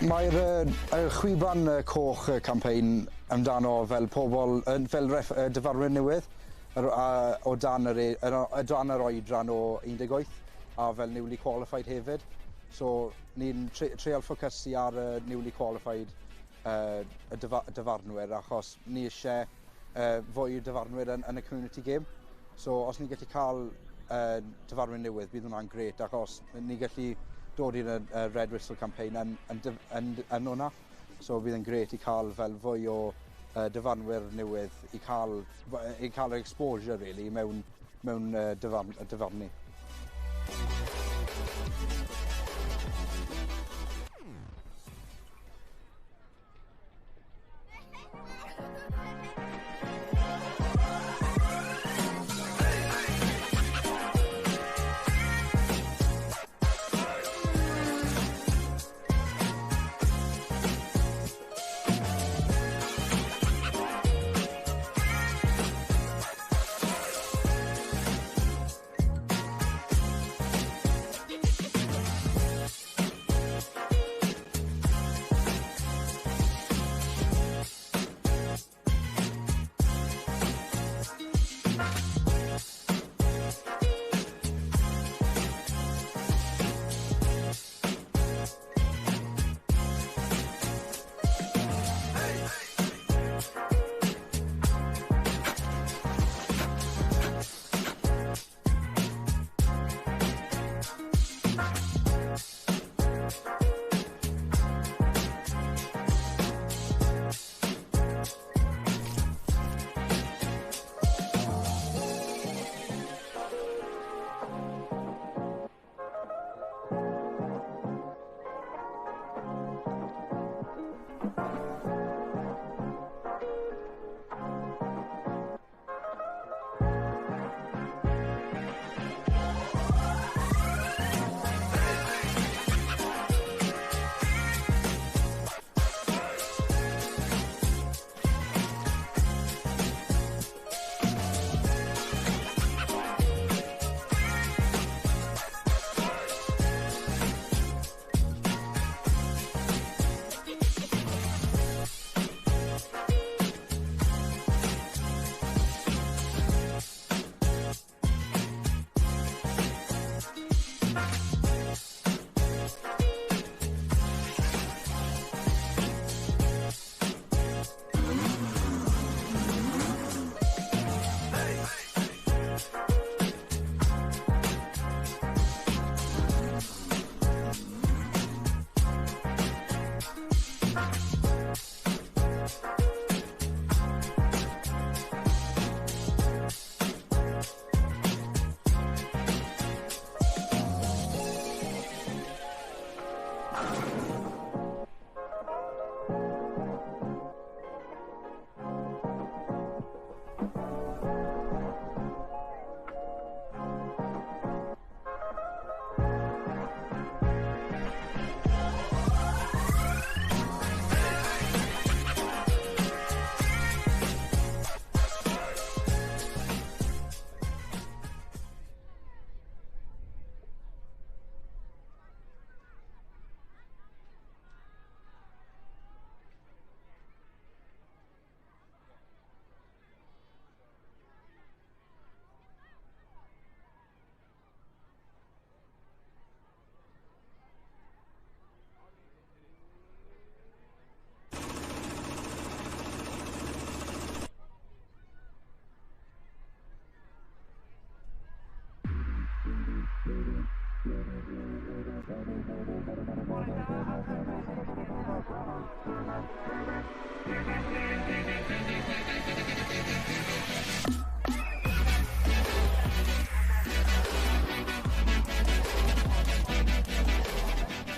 Mae'r chwiban coch campaign amdano fel pobl, fel dyfarnwyr newydd o dan yr oedran o 18 a fel newly qualified hefyd. So ni'n treial ffocysu ar y newly qualified y dyfarnwyr achos ni eisiau fwy o dyfarnwyr yn y community game. So os ni'n gallu cael dyfarnwyr newydd, bydd hwnna'n grêt achos ni'n gallu dod i'r Red Whistle campaign yn hwnna. So bydd yn grêt i cael fel fwy o dyfarnwyr newydd i cael yr exposure really mewn dyfarnu.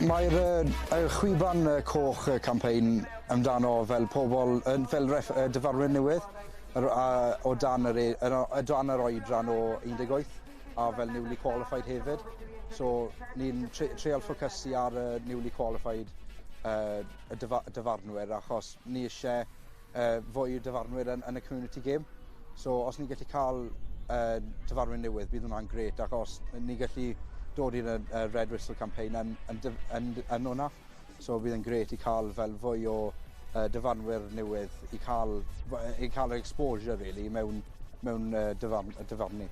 Mae'r chwiban coch campaign amdano fel pobl, fel dyfarnwyr newydd o dan yr oedran o 18 a fel newly qualified hefyd. So ni'n treial ffocysu ar y newly qualified y dyfarnwyr, achos ni eisiau fwy o dyfarnwyr yn y community game. So os ni'n gallu cael dyfarnwyr newydd, bydd hwnna'n grêt, achos ni'n gallu dod i'r Red Whistle campaign yn hwnna. So bydd yn grêt i cael fel fwy o dyfarnwyr newydd i cael yr exposure really mewn dyfarnu.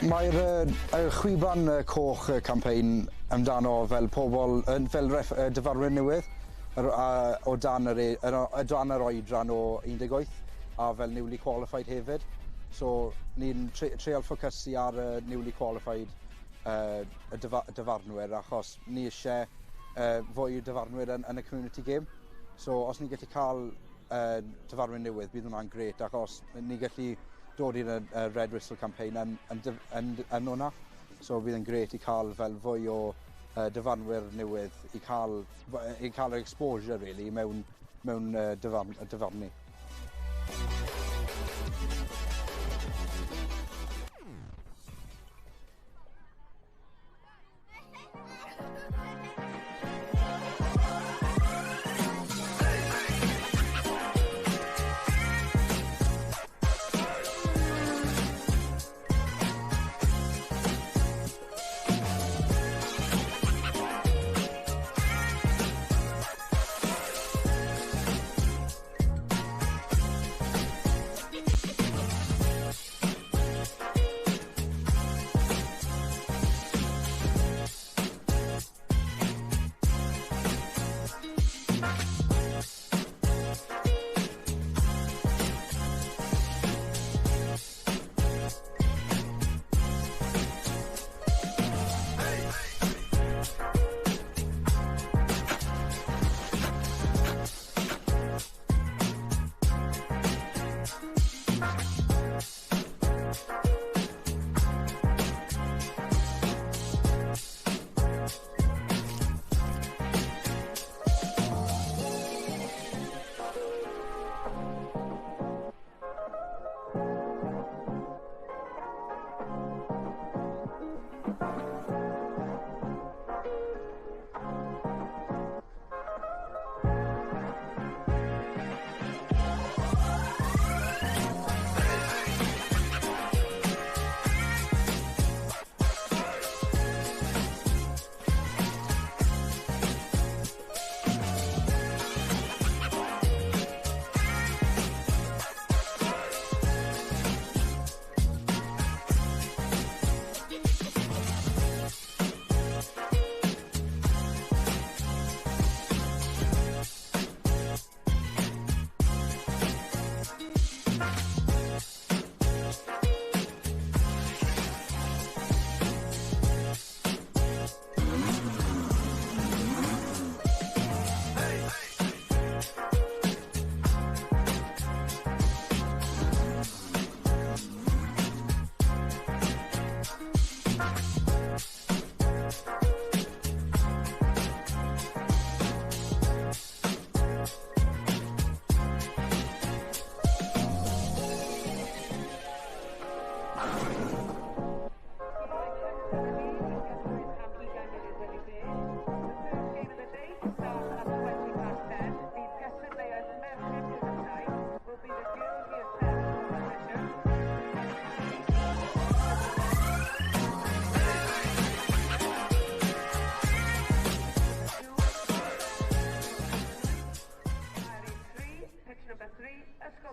Mae'r chwiban coch campaign amdano fel pobl, fel dyfarnwyr newydd o dan yr oedran o 18 a fel newly qualified hefyd. So ni'n treial ffocysu ar y newly qualified y dyfarnwyr, achos ni eisiau fwy o dyfarnwyr yn y community game. So os ni'n gallu cael dyfarnwyr newydd, bydd hwnna'n grêt, achos ni'n gallu dod i'r Red Whistle campaign yn hwnna. So bydd yn grêt i cael fel fwy o dyfarnwyr newydd i cael yr exposure really mewn dyfarnu.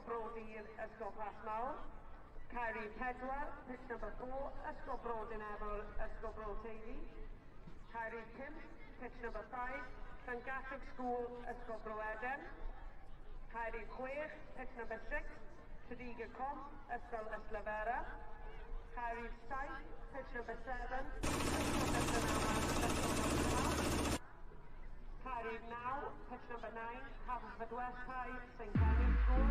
Bro Dîr, Ysgol Plasmawr. Cae rhif 4, pitch number 4, Ysgol Bro Dinefwr, Ysgol Bro Teifi. Cae rhif 5, pitch number 5, Llangatwg School, Ysgol Bro Edern. Cae rhif 6, pitch number 6, Tredegar Comp, Ysgol Ystalyfera. Cae rhif 7, pitch number 7, Ysgol Dyffryn Aman, Ysgol Bro. Cae rhif 9, pitch number 9, Haverfordwest High, St Cenydd School.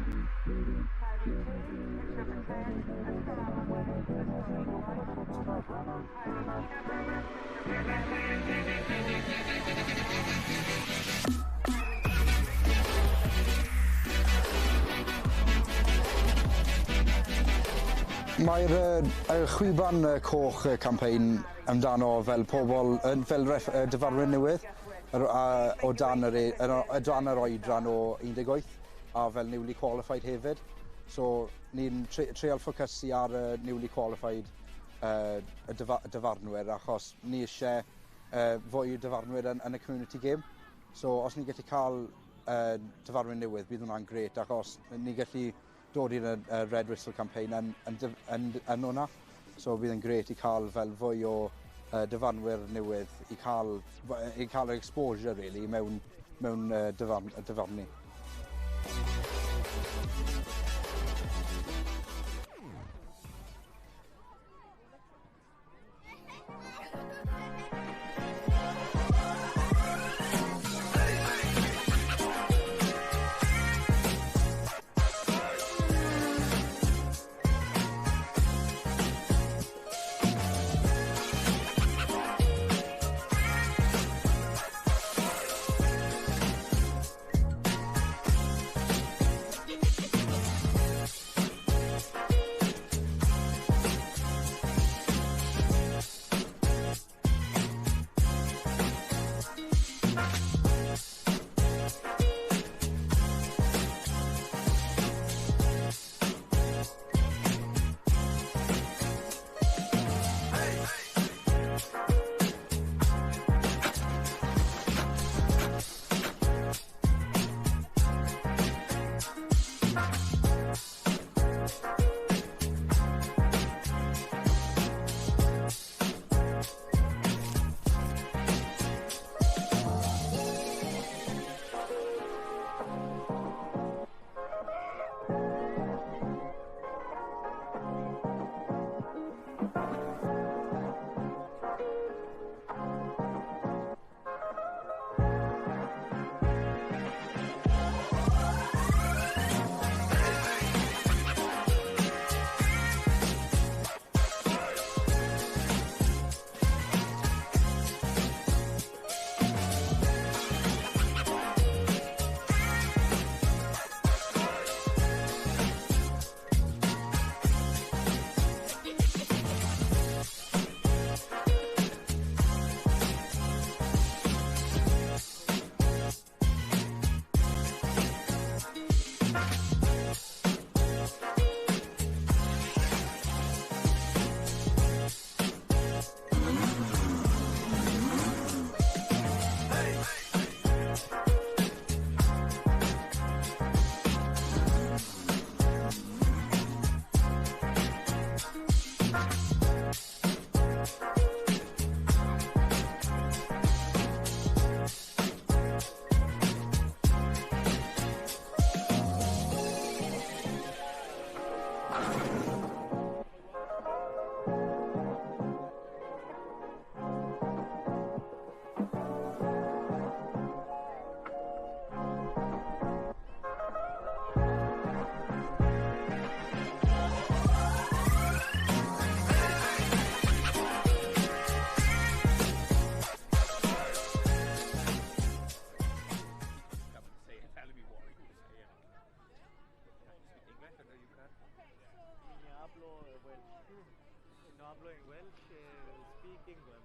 Cae rhif 10, pitch number 10, Ysgol Aberwen, Ysgol Rhydwaith. Cae rhif 11, pitch number 11. Mae'r chwiban coch campaign amdano fel pobl, fel dyfarnwyr newydd o dan yr oedran o 18 a fel newly qualified hefyd. So ni'n treial ffocysu ar y newly qualified y dyfarnwyr achos ni eisiau fwy o dyfarnwyr yn y community game. So os ni'n gallu cael dyfarnwyr newydd, bydd hwnna'n grêt achos ni'n gallu dod i'r Red Whistle campaign yn hwnna. So bydd yn grêt i cael fel fwy o dyfarnwyr newydd i cael yr exposure really mewn dyfarnu. No hablo en Welsh, speak England.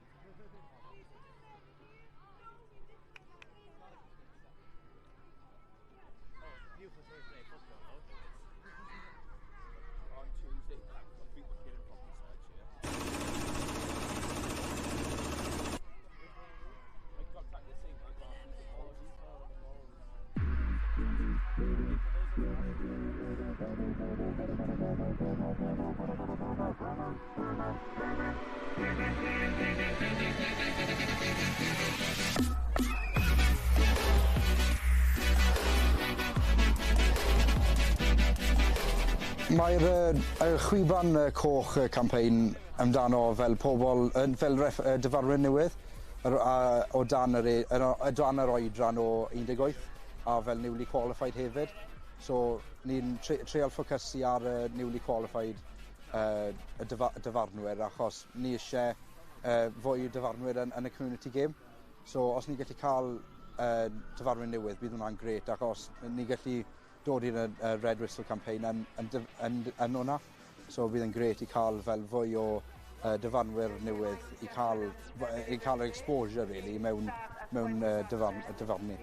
Oh, you prefer play football, okay. On Tuesday, I think we're killing from the side here. I contact the same, I got Mae'r chwiban coch campaign amdano fel pobl, fel dyfarnwyr newydd o dan yr oedran o 18 a fel newly qualified hefyd. So ni'n treial ffocysu ar y newly qualified y dyfarnwyr achos ni eisiau fwy o dyfarnwyr yn y community game. So os ni'n gallu cael dyfarnwyr newydd, bydd hwnna'n grêt achos ni'n gallu dod i'r Red Whistle campaign yn hwnna. So bydd yn grêt i cael fel fwy o dyfarnwyr newydd i cael yr exposure really mewn dyfarnu.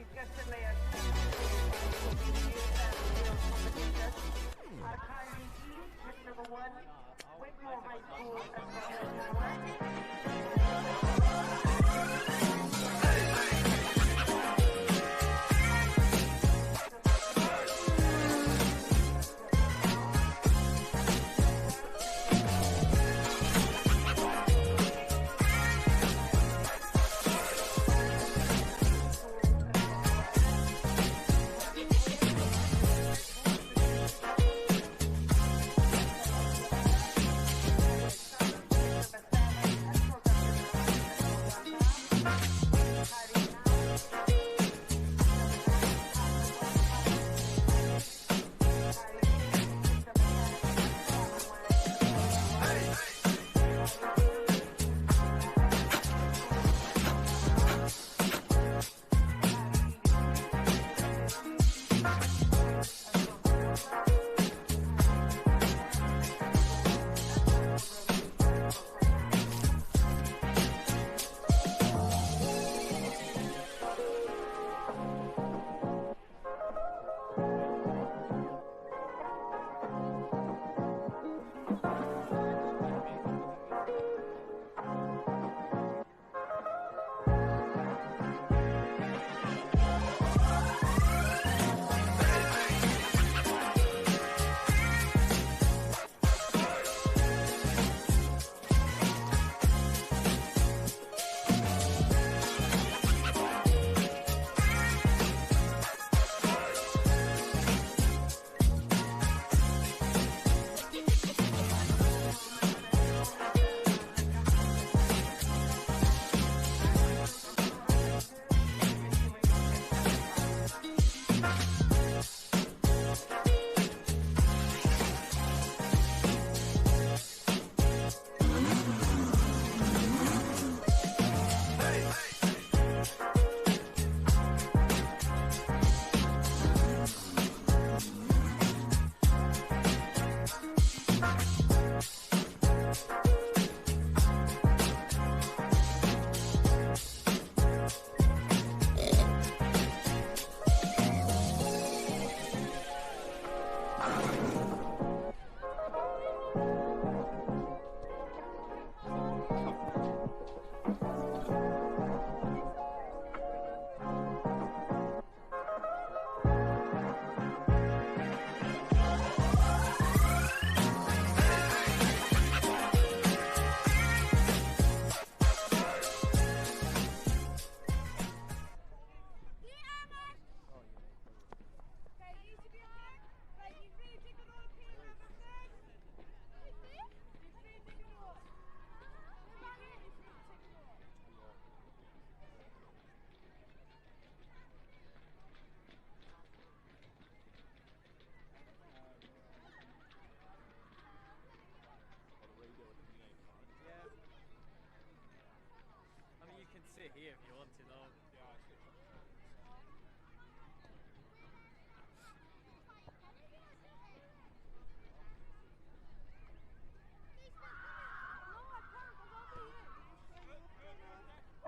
Sit here if you want to, though.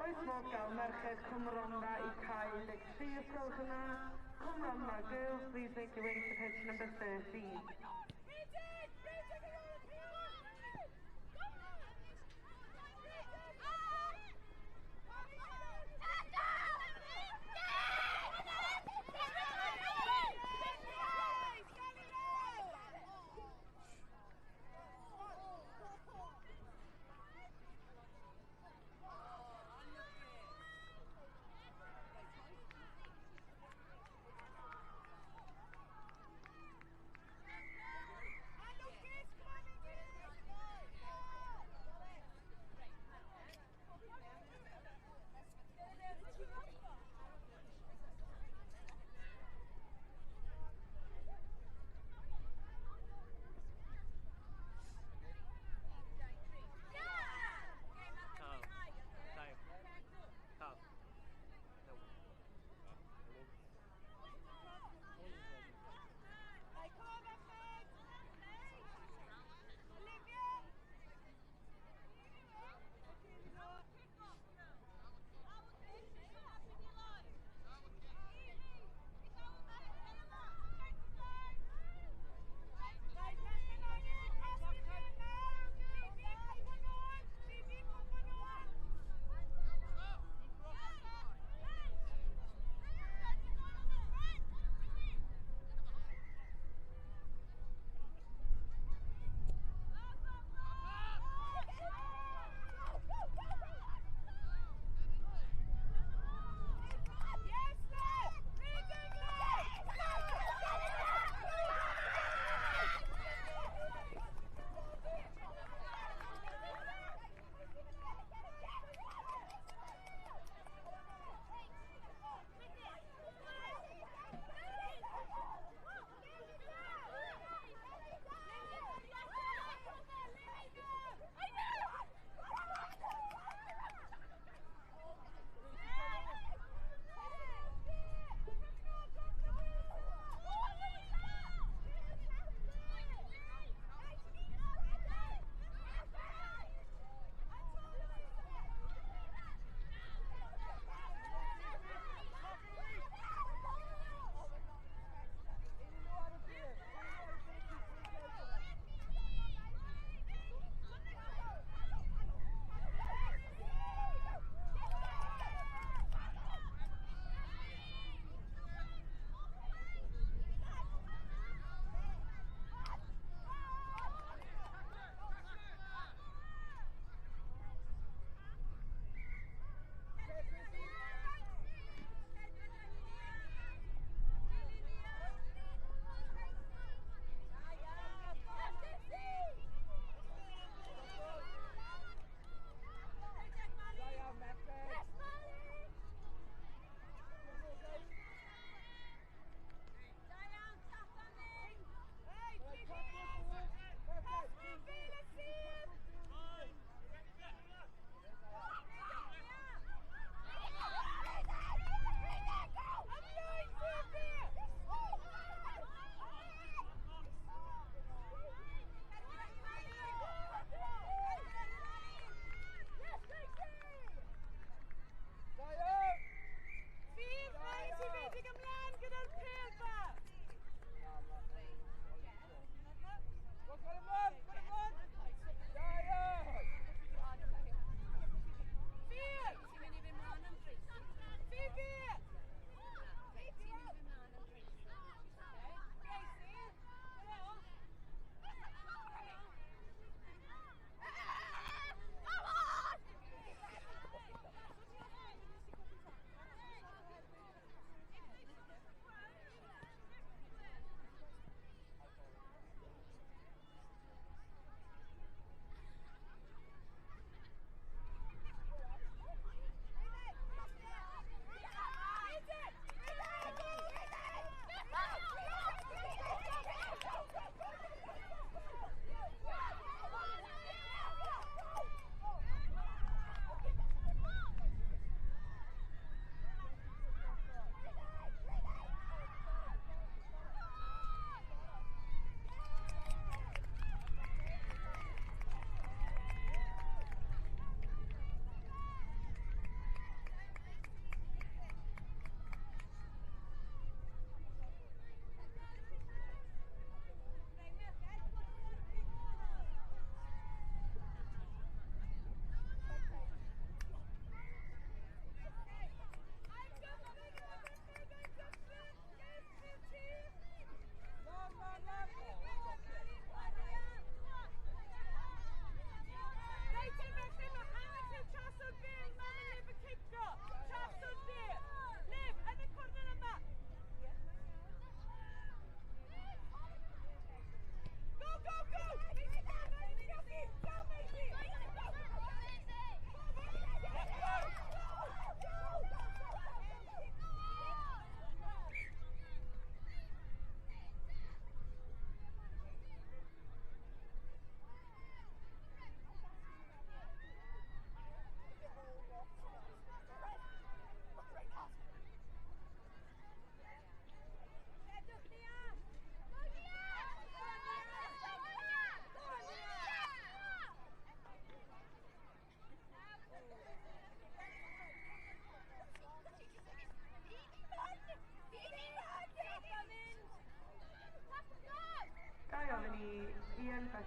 Oes modd gael merched Cwm Rhondda i cae 13 os gwelwch yn dda? Cwm Rhondda girls, please make your way to pitch number 13.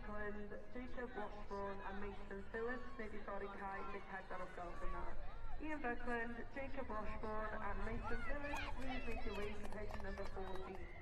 Buckland, Jacob Washbourne and Mason Phillips, neu i ffordd i cae 14 o'r gwelwch yn dda. Ian Buckland, Jacob Washbourne and Mason Phillips, please make your way to pitch number 14.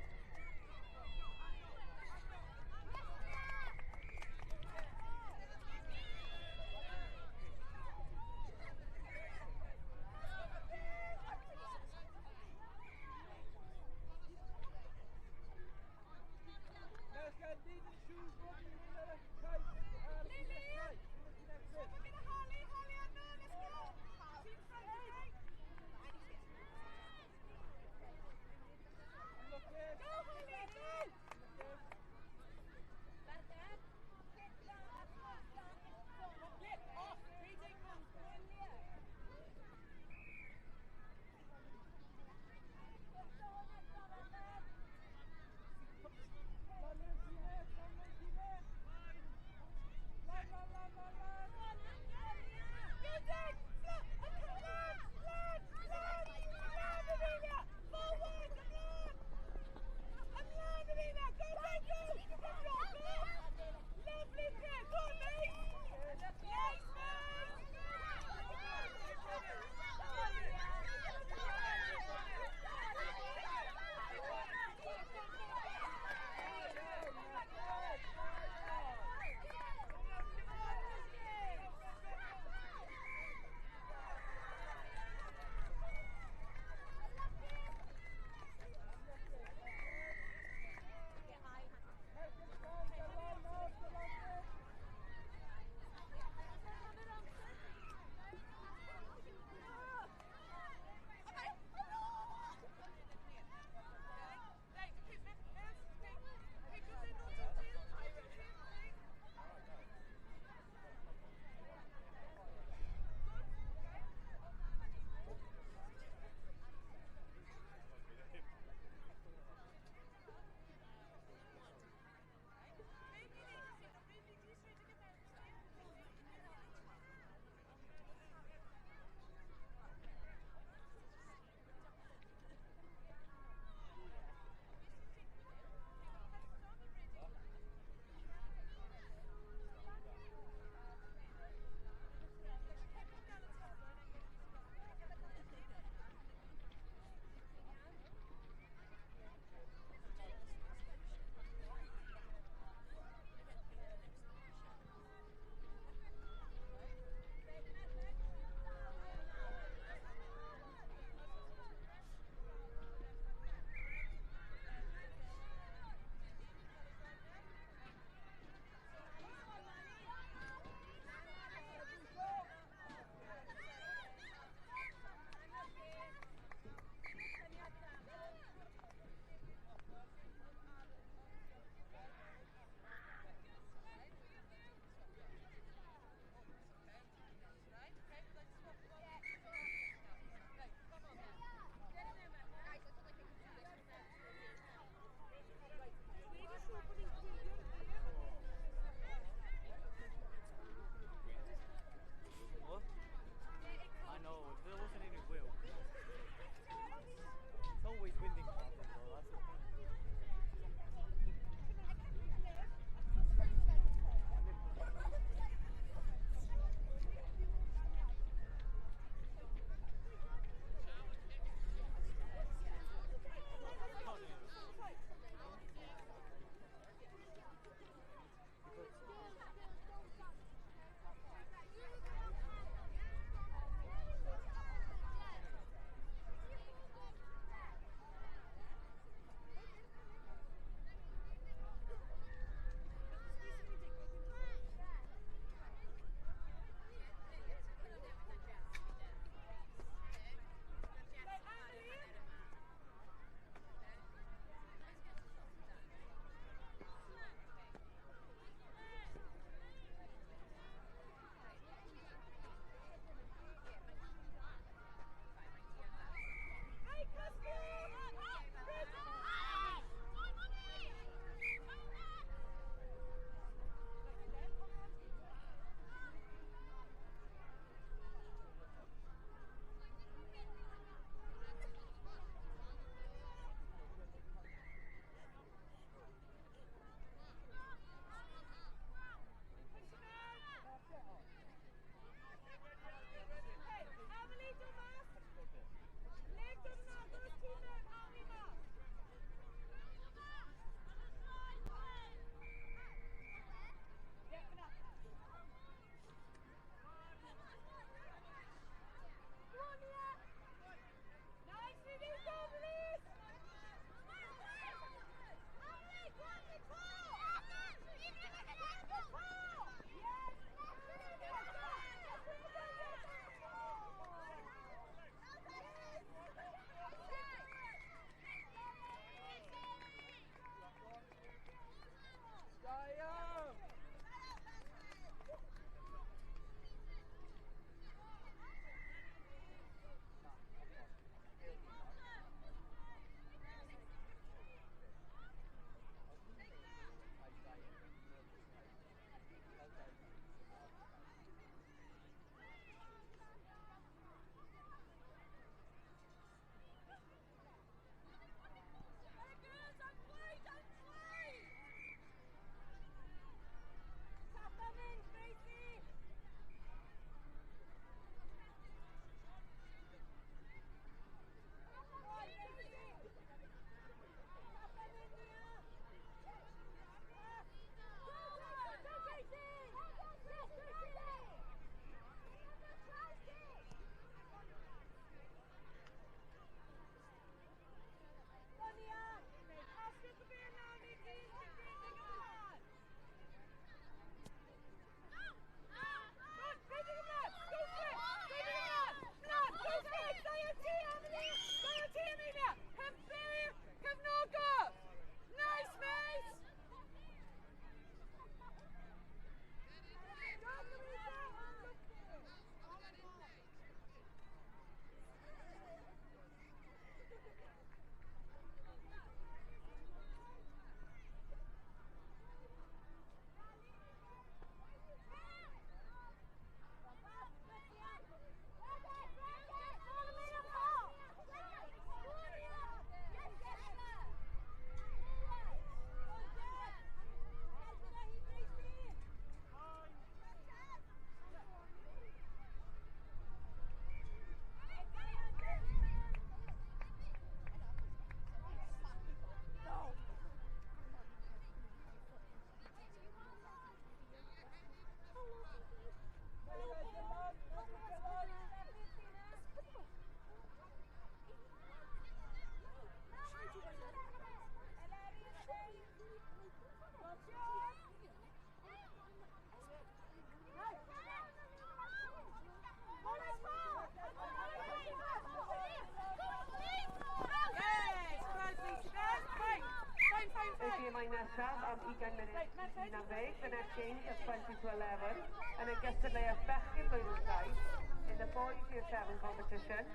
to 11 yn y gystadleuaeth bechgyn blwyddyn 7 in the boys year 7 competition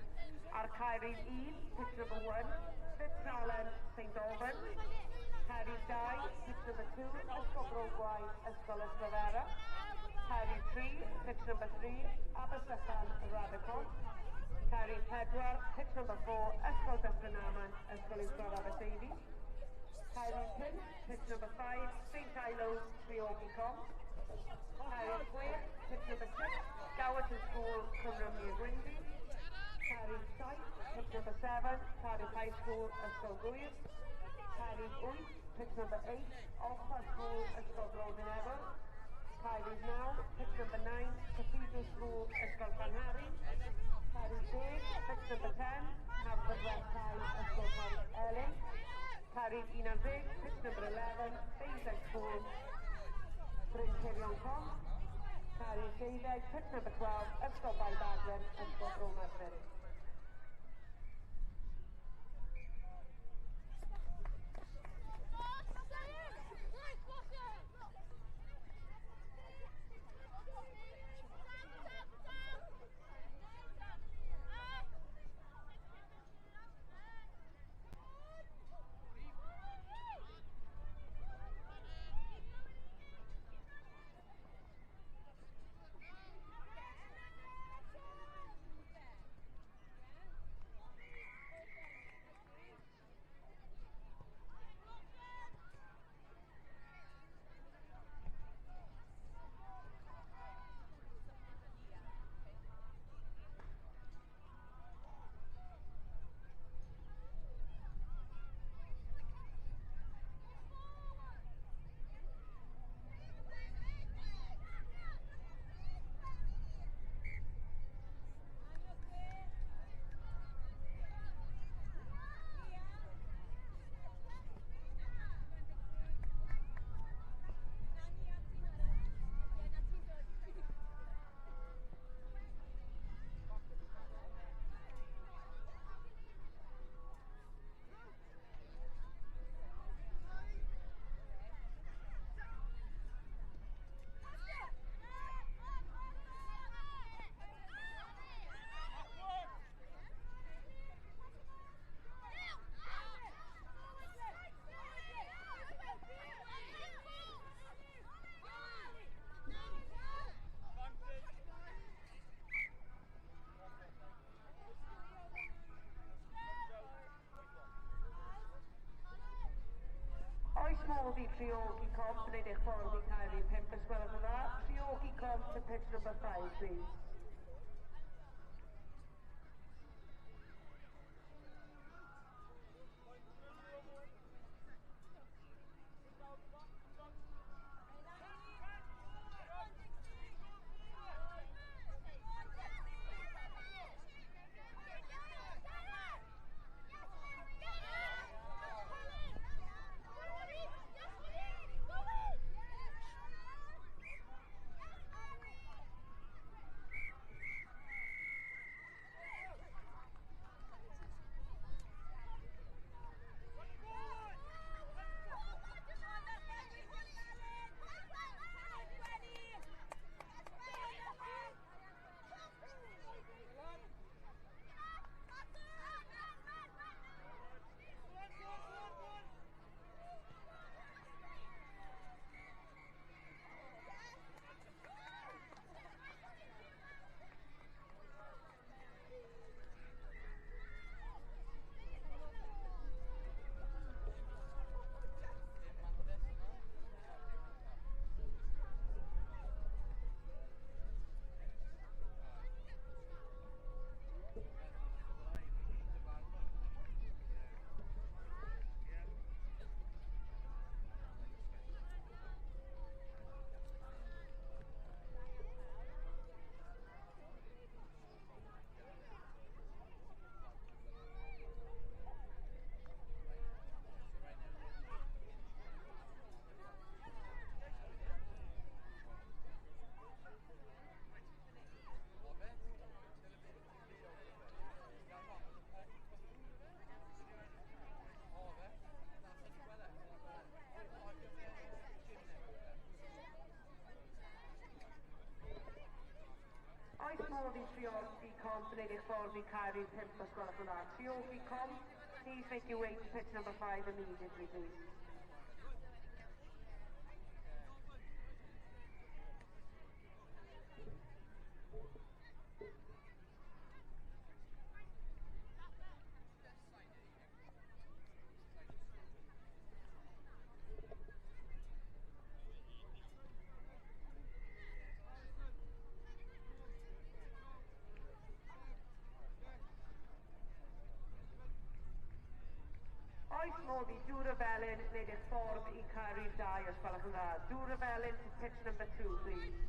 ar cae rhif 1, pitch number 1, Fitzalan, St Albans. Cae rhif 2, pitch number 2, Ysgol Bro Gwaun, Ysgol Ystalyfera. Cae rhif 3, pitch number 3, Abersychan, Radicon. Cae rhif 4, pitch number 4, Ysgol Dyffryn Aman, Ysgol Uwchradd Aberteifi. Cae rhif 5, pitch number 5, St Teilo's, Treorchy Comp. Cae rhif 6, pitch number 6, Gowerton School, Cwm Rhymni Gwyndy. Cae rhif 7, pitch number 7, Cardiff High School, Ysgol Gŵyr. Cae rhif 8, pitch number 8, Offa School, Ysgol Bro Dinefwr. Cae rhif 9, pitch number 9, Cathedral School, Ysgol Llanhari. Cae rhif 10, pitch number 10, Haverfordwest High, Ysgol Pont Elin. Cae rhif 11, pitch number 11, Bayside School, Bryn Ceirion Comp. Cae rhif 12, pitch number 12, Ysgol Bae Baglan, Ysgol Bro Myrddin. Oes modd i Treorchy Comp wneud eich ffordd i cae rhif 5 os gwelwch yn dda. Treorchy Comp to pitch number 5, please. Treorci Comp wneud eich ffordd i cae rhif 5 os gwelwch yn dda. Treorci Comp, please make your way to pitch number 5 immediately, please. Oes modd i Dŵr y Felin wneud eich ffordd i cae rhif 2 os gwelwch yn dda. Dŵr y Felin to pitch number 2, please.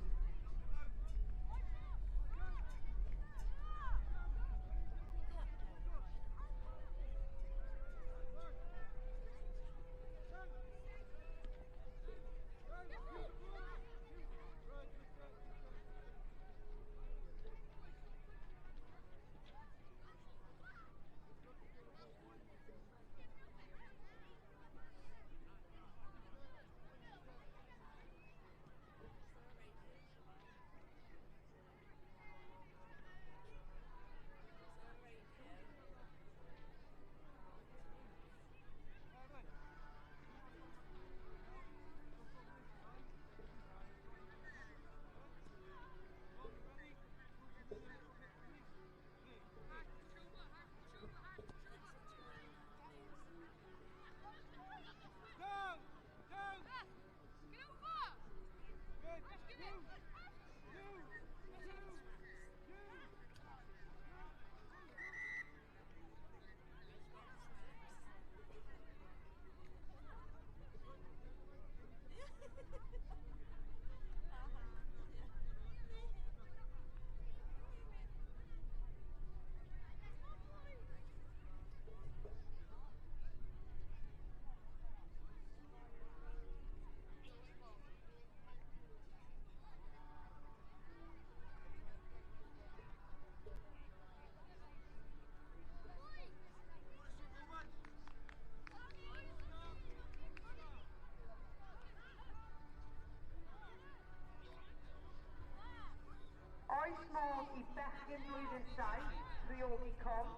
Oes modd i bechgyn blwyddyn 7, Treorci Comp,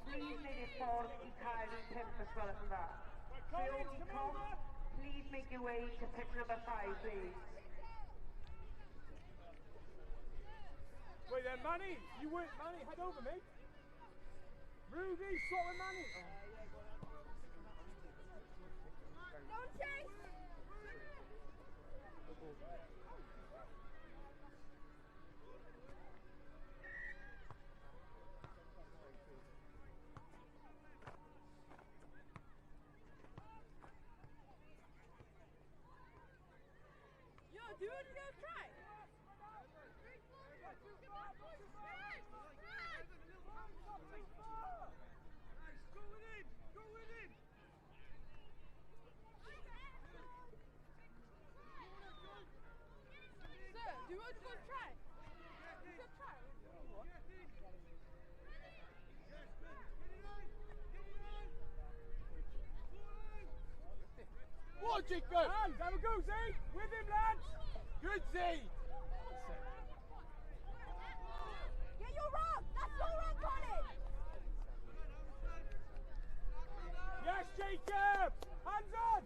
please wneud eich ffordd i cae rhif 5 os gwelwch yn dda. Treorci Comp, please make your way to pitch number 5, please. Wait there, Manny, you weren't, Manny, head over, mate. Rudy, swap with Manny. Oh. Don't chase! Yo, do you want to go try? Go with him! Go with him! Sir, do you want to go try? Go try. What, Jacob? Hands, have a go, Zee! With him, lads! Good, Zee! Get your run! That's your run, Colin! Yes, Jacob! Hands on!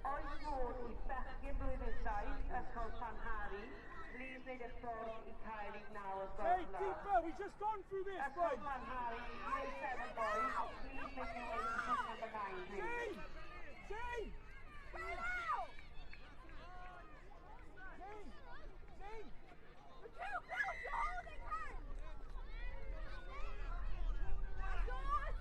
Oes modd i bechgyn blwyddyn 7, Ysgol Llanhari, please wneud eich ffordd i cae rhif 9 os Hey, gwelwch yn dda. deeper! We've just gone through this, Ysgol boys! Llanhari, year 7 boys, please make your way to pitch number 9, please. Zee! Zee! Get out! Zee! Zee! You're too close! You're holding hands! That's yours!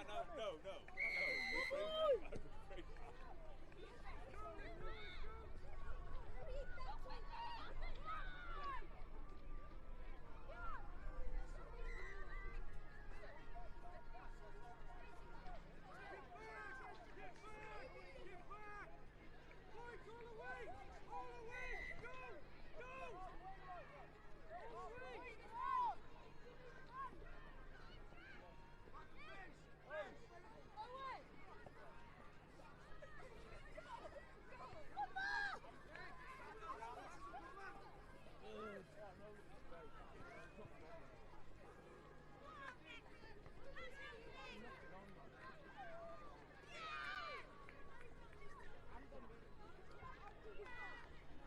No. Get back! Boys, all the way! All the way! Go! Go! All the way!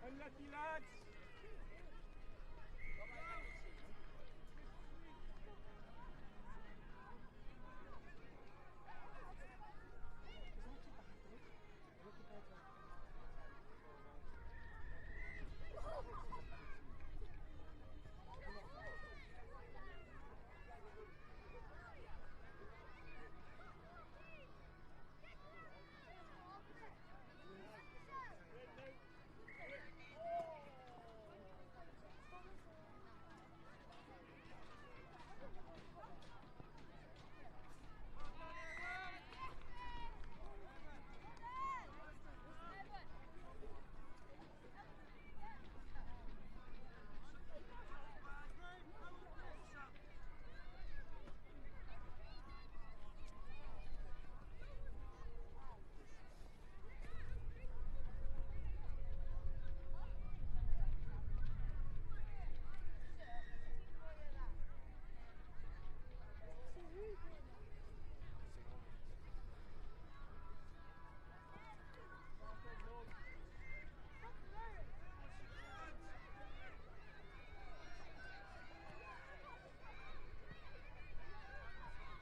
Unlucky lads.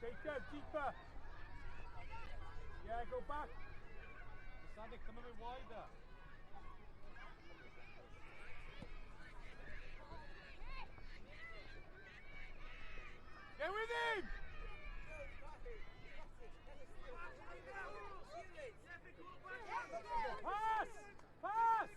Jacob, deeper. Yeah, go back. Sandy, come a bit wider. Get with him! Pass! Pass!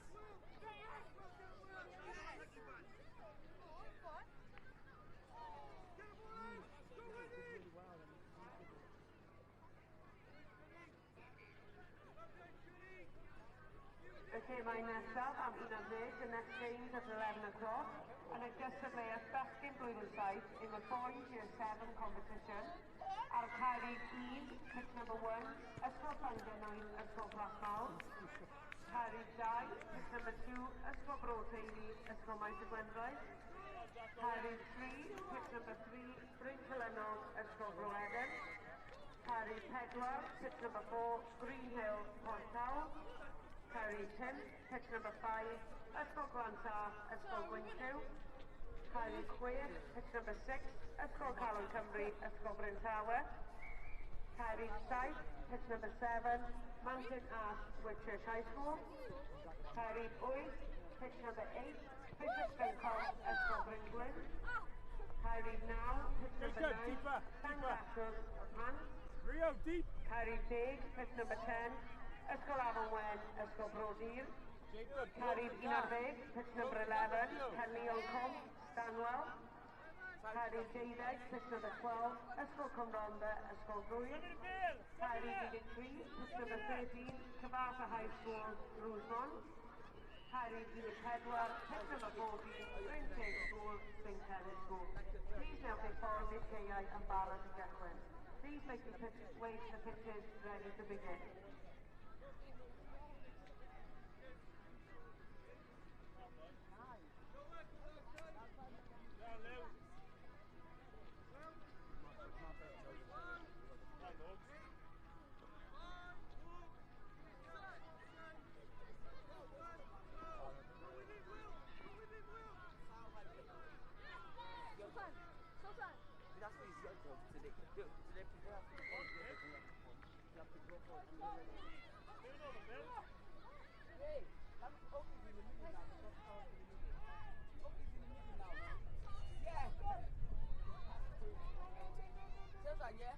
Y gemau nesaf am 11, the next games at 11 o'clock, yn y gystadleuaeth bechgyn blwyddyn 7 in the boys year 7 competition, ar cae rhif 1, pitch number 1, Ysgol Llangennau, Ysgol Plasmawr, cae rhif 2, pitch number 2, Ysgol Bro Teifi, Ysgol Maes y Gwendraeth, cae rhif 3, pitch number 3, Bryn Celynnog, Ysgol Bro Edern, cae rhif 4, pitch number 4, Green Hill, Porthcawl, cae rhif 5, pitch number 5, Ysgol Glantaf, Ysgol Gwynthiw, cae rhif 6, pitch number 6, Ysgol Calon Cymru, Ysgol Bryn Tawe, cae rhif 7, pitch number 7, Mountain Ash, Whitchurch High School, cae rhif 8, pitch number 8, Bishopston College, Ysgol Bryn Gwyn, cae rhif 9, pitch number Jacob, 9, deeper, deeper. Llangatwg, Pant, Rio, deep. cae rhif 10, pitch number 10, Ysgol Afon Wen, Ysgol Bro Dur, Jacob, cae rhif 11, pitch number 11, Henley Cwm, Stanwell, cae rhif 12, pitch number 12, Ysgol Cwm Rhondda, Ysgol Gŵyr, cae rhif 13, pitch number 13, Cyfarthfa High School, Rwsmon, cae rhif 14, pitch number 14, Bryn Teg School, St Cenydd School. Please now make ffordd i'r caeau yn barod i gychwyn. Please make the pitch, way to the pitches ready to begin. Down, Lou. Down, dogs. That's what he's got today. Today people have to go. You have to go for it. Hey, Oki's in the middle now. Oki's in the middle now. Yeah. Sounds like, yeah.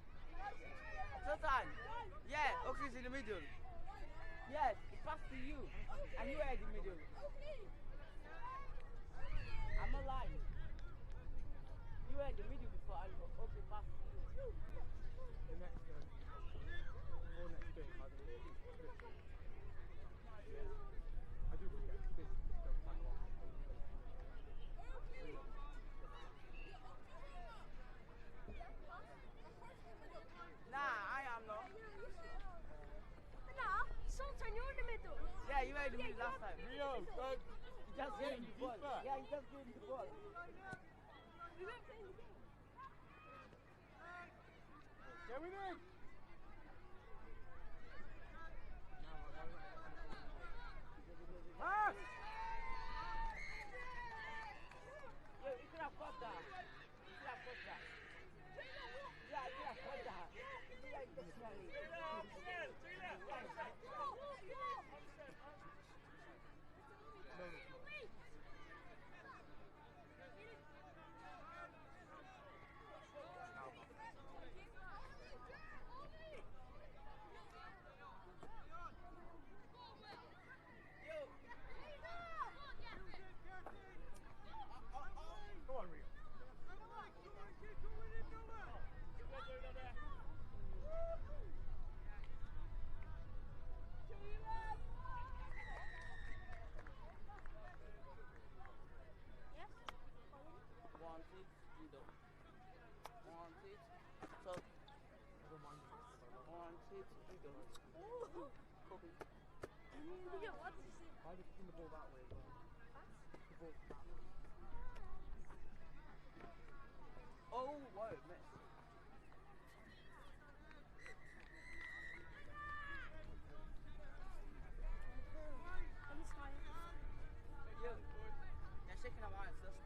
Get with him! Pass! Yo, you could have got that. You could have got that. Yeah, you could have got that. Yeah, definitely. Go on, Rio. Why did you put the ball that way as well? The ball that way. Oh, whoa, missed. Yo, they're shaking our eyes. That's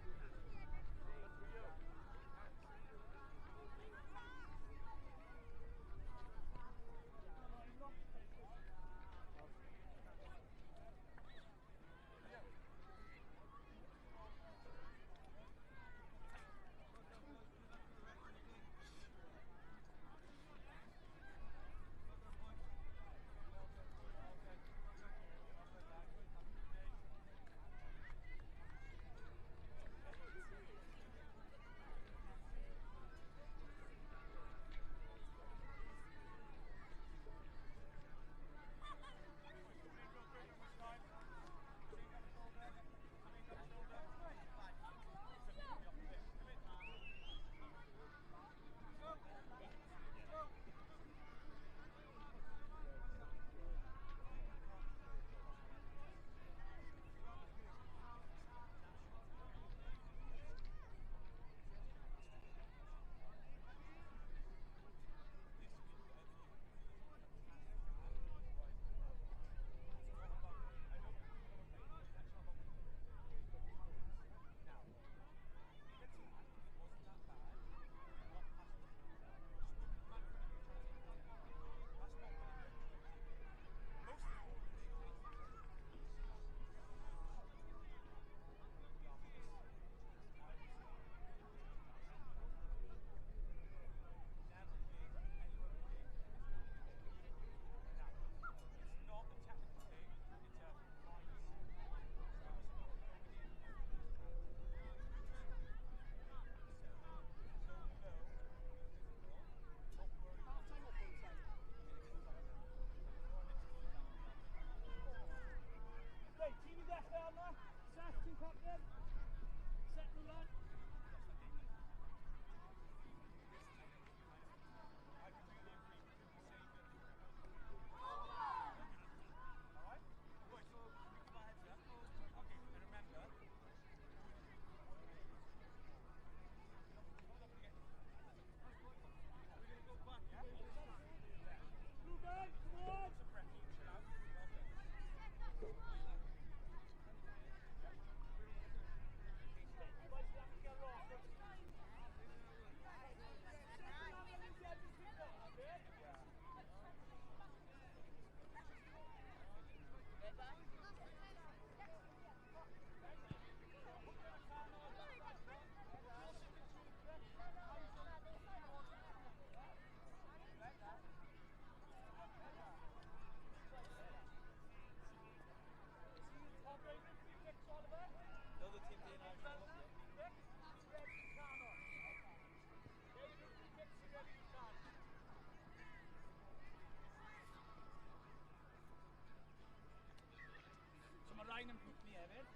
cool. So mae Ryan yn pwtni hefyd.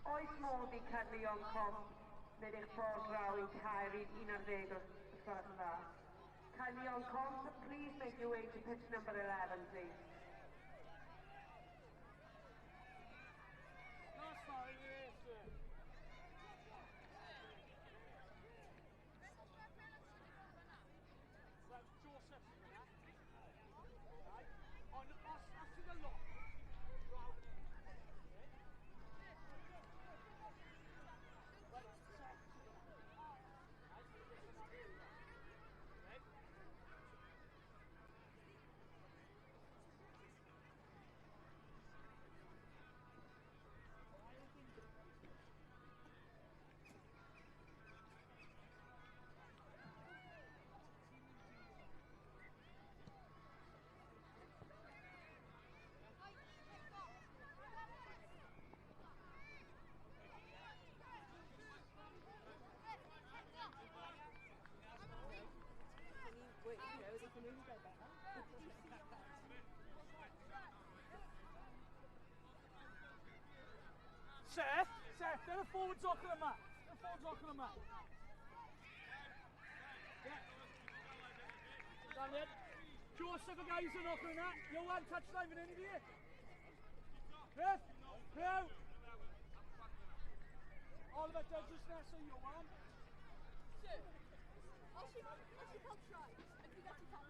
Oes modd i Cadlion Comp wneud eich ffordd draw i Caer 11 os gwelwch yn dda. Cadlion Comp, please make your way to pitch number 11, please. Seth, Seth, they're a forward tackle yma. They're a forward tackle yma. Yeah. Daniel. Joseph y guys yn ochr yna. Johan, touchline fan hyn i fi. Griff, Crew. Oliver, judges nesaf, Johan. Sir, os i cael try, ydw i'n gallu cael.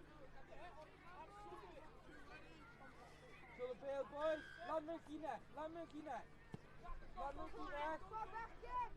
So the bale, boys. Lan mewn cynne, lan mewn cynne. Lan mewn cynne. Go on, bechgyn!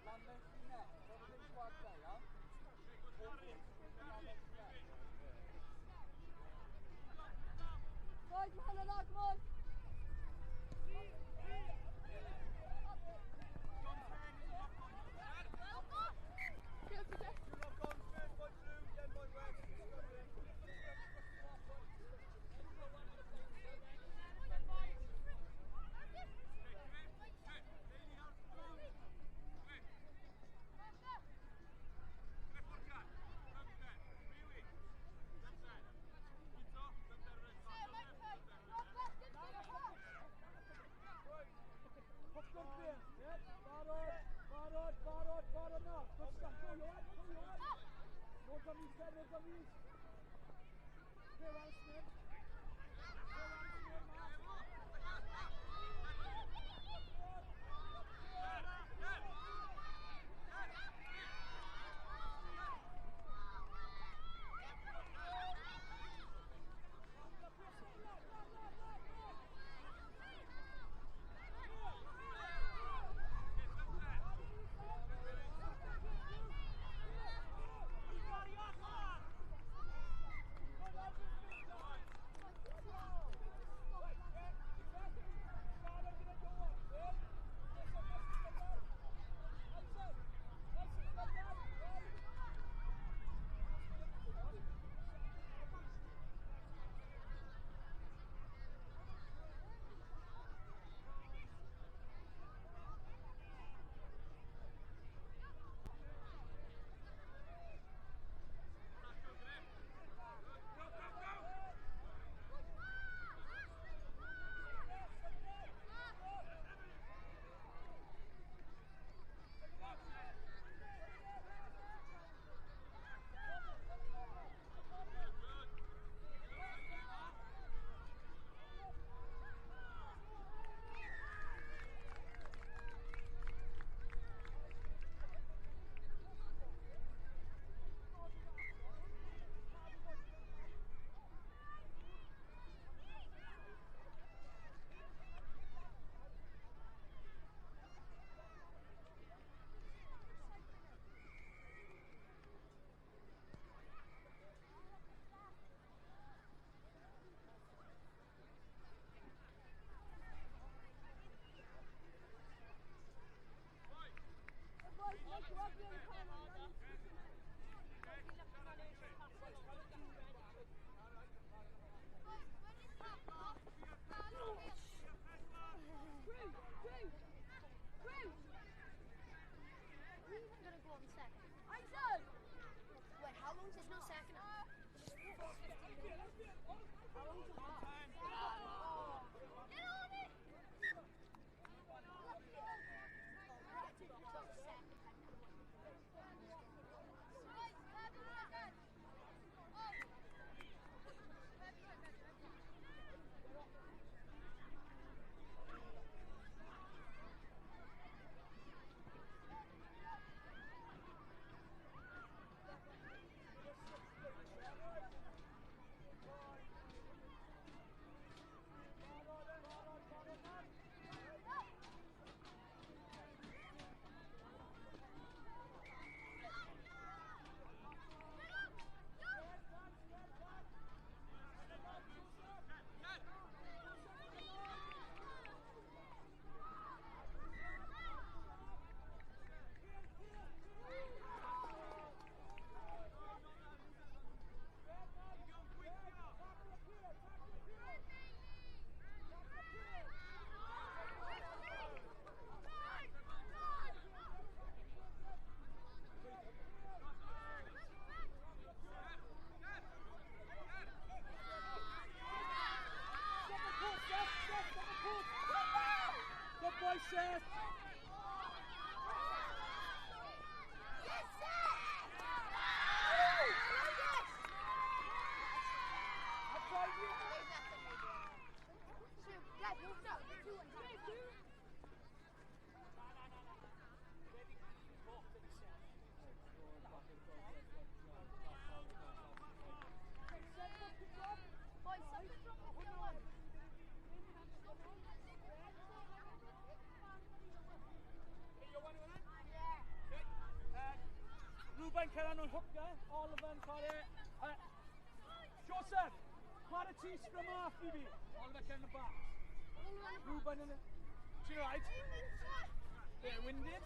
Lan mewn cynne. Roedd ddim sgwad da, iawn? Lan mewn cynne. Boys, mae hwnna'n dda, come on! Kill to death. Hook clear. Yep. Barod, barod, barod, barod now. Good stuff. Go, Johan. Go, Johan. No dummies, Ben. No dummies. Clear out, Smith. Clear out, Smith, Matt. Ruben Ceran o'n hooker, Oliver yn chwarae. Joseph, chwarae ti scrum half i fi. Oliver Ceran y back. Ruben yn... Ti'n right? They're winded.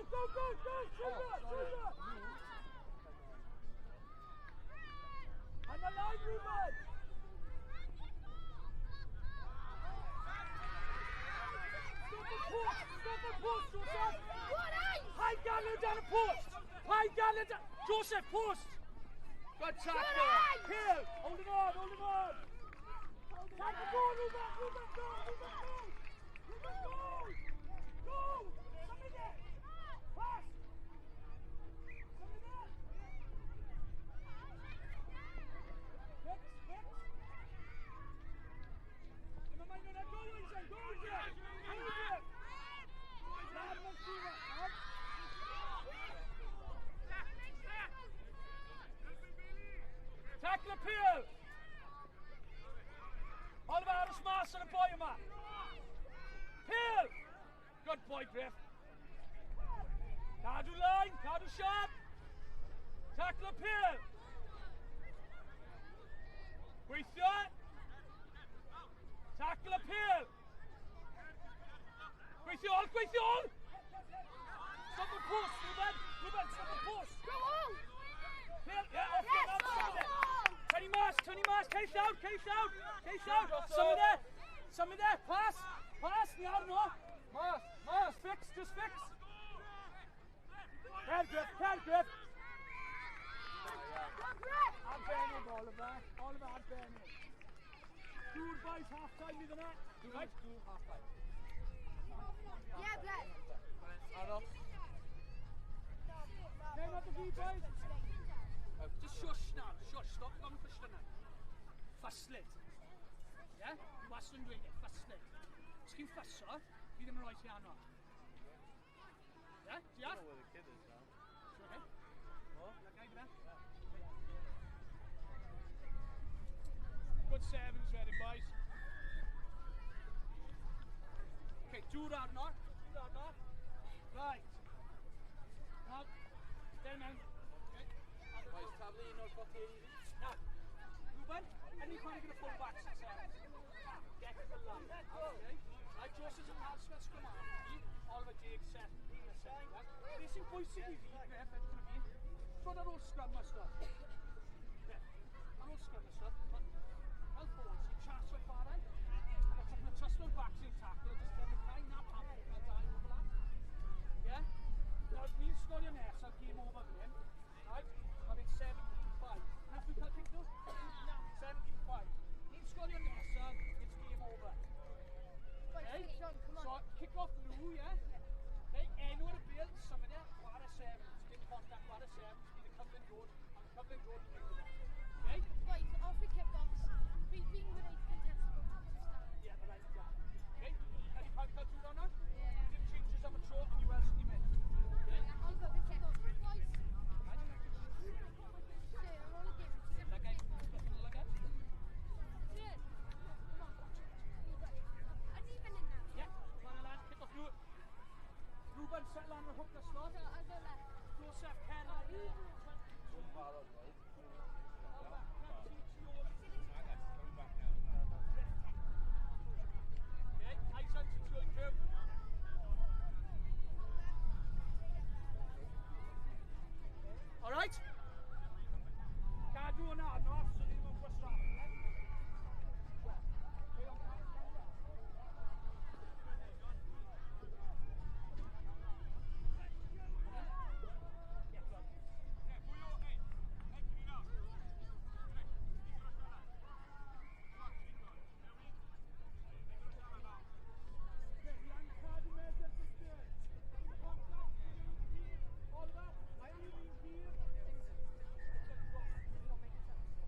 Go, go, go! Trigger! Trigger! I'm alive, Ruben! Stop the push! Stop the push, Joseph! High Gallon down the post! High Gallon down! Joseph, post! Good tackle! Hill! Hold it on, hold it on! Take the ball, Ruben! Ruben, go! Ruben, go! Ruben, go! Go! Somebody there! Pass! Somebody there! Fix, fix! Go, Adrian! Go, Adrian! Adrian! Tackle appeal! Oliver Harris mas yn y boi yma. Peel! Good boy, Griff. Cadw line, cadw sharp. Tackle appeal! Gweithio. Tackle appeal! Gweithio ol, gweithio ol! Stop the post, Ruben! Ruben, stop the post! Go on! Peel, yeah, off yes, the Tony mas, case out, case out, case out. Somebody there, pass, pass, ni arno. Mas, mas, fix, just fix. Cer, Griff, cer, Griff. Arbennig, Oliver, Oliver, arbennig. Dŵr, boys, half time iddo na. Right? Dŵr, half time. Yeah, Bless. Aros. Name at the V, boys. Just shush now, shush, stop gofyn cwestiynau. Fuslit. Ie? Fi wastad yn dweud e, ffuslyd. Os chi'n ffuso, fi ddim yn rhoi chi arno. Ie? Deall? where the kid is now. Okay. What? Lygaid yna. Good sevens ready, boys. Okay, dŵr arno. Dŵr arno. Right. Now, there mewn. Okay. Boys, taflu un o'r boteli i fi. Now, Ruben, any chwarae gyda full backs yn sevens? Get the line. Okay. Right, Joseph yn cael sgwrs scrum arm i. Oliver Jake, set. Set. Beth sy'n bwysig i fi, Griff, edrych yn y fi, trod ar ôl scrum a stuff. Griff, ar ôl scrum a stuff, fel forwards, sy'n chas o'i chwarae. A na trust o'r backs i'n tackle, a just cefn cae, na pam cael dau overlap. Yeah? Nawr, ni'n sgorio nesaf, game over fan hyn. Right? Mae fe'n 17-5. Nath fi cael cic nhw? 17-5. Ni'n sgorio nesaf, it's game over. Okay? Come on. So, kick off nhw, yeah? Okay, enw ar y bêl, symud e, chwarae sevens. Dim contact, chwarae sevens, bydd y cyflym dod, a y cyflym dod yn mynd. Okay? Boys, off y kick-offs. Fi'n gwneud contestable tackles da. Yeah, mae rhaid da. Okay? Ydy pawb cael dŵr arno? Yeah. Dim changes am y tro, ond i weld sut ni'n mynd. Okay? Oliver, beth sy'n dod? Boys. Right? Sir, ar ôl y gêm, ti'n Lygaid, beth yn y lygaid? Sir, come on. Ydy fan hyn nawr? Yeah, chwarae lan, kick off nhw. Ruben, settle lan y hook y slot. So, I'll go left. Joseph, Ken. One barod, right? Oliver, Ken, ti ôl. Coming back now. Okay, Tyson, ti tu ôl i Cyw. All right? Cadw hwnna arno, so ni ddim yn gwastraffu. eh? Oliver, I only mean here. It's a drop.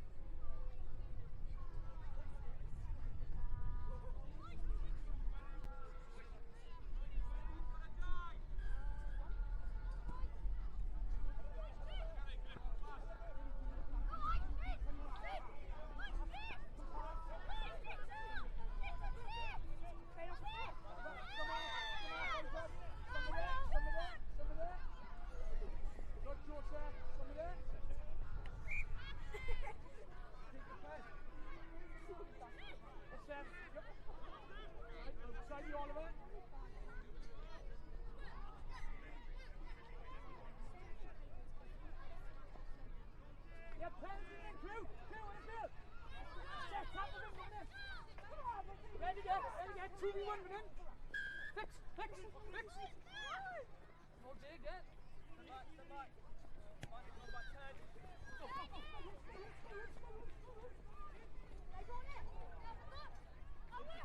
Good, Joseph. Some of there. It's yep. Right, outside you, Oliver. Yeah, penalty in, crew. Crew in the field. Set, tackle them from this. Ready, get, ready, get. 2v1 with him. Fix, fix, fix. No dig, yeah. Stand back, stand back. Might be going back 10. Go, go, go.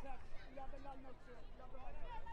Touch. You have the line out, sir. You have the line out.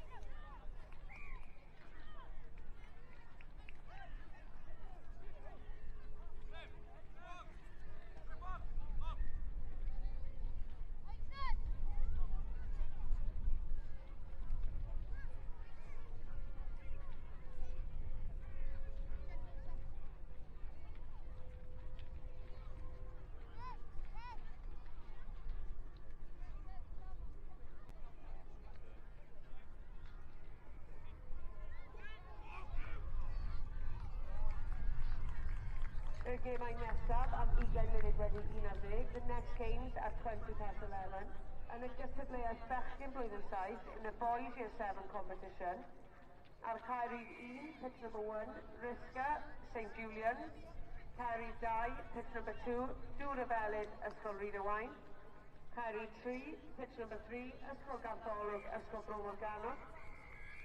Y gemau nesaf am 20 munud wedi 11. The next games at 20 past 11. Yn y gystadleuaeth bechgyn blwyddyn 7, in the boys year 7 competition, ar cae rhif 1, pitch number 1, Risca, St Julian, Cae rhif 2, pitch number 2, Dŵr y Felin, Ysgol Rhydywaun, Cae rhif 3, pitch number 3, Ysgol Garth Olwg, Ysgol Bro Morgannwg,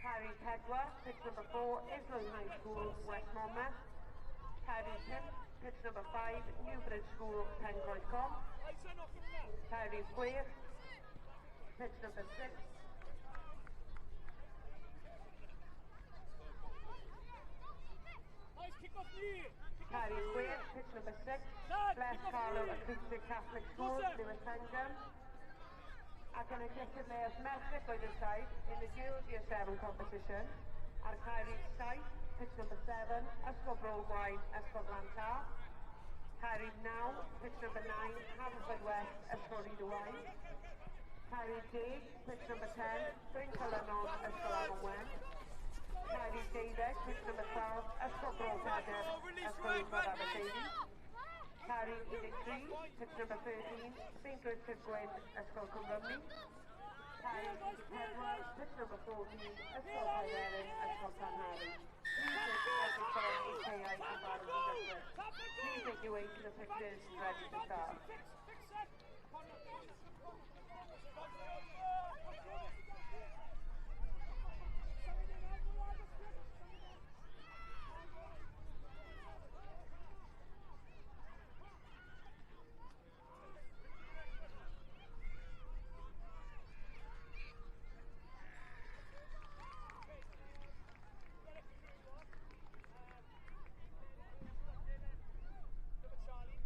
Cae rhif 4, pitch number 4, Islwyn High School, West Monmouth, Cae rhif 5, pitch number 5, Newbridge School, Pencoed-coch, Cae rhif 6, pitch number 6, Boys, kick off knee. Cae rhif 6, pitch number 6, Dad, Bless kick off Carlo knee. Acoustic Catholic School, Joseph. Lewis Hengam. Ac yn y gystadleuaeth merched blwyddyn 7 in the Girls Year 7 competition, ar cae rhif 7, pitch number 7, Ysgol Bro Gwaun, Ysgol Glan Taf. Cae rhif 9, pitch number 9, Haverfordwest, Ysgol Rhyd-y-waun. Cae rhif 10, pitch number 10, Bryn Celynnog, Ysgol Afon Wen. Cae rhif 12, pitch number 12, Ysgol Bro Pedr, Ysgol Uwchradd Aberteifi. Cae rhif 13, pitch number 13, St Richard Gwyn, Ysgol Cwm Rhymni. Cae rhif 14, pitch number 14, Ysgol Tryweryn, Ysgol Llanhari. Please make your way Please make your way to the pitches ready to start. Fix set. Charlie.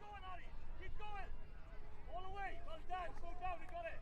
going, Harry. Keep going. All the way. Well done. Slow down. You got it.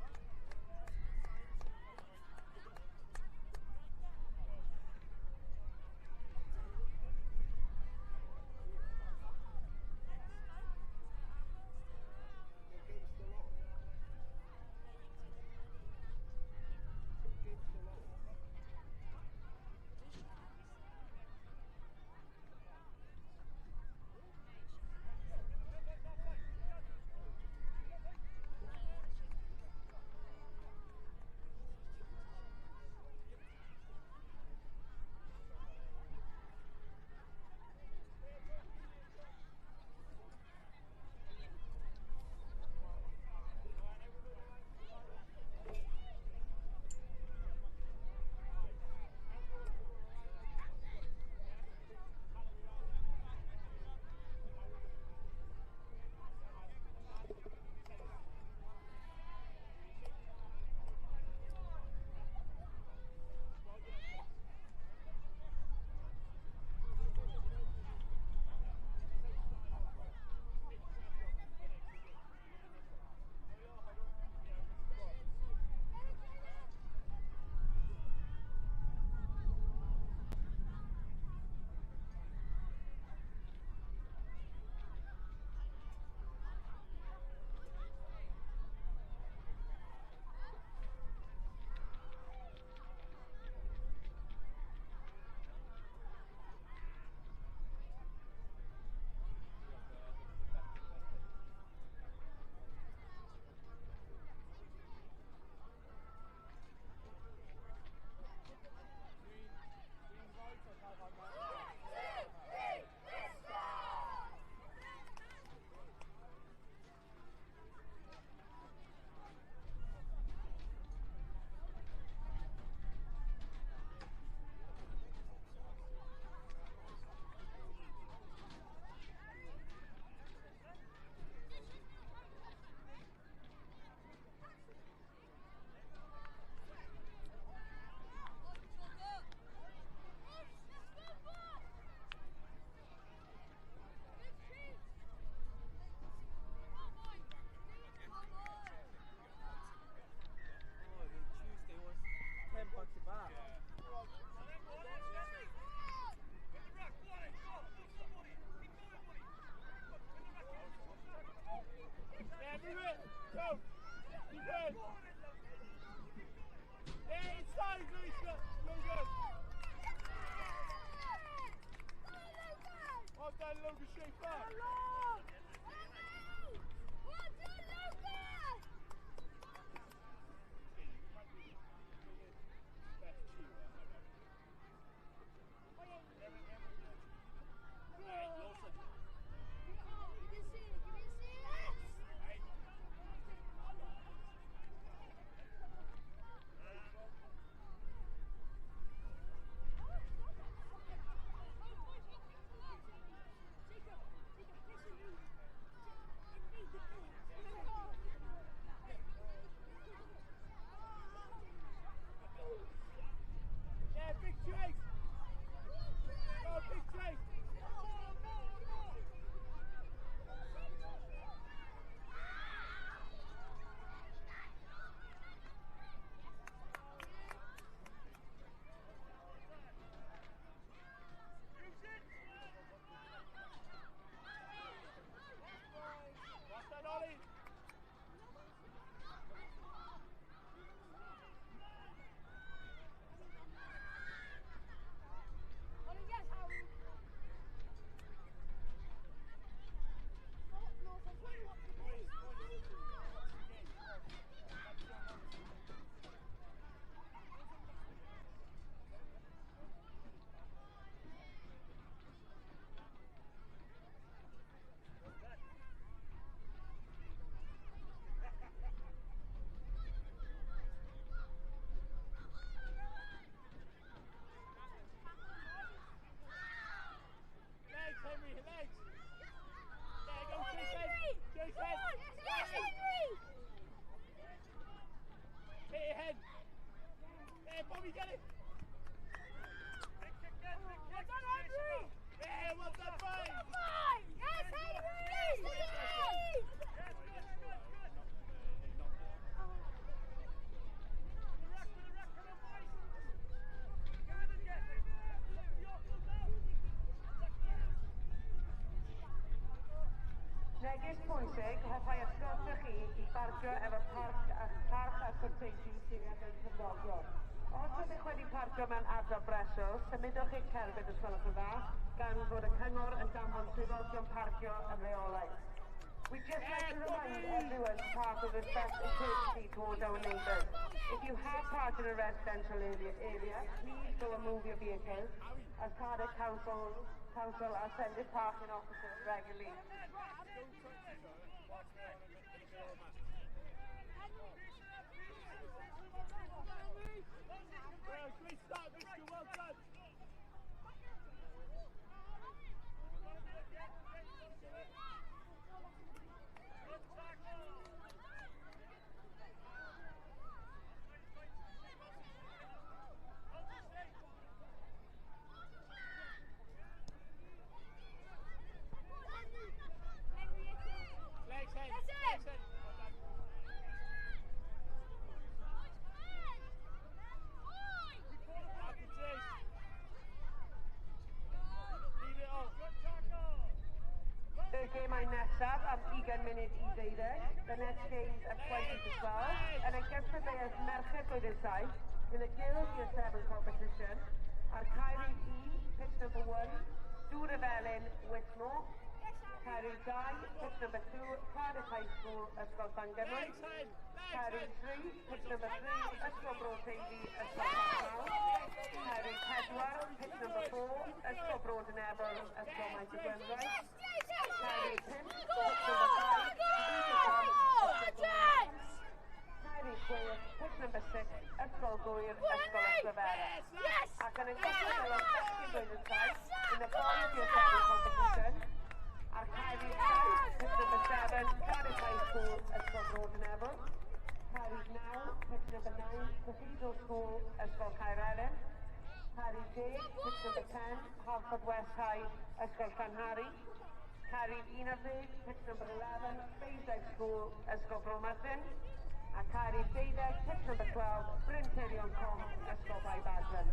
Jacob, Neges pwysig, hoffai atgoffa chi i barcio efo parch a cwrteisi tuag at ein cymdogion. Os ydych wedi parcio mewn ardal breswyl, symudwch eich cerbyd os gwelwch yn dda, gan fod y cyngor yn danfon swyddogion parcio yn rheolaidd. We'd just like to remind everyone to park with respect and courtesy towards our neighbours. If you have parked in a residential area, please go and move your vehicles, as Cardiff Council are sending parking officers regularly. Great start, Mr. Well done. Y gemau nesaf am 11:40, the next game's at 11:40, yn y gystadleuaeth Merched Blwyddyn 7, in the Girls Year 7 competition, ar cae rhif 1, pitch number 1, Dŵr y Felin, Whitmore, cae rhif 2, pitch number 2, Cardiff High School, Ysgol Llangynwy, cae rhif 3, pitch number 3, Ysgol Bro Teifi, Ysgol Plasmawr, cae rhif 4, pitch number 4, Ysgol Bro Dinefwr, Ysgol Maes y Gwendraeth, cae rhif 5, pitch number 5, cae rhif 6, pitch number 6, Ysgol Gŵyr, Ysgol Ystafelra. Ac yn y gystadleuaeth bechgyn blwyddyn 7, in the Boys Year 7 competition, ar cae rhif 7, pitch number 7, Cardiff High School, Ysgol Bro Dinefwr, cae rhif 9, pitch number 9, Cathedral School, Ysgol Caerelyn, cae rhif 10, pitch number 10, Haverfordwest High, Ysgol Llanhari, cae rhif 11, pitch number 11, Bayside School, Ysgol Bro Myrddin, a cae rhif 12, pitch number 12, Bryn Tirion Com, Ysgol Bae Baglan.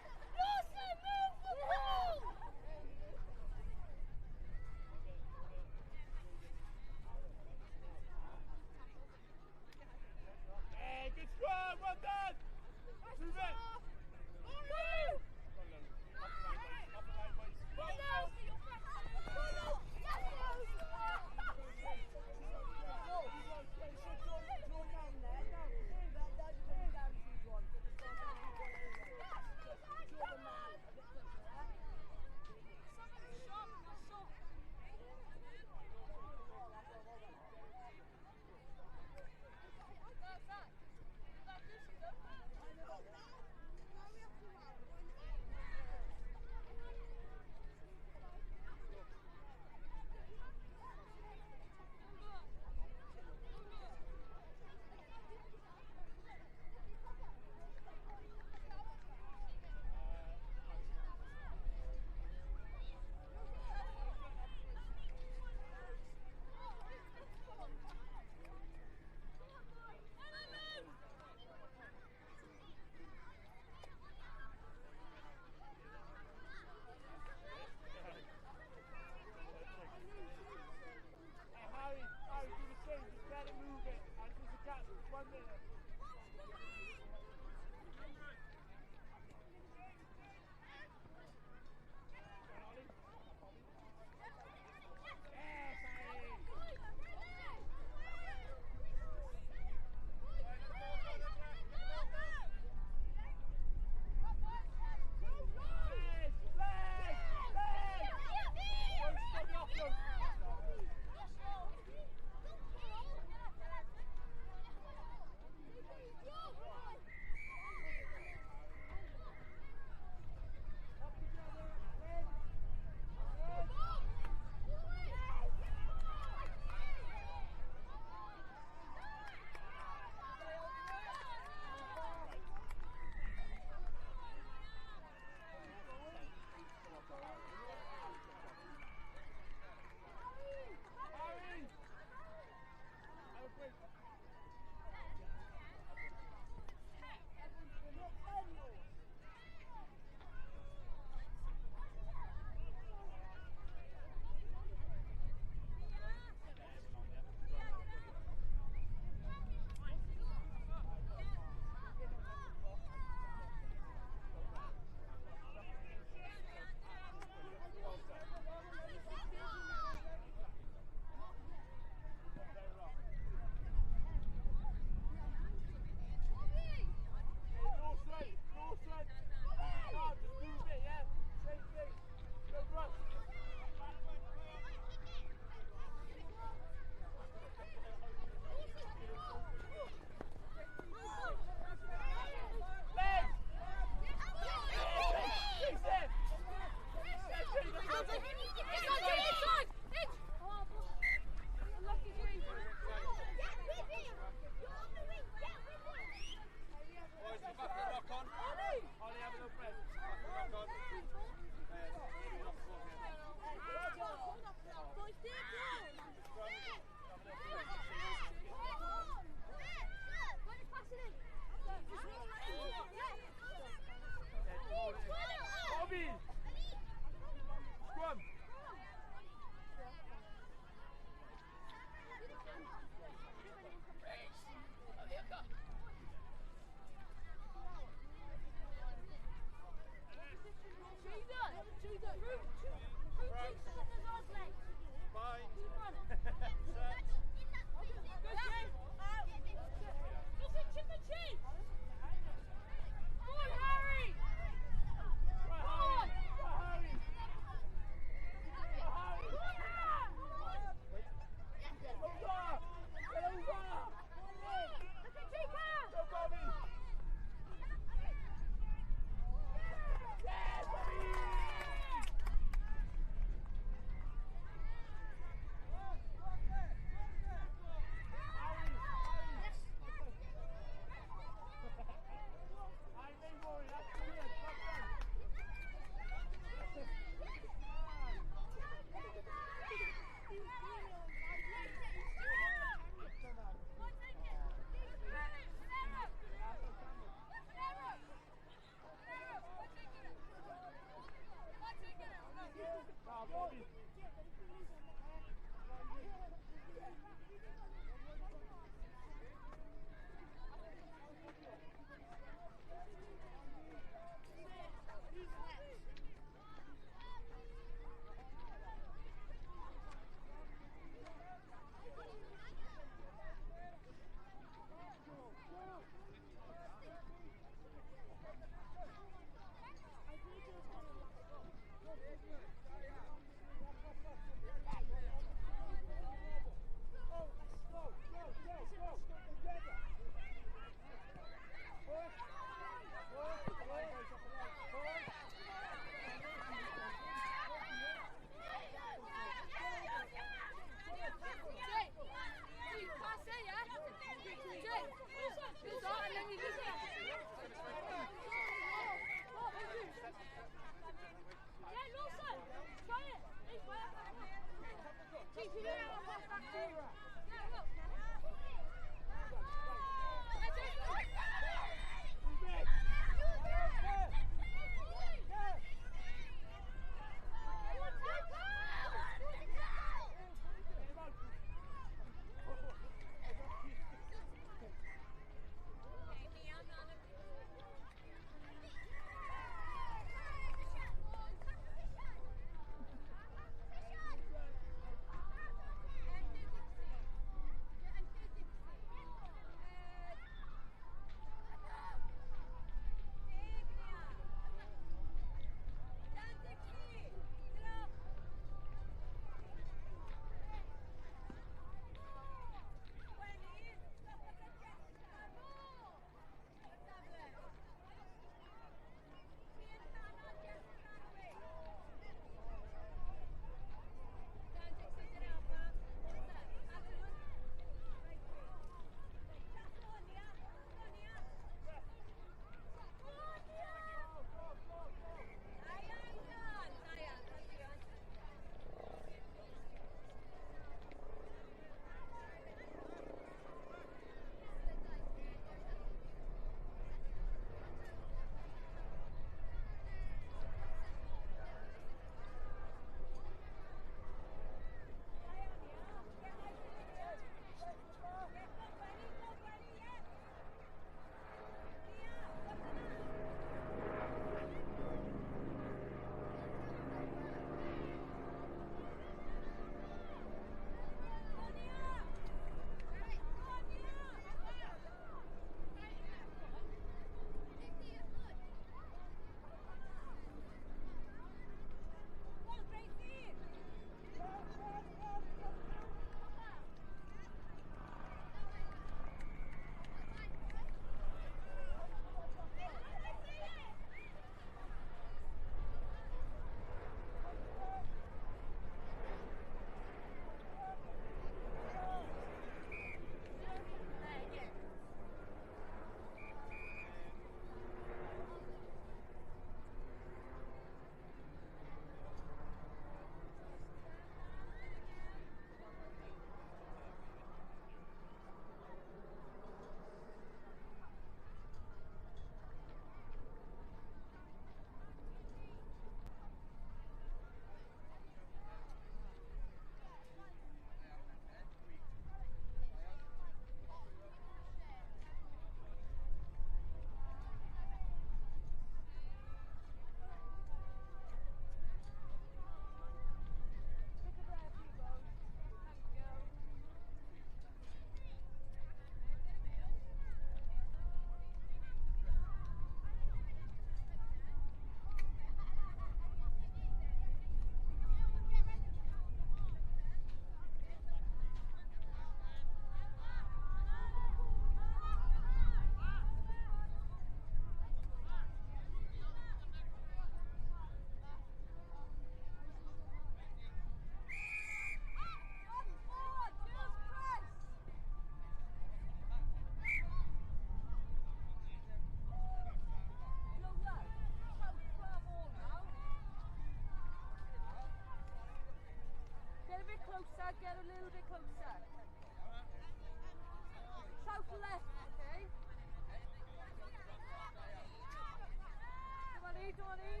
Donny, Donny.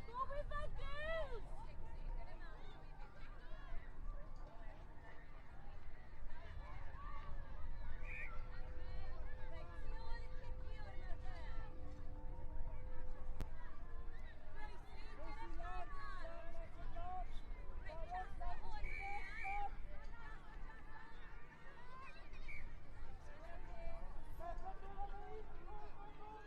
Go with that, girls! Lucy, lan, lan, lan, lan. Barod, lan, lan. Go, go, go, go, go, go.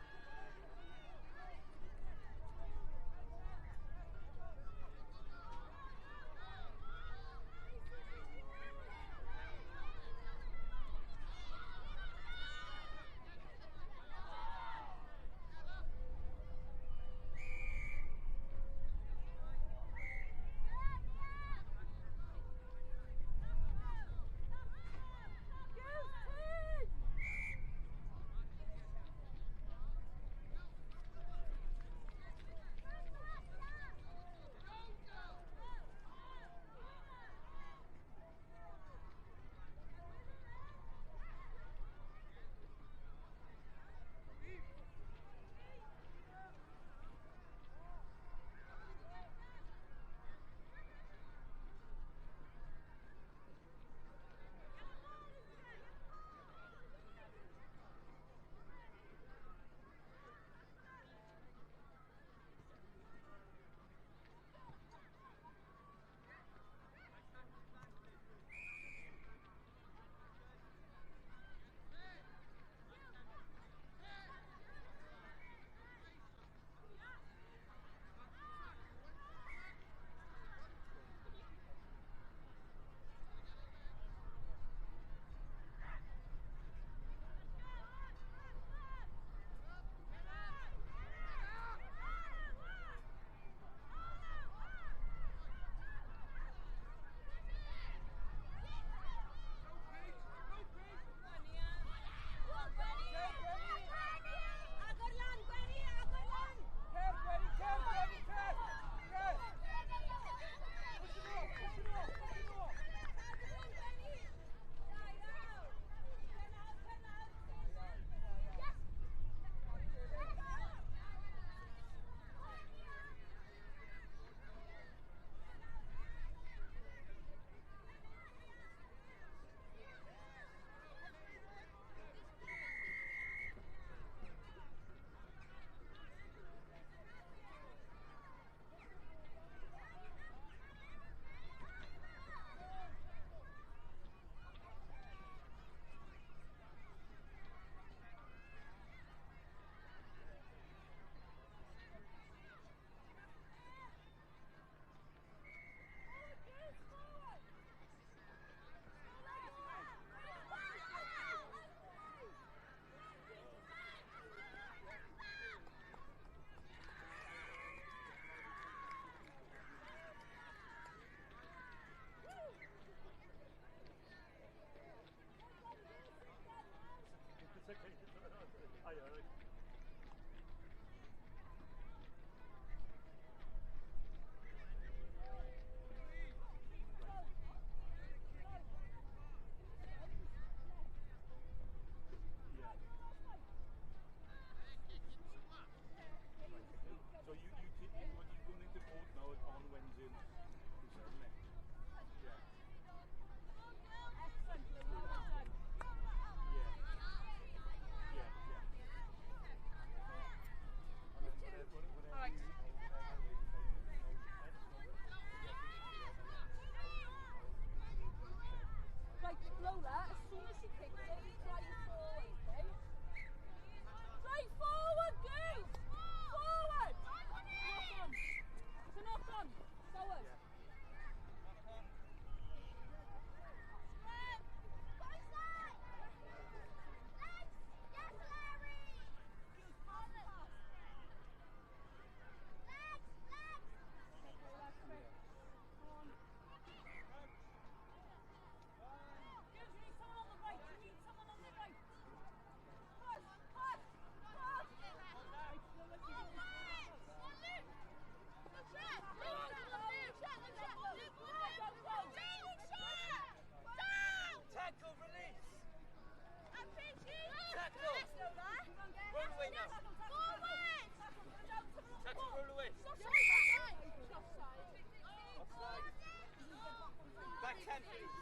10, please.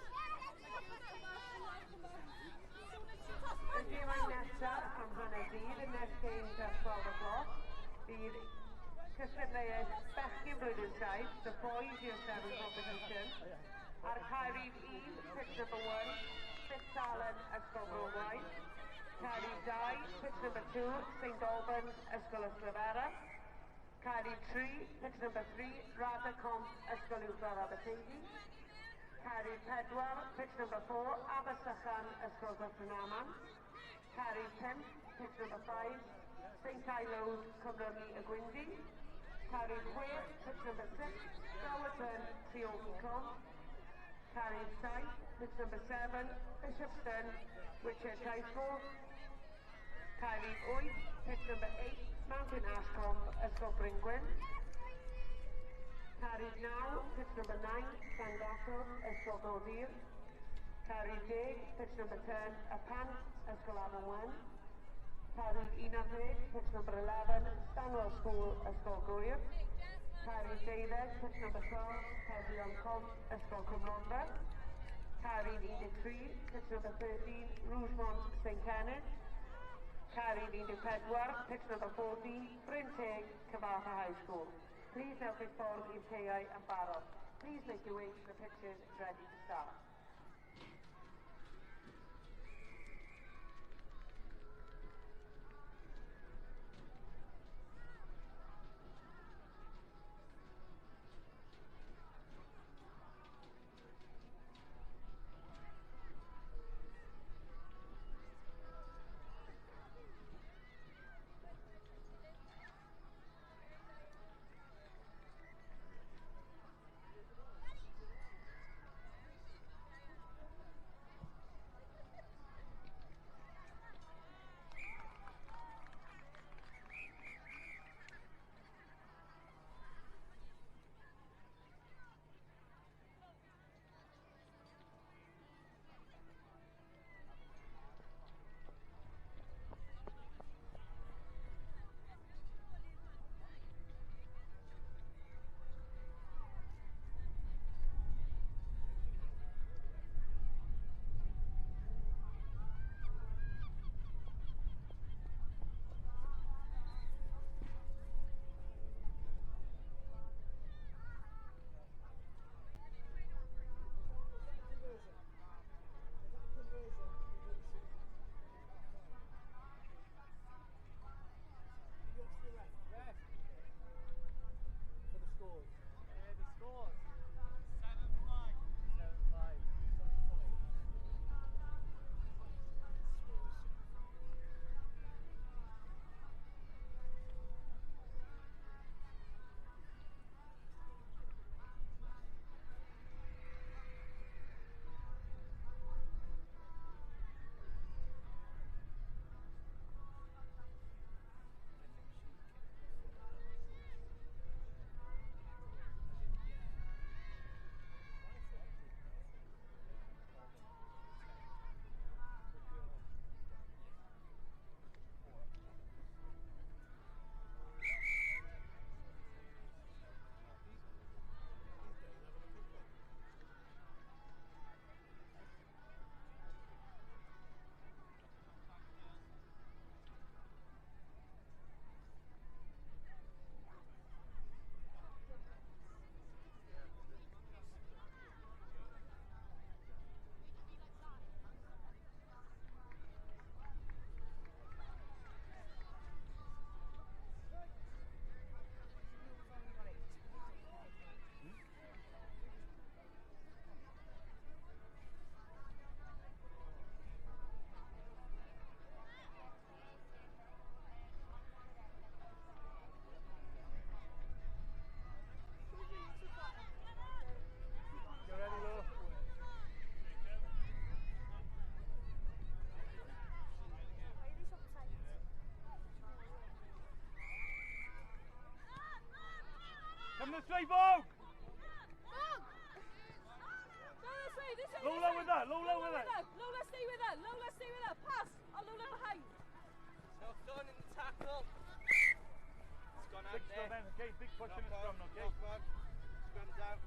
Y gemau nesaf am hanner dydd, y next games at 12 o'clock, bydd cystadleuaeth bechgyn blwyddyn 7, the boys year 7 competition, ar cae rhif 1, pitch number 1, Fitzalan, Ysgol Bro Gwaun, cae rhif 2, pitch number 2, St Albans, Ysgol Ystalyfera, cae rhif 3, pitch number 3, Rada Comp, Ysgol Uwchradd Aberteifi, cae rhif 4, pitch number 4, Abersychan, Ysgol Dyffryn Aman, cae rhif 5, pitch number 5, St Teilo's, Cwmrymni y Gwyndy, cae rhif 6, pitch number 6, Gowerton, Treorchy Comp, cae rhif 7, pitch number 7, Bishopston, Whitchurch High School, cae rhif 8, pitch number 8, Mountain Ash Comp, Ysgol Bryngwyn, cae rhif 9, pitch number 9, Llangatwg, Ysgol Doldir, cae rhif 10, pitch number 10, Y Pant, Ysgol Afon Wen, cae rhif 11, pitch number 11, Stanwell School, Ysgol Gŵyr, cae rhif 12, pitch number 12, Caerllion Comp, Ysgol Cwm Rhondda, cae rhif 13, pitch number 13, Rougemont, St Cenydd, cae rhif 14, pitch number 14, Bryn Teg, Cyfarthfa High School. Please newch eich ffordd i'r caeau yn barod. Please make your way to the pitches ready to start. For the scores. Yeah, the scores. 7-5. 7-5. 7-5. Get ready, Lo. Come this way, Vogue! Vogue! Go this way, this way. Lola this way. with her, Lola with her. Lola, stay with her. Lola, stay with her. Pass. Oh, Lola behind. Well done in the tackle. It's gone out Big there. scrum then, okay? Big push in the Knock scrum, on, okay? knock on. Scrum's out.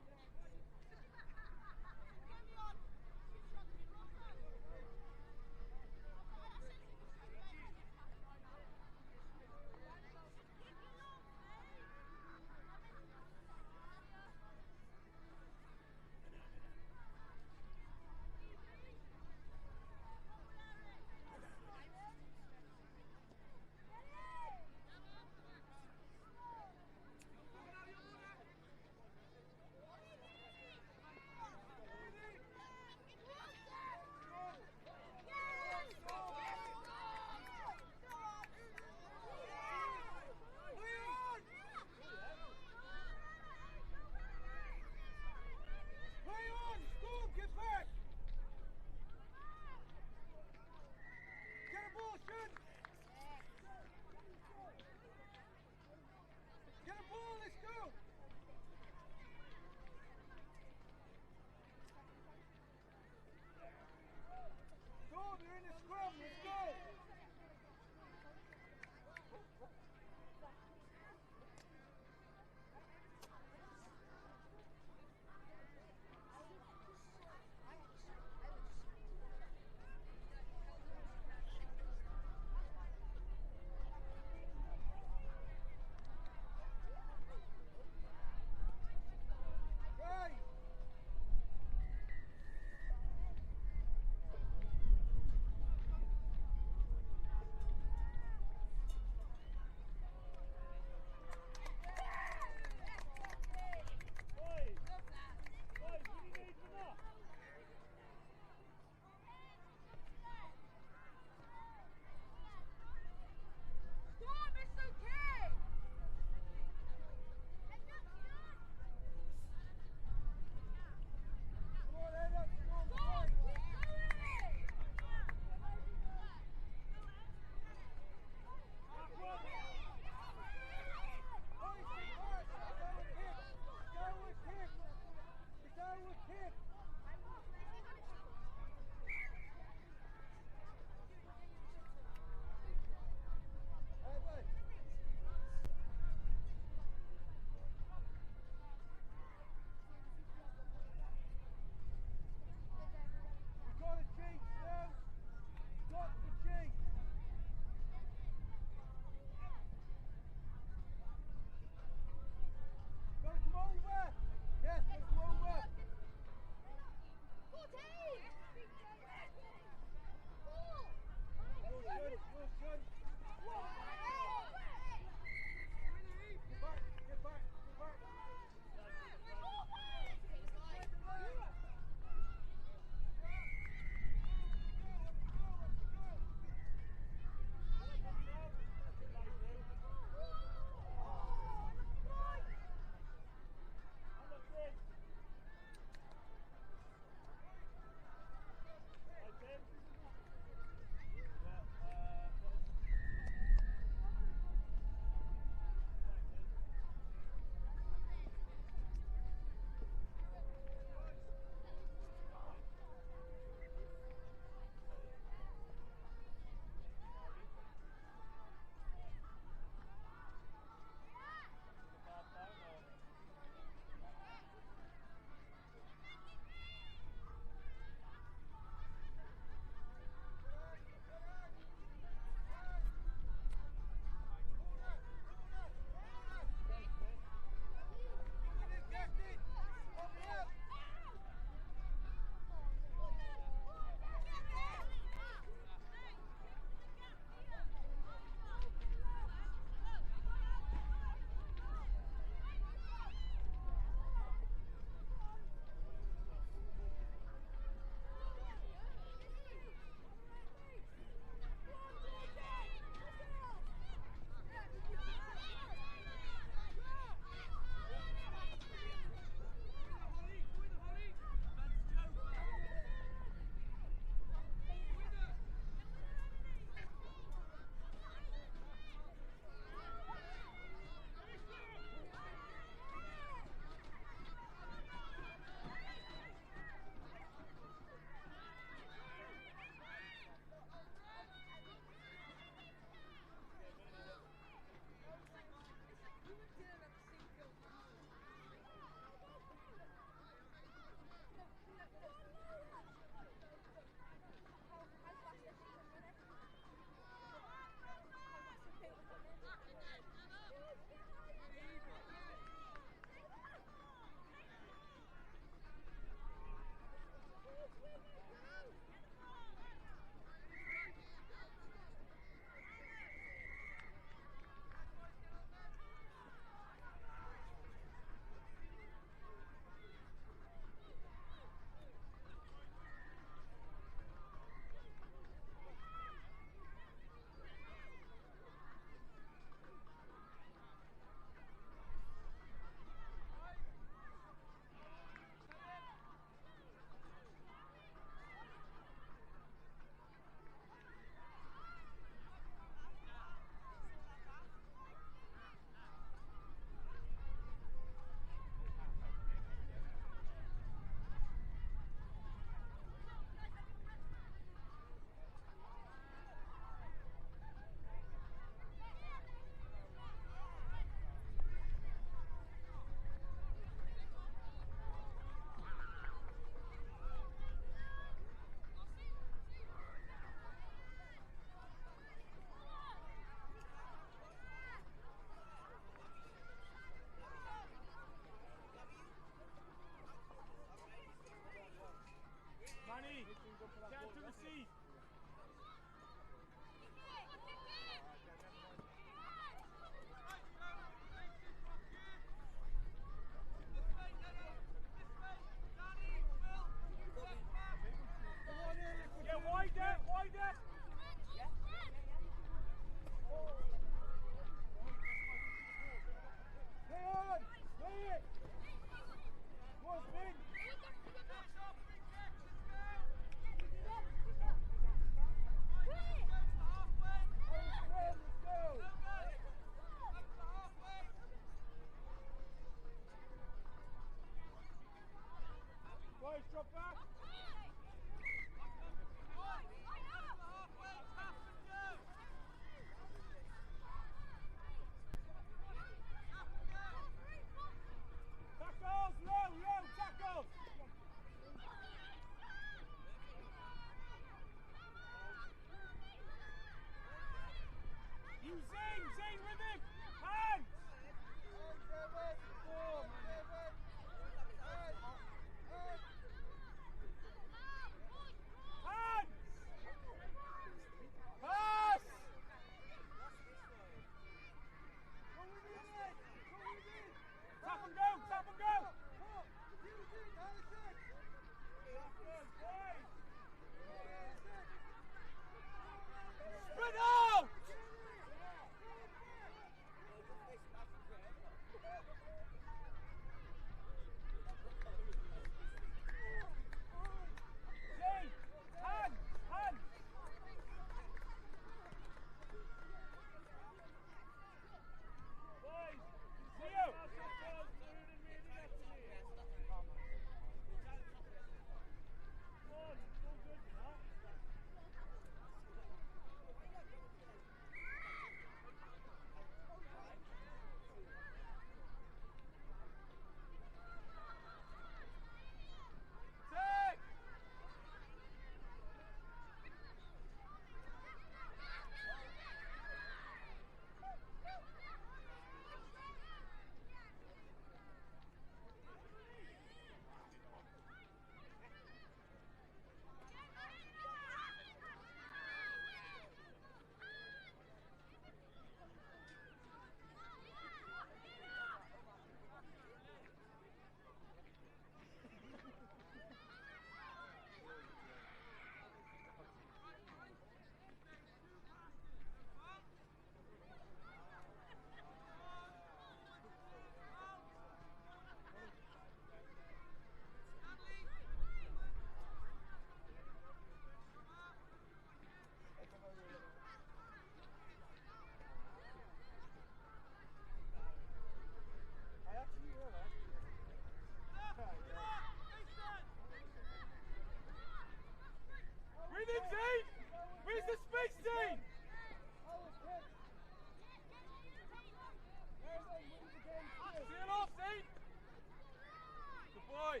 boy.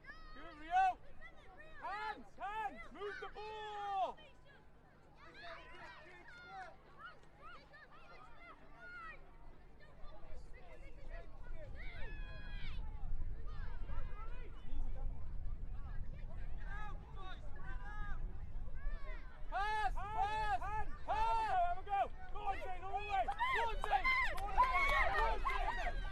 Good, Rio. Hands, hands, move the ball. Pass, pass, pass. Have a go. Go on, Zane, all the way. Go on, Zane. Go on, Zane. Go on, Zane.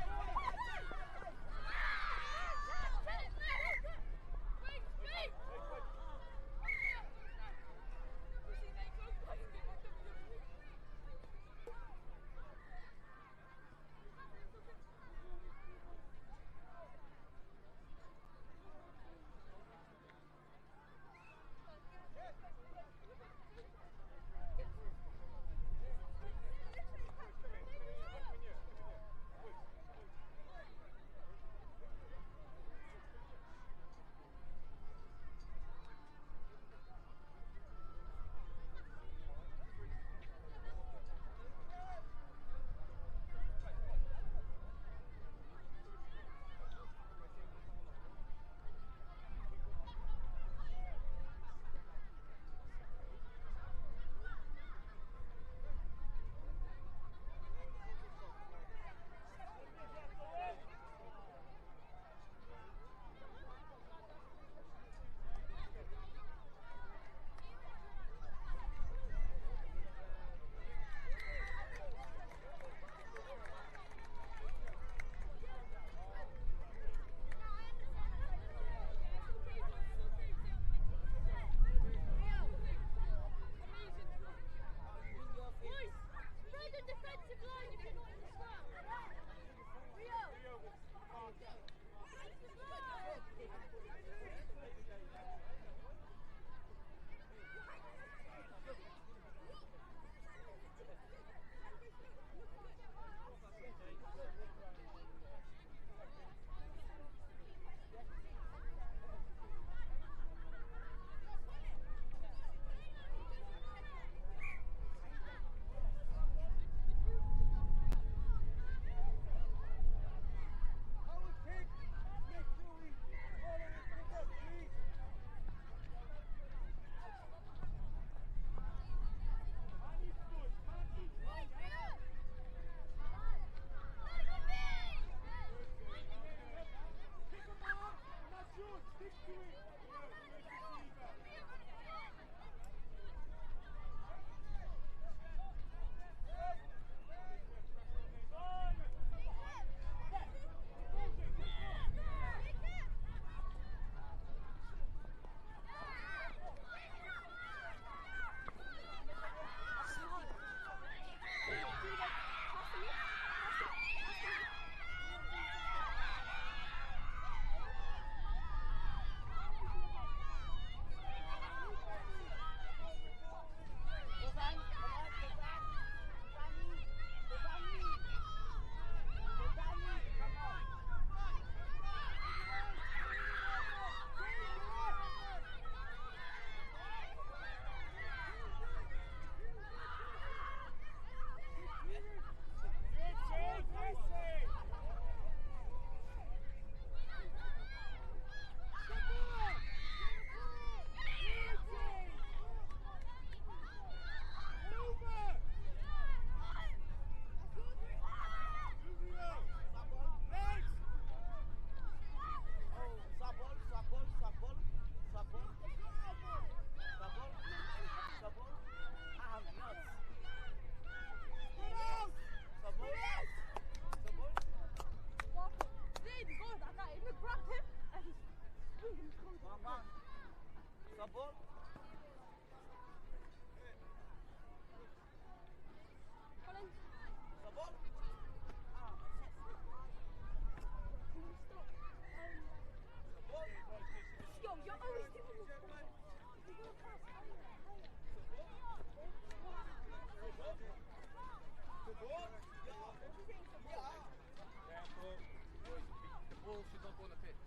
The ball should not go on the pitch.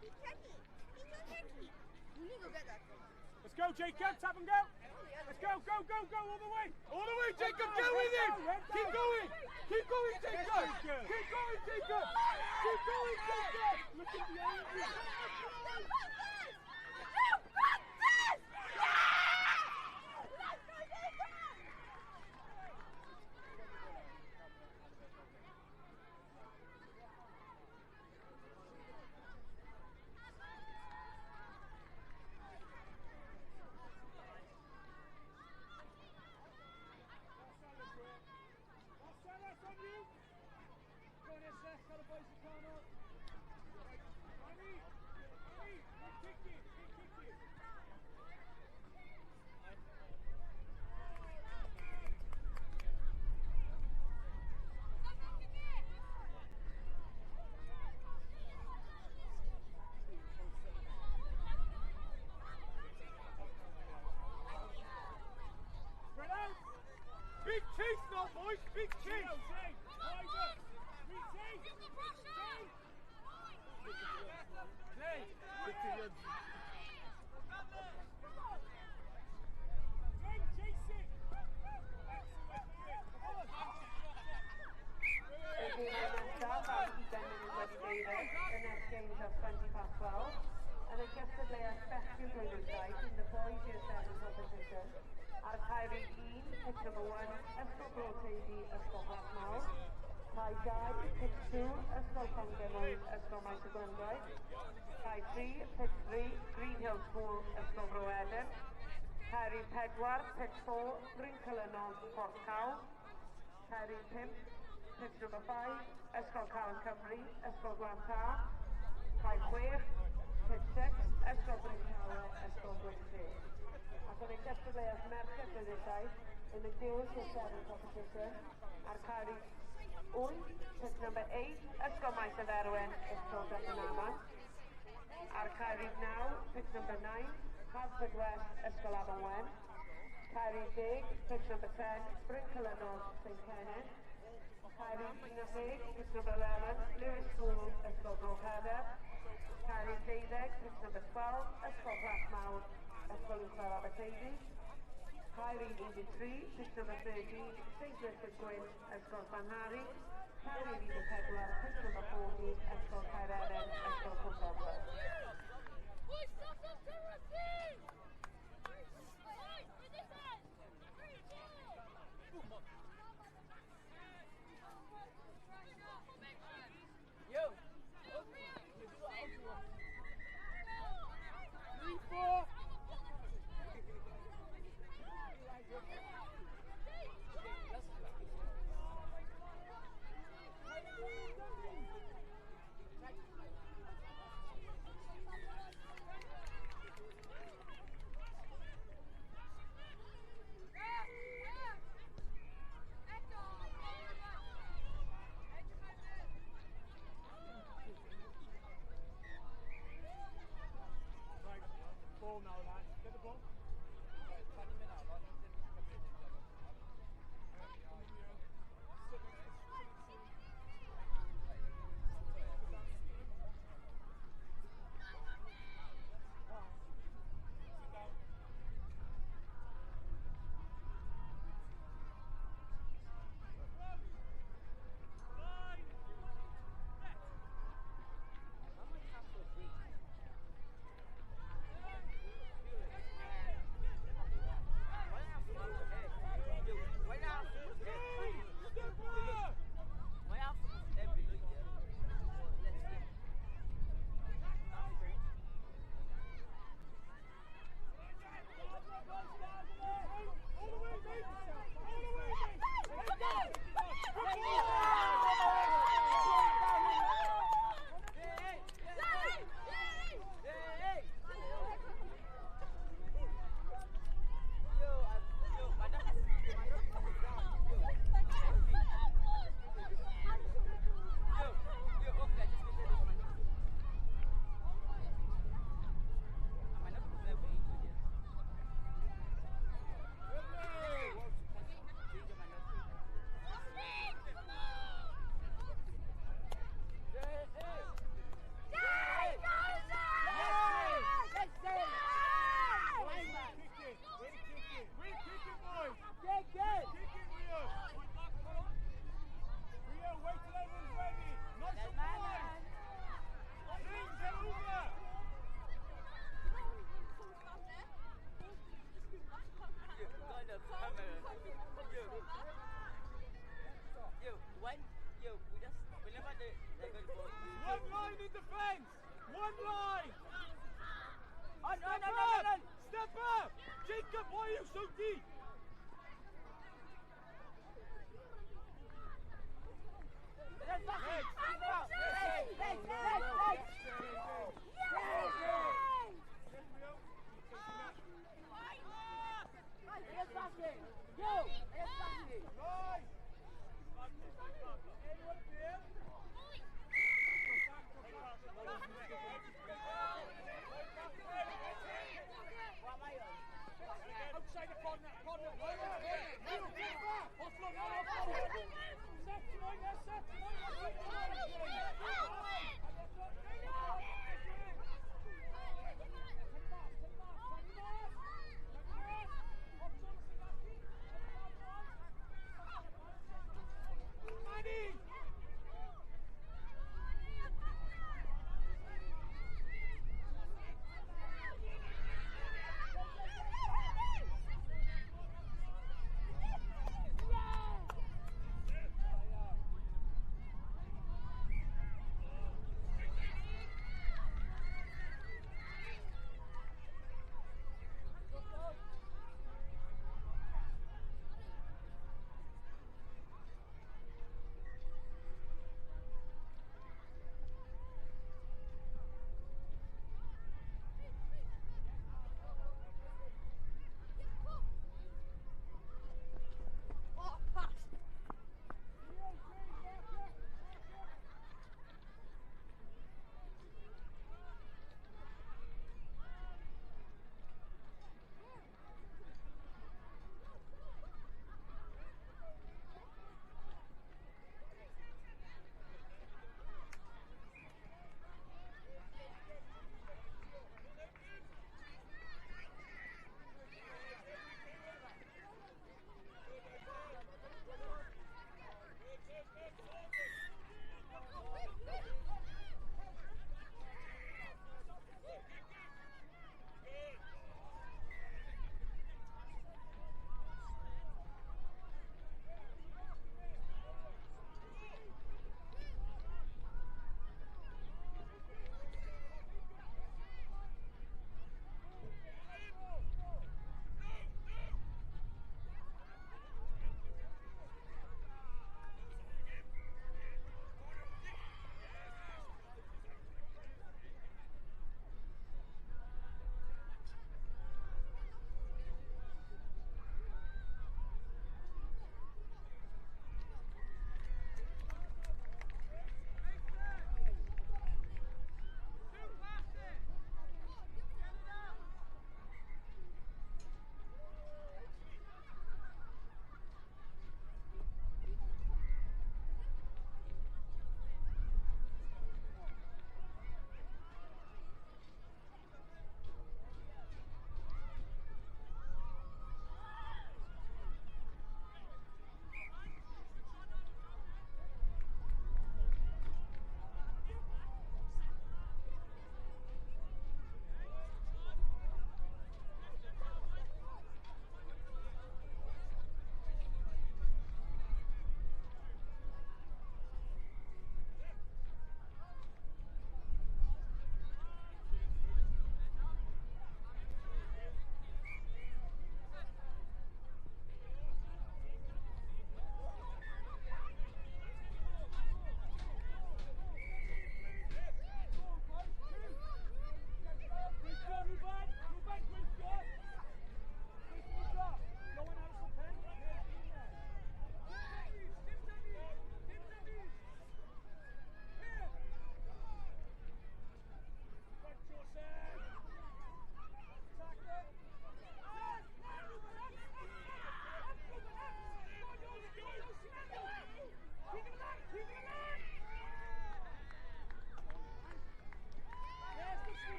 He's tricky. He's so tricky. You need to go get that. Let's go, Jacob. Tap and go. Let's go, go, go, go, all the way. All the way, Jacob, get with him. Keep going. Keep going, Jacob. Keep going, Jacob. Keep going, Jacob. Look at the angel. You got this! Yeah! Let's go, Jacob! That's on you. Go on, SF, tell the boys to turn up. Annie, Annie, keep kicking, keep kicking. Spread out. Big chase now, boys. Big chase. Give the pressure! Jay. Jay, chase it. Y gemau nesaf ar 20 munud wedi 12, the next games are 12:20. Yn y gystadleuaeth bechgyn blwyddyn 7 in the boys year 7 competition, ar cae rhif 1, pitch number 1, Ysgol Bro Teifi, Ysgol Plasmawr. Cae 2, pitch 2, Ysgol Llangemwyd, Ysgol Maes y Gwendraeth. Cae 3, pitch 3, Green Hill School, Ysgol Bro Edern. Cae rhif 4, pitch 4, Bryn Celynog, Porthcawl. Cae rhif 5, pitch number 5, Ysgol Calon Cymru, Ysgol Glan Taf. Cae 6, pitch 6, Ysgol Bryn Tawe, Ysgol Gwyn Teg. Ac yn y gystadleuaeth merched blwyddyn 7, in the girls year 7 competition, ar cae rhif 8, pitch number 8, Ysgol Maes y Dderwen, Ysgol Dyffryn Aman. Ar cae rhif 9, pitch number 9, Haverfordwest, Ysgol Afon Wen. Cae rhif 10, pitch number 10, Bryn Celynog, St Cennen. Cae rhif 11, pitch number 11, Lewis School, Ysgol Bro Pedr. Cae rhif 12, pitch number 12, Ysgol Plasmawr, Ysgol Uwchradd Aberteifi. Cae rhif 13, pitch number 13, St Richard Gwyn, Ysgol Llanhari. Cae rhif 14, pitch number 14, Ysgol Caeredin, Ysgol Cwm Gogledd. Boys, stop up to receive! Boys, with this end! 3, 2! Yo! 3, 4.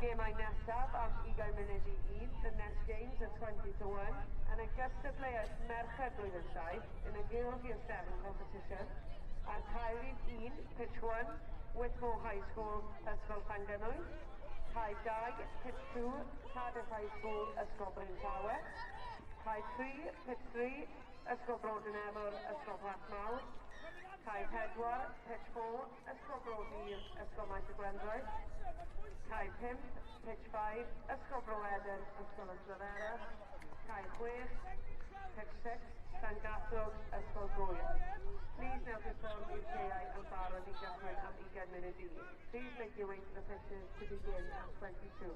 Gemau nesaf am 12:40, the next games are 12:40, yn y gystadleuaeth Merched Blwyddyn 7, in the Girls Year 7 competition, ar cae rhif 1, pitch 1, Whitmore High School, Ysgol Llangynwy, Cae 2, pitch 2, Cardiff High School, Ysgol Bryn Tawe, Cae 3, pitch 3, Ysgol Bro Dinefwr, Ysgol Plasmawr, Cae 4, pitch 4, Ysgol Bro Dur, Ysgol Maes y Gwendraeth, Cae 5, pitch 5, Ysgol Bro Edern, Ysgol Ystalyfera, Cae 6, pitch 6, Llangatwg, Ysgol Gŵyr. Plis newch eich ffordd i'r caeau yn barod i gychwyn am 12:40. Please make your way to the pitches to begin at 22.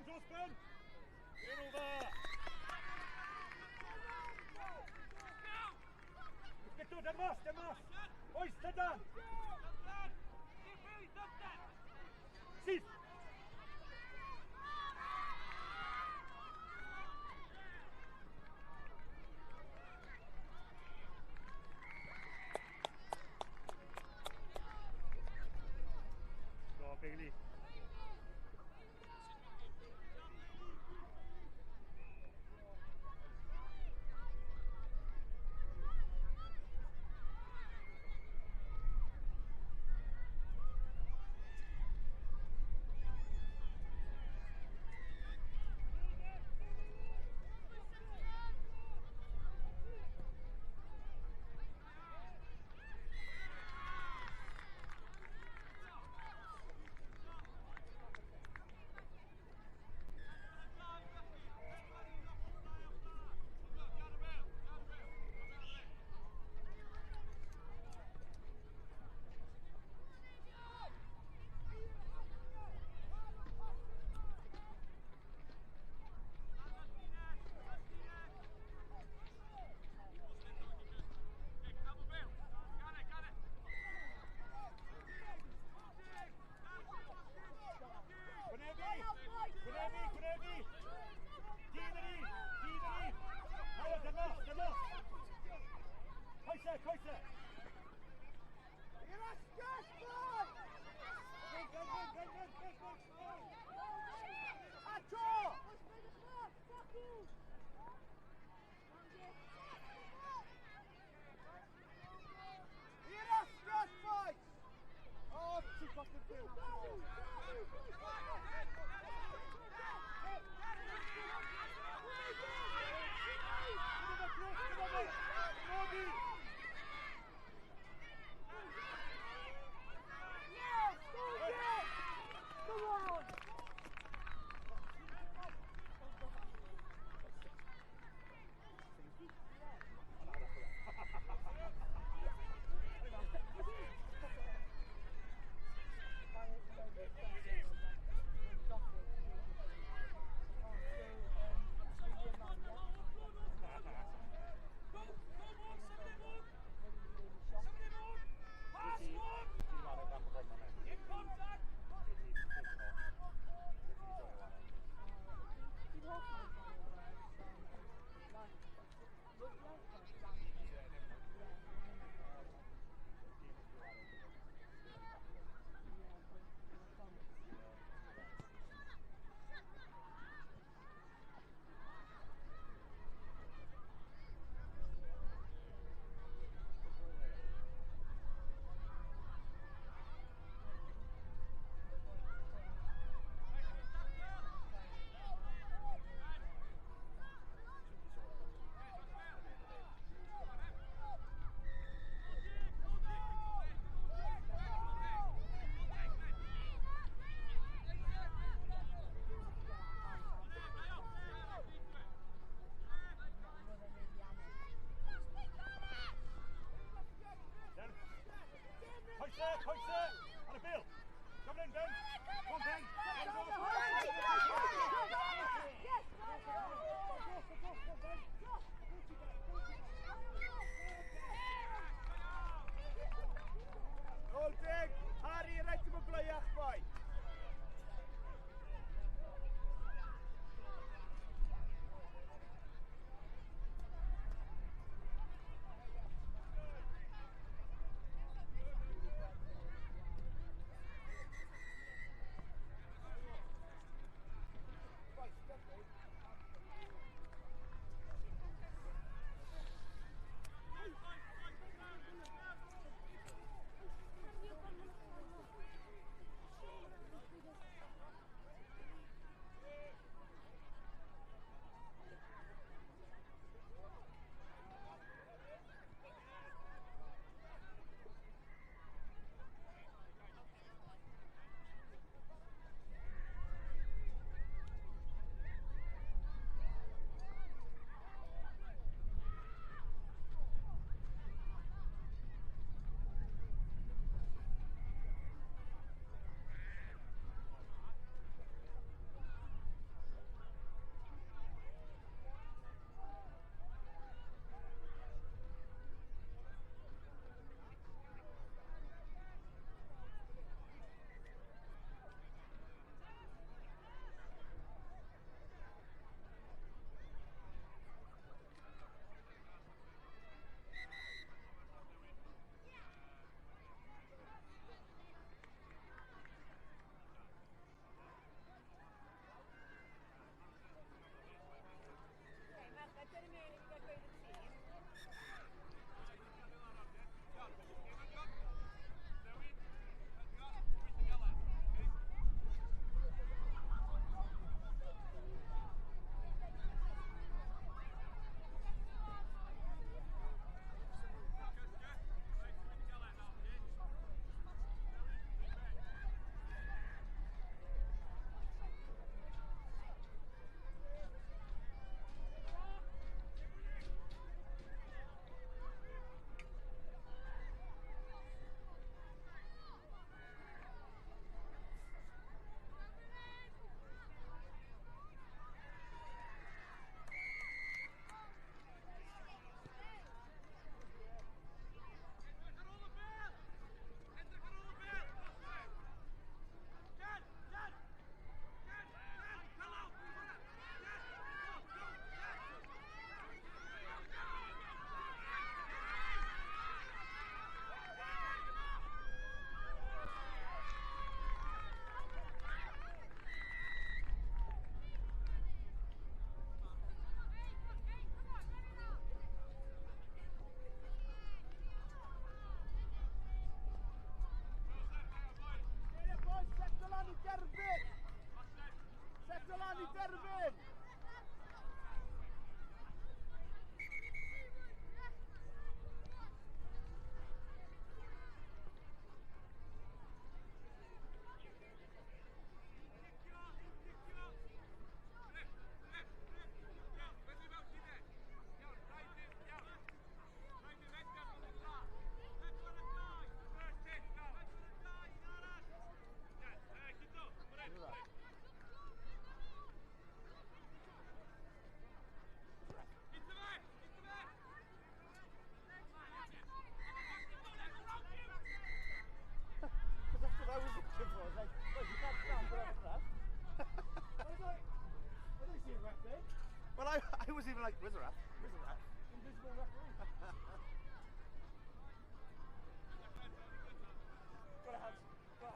Dros ben! Get over! Get den mas, den mas! Oes, llydan! Syth! Go, Bailey. Coesau, coesau, ar y bil. Come in, Ben. Come on, Ben. Nôl deg, Harry, rhaid i'n bleiach, boi. Well, I was even like, where's the ref? Where's the ref? Invisible referee. Gotta have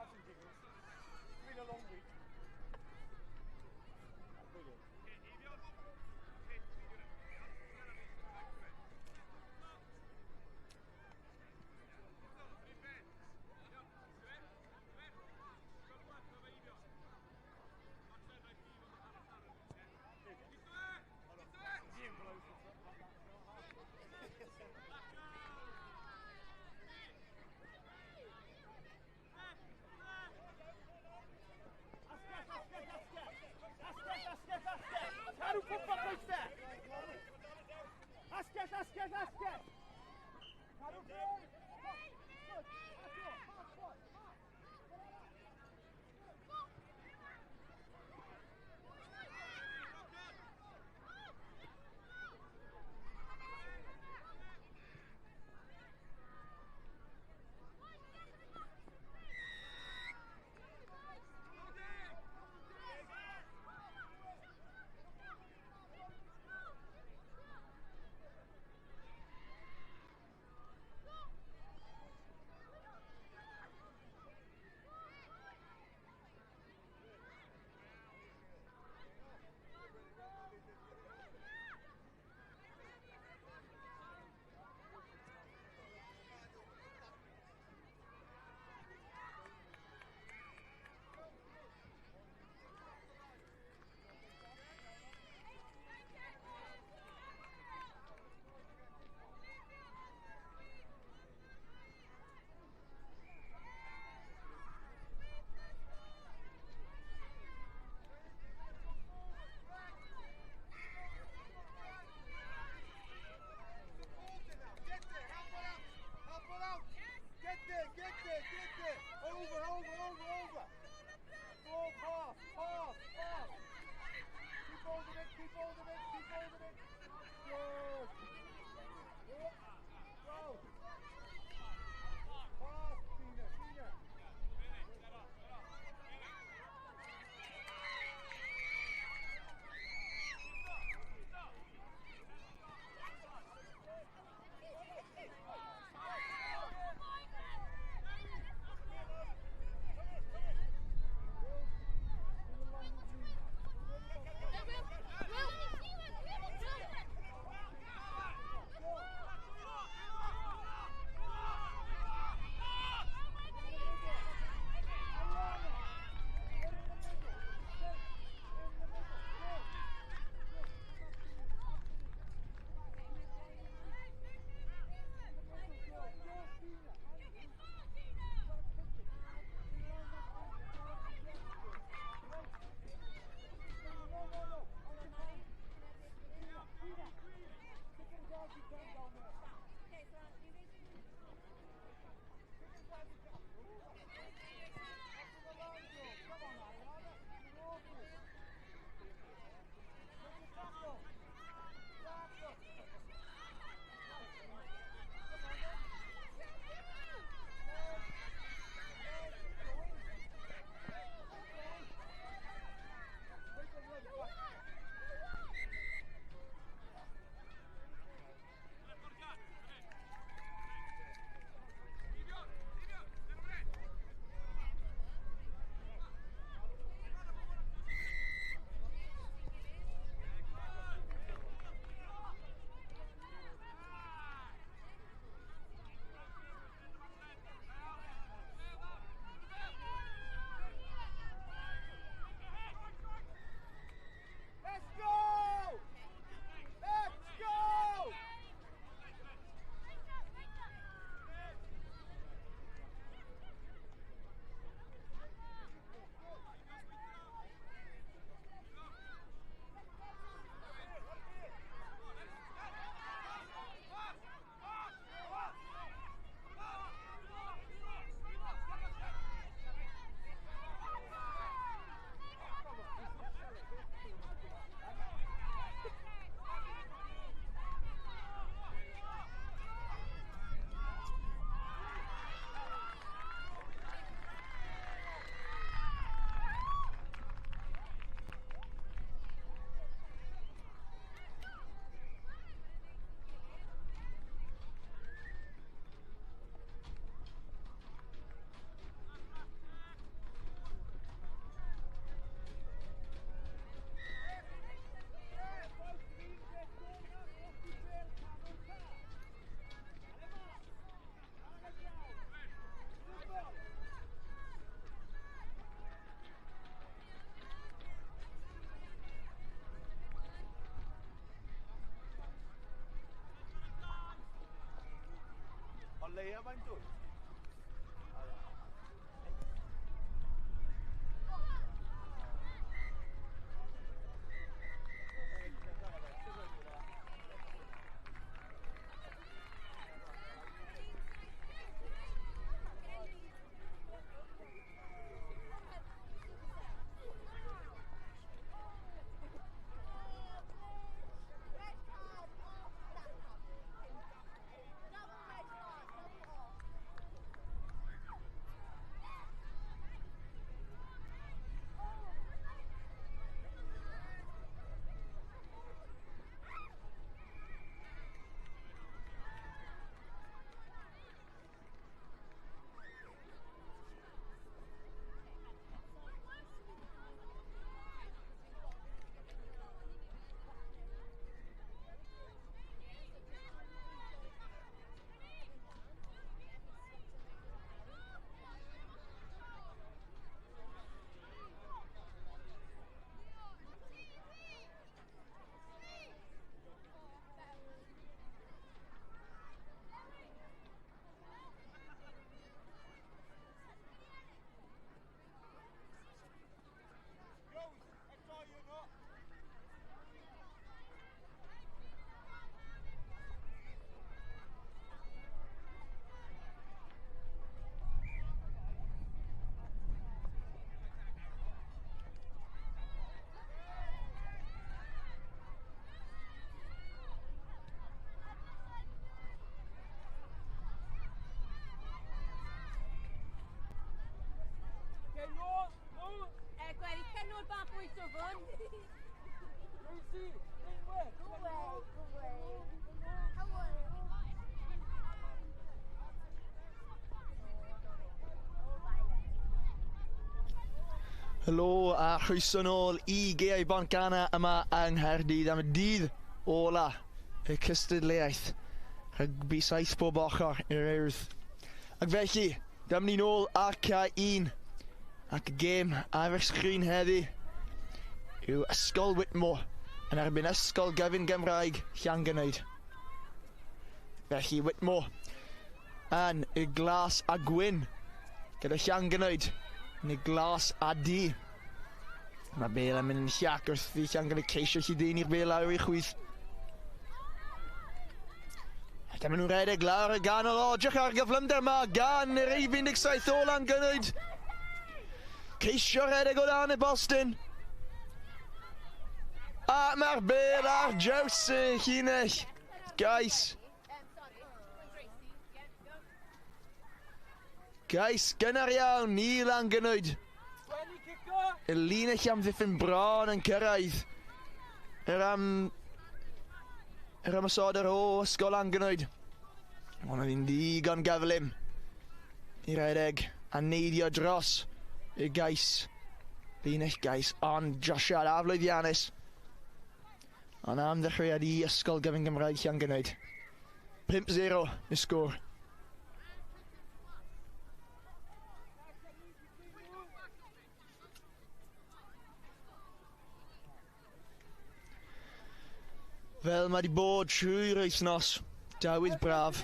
some giggles. It's been a long week. Brilliant. Leia mae'n dweud. Helo a chroeso nôl i Gaeau Pontcanna yma yng Nghaerdydd am y dydd ola y cystadleuaeth rygbi 7 bob ochr i'r Urdd. Ac felly, dyma ni nôl ar cae 1 ac y gêm ar y sgrin heddi yw Ysgol Whitmore yn erbyn Ysgol Gyfun Gymraeg Llangynwyd. Felly Whitmore yn y glas a gwyn gyda Llangynwyd yn y glas a du. Mae bêl yn mynd yn llac wrth i Llangynwyd ceisio lledaenu'r bêl lawr i chwith. Ac maen nhw'n rhedeg lawr y ganol. O, edrych ar gyflymder yma gan yr rhif 17 o Langynwyd. Ceisio rhedeg o dan y bostyn. A mae'r bêl ar draws y llinell. Gais. Gais gynnar iawn i Langynwyd. Y linell amddiffyn bron yn cyrraedd. Yr am... Yr ymosodwr o Ysgol Llangynwyd. Ond oedd hi'n ddigon gyflym i redeg a neidio dros y gais. Linell gais, ond Joshua aflwyddiannus. Ond am ddechreuad i Ysgol Gyfun Gymraeg Llangynwyd. 5-0 y sgôr. Fel mae wedi bod trwy'r wythnos, dywydd braf.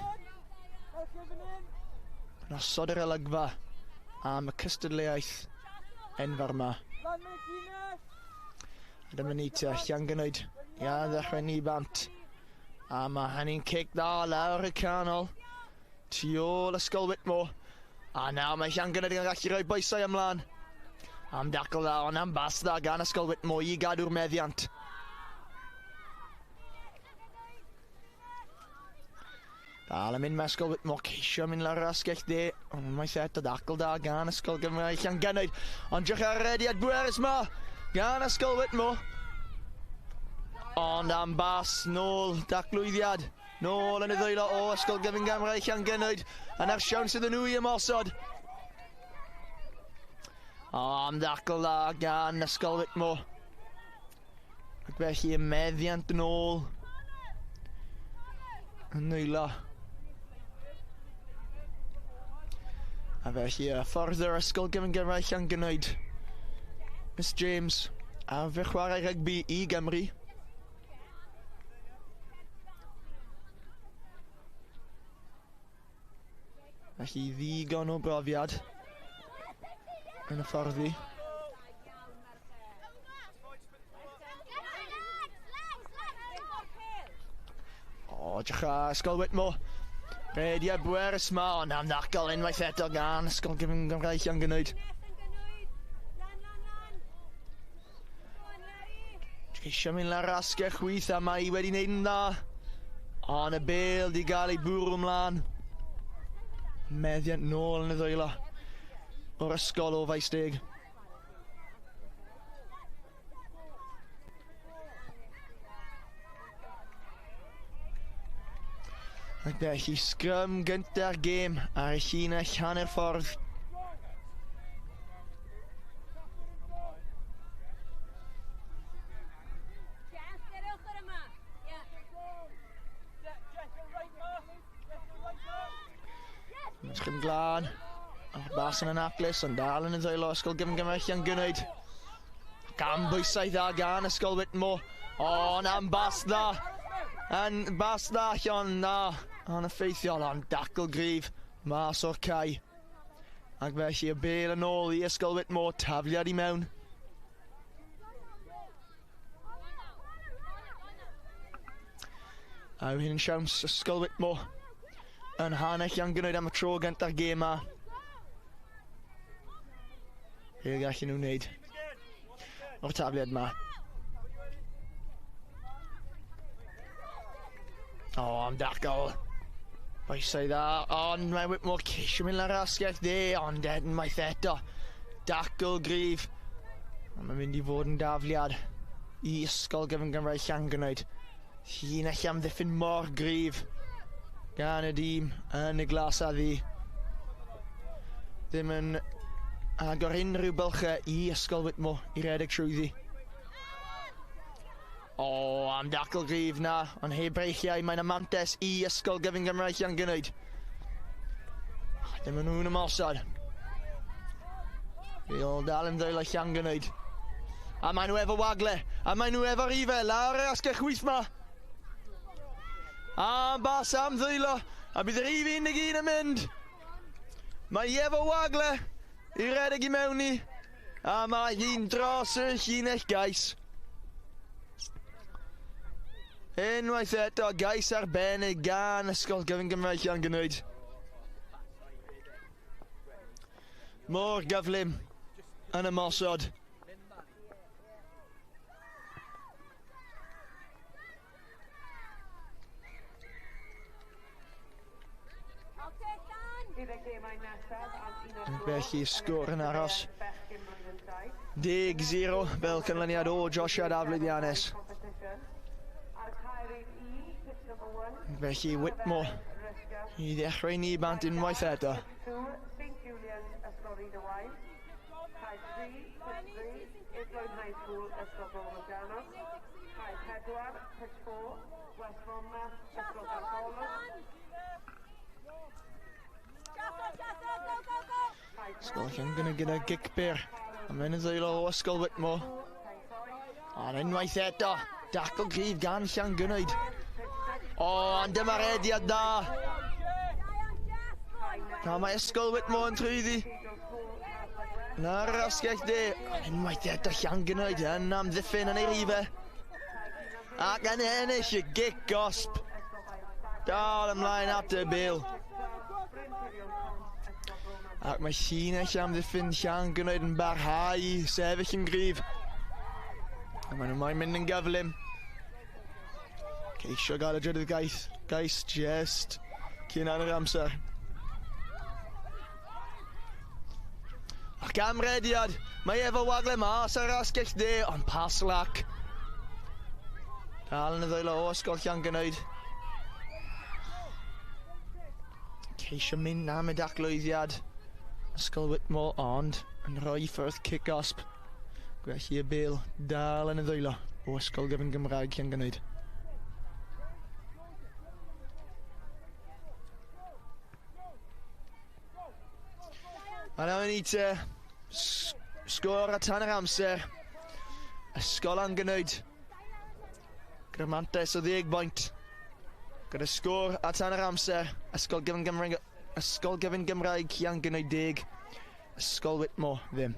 Yn osod yr olygfa am y cystadleuaeth enfawr yma. A dyma ni tua Llangynwyd. Ia, ddechrau ni bant. A mae hynny'n cic dda lawr y canol. Tu ôl Ysgol Whitmore. A nawr mae Llangynwyd yn gallu rhoi bwysau ymlaen. Am dacl dda, ond am bas dda gan Ysgol Whitmore i gadw'r meddiant. Dal yn mynd mae Ysgol Whitmore, ceisio mynd lawr yr asgell dde, ond unwaith eto dacl da gan Ysgol Gymraeg Llangynwyd. Ond diolch ar rediad bwerus ma gan Ysgol Whitmore. Ond am bas nôl, daclwyddiad, nôl yn y ddwylo o Ysgol Gyfun Gymraeg Llangynwyd. Yna'r siawns iddyn nhw i ymosod. O, am ddacl dda gan Ysgol Whitmore. Ac felly y meddiant yn ôl yn nwylo. A felly y ffordd yr Ysgol Gyfun Gymraeg Llangynwyd. Miss James a fe chwarae rygbi i Gymru. Felly ddigon o brofiad yn y fforddi. O, edrych ar Ysgol Whitmore. Rediad bwerus ma, ond am ddacl unwaith eto gan Ysgol Gyfun Gymraeg Llangynwyd. Ceisio mynd lawr asgell chwith a mae hi wedi wneud yn dda. Ond y bêl di gael ei bwrw ymlaen. Meddiant nôl yn y ddwylo o'r ysgol o Faes Deg. Ac felly sgrym gynta'r gêm ar y llinell hanner ffordd. Sgrym glân. A'r bas yn anaclus, ond dal yn y ddwylo Ysgol Gyfun Gymraeg Llangynwyd. Gam bwysau dda gan Ysgol Whitmore. O, na'n bas dda. Yn bas dda, Llion, na. Yn effeithiol, ond dacl gryf mas o'r cae. Ac felly y bêl yn ôl i Ysgol Whitmore, tafliad i mewn. A yw hyn yn siawns Ysgol Whitmore yn hanner Llangynwyd am y tro gyntaf gêm ma. Be gallen nhw wneud o'r tafliad ma. O, am dacl. Bwysau dda, ond mae Whitmore ceisio mynd ar asgell dde, ond unwaith eto. Dacl gryf. Ond mae'n mynd i fod yn dafliad i Ysgol Gyfun Gymraeg Llangynwyd. Llinell amddiffyn mor gryf gan y dîm yn y glas a ddu. Ddim yn agor unrhyw bylchau i Ysgol Whitmore i redeg trwyddi. O, am dacl gryf na, ond heb breichiau, mae'n amantes i Ysgol Gyfun Gymraeg Llangynwyd. Ddim yn nhw'n ymosod. Bêl dal yn ddwylo Llangynwyd. A maen nhw efo wagle, a maen nhw efo rifau, lawr yr asgell chwith ma. A bas am ddwylo, a bydd yr rif 11 yn mynd. Mae hi efo wagle i redeg i mewn i, a mae hi'n dros y llinell gais. Unwaith eto, gais arbennig gan Ysgol Gyfun Gymraeg Llangynwyd. Mor gyflym yn ymosod. Felly sgôr yn aros 10-0 fel canlyniad o Joshua Aflwyddiannus. Felly Whitmore i ddechrau ni bant unwaith eto. Ysgol Llangynwyd gyda gic byr. A mae'n y ddwylo o Ysgol Whitmore. Ond unwaith eto, dacl gryf gan Llangynwyd. O, ond dyma rediad da. Na, mae Ysgol Whitmore yn trwyddi. Na'r asgell de. Ond unwaith eto Llangynwyd yn amddiffyn yn ei rifau. Ac yn ennill y gic gosb. Dal ymlaen at y bêl. Ac mae llinell amddiffyn Llangynwyd yn barhau i sefyll yn gryf. A maen nhw moyn mynd yn gyflym. Ceisio gael y drydydd gais, gais just cyn hanner amser. Ac am rediad, mae efo wagle mas ar asgell dde, ond pas lac. Dal yn y ddwylo o Ysgol Llangynwyd. Ceisio mynd am y daclwyddiad. Ysgol Whitmore, ond yn rhoi ffwrdd cic gosb. Felly y bêl dal yn y ddwylo o Ysgol Gyfun Gymraeg Llangynwyd. A nawr ni te sgôr a tan yr amser. Ysgol Llangynwyd. Gyda mantais o 10 bwynt. Gyda sgôr a tan yr amser. Ysgol Gyfun Gymraeg Ysgol Gyfun Gymraeg Llangynnoedd 10, Ysgol Whitmore ddim.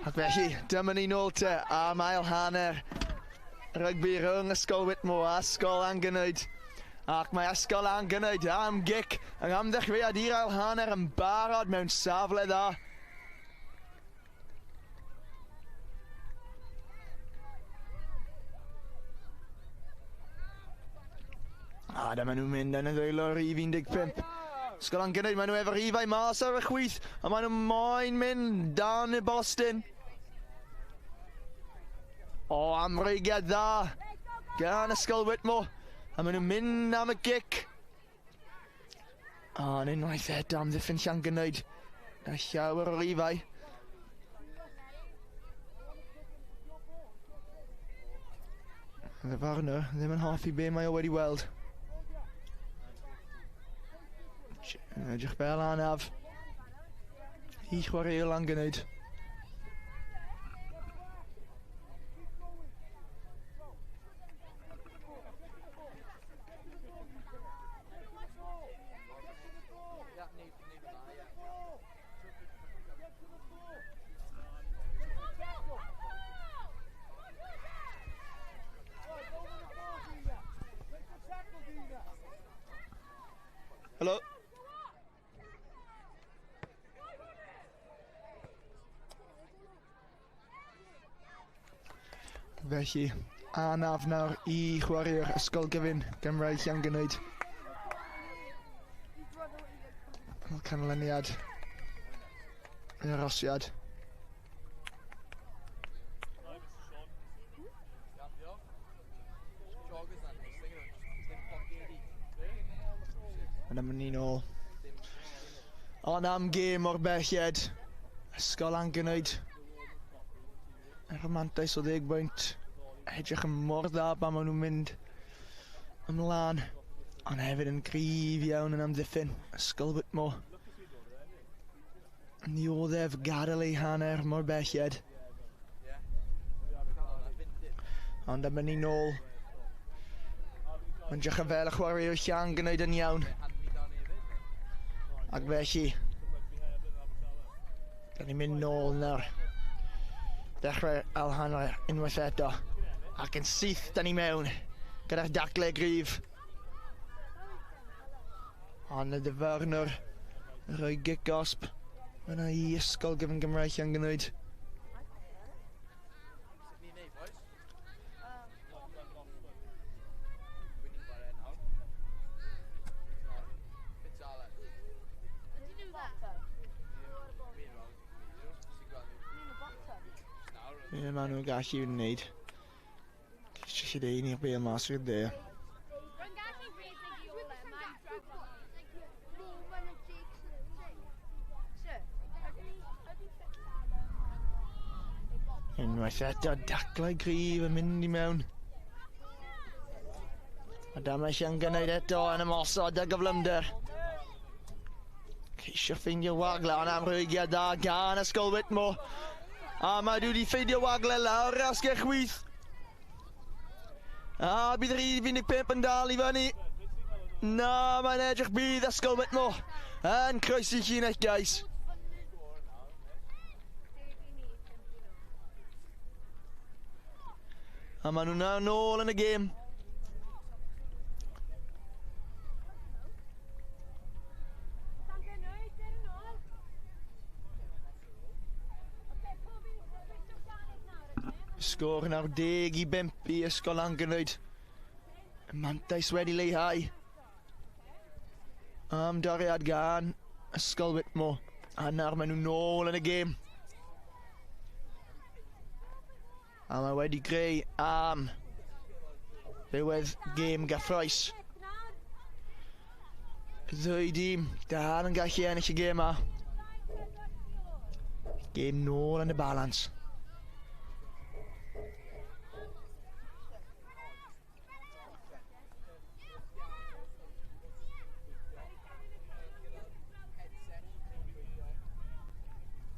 Ac felly, dyma ni nôl te am ail hanner rygbi rhwng Ysgol Whitmore a Ysgol Llangynwyd. Ac mae Ysgol Llangynwyd am gic yng amddechreuad i'r ail hanner yn barod mewn safle dda. A dyma nhw'n mynd yn y ddwylo rhif 15. Ysgol Llangynwyd, maen nhw efo rhifau mas ar y chwith, a maen nhw moyn mynd dan y bostyn. O, amrygiad dda gan Ysgol Whitmore, a maen nhw'n mynd am y gic. O, yn unwaith eto amddiffyn Llangynwyd, a llawer o rifau. Y farnwr ddim yn hoffi be mae o wedi weld. Edrych fel anaf i chwaraewr Llangynwyd. Helo. Felly, anaf nawr i chwarae'r Ysgol Gyfun Gymraeg Llangynwyd. Fel canlyniad yr arosiad. Yna mynd ni'n ôl. Ond am gêm o'r belled, Ysgol Llangynwyd. Yr mantais o 10 bwynt. Edrych yn mor dda pan maen nhw'n mynd ymlaen. Ond hefyd yn gryf iawn yn amddiffyn. Ysgol Whitmore. Yn dioddef gadael ei hanner mor belled. Ond am ni'n ôl. Mae'n edrych yn fel y chwaraewr Llangynwyd yn iawn. Ac felly, da ni'n mynd nôl nawr. Dechrau ail hanner unwaith eto. Ac yn syth da ni mewn gyda'r dacle gryf. Ond y dyfarnwr yn rhoi gic gosb. Yna i Ysgol Gyfun Gymraeg Llangynwyd. Ie, maen nhw'n gallu wneud. lledaenu'r bêl mas i'r dde. Unwaith eto, daclau gryf yn mynd i mewn. A dyma Llangynwyd eto yn ymosod â gyflymder. Ceisio ffeindio wagle, ond amrwygiad da gan Ysgol Whitmore. A mae dwi wedi ffeindio wagle lawr asgell chwith. A bydd rhif 15 yn dal i fyny. Na, mae'n edrych bydd Ysgol Whitmore yn croesi llinell gais. A maen nhw nawr nôl yn y gêm. Sgôr nawr 10-5 i Ysgol Llangynwyd. Y mantais wedi leihau. Am doriad gan Ysgol Whitmore. A nawr maen nhw nôl yn y gêm. A mae wedi greu am ddiwedd gêm gyffroes. Ddwy dîm dal yn gallu ennill y gêm ma. Gêm nôl yn y balans.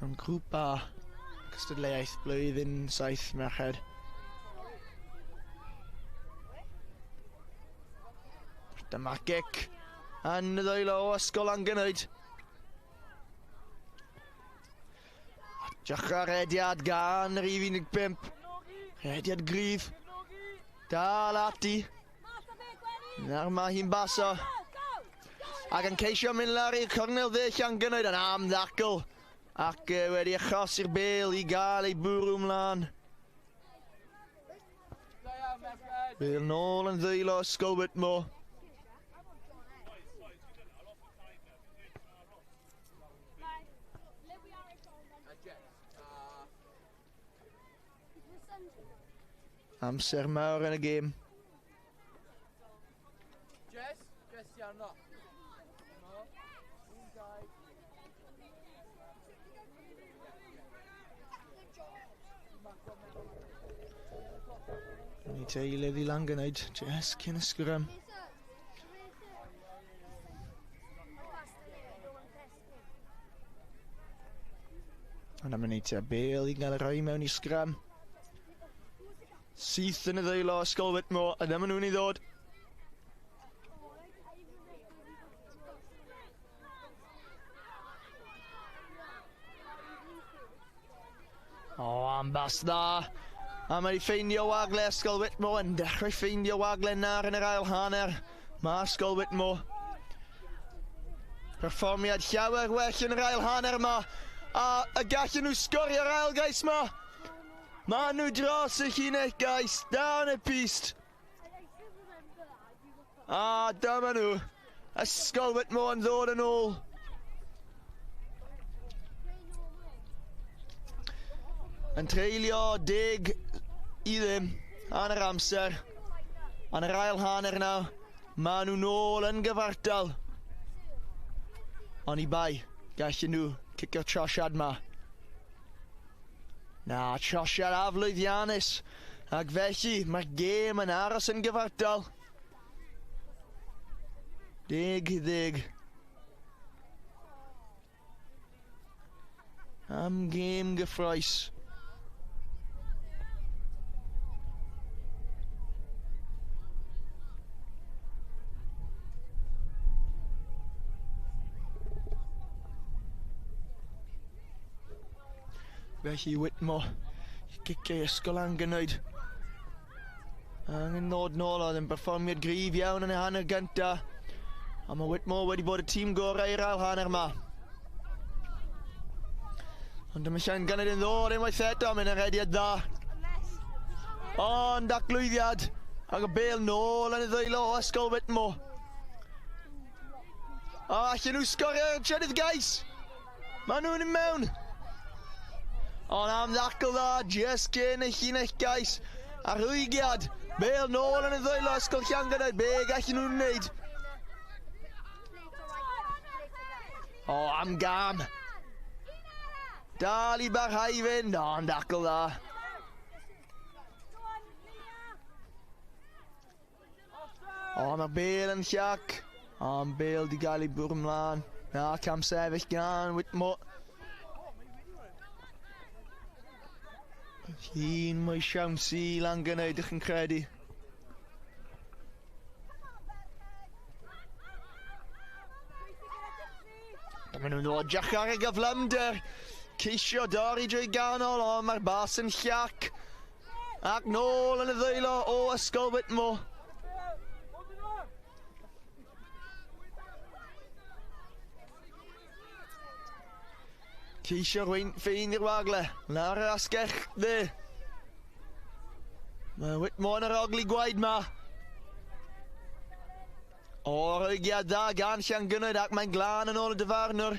Yn grŵp A, cystadleuaeth blwyddyn 7 merched. Dyma gic yn y ddwylo o Ysgol Angynwyd. Diolch ar rediad gan yr 15. Rediad gryf. Dal ati. Nawr mae hi'n baso. Ac yn ceisio mynd lawr i'r cornel dde Llangynwyd yn am ddacl. Ac wedi achosi'r bêl i gael ei bwrw ymlaen. Bêl nôl yn ddwylo Ysgol Whitmore. Amser mawr yn y gêm. Jess, Jess ti arno. Ni teilydd i Langynwyd, Jess cyn y sgrym. Ond am y tua Bale i gael ei roi mewn i sgrym. Syth yn y ddwylo Ysgol Whitmore, a dyma nhw'n ei ddod. O, ambas dda. A mae wedi ffeindio wagle Ysgol Whitmore yn dechrau ffeindio wagle nawr yn yr ail hanner. Mae Ysgol Whitmore. Perfformiad llawer well yn yr ail hanner yma. A y gallen nhw sgorio'r ail gais yma. Maen nhw dros y llinell gais, down y pist. A dyma nhw. Ysgol Whitmore yn ddod yn ôl. Yn treulio 10-0 ar yr amser. Yn yr ail hanner nawr, maen nhw nôl yn gyfartal. Oni bai, gallen nhw cicio'r trosiad ma. Na, trosiad aflwyddiannus. Ac felly, mae'r gêm yn aros yn gyfartal. 10-10. Am gêm gyffroes. Felly Whitmore i gicio Ysgol Angynwyd. Angen ddod nôl oedd yn berfformiad gryf iawn yn y hanner gynta. A mae Whitmore wedi bod y tîm gorau i'r ail hanner yma. Ond dyma Llangynwyd yn ddod unwaith eto, mynd yn rediad dda. Ond aclwyddiad ac y bêl nôl yn y ddwylo o Ysgol Whitmore. A allan nhw sgorio'r trydydd gais. Maen nhw'n mynd mewn. Ond am ddacl dda, just cyn y llinell gais. A rhwygiad. Bale nôl yn y ddwylo Ysgol Llangynau. Be gallen nhw'n wneud? O, am gam. Dal i barhau i fynd, ond dacl dda. O, mae'r bel yn llac. O, mae Bale di gael ei bwrw ymlaen. Na, cam sefyll gan Whitmore. Un mwy siawns i Llangynau, ydych chi'n credu? Dyma nhw'n ddod jach ar y gyflymder. Ceisio dorri drwy ganol, ond mae'r bas yn llac. Ac nôl yn y ddwylo o Ysgol Whitmore. Ceisio rwy'n ffein i'r wagle. Lawr yr asgell dde. Mae Whitmore yn yr ogli gwaed ma. O, rwygiad dda gan Llangynwyd ac mae'n glân yn ôl y dyfarnwr.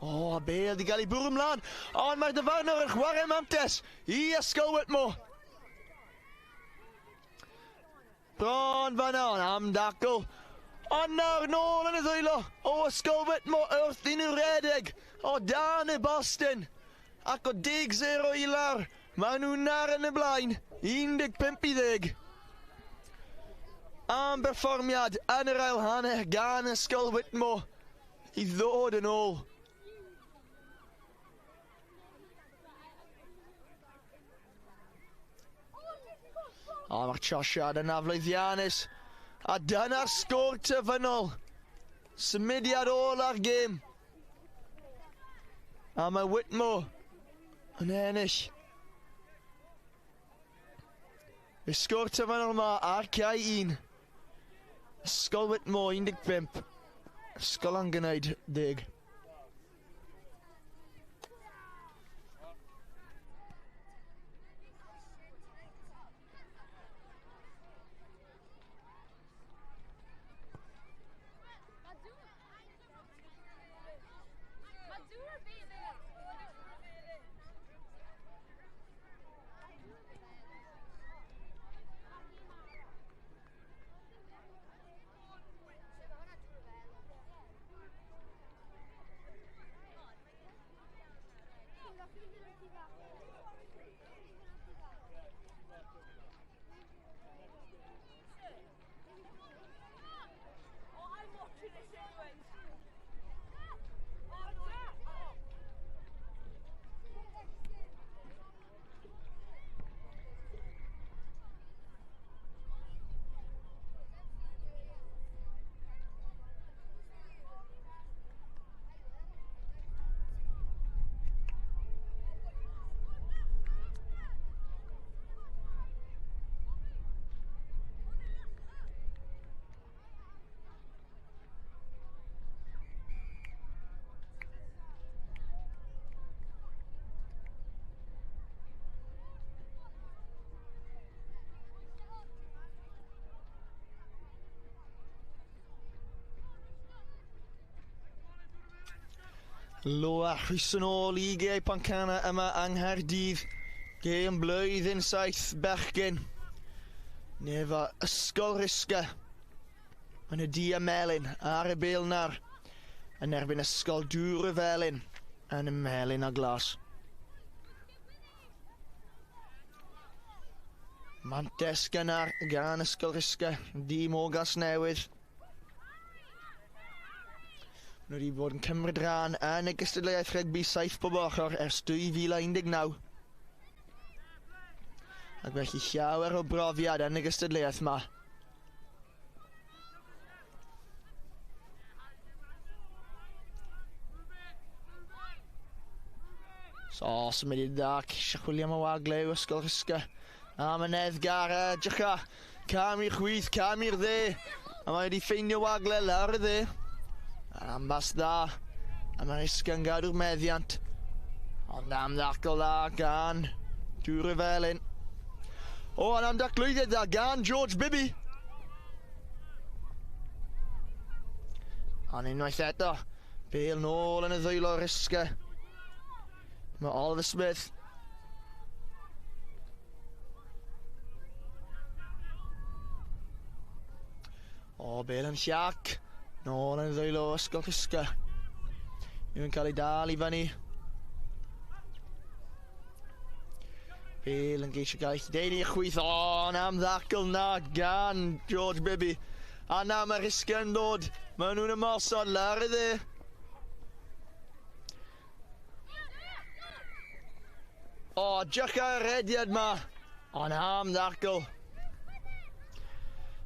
O, a Bale di gael ei bwrw ymlaen, ond mae'r dyfarnwr yn chwarae mantes i Ysgol Whitmore. Bron fanna, ond am dacl. Ond nawr nôl yn y ddwylo o Ysgol Whitmore wrth i nhw redeg o dan y Boston. Ac o 10-0 i lawr, maen nhw nawr yn y blaen, 15-10. Am berfformiad yn yr ail hanner gan Ysgol Whitmore i ddod yn ôl. O, mae'r trosiad yn aflwyddiannus. A dyna'r sgôr terfynol. Symudiad ola'r gêm. A mae Whitmore yn ennill. Y sgôr terfynol yma ar cae 1. Ysgol Whitmore 15. Ysgol Llangynwyd 10. Loa Rhys yn ôl i Gei Pontcanna yma yng Nghaerdydd. Gêm blwyddyn 7 bechgyn. Nefo Ysgol Risga yn y du a melyn ar y bêl nawr yn erbyn Ysgol Dŵr y Felin yn y melyn a glas. Mantes gynnar gan Ysgol Risga, dîm o Gasnewydd. Nhw wedi bod yn cymryd rhan yn y gystadleuaeth rygbi 7 bob ochr ers 2019. Ac felly llawer o brofiad yn y gystadleuaeth yma. So, symud i'r dda, ceisio chwilio am y wagle yw Ysgol Rhisga. A mae Neddgar, edrycha, cam i'r chwith, cam i'r dde. A mae wedi ffeindio wagle lawr y dde. A'r ambas dda, a mae Rhisga yn gadw'r meddiant. Ond am ddacl dda gan Dŵr y Felin. O, ond am daclwyddiad dda gan George Bibby. Ond unwaith eto, bêl nôl yn y ddwylo Rhisga. Mae Oliver Smith O, bel yn llac. Nôl yn ddwylo Ysgol Rhisga. Yw'n cael ei dal i fyny. Bale yn geisio gael lledaenu y chwith. O, na am ddacl na gan George Bibby. A na mae Rhisga yn dod. Maen nhw'n ymosod lawr iddi. O, diolch ar y rediad ma. O, na am ddacl.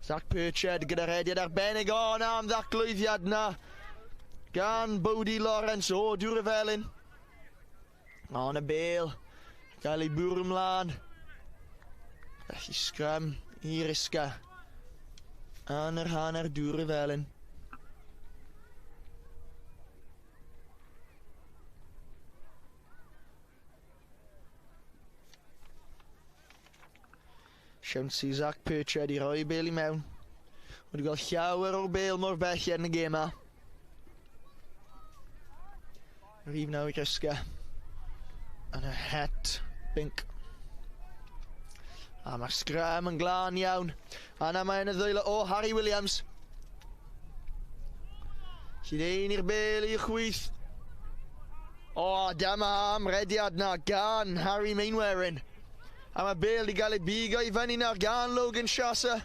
Zach Perched gyda rediad arbennig. O, na am ddaclwyddiad na. Gan Bodie Lawrence o Dŵr y Felin. O, na Bale. Gael ei bwrw ymlaen. Felly sgrym i Risga. Yn yr hanner Dŵr y Felin. Siawns i Zach Perched i roi bel i mewn. Wedi gweld llawer o'r bel mor bell yn y gêm ma. Rhif 9 i Risga. Yn y het binc. A mae'r sgrem yn glân iawn. A na mae yn y ddwylo o Harry Williams. Lledain i'r bel i chwith. O, dyma amrediad na gan Harry Mainwaring. A mae Bale wedi cael ei bigo i fyny nawr gan Logan Shassa.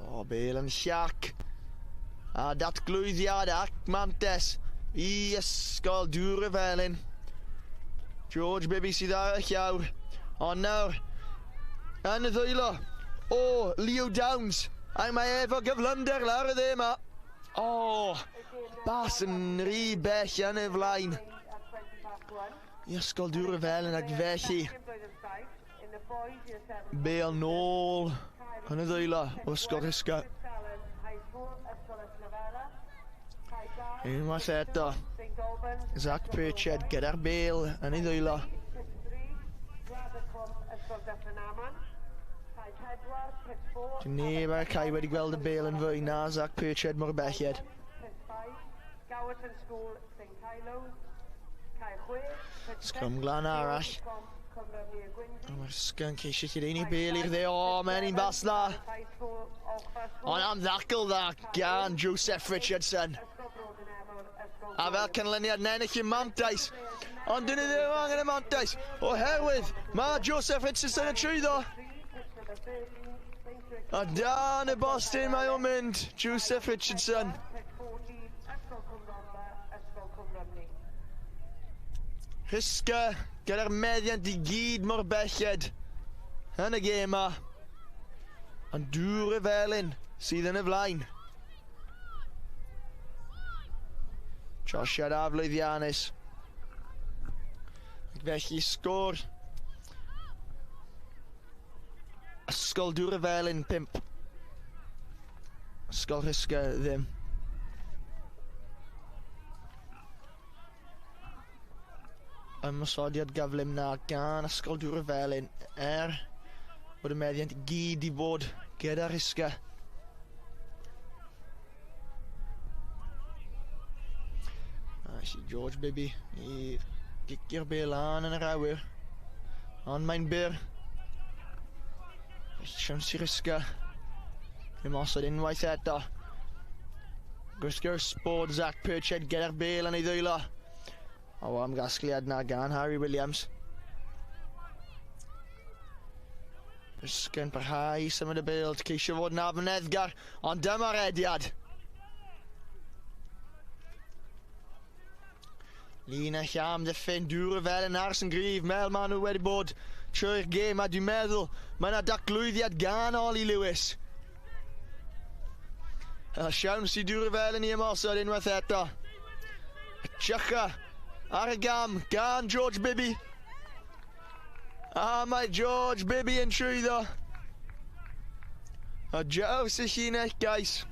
O, Bale yn llac. A datglwyddiad ac mantes i Ysgol Dŵr y Felin. George Bibby sydd ar y llawr. Ond nawr, yn y ddwylo o Leo Downs. A mae efo gyflymder lawr y dde yma. O, bas yn rhy bell yn y flaen. I Ysgol Dŵr y Felin ac felly Bale nôl yn y ddwylo o Ysgol Rhisga. Unwaith eto, Zach Pritchard gyda'r bel yn ei ddwylo. Neb ar y cae wedi gweld y bel yn fwy na Zach Pritchard mor belled. Sgrym glan arall. Mae'r sgyn ceisio lledaenu bel i'r dde. O, mae'n un bas dda. Ond am ddacl dda gan Joseph Richardson. A fel canlyniad yn ennill y mantais. Ond dyn ni ddim angen y mantais. Oherwydd mae Joseph Richardson yn trwyddo. A dan y bostyn mae o'n mynd. Joseph Richardson. Rhisga gyda'r meddiant i gyd mor belled yn y gêm yma. Ond Dŵr y Felin sydd yn y flaen. Trosiad aflwyddiannus. Ac felly sgôr Ysgol Dŵr y Felin 5. Ysgol Rhisga ddim. Ymosodiad gyflym na gan Ysgol Dŵr y Felin er bod y meddiant i gyd i fod gyda Rhisga. A si George Bibby i gicio'r bel lan yn yr awyr. Ond mae'n byr. Siawns i Rhisga. Ymosod unwaith eto. Wrth gwrs bod Zach Pritchard gyda'r bel yn ei ddwylo. O, am gasgliad na gan Harry Williams. Rhisga'n parhau i symud y bel, ceisio fod yn afneddgar, ond dyma'r rediad. Linell am ddiffyn Dŵr y Felin aros yn gryf, mel maen nhw wedi bod trwy'r gêm, a dwi'n meddwl mae yna daclwyddiad gan Ollie Lewis. A siawns i Dŵr y Felin i ymosod unwaith eto. Trycha ar y gam gan George Bibby. A mae George Bibby yn trwyddo. A draws y llinell gais.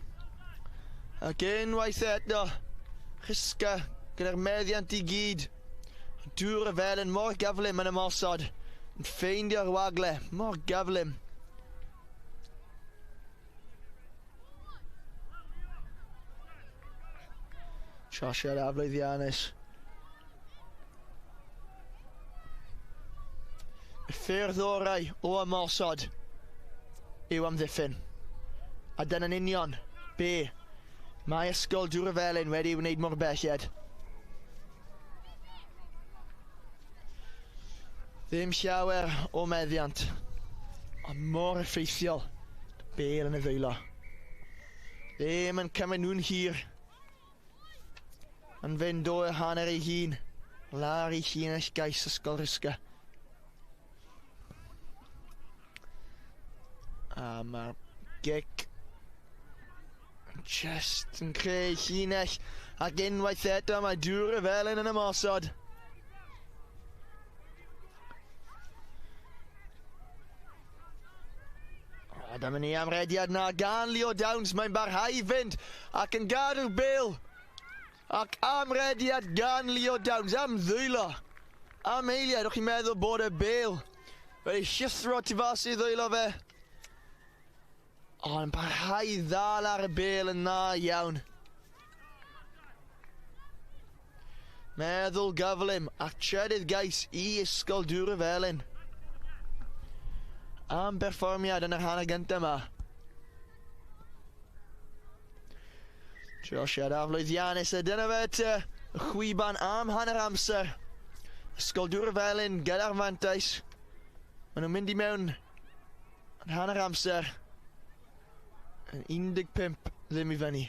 Ac unwaith eto, Rhisga gyda'r meddiant i gyd. Dŵr y Felin mor gyflym yn ymosod. Yn ffeindio'r wagle mor gyflym. Trosiad aflwyddiannus. Y ffyrdd orau o ymosod yw amddiffyn. A dyna'n union be mae Ysgol Dŵr y Felin wedi wneud mor belled. Ddim llawer o meddiant, ond mor effeithiol. Bêl yn y ddwylo. Ddim yn cymryd nhw'n hir. Yn fynd o'r hanner ei hun. Lawr i llinell gais Ysgol Rhisga. A mae'r gic just yn creu llinell. Ac unwaith eto mae Dŵr y Felin yn ymosod. A dyma ni amrediad na gan Leo Downs. Mae'n barhau i fynd ac yn gadw bêl. Ac amrediad gan Leo Downs am ddwylo. Am eiliad, o'ch chi'n meddwl bod y bêl wedi llithro tu fas i ddwylo fe. Ond yn parhau i ddal ar y bêl yn dda iawn. Meddwl gyflym a trydydd gais i Ysgol Dŵr y Felin. Am berfformiad yn yr hanner gyntaf yma. Trosiad aflwyddiannus, a dyna fe te, y chwiban am hanner amser. Ysgol Dŵr y Felin gyda'r fantais. Maen nhw'n mynd i mewn yn hanner amser. Yn 15 ddim i fyny.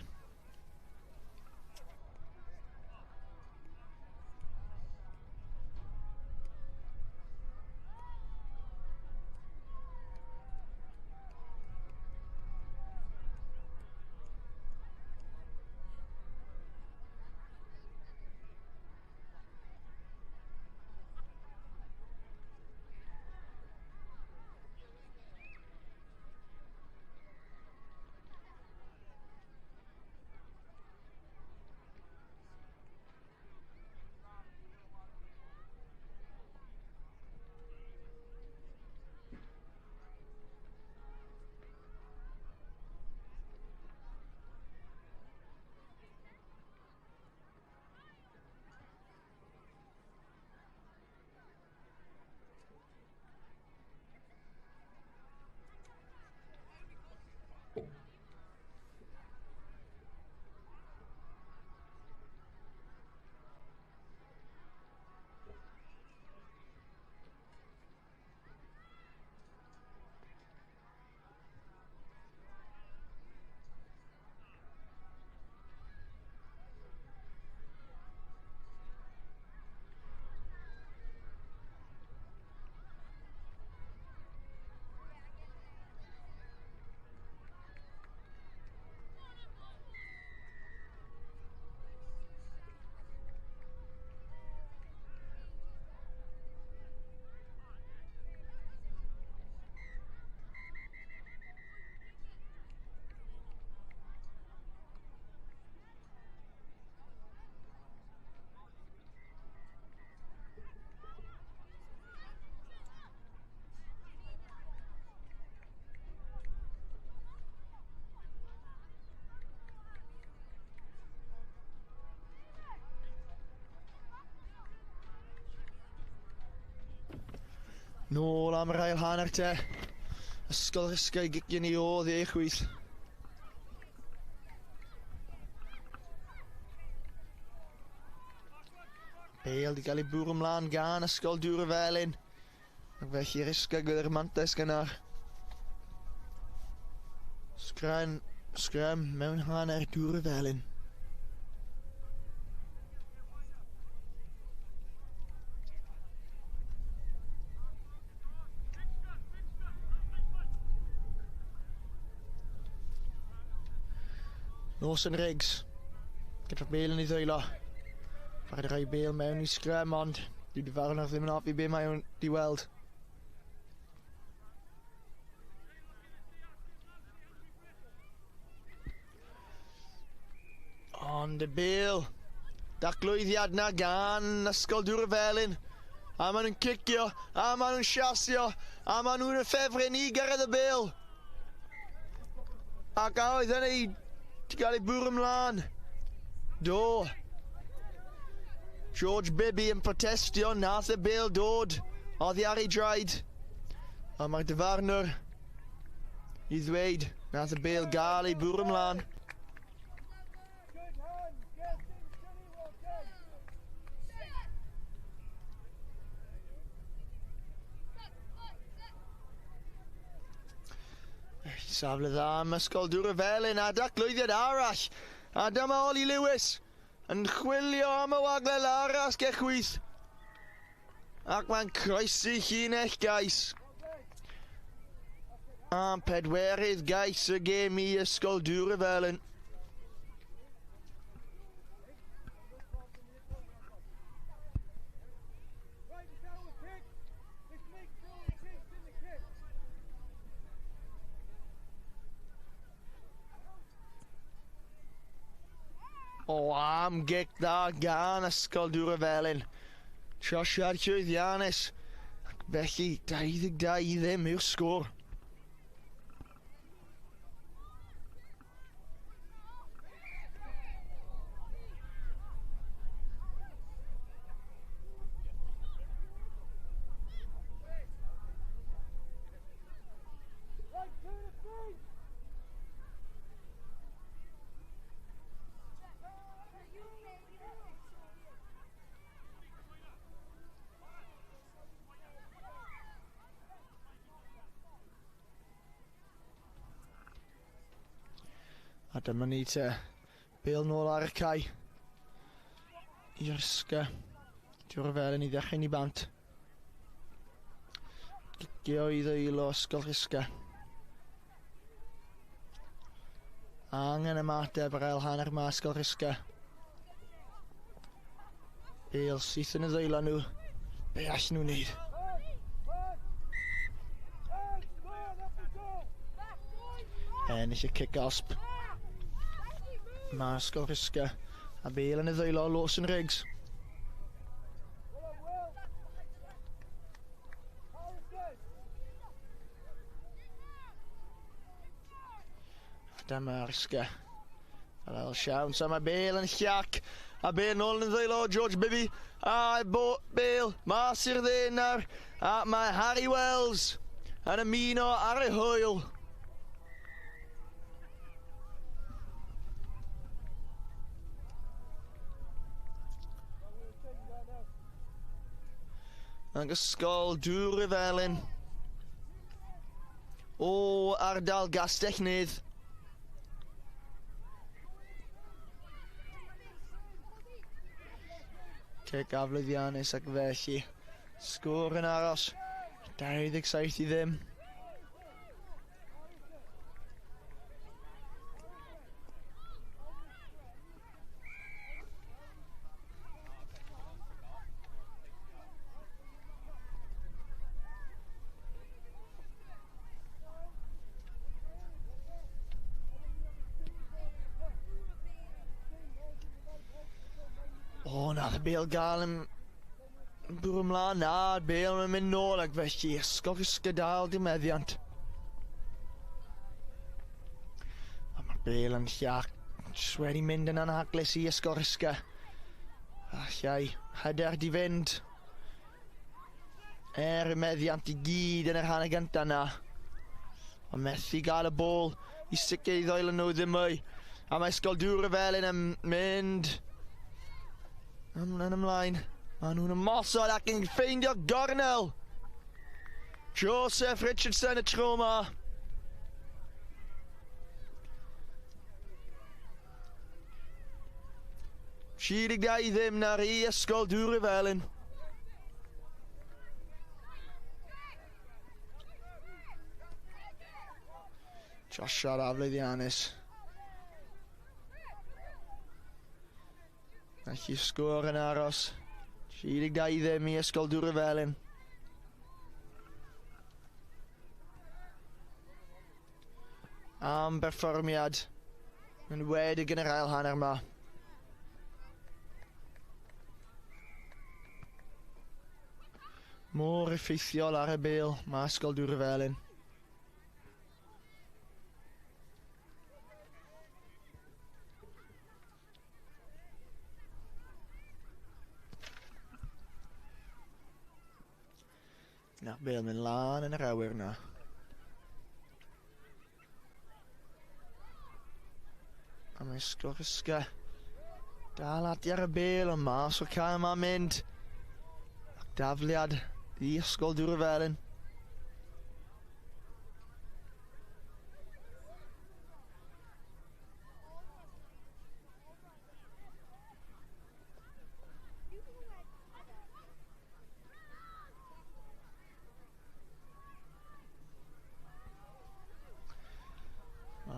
Nôl am yr ail hanner te. Ysgol Rhisga i gicio ni o dde chwith. Bale di gael ei bwrw ymlaen gan Ysgol Dŵr y Felin. Ac felly Rhisga gyda'r mantais gynnar. Sgrym mewn hanner Dŵr y Felin. Lawson Riggs gyda'r bêl yn ei ddwylo. Rhaid rhoi bêl mewn i sgrym, ond dwi wedi farw ddim yn hoffi be mae o'n di weld. Ond y bêl, daclwyddiad na gan Ysgol Dŵr y Felin. A maen nhw'n cicio, a maen nhw'n siasio, a maen nhw'n y ffefryn i gyrraedd y bêl. Ac a oedd hynny wedi cael ei bwrw ymlaen. Do. George Bibby yn protestio, nath y bêl dod oddi ar ei draed. Ond mae'r dyfarnwr i ddweud nath y bêl gael ei bwrw ymlaen. Safle dda am Ysgol Dŵr y Felin a datglwyddiad arall. A dyma Ollie Lewis yn chwilio am y wagle ar asgell chwith. Ac mae'n croesi llinell gais. Am pedwerydd gais y gêm i Ysgol Dŵr y Felin. O, am gic dda gan Ysgol Dŵr y Felin. Trosiad llwyddiannus. Ac felly 22-0 yw'r sgôr. A dyma ni te, bêl nôl ar y cae. I'r Ysga. Dŵr y Felin i ddechrau ni bant. Gicio i ddeilo Ysgol Rhisga. Angen ymateb ar ail hanner ma Ysgol Rhisga. Bêl syth yn y ddeilo nhw. Be allan nhw'n neud? Ennill y cic osb. Mae Ysgol Rhisga a bêl yn y ddwylo Lawson Riggs. Dyma Rhisga. Fel siawns, a mae bêl yn llac. A bêl nôl yn y ddwylo George Bibby. A bêl mas i'r dde nawr. A mae Harry Wells yn ymuno ar ei hwyl. Ag Ysgol Dŵr y Felin o ardal Gastell Nedd. Cic aflwyddiannus ac felly sgôr yn aros 27-0. O, nath y bêl gael yn bwrw ymlaen. Na, bêl yn mynd nôl ac felly Ysgol Rhisga dal dim meddiant. A mae'r bêl yn llac. Jyst wedi mynd yn anhagles i Ysgol Rhisga. Allai hyder di fynd. Er y meddiant i gyd yn yr hanner gyntaf na. Ond methu gael y bôl i sicr i ddoel nhw ddim mwy. A mae Ysgol Dŵr y Felin yn mynd ymlaen ymlaen. Maen nhw'n ymosod ac yn ffeindio gornel. Joseph Richardson y tro yma. Tri deg dau ddim nawr i Ysgol Dŵr y Felin. Trosiad aflwyddiannus. Felly sgôr yn aros. 32-0 i Ysgol Dŵr y Felin. Am berfformiad yn wedig yn yr ail hanner yma. Mor effeithiol ar y bêl mae Ysgol Dŵr y Felin. Na, Bale mynd lan yn yr awyr na. A mae Ysgol Rhisga dal ati ar y bel, ond mas o'r cae yma'n mynd. Ac dafliad i Ysgol Dŵr y Felin.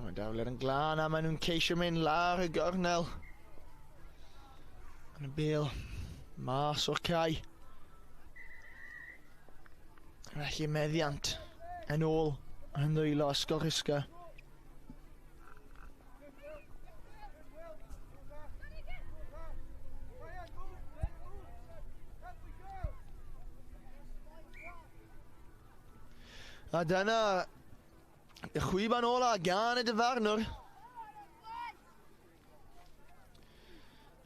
Mae dafliad yn glân a maen nhw'n ceisio mynd lawr y gornel. Yn y bel, mas o'r cae. Felly meddiant yn ôl yn ddwylo Ysgol Rhisga. A dyna y chwiban ola gan y dyfarnwr.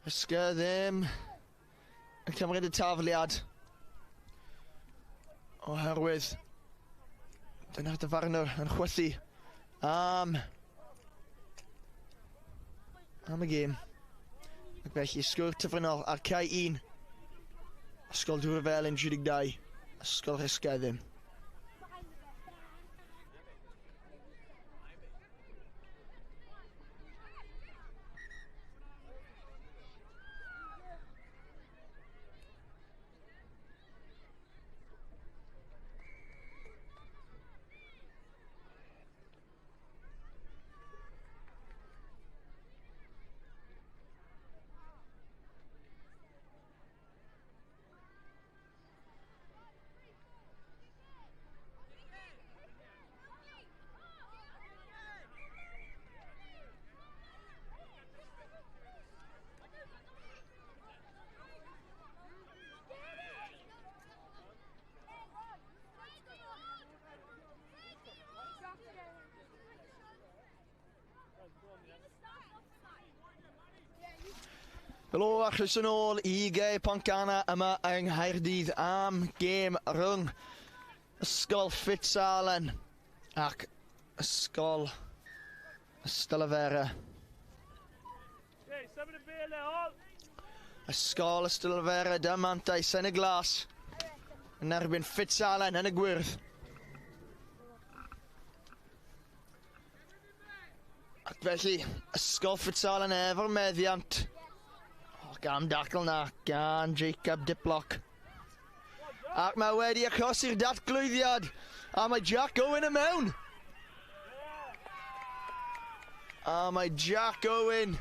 Rhisga ddim yn cymryd y tafliad. Oherwydd dyna'r dyfarnwr yn chwythu am y gêm. Ac felly sgwr tyfrynol ar cae 1. Ysgol Dŵr y Felin 32, Ysgol Rhisga ddim. Helo a chroeso nôl i Gae Pontcanna yma yng Nghaerdydd am gêm rhwng Ysgol Fitzalan ac Ysgol Ystalyfera. Ysgol Ystalyfera dan mantais yn y glas yn erbyn Fitzalan yn y gwyrdd. Ac felly, Ysgol Fitzalan efo'r meddiant. Gam dacl na gan Jacob Diplock. Ac mae wedi achosi'r datglwyddiad. A mae Jack Owen yn mewn. A mae Jack Owen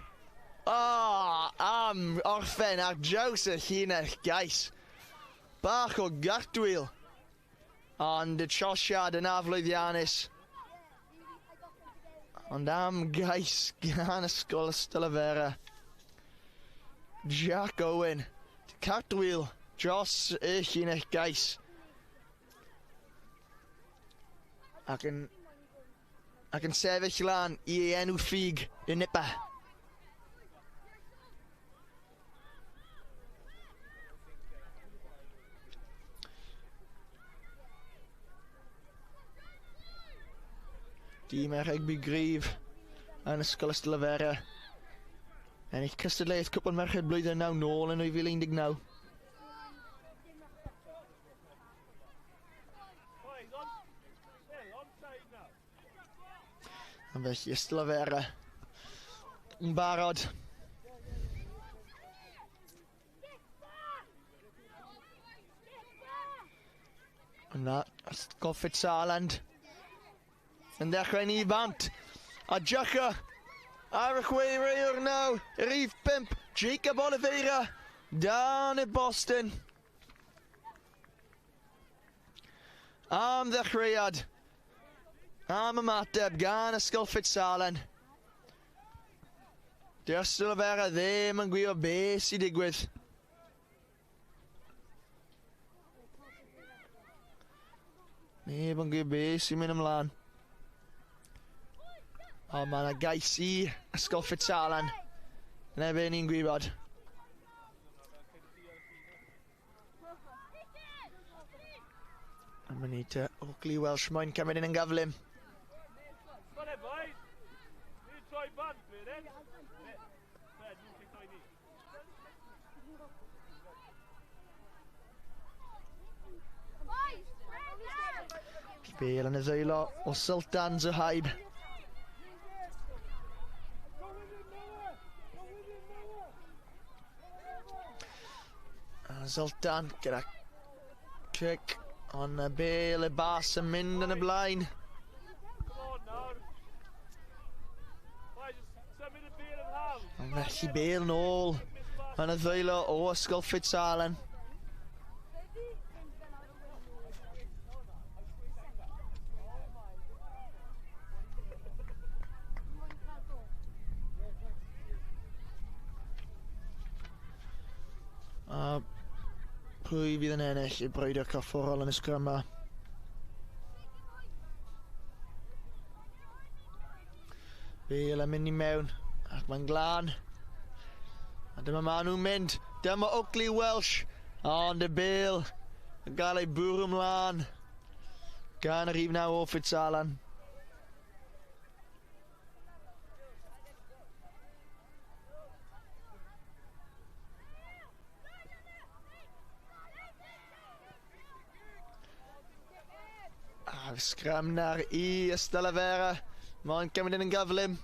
am orffen ar draws y llinell gais. Bach o gartwyl. Ond y trosiad yn aflwyddiannus. Ond am gais gan Ysgol Ystalyfera. Jack Owen, cartwheel dros y llinell gais. Ac yn sefyll lan i ei enw ffug, y Nipa. Dîm er rygbi gryf yn Ysgol Ystalyfera. Ennill cystadleuaeth Cwpan Merched Blwyddyn 9 nôl yn 2019. A felly Ystalyfera yn barod. Yna, Ysgol Fitzalan yn dechrau ni bant. A Jacka ar y chwaraewr naw, rhif 5, Jacob Oliveira, dan y Boston. Am ddechreuad, am ymateb gan Ysgol Fitzalan. Dyw Ystalyfera ddim yn gwybod beth sy'n digwydd. Neb yn gwybod beth sy'n mynd ymlaen. O, mae yna gais i Ysgol Fitzalan. Yna be ni'n gwybod. A mae'n neud Oakley Welsh moyn cymryd un yn gyflym. Bale yn y ddwylo o Sultan Zuhaib. A Sultan gyda cic, ond y Bale y bas yn mynd yn y blaen. Ond felly Bale nôl yn y ddwylo o Ysgol Fitzalan. A pwy fydd yn ennill y brwydr corfforol yn y sgrym yma? Bale yn mynd i mewn, ac mae'n glân. A dyma maen nhw'n mynd. Dyma Oakley Welsh. Ond y Bale yn gael ei bwrw ymlaen gan y rhif 9 o Fitzalan. A'r sgrym nawr i Ystalyfera. Mae'n cymryd yn gyflym.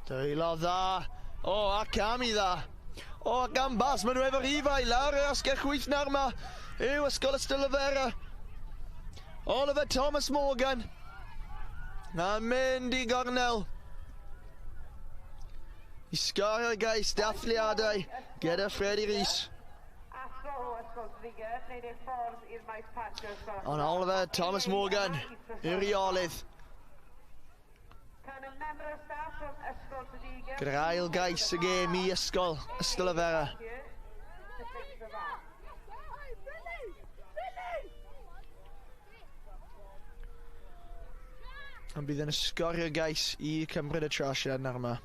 Dwylo dda. O, a cam i dda. O, a gam bas. Maen nhw efo'r ifau. Lawr yr asgell chwith nawr yma yw Ysgol Ystalyfera. Oliver Thomas Morgan. Na mynd i gornel. I sgorio gais dathliadau gyda Freddie Rees. Ond Oliver Thomas Morgan yw'r rheolydd. Gyda'r ail gais y gêm i Ysgol Ystalyfera. Ond bydd yn ysgorio gais i cymryd y trosiad nawr yma.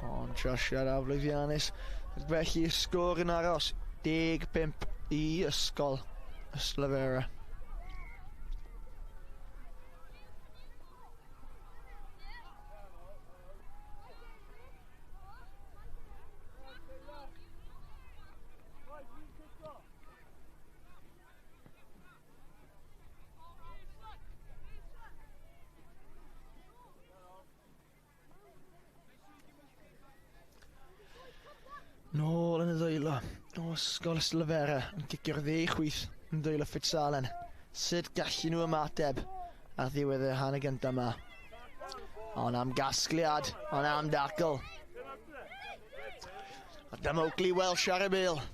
Ond trosiad aflwyddiannus. Ac felly y sgôr yn aros 15 i Ysgol Ystalyfera. Nôl yn y ddwylo o Ysgol Ystalyfera yn cicio'r dde chwith yn ddwylo Fitzalan. Sut gallu nhw ymateb ar ddiwedd y hanner gyntaf yma? Ond am gasgliad, ond am dacl. A dyma Oakley Welsh ar y bêl.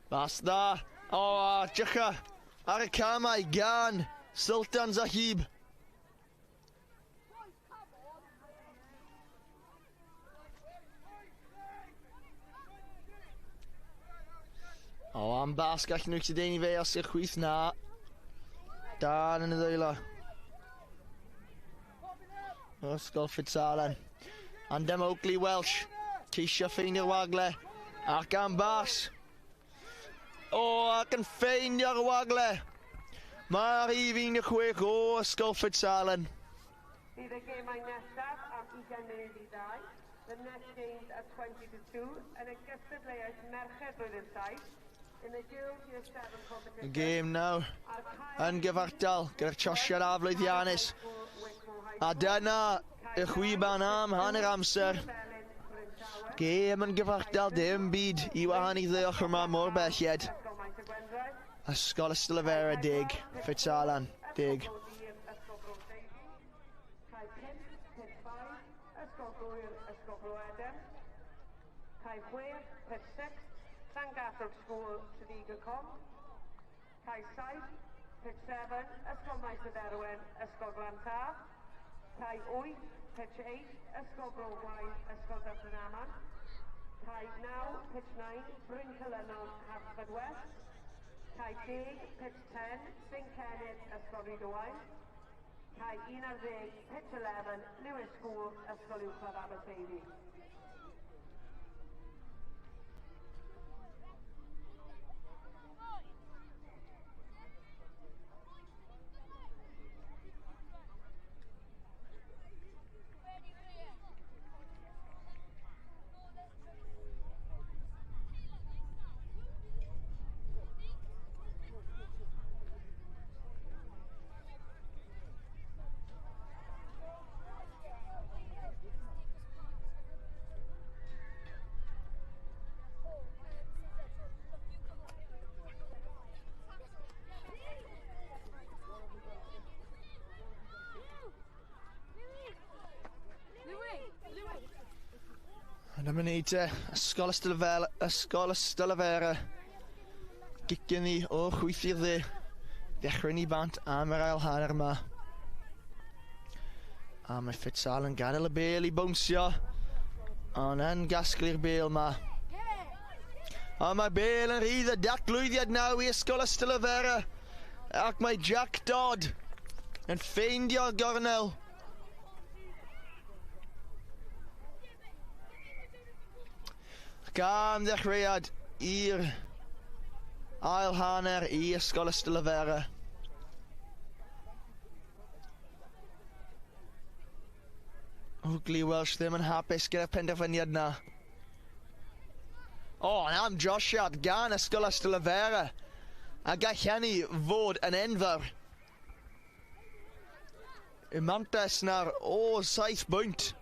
Bas dda. O, a drycha ar y camau gan Sultan Zahib. O, am bas gallen nhw lledaenu fe os i'r chwith na. Dan yn y ddwylo. Ysgol Fitzalan. And dyma Oakley Welsh. Ceisio ffeindio'r wagle. Ac am bas. O, ac yn ffeindio'r wagle. Mae'r rhif 16 o Ysgol Fitzalan. Bydd y gemau nesaf am 20 munud i 2. The next games at 1:40 yn y gystadleuaeth merched blwyddyn 7. In the girls year 7 competition. Y gêm nawr yn gyfartal gyda'r trosiad aflwyddiannus. A dyna y chwiban am hanner amser. Gêm yn gyfartal, dim byd i wahanu ddwy ochr yma mor belled. Ysgol Ystalyfera 10, Fitzalan 10. Cae 5, pitch 5, Ysgol Gŵyr, Ysgol Bro Edern. Cae 6, pitch 6, Llangatwg School, Tredegar Com. Cae 7, pitch 7, Ysgol Maes y Dderwen, Ysgol Glantaf. Cae 8, pitch 8, Ysgol Bro Gwaun, Ysgol Dyffryn Aman. Cae 9, pitch 9, Bryn Celynon, Haverfordwest. Cae 10, pitch 10, St Cenydd, Ysgol Rhydywaun. Cae 11, pitch 11, Lewis School, Ysgol Uwchradd Aberteifi. Dyma ni te, Ysgol Ystalyfera. Gicio ni o chwith i'r dde. Ddechrau ni bant am yr ail hanner yma. A mae Fitzalan yn gadael y bêl i bownsio. Ond yn gasglu'r bêl yma. A mae bêl yn rhydd a datglwyddiad naw i Ysgol Ystalyfera. Ac mae Jack Dodd yn ffeindio'r gornel. Am ddechreuad i'r ail hanner i Ysgol Ystalyfera. Oakley Welsh ddim yn hapus gyda'r penderfyniad na. O, am drosiad gan Ysgol Ystalyfera. A gall hynny fod yn enfawr. Y mantais nawr o 7 bwynt.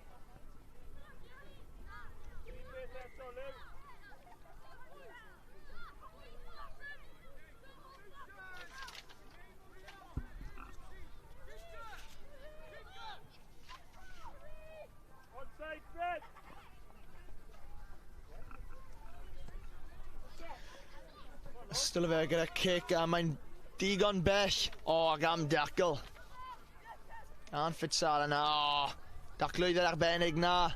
Ystalyfera gyda cic a mae'n digon bell. O, ac am dacl. Gan Fitzalan. O, daclwyd yr arbennig na.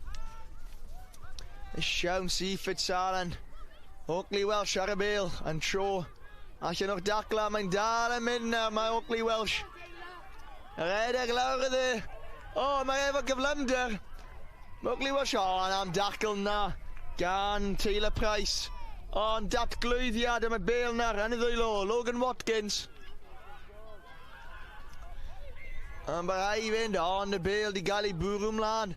Y siawns i Fitzalan. Oakley Welsh ar y bêl yn tro. Allan o'r dacla, mae'n dal yn mynd na. Mae Oakley Welsh. Redeg lawr y dde. O, mae efo gyflymder. Oakley Welsh, o, am dacl na. Gan Taylor Price. Ond datglwyddiad am y bêl nawr yn y ddwylo, Logan Watkins. Yn barhau i fynd, ond y bêl di gael ei bwrw ymlaen.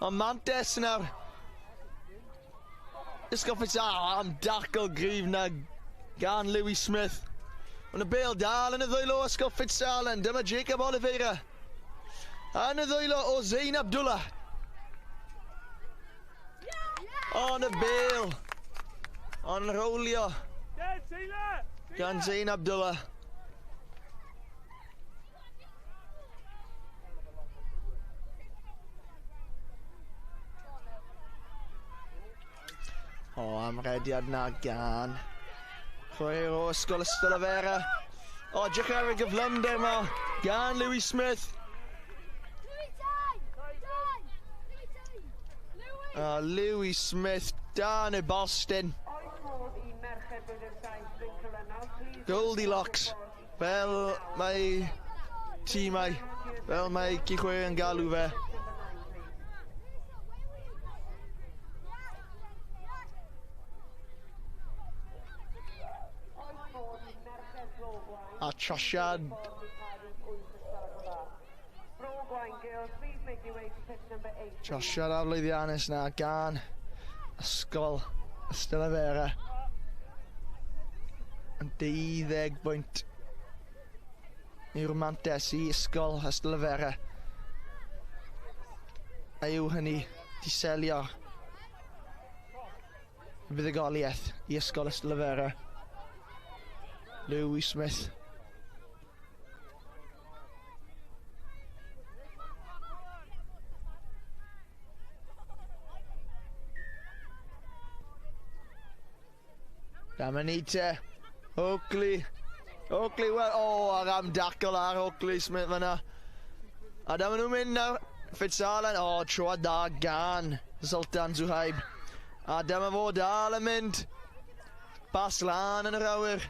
Ond mantes nawr. Ysgol Fitzalan, am dacl gryf na gan Lewis Smith. Ond y bêl dal yn y ddwylo Ysgol Fitzalan, dyma Jacob Oliveira. Yn y ddwylo o Zain Abdullah. Ond y bêl. Ond rowlio gan Zain Abdullah. O, am rediad na gan chwaraewr o Ysgol Ystalyfera. O, edrych ar y gyflymder yma gan Lewis Smith. A Lewis Smith dan y bostyn. Goldilocks, fel mae tîmau, fel mae cyn-chwaraewyr yn galw fe. A trosiad. Trosiad aflwyddiannus na gan Ysgol Ystalyfera. Yn 12 bwynt yw'r mantes i Ysgol Ystalyfera. A yw hynny di selio y buddugoliaeth i Ysgol Ystalyfera. Lewis Smith. Dyma ni te. Oakley. Oakley, well, o, oh, am dacl ar Oakley Smith fyna. A dyma nhw'n mynd nawr. Fitzalan, o, oh, troad dda gan Zoltan Zuhaib. A dyma fo dal yn mynd. Bas lan yn yr awyr.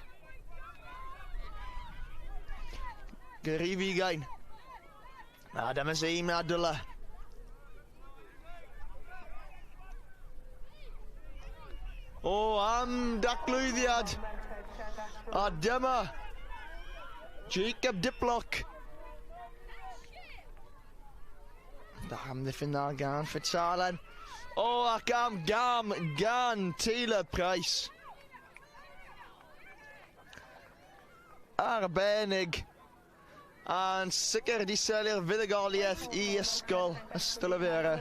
Gyrru fugain. A dyma Zaim Abdullah. O, am daclwyddiad. A dyma Jacob Diplock. Da amddiffyn dda gan Fitzalan. O, ac am gam gan Taylor Price. Arbennig. A'n sicr wedi selio'r fuddugoliaeth i ysgol Ystalyfera.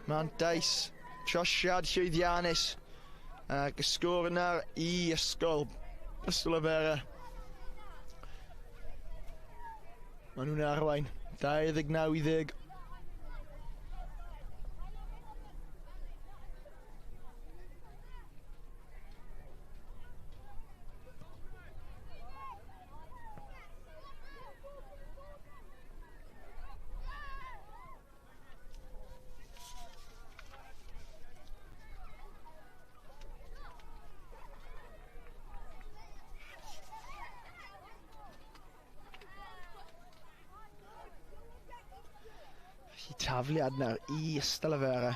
Mantais, trosiad llwyddiannus. Ac y sgôr yna i ysgol Ystalyfera. Maen nhw'n arwain 29-10. Tafliad nawr i Ystalyfera.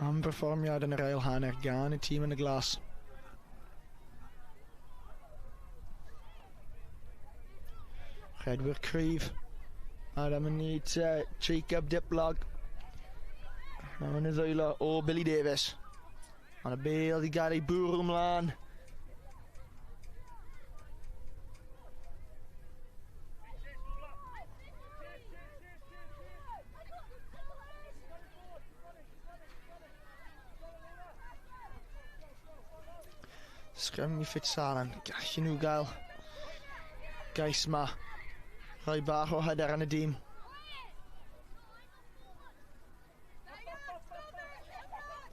Am berfformiad yn yr ail hanner gan y tîm yn y glas. Rhedwyr cryf. A dyma ni te Jacob Diplog. Mewn y ddwylo o Billy Davies. Ond y bêl wedi gael ei bwrw ymlaen. Sgrym i Fitzalan. Gallen nhw gael gais ma. Rhoi bach o hyder yn y dîm.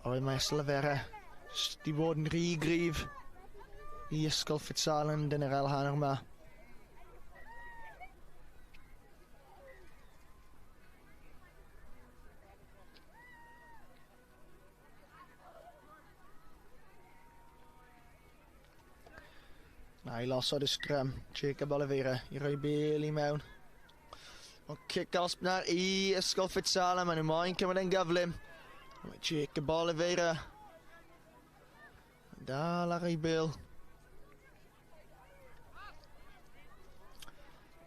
Oed mae Ystalyfera di bod yn rhy gryf i ysgol Fitzalan yn yr ail hanner yma. Ail osod y sgrym, Jacob Oliveira i roi bel i mewn. O cic osb nawr i Ysgol Fitzalan, maen nhw moyn cymryd e'n gyflym. Mae Jacob Oliveira dal ar ei bel.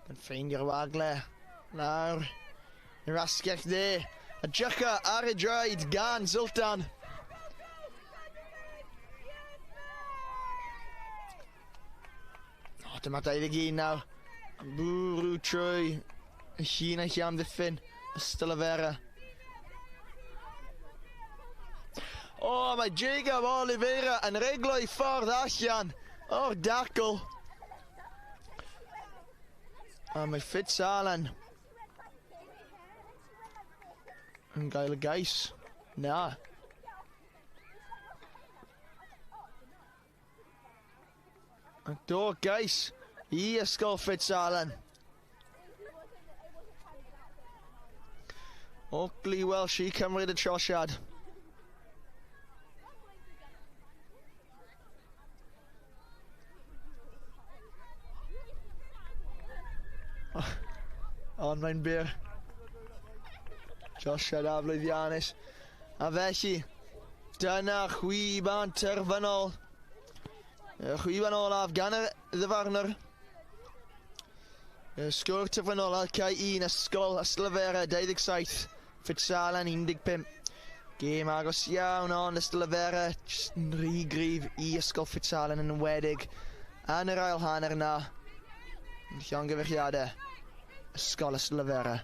Yn ffeindio'r wagle lawr i'r asgell dde. A Jukka ar ei draed gan Zoltan. O, dyma 21 nawr. Bwrw trwy y hun a'i amddiffyn Ystalyfera. O, mae Jacob Oliveira yn reglo i ffordd allan o'r dacl. A mae Fitzalan yn gael y gais. Na. A do gais i Ysgol Fitzalan. Oakley Welsh i cymryd y trosiad. Ond mae'n byr. Trosiad aflwyddiannus. A felly, dyna chwiban terfynol. Y chwiban olaf gan y ddyfarnwr. Y sgôr terfynol ar cae 1, Ysgol Ystalyfera 27, Fitzalan 15. Gêm agos iawn ond Ystalyfera jyst yn rhy gryf i Ysgol Fitzalan yn enwedig yn yr ail hanner yna. Llongyfarchiadau Ysgol Ystalyfera.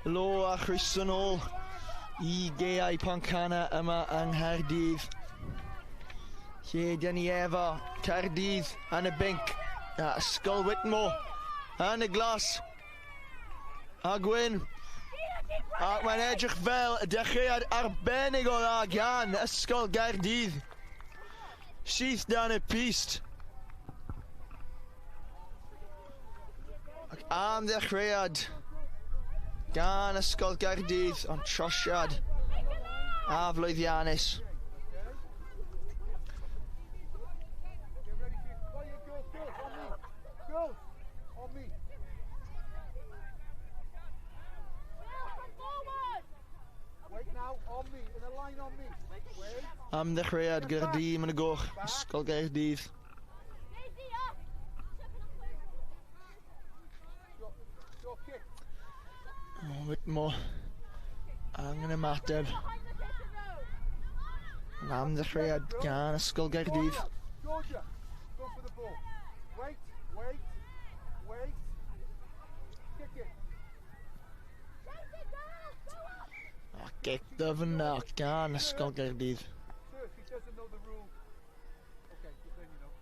Helo a chroeso nôl i Gaeau Pontcanna yma yng Nghaerdydd. Lle dyn ni efo Caerdydd yn y binc a Ysgol Whitmore yn y glas a gwyn. Ac mae'n edrych fel y dechreuad arbennig o dda gan Ysgol Gaerdydd. Syth dan y pyst. Ac am ddechreuad gan Ysgol Gaerdydd, ond trosiad aflwyddiannus. Am ddechreuad gyda'r dîm yn y goch, Ysgol Gaerdydd. O, Whitmore angen ymateb. Am ddechreuad gan Ysgol Gaerdydd. Georgia, go for the ball. Wait, wait, wait. Kick it. O, gic ddyfn na gan Ysgol Gaerdydd. Sir, she doesn't know the rule. Okay, just letting you know.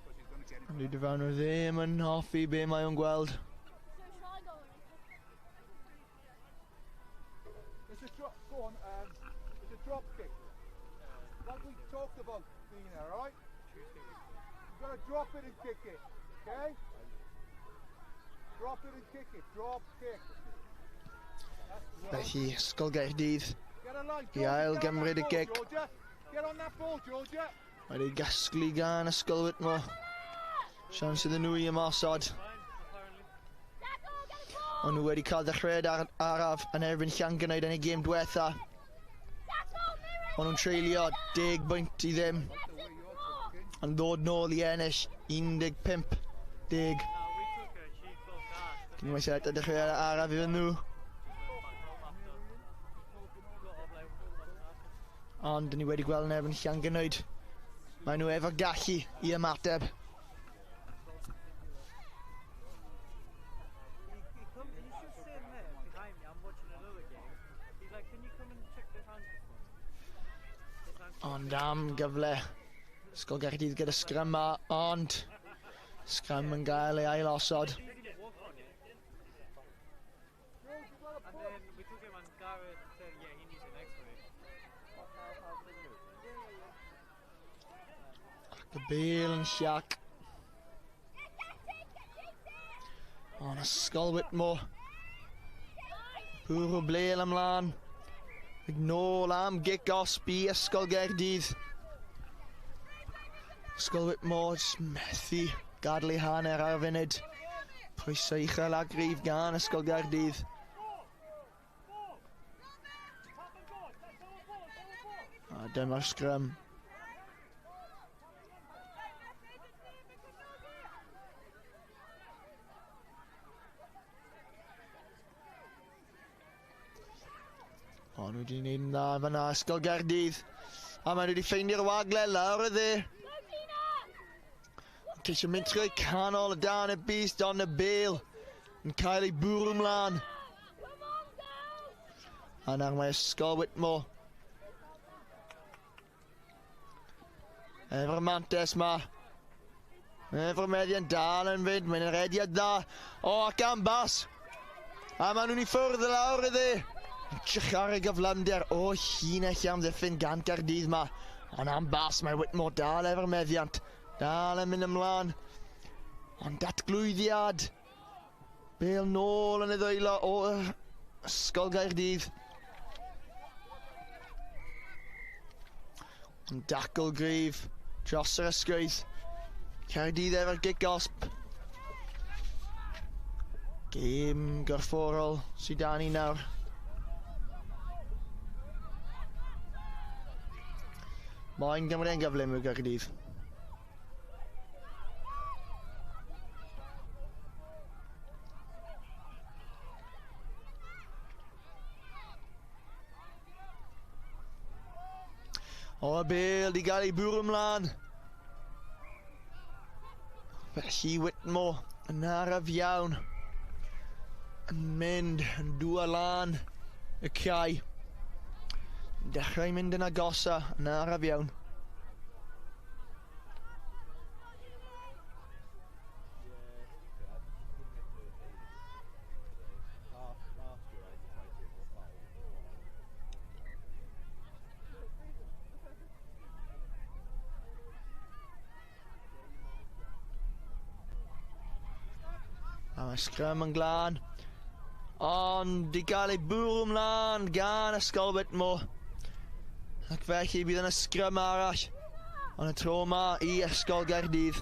But he's going to get it. Ond dyw dyfarnwr ddim yn hoffi be mae o'n gweld. It's a drop. Go on. It's a drop kick. Like we talked about being there, all right? You've got to drop it and kick it, okay? Drop it and kick it. Drop kick. Felly, Ysgol Gaerdydd Get a line. i Georgia, ail get on that gymryd y ball, gic. Georgia. Get on that ball, Georgia. Wedi gasglu gan Ysgol Whitmore. Siawns iddyn nhw i ymosod. Ond nhw wedi cael dechreuad araf yn erbyn Llangynwyd yn eu gêm diwetha. Ond nhw'n treulio 10 bwynt i ddim. Ond ddod nôl i ennill 15-10. Unwaith eto dechreuad araf iddyn nhw. Ond ni wedi gweld yn erbyn Llangynwyd. Maen nhw efo gallu i ymateb. He come, he's just sitting there behind me. I'm watching another game. He's like, "Can you come and check the hands for me?" His hands. Ond am gyfle. Ysgol Gaerdydd gyda sgrym ma, ond sgrym yn gael ei ailosod. He didn't walk on it. And then we took him and Gareth said, "Yeah, he needs an X-ray." Ac y bêl yn llac. Ond Ysgol Whitmore. Bwrw blêl ymlaen. Ac nôl am gic osb i Ysgol Gaerdydd. Ysgol Whitmore jyst methu gadael ei hanner ar y funud. Pwysau uchel a gryf gan Ysgol Gaerdydd. A dyma'r sgrym. O, nhw wedi gwneud yn dda fan'na, Ysgol Gaerdydd. A maen nhw wedi ffeindio'r wagle lawr y dde. Ceisio mentro i canol y dan y bys, ond y bêl yn cael ei bwrw ymlaen. A nawr mae Ysgol Whitmore. Efo'r mantes ma. Efo'r meddiant dal yn fynd, mae'n rediad dda. O, ac am bas. A maen nhw'n i ffwrdd lawr y dde. Edrych ar y gyflymder o llinell amddiffyn gan Gaerdydd ma. Ond am bas mae Whitmore dal efo'r meddiant. Dal yn mynd ymlaen. Ond datglwyddiad. Bêl nôl yn y ddwylo o Ysgol Gaerdydd. Ond dacl gryf dros yr ysgwydd. Caerdydd efo'r gic osb. Gêm gorfforol sydd dan ni nawr. Mae'n gymryd e'n gyflym yw Gaerdydd. O, y bêl di gael ei bwrw ymlaen. Felly Whitmore yn araf iawn. yn mynd yn dŵa lan y cae. Dechrau mynd yn agosa, yn araf iawn. A mae sgrym yn glân. Ond di gael ei bwrw ymlaen gan Ysgol Whitmore. Ac felly bydd yna sgrym arall. Ond y tro yma i Ysgol Gaerdydd.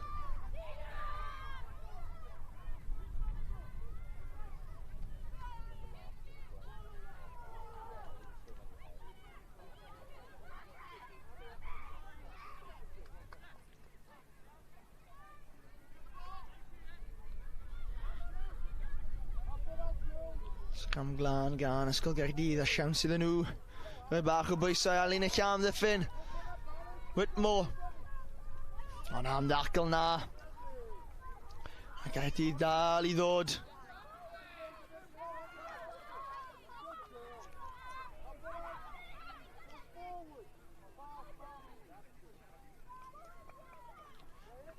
Sgrym glân gan Ysgol Gaerdydd a siawns iddyn nhw. Rhoi bach o bwysau ar linell amddiffyn. Whitmore. Ond am dacl na. A Gaerdydd dal i ddod.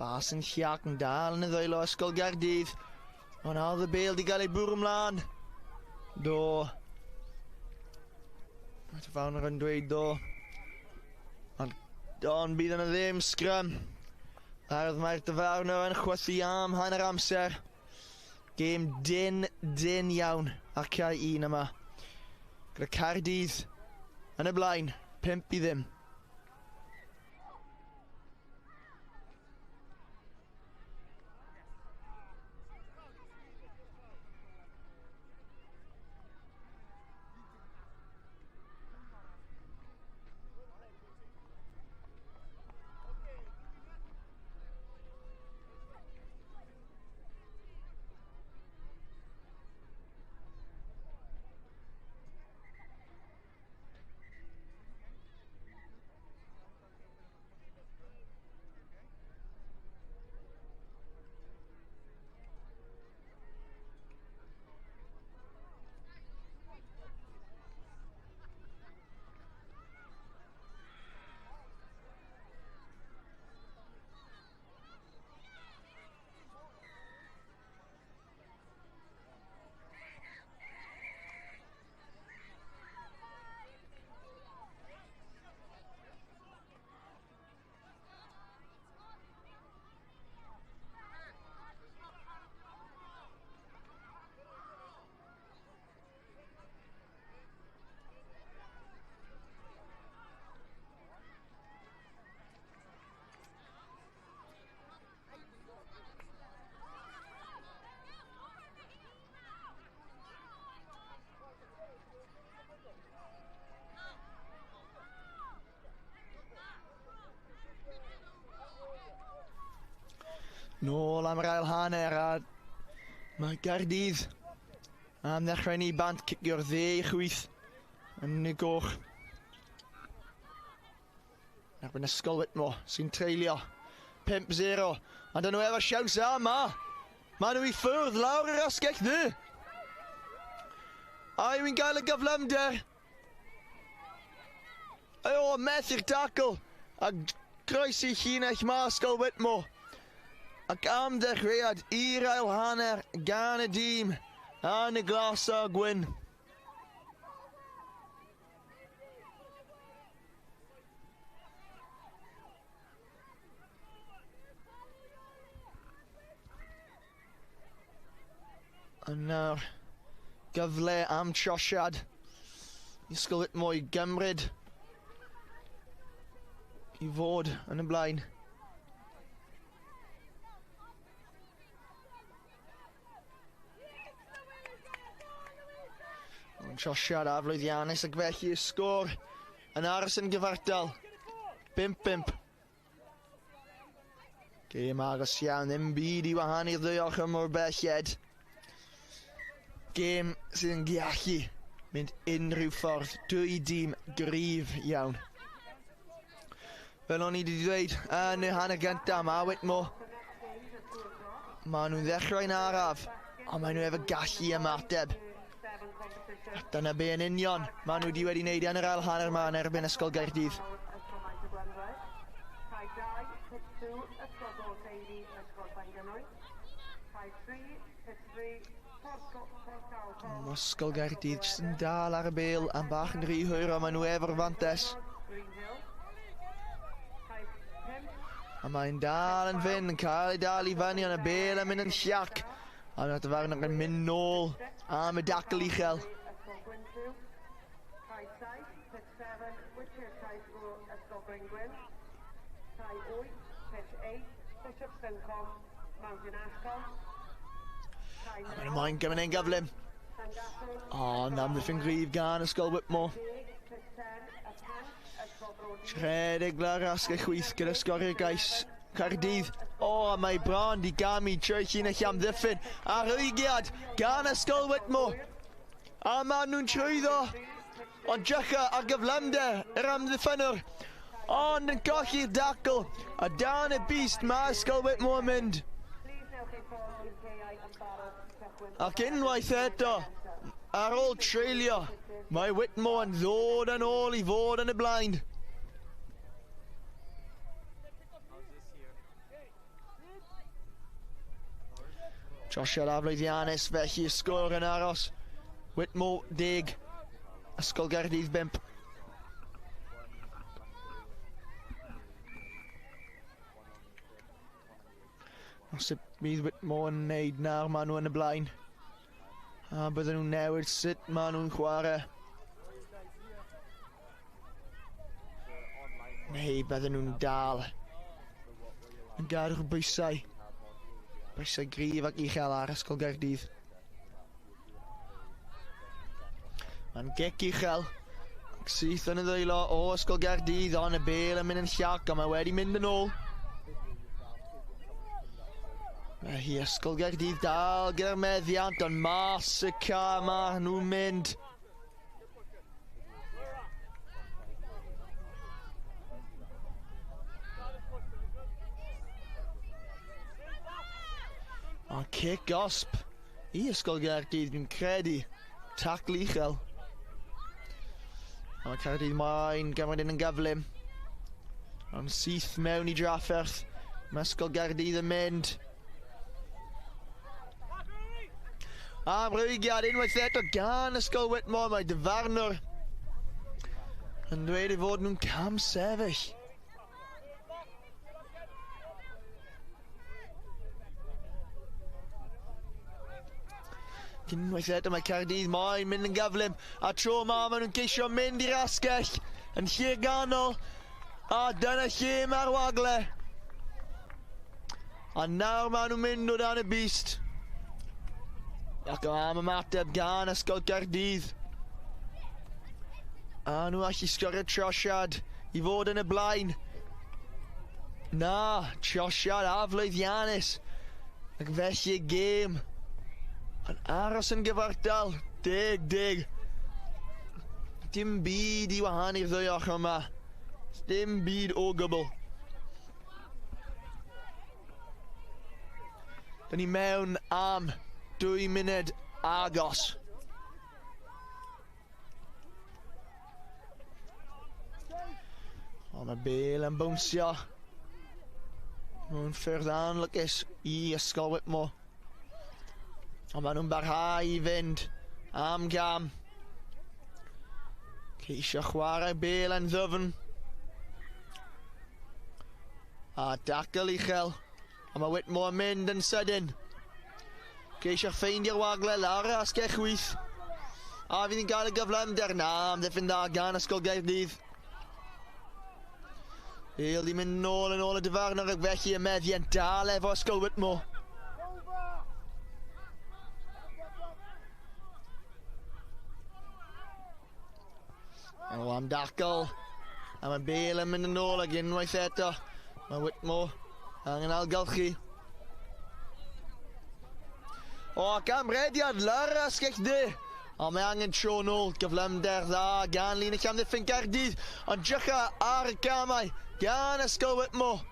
Bas yn lliac yn dal yn y ddwylo Ysgol Gaerdydd. Ond oedd y bêl di gael ei bwrw ymlaen. Do. Mae Tafarnwr yn dweud do. Ond bydd yna ddim sgrym. Oherwydd mae'r dyfarnwr yn chwythu am hanner amser. Gêm dyn, dyn iawn. Ac cae un yma. Gyda Caerdydd yn y blaen, 5-0. Nôl am yr ail hanner a mae Gaerdydd am ddechrau ni bant cicio'r dde i chwith yn y goch. Erbyn Ysgol Whitmore sy'n treulio 5-0. Ond nhw efo siawns yma. Maen nhw i ffwrdd lawr yr asgell dde. A yw'n gael y gyflymder. O, methu'r tacl. A groesi llinell ma Ysgol Whitmore. Ac am ddechreuad i'r ail hanner gan y dîm yn y glas a gwyn. A nawr gyfle am trosiad i Ysgol Whitmore i gymryd i fod yn y blaen. Trosiad aflwyddiannus ac felly y sgôr yn aros yn gyfartal. 5-5. Gêm agos iawn, ddim byd i wahanu'r ddwy ochr mor belled. Gêm sydd yn gallu mynd unrhyw ffordd. Dwy dîm gryf iawn. Fel o'n i wedi dweud yn y hanner gyntaf, mae Whitmore. Maen nhw'n ddechrau'n araf. Ond maen nhw efo gallu ymateb. A dyna be yn union maen nhw wedi wneud yn yr ail hanner yma yn erbyn Ysgol Gaerdydd. Ysgol Gaerdydd jyst yn dal ar y bêl am bach yn rhy hwyr, ond maen nhw efo'r fantes. A mae'n dal yn fynd, yn cael ei dal i fyny, ond y bêl yn mynd yn llac. A mae'r dyfarnwr yn mynd nôl am y dacl uchel. A mae'n moyn gymryd ein gyflym. O, na amddiffyn gryf gan Ysgol Whitmore. Rhedeg lawr asgell chwith gyda sgorio gais Caerdydd. O, mae bron di gamu trwy llinell amddiffyn. A rwygiad gan Ysgol Whitmore. A maen nhw'n trwyddo. Ond drycha ar gyflymder yr amddiffynwr. Ond yn colli'r dacl. A dan y bist mae Ysgol Whitmore yn mynd. Ac unwaith eto, ar ôl treulio, mae Whitmore yn ddod yn ôl i fod yn y blaen. Trosiad aflwyddiannus, felly y sgôr yn aros. Whitmore 10, Ysgol Gaerdydd 5. Os bydd Whitmore yn neud nawr, maen nhw yn y blaen. A bydden nhw'n newid sut maen nhw'n chwarae. Neu bydden nhw'n dal yn gadw'r bwysau. Bwysau gryf ac uchel ar Ysgol Gaerdydd. Mae'n gic uchel. Ac syth yn y ddwylo o Ysgol Gaerdydd, ond y bêl yn mynd yn llac, ond mae wedi mynd yn ôl. Mae hi Ysgol Gaerdydd dal gyda'r meddiant, ond mas y ca ma nhw'n mynd. Ond cic gosb i Ysgol Gaerdydd, dwi'n credu. Tacl uchel. A mae Caerdydd mae'n gymryd yn gyflym. Ond syth mewn i drafferth. Mae Ysgol Gaerdydd yn mynd. Am rwygiad unwaith eto gan Ysgol Whitmore. Mae dyfarnwr yn dweud ei fod nhw'n cam sefyll. Unwaith eto mae Caerdydd moyn mynd yn gyflym. A tro yma maen nhw'n ceisio mynd i'r asgell yn lle ganol. A dyna lle mae'r wagle. A nawr maen nhw'n mynd o dan y bist. Ac am ymateb gan Ysgol Gaerdydd. A nhw allu sgorio trosiad i fod yn y blaen. Na, trosiad aflwyddiannus. Ac felly y gêm yn aros yn gyfartal. 10-10. Dim byd i wahanu'r ddwy ochr yma. Dim byd o gwbl. Dyn ni mewn am 2 munud agos. O, mae Bale yn bownsio. Mewn ffyrdd anlwcus i Ysgol Whitmore. Ond maen nhw'n barhau i fynd am gam. Ceisio chwarae Bale yn ddyfn. A dacl uchel. A mae Whitmore yn mynd yn sydyn. Ceisio ffeindio'r wagle lawr yr asgell chwith. A fydd hi'n gael y gyflymder. Na, amddiffyn dda gan Ysgol Gaerdydd. Bale di mynd nôl yn ôl y dyfarnwr ac felly y meddiant dal efo Ysgol Whitmore. O, am dacl. A mae Bale yn mynd yn ôl ac unwaith eto. Mae Whitmore angen ailgylchu. O, ac am rediad lawr asgell dde. Ond mae angen tro nôl, gyflymder dda gan linell amddiffyn Gaerdydd. Ond drycha ar y gamau gan Ysgol Whitmore.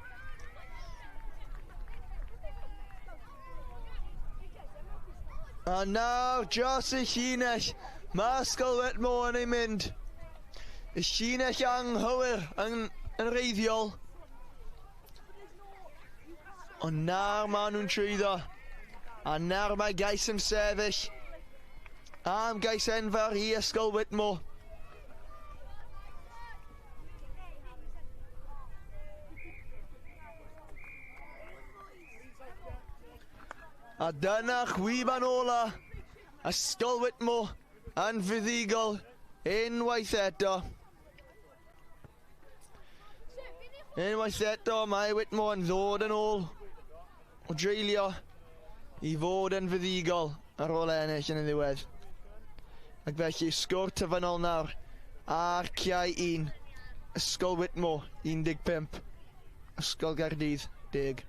A nawr dros y llinell, mae Ysgol Whitmore yn ei mynd. Y llinell anghywir yn reiddiol. Ond nawr maen nhw'n trwyddo. A nawr mae gais yn sefyll. Am gais enfawr i Ysgol Whitmore. A dyna chwiban ola, Ysgol Whitmore yn fuddugol unwaith eto. Unwaith eto mae Whitmore yn ddod yn ôl o dreulio i fod yn fuddugol ar ôl ennill yn y ddiwedd. Ac felly sgôr tyfynol nawr ar Ciau 1, Ysgol Whitmore 15, Ysgol Gaerdydd 10.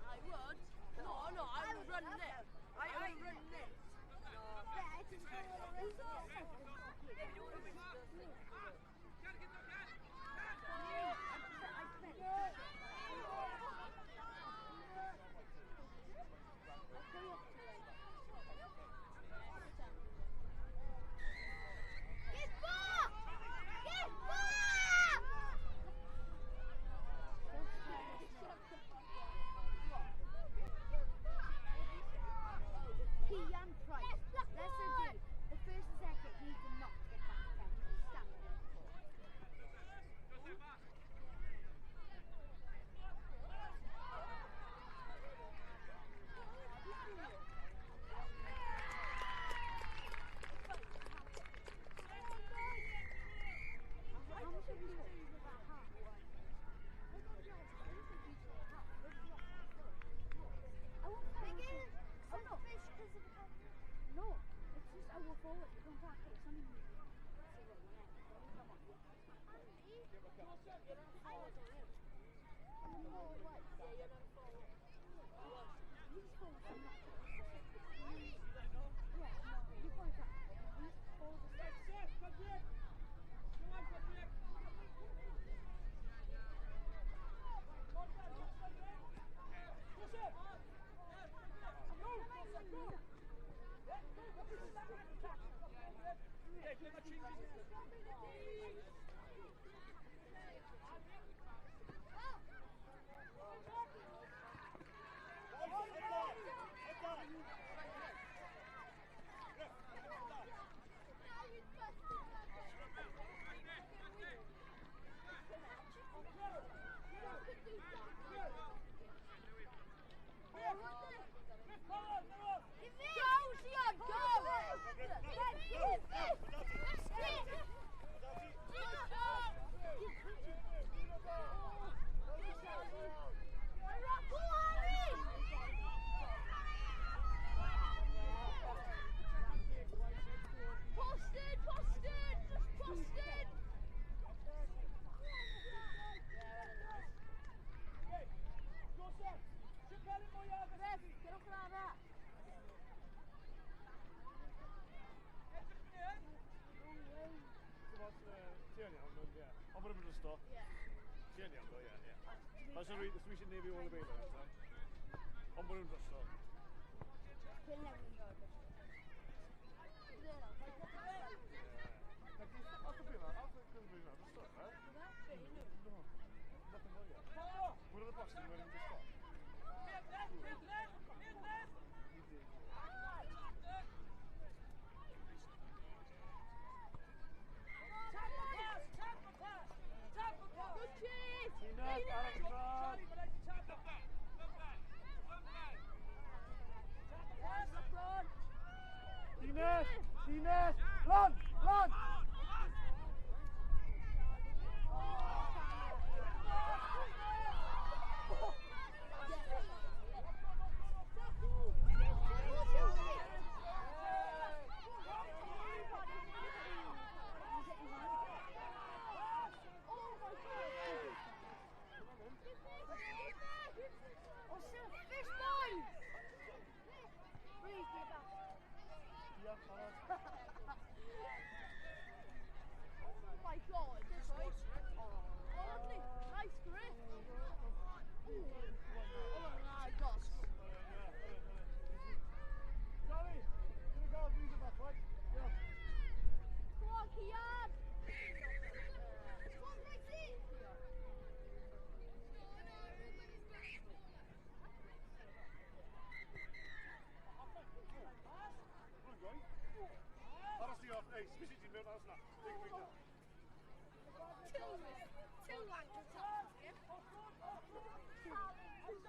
I would. No, I would run it. I would run it. Get back! Get back! Kian Price. Lesser do. The first and second need to not get back to 10. Stand. How much have we got? I won't Oh no. No, it's just I will forward. You don't tackle. It's only me. Come on. I'm forward. Yeah, you're not forward. He's forward. I'm not. Yeah, you forward tackle. He's forward. Go, Sion, go! Go, Harry! Posted, posted, just posted! Ond bod yn drosto. Ti yn iawn, ie, ie. Mae'n siŵr neb i ôl y beil o'n. Ond bod yn drosto. Mwyn o'r box yn mynd drosto. Good chase! Ines! Ines! Lan! Lan! Fish boy! Please get back. Oh my god, this right? Oh, lovely. Nice grip. Ooh. Oh my god. Charlie, gonna go and use it back, right? Yeah. Come on, Kian. Come on, Ricky. Hey, smishy ti'n mewn aros na. Take a break now. Two lank attacks, yeah? Charlie! Charlie!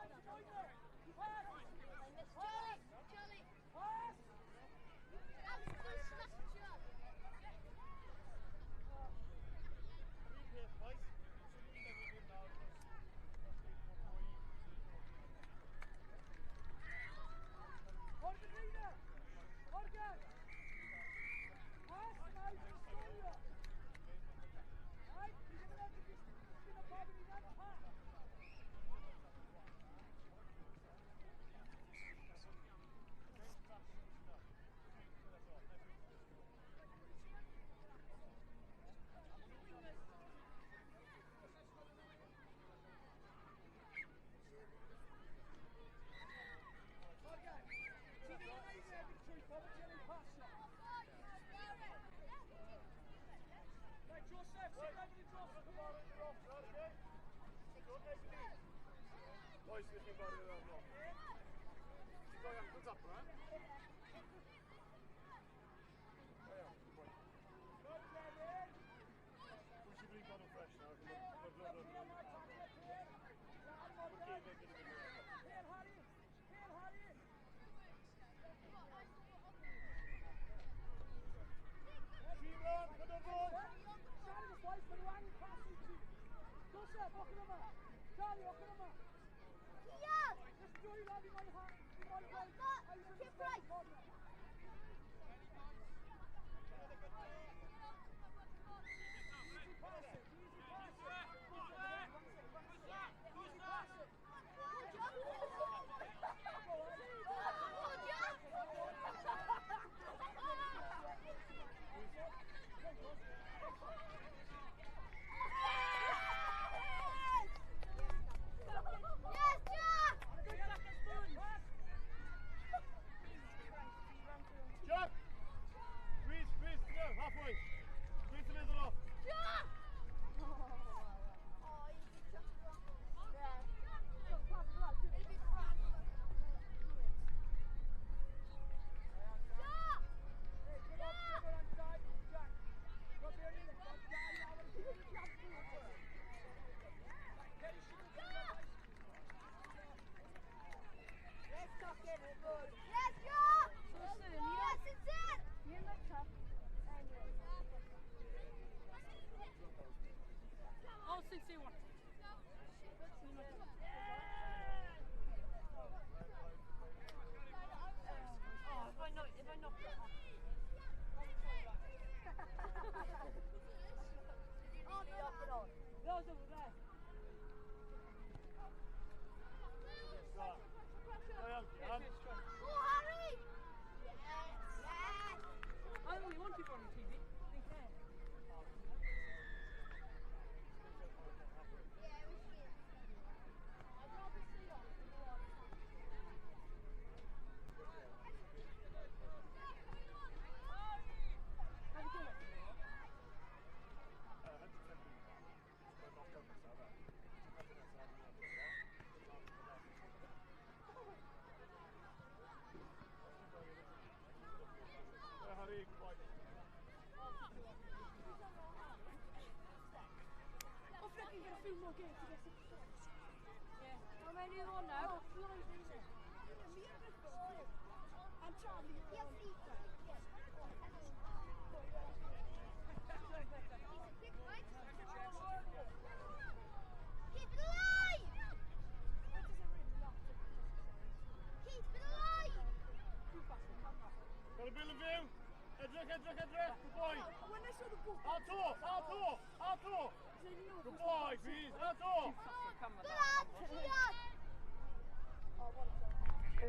That was good smash, Charlie. Morgan!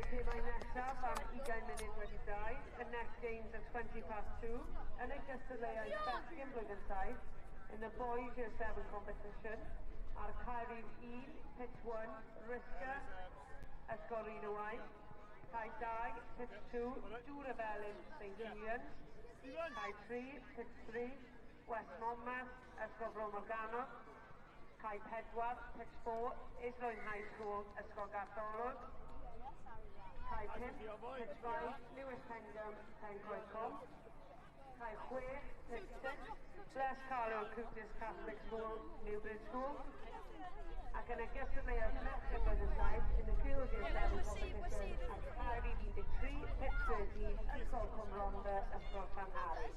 Gemau nesaf am 1:40, the next games at 2:20, yn y gystadleuaeth bechgyn blwyddyn 7, in the boys year 7 competition, ar cae rhif 1, pitch 1, Risca, Ysgol Rhyd-y-wain, cae 2, pitch 2, Dŵr y Felin, St Julian's, cae 3, pitch 3, West Monmouth, Ysgol Bro Morgannwg, cae 4, pitch 4, Islwyn High School, Ysgol Garth Olwg, cae 5, pitch 5, Lewis Pengam, Pencoed-Cwm, cae 6, pitch 6, Bless Carlo and Cootis Catholic School, Newbridge School, ac yn y gystadleuaeth merched blwyddyn 7 in the girls year 7 competition at cae rhif 13, pitch 13, Ysgol Cwm Rhondda, Ysgol Llanhari.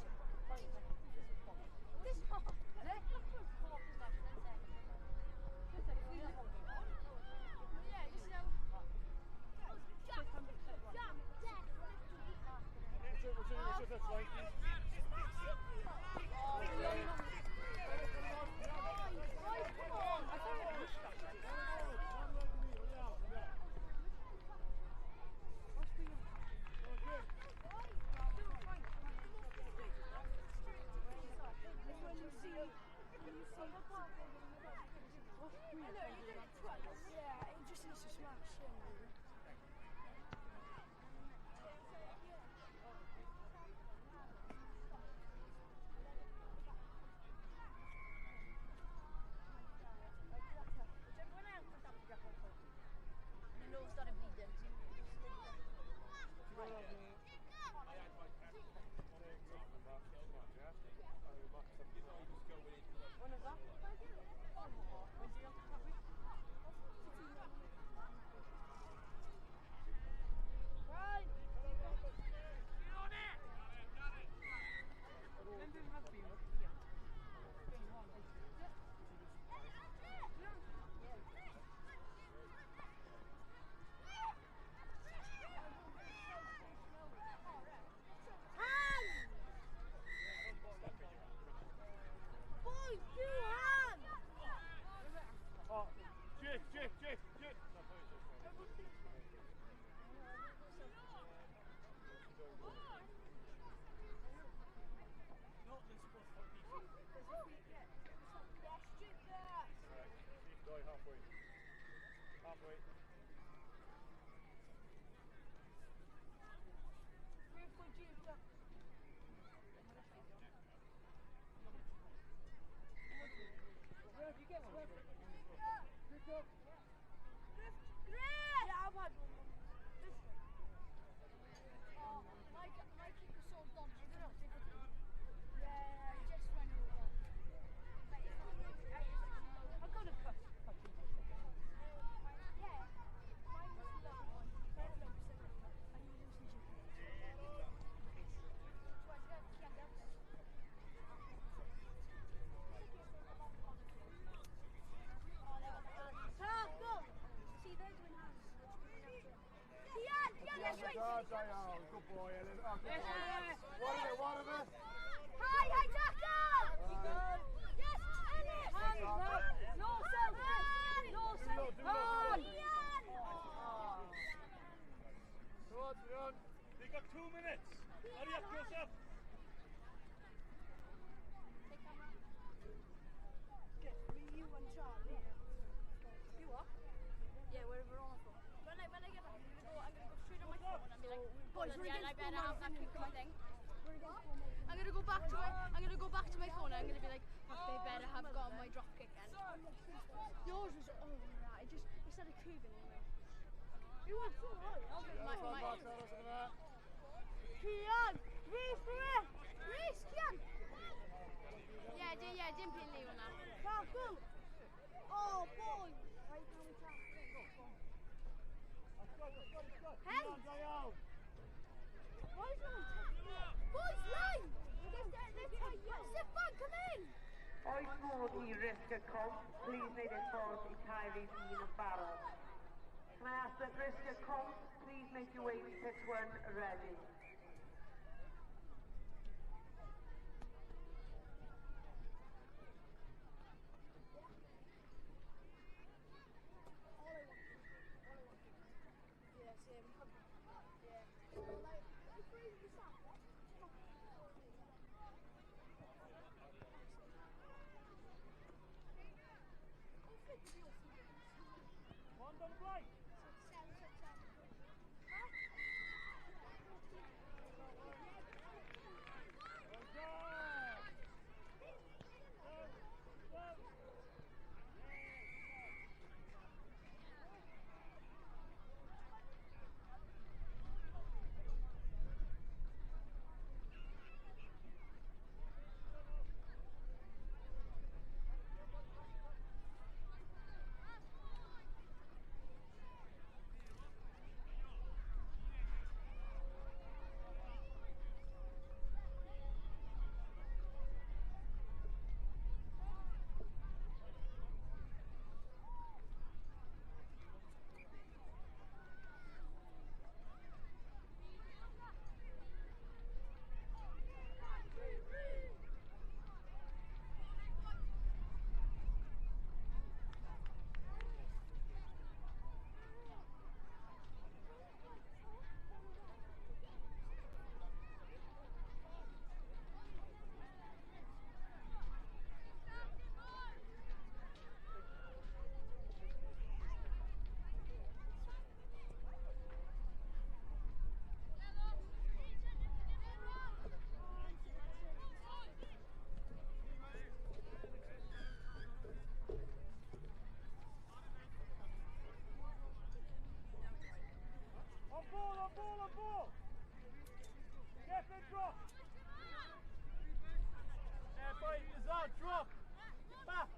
Halfway. You get one. Pick up. Griff! Yeah, I've had one. This one. Oh, my kick was so dodgy. Yeah, it just went over. I've got a cut. Yeah, mine was low. Very low percent. I use them since you. See, they're doing hands. Kian, Kian, let's wait. Good boy, Ellen. Okay. One of it, one of it. Hi, hi, Jacko! Yes, Ellis! Hands, no, self, no, self. On! Come on, Leon. They got 2 minutes. Hurry up, Joseph. Get me, you and Charlie. You what? Yeah, we're on the phone. When I get back, I'm gonna go straight on my phone and be like, boys, yeah, I better have that kick my thing. I'm gonna go back to my phone and I'm gonna be like, fuck, they better have got my drop kick then. Yours was all right. It just it started curving anyway. You went so high. My Kian, race for it. Race, Kian. Yeah, dim pin Leo now. Tackle. Oh boy. Why can't we tackle? Hands. Why is no one tackling? Boys, line! Let's back, come in! Oes modd I risg y comp, please wneud eich ffordd I cae rhif 1 yn barod. Can I ask that risg y comp, please make your way to pitch 1 ready. Yeah, same. Yeah. One down the right. Ball, on ball! Get the drop! Yeah, boy, it's out, drop! Back!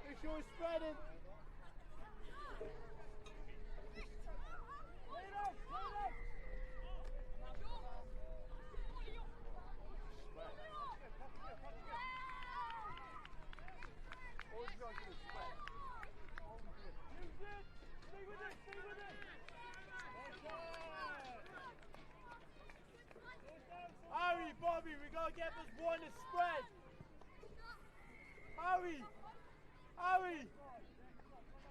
Make sure it's spreading! Play it out, play it out! All you gotta do is spread. Use it! Stay with it! Stay with it! Harry, Bobby, we gotta get this one to spread! Harry! Harry!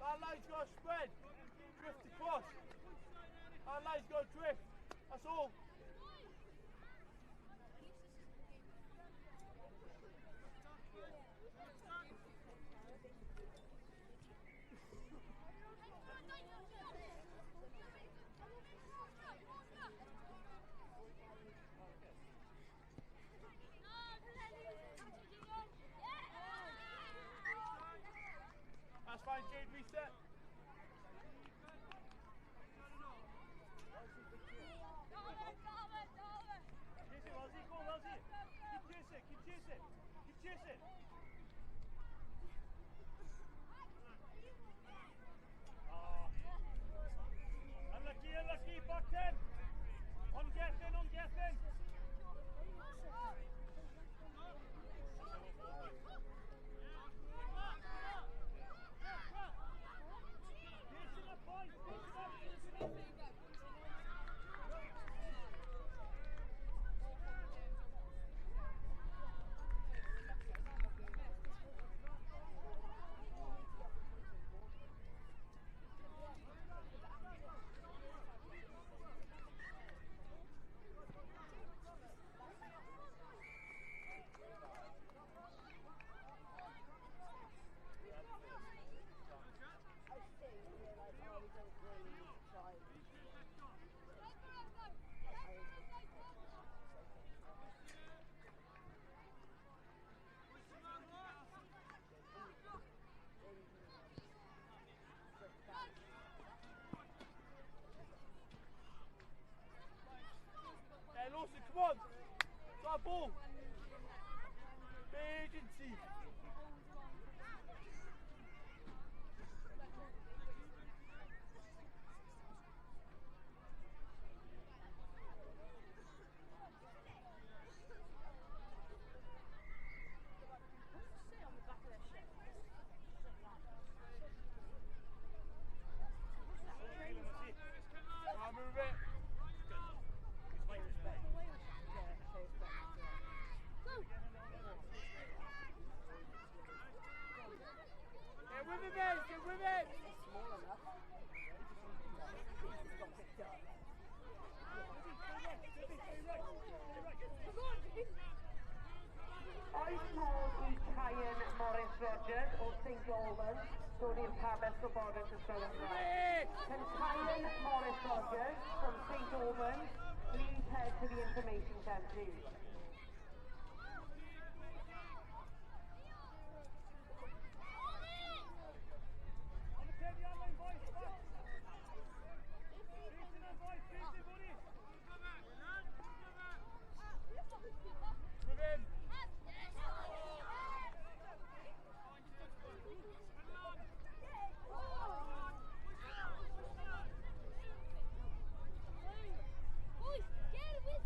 That line's gotta spread! Drift across! That line's gotta drift! That's all! Jade, reset. Chase it, Wellesley. Go on, Wellesley. Keep chasing, keep chasing. Keep chasing. Oh. Unlucky, unlucky. Back 10. On Gethin, on Gethin. Chasing up, boys. Chasing up, chasing up. I think we're like, oh, we don't really need to try. Hey, Lawson, come on. Got a ball. Agency. What does it say on the back of their shirt? Come on, move it. Get with it, mate. Get with it. Small enough. It's got picked up. Oes modd i Caian Morris Rogers o St Albans dod i'r pabell gwybodaeth y gwelwch yn dda. Can Caian Morris Rogers from St Albans please head to the information tent, please? On the 10-yard line, boys. Back. Chasing up, boys. Chasing, buddy. Move in. Boys, get with me.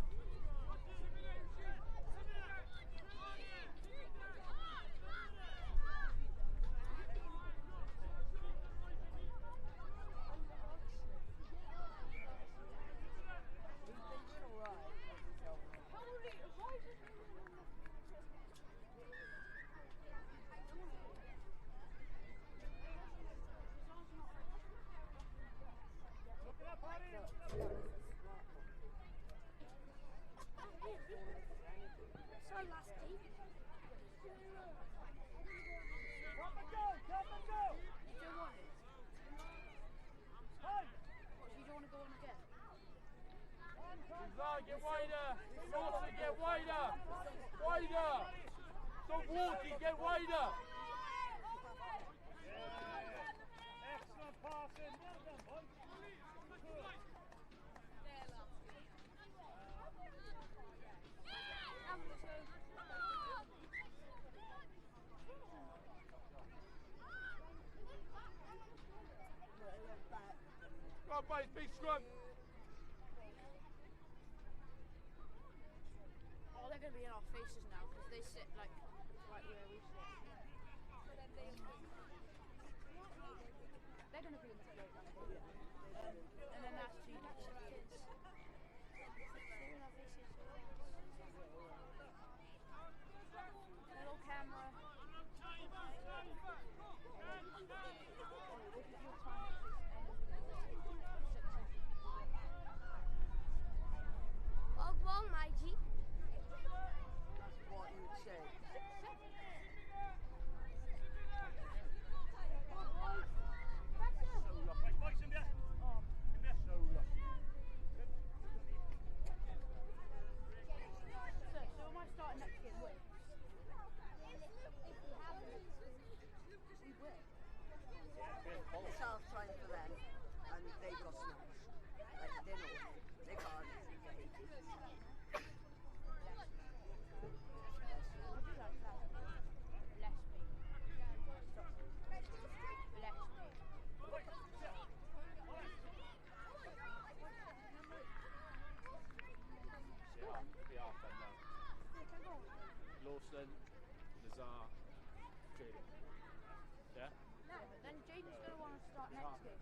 They're doing all right. Holy, why is it? Look at that, Paddy. Look at that. It's our last team. Tap and go. Tap and go. You don't want it. Hey. What, you don't want to go on again? Zah, get wider. Lawson, get wider. Wider. Stop walking, get wider. Yeah. Excellent passing. Well done, boys. Good. Come on, boys, big scrum. Oh, they're going to be in our faces now because they sit like right where we sit. They're going to be in the float. And then that's two kids. They're in our faces. Little camera. Oh, look at your time. Wagwan, my G. That's what you would say. Right, boys, in there. a Jaden. Yeah? No, but then Jaden's going to want to start next game.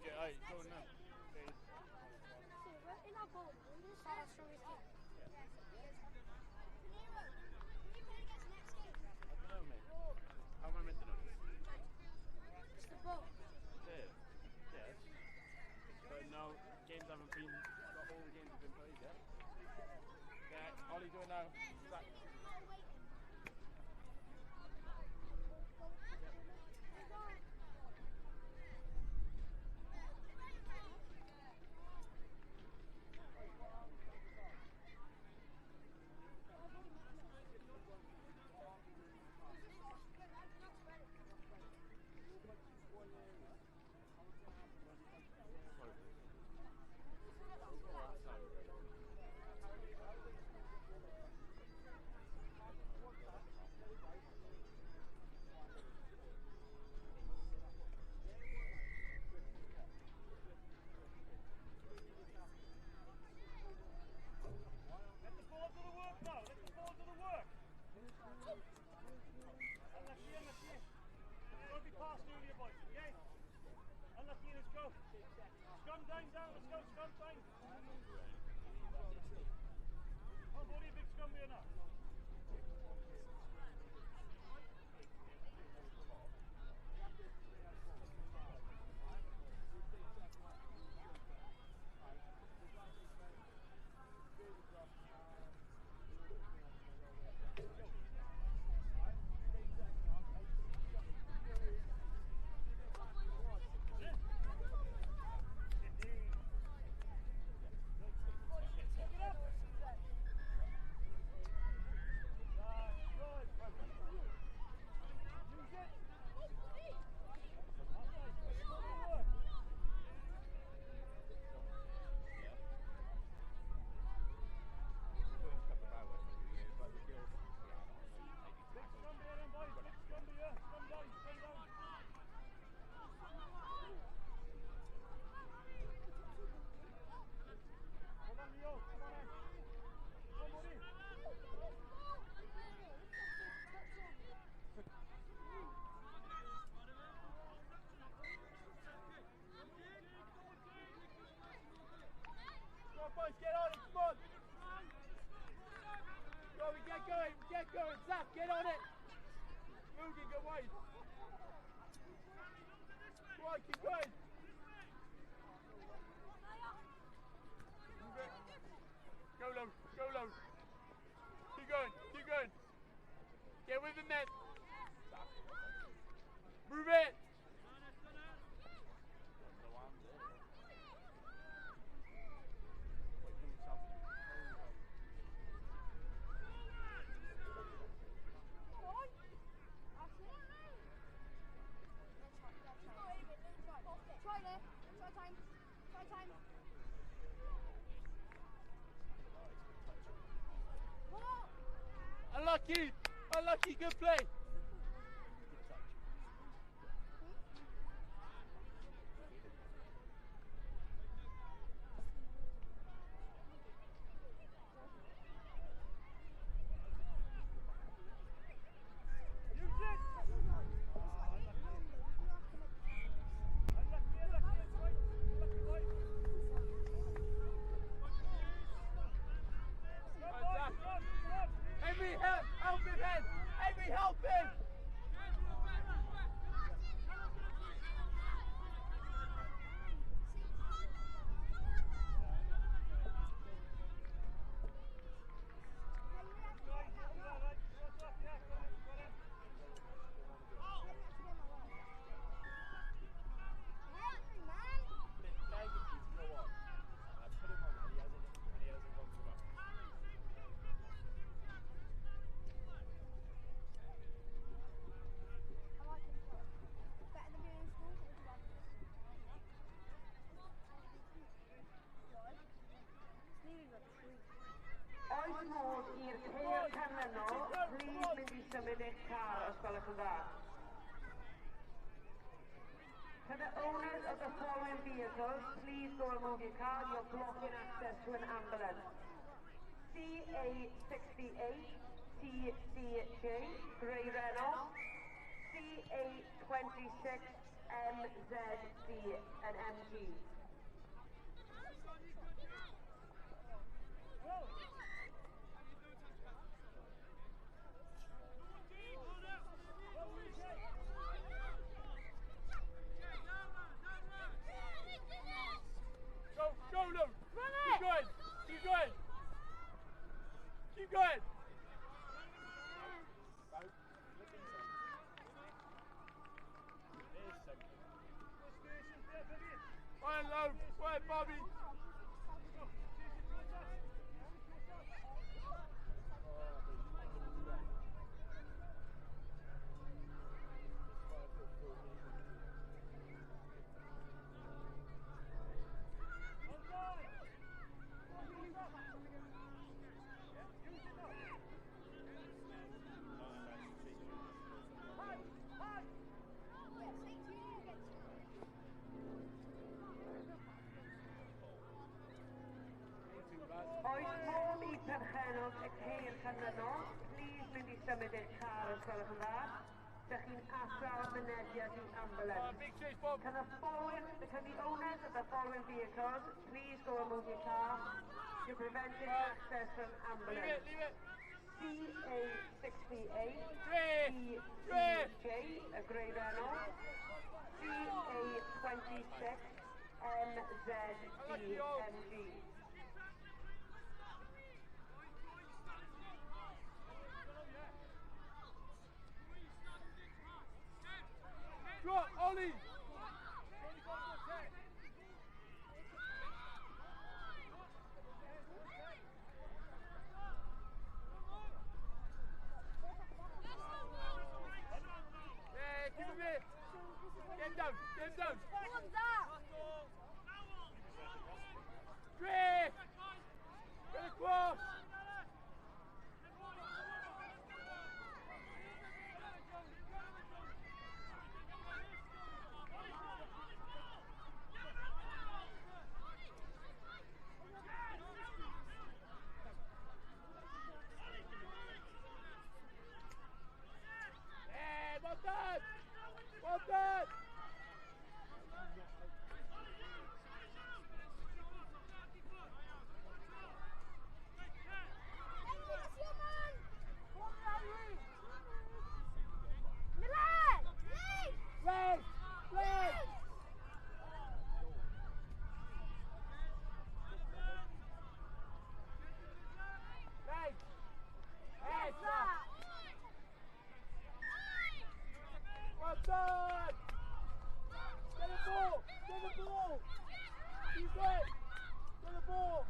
Yeah, alright, go now. Jaden. So we're in our goal. We're going to start our strongest team. Yeah. I don't know, mate. How am I meant to know this? It's the ball. Yeah. Yes. But no, games haven't been. Not all the games have been played yet. Yeah, Ollie, do it now. Zach. Let the ball do the work now. Let the ball do the work. Unlucky, unlucky. Don't be passed earlier, boys, okay? Unlucky, let's go. Scrum down, down, let's go, scrum time. Come on, Bodie, big scrum here now. Pick it up. Good. Use it. Let the ball do the work. First couple of hours, but the girls, yeah, Big scrum here then, boys. Big scrum here. Scrum down, scrum down. Hold on, Leo. Come on in. Come on, Bodie. Go on, boys, get on it, come on. Go, we get going, we get going. Zach, get on it. Logan, go wide. Go on, keep going. Move it. Go low, go low. Keep going, keep going. Get with him then. Move it. Try there. Try time. Try time. Whoa! Unlucky, unlucky, good play. Use it. Unlucky, unlucky, that's right. Unlucky, boys. Go, boys, Zach. run, run. Henry, help, help him, Hen. Henry, help him. Guys, all right, what's up? Yeah, got it, got it. Begging me to go on. And I put him on and he hasn't gone to the back. I like him. Better than being in school. It's nearly like 3. Oes modd i'r ceir canlynol, please mynd i symud eich car os gwelwch yn dda. To the owners of the following vehicles, please go and move your car. You're blocking access to an ambulance. CA68 TDJ, Grey Renault, CA26 MZD and MG. Go, go, Luke! Keep going! Keep going! Keep going! Well, Luke! Well, Bobby! Oes modd i perchennog y ceir canlynol, please mynd i symud eich car os gwelwch yn dda. Dych chi'n atal mynediad i ambulance. Big chase, Bob. Can the owners of the following vehicles please go and move your car? You're preventing access from ambulance. Leave it, leave it. CA68 TCJ, a grey Renault, CA26 MZDMG. Drop, Ollie! Yeah, keep him there. Get him down, get him down. What's that? Drift! Get across! Yeah, well done! Well done! Milan! Leg! Leg! Leg! Head! Well done! Get the ball! Get the ball! Keep going! Get the ball!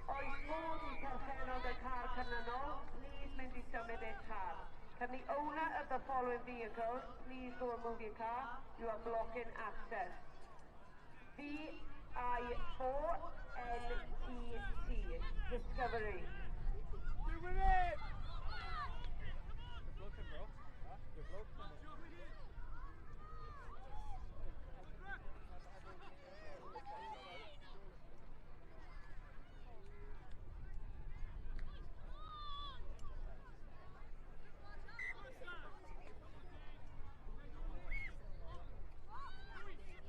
Oes modd i perchennog y car canlynol, please mynd i symud eich car. Can the owner of the following vehicles please go and move your car? You are blocking access. VI4NTT, Discovery. Do with it!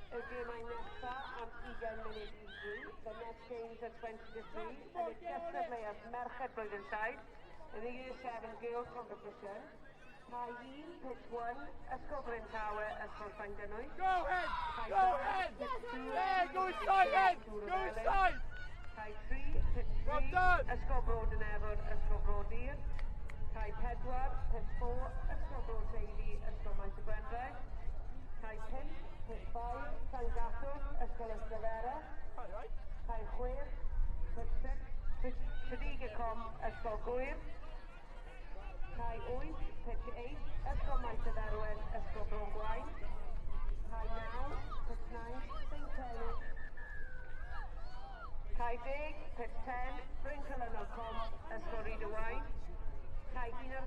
Y gemau nesaf am 20 munud i 3. The next games are 20 to 3 and it's cystadleuaeth Merched Blwyddyn 7 in the Year 7 Girls Competition. Cae 1, Pitch 1, Ysgol Bryn Tawe, Ysgol Llangynwy. Go head! Cae Go 2, head! Pitch 2, Yeah, go inside, head! Dŵr Go y Felin. inside! Cae 3, Pitch 3, Well done. Ysgol Bro Dinefwr, Ysgol Bro Dir. Cae 4, Pitch 4, Ysgol Bro Teifi, Ysgol Maes y Gwendraeth. Cae 5, Pitch 5, Llangatwg, Ysgol Ystaferra. All right. Cae 6, Pitch 6, Pitch Tredegar Com, Ysgol Gwyr. Cae 8, Pitch 8, Ysgol Maes y Dderwen, Ysgol Bro Gwaun. Cae 9, Pitch 9, St Kelly. Cae 10, Pitch 10, Bryn Celynnog Com, Ysgol Rhyd y Waun. Cae 11,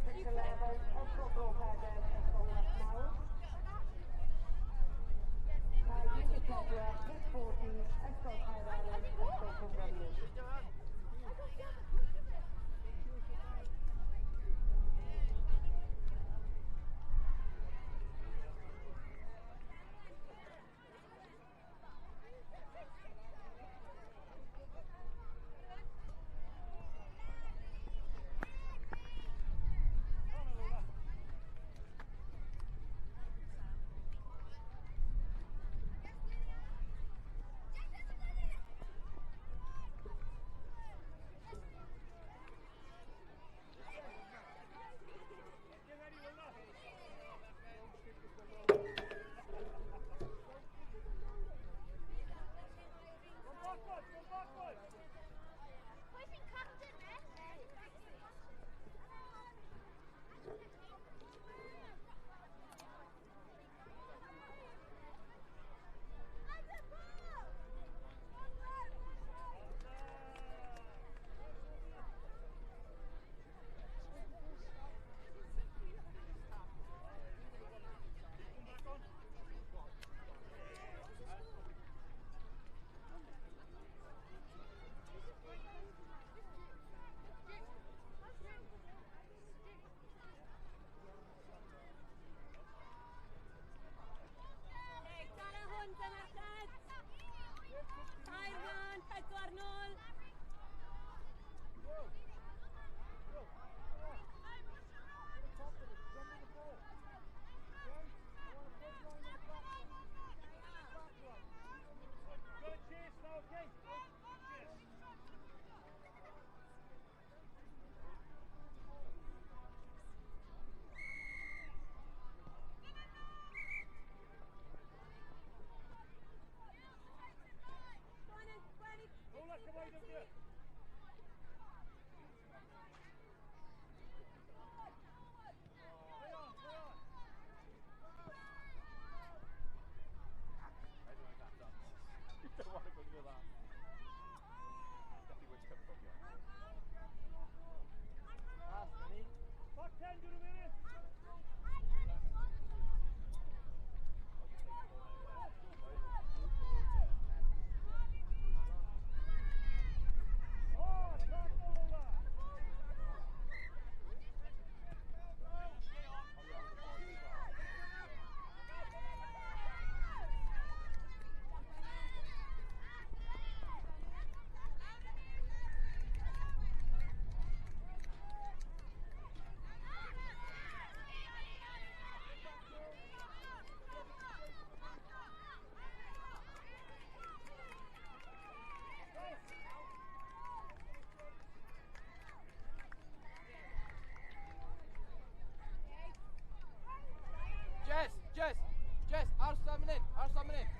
Pitch 11, Ysgol Bro Pedr, Ysgol West Mawr. 4, pitch 14, Ysgol Caerwelyn, Ysgol Cwmbrynwy. Jess, aros am yn hyn, aros am yn hyn.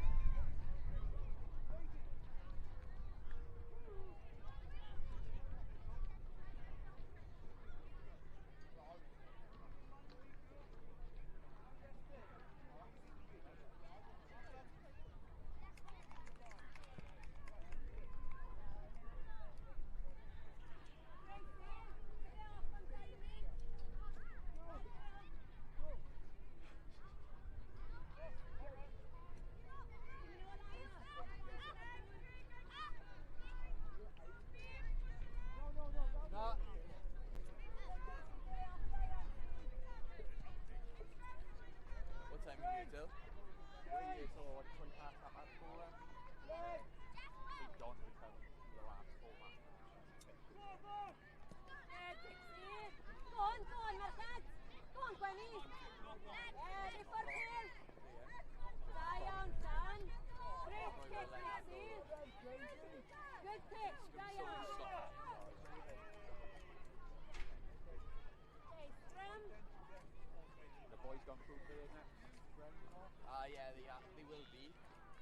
Yeah, they are. They will be.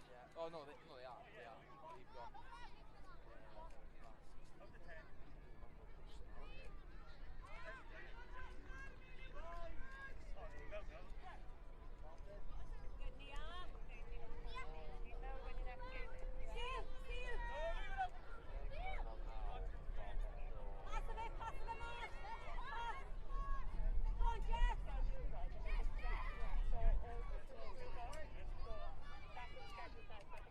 Yeah. Oh no, they are. They are. They've got. That's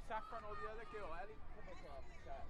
Saffron or the other girl? Ellie, come across. Yeah.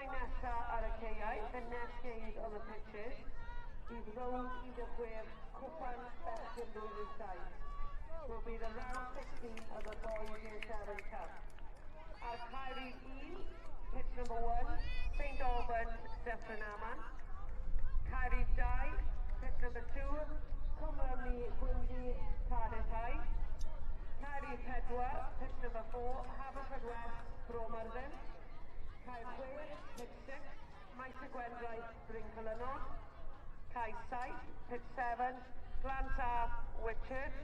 Gemau nesaf ar y caeau, the next games on the pitches, bydd rownd 16 Cwpan Bechgyn Blwyddyn 7. Will be the round 16 of the Boys Year 7 Cup. Ar cae rhif 1, pitch number 1, St Albans, Dyffryn Aman. Cae rhif 2, pitch number 2, Cwm Rhymni, Gwyndy, Cardiff High. Cae rhif 4, pitch number 4, Haverfordwest, Bro Myrddin. Cae 6, pitch 6, Maes y Gwendraeth, Bryncelynnog. Cae 7, pitch 7, Glantaf, Whitchurch.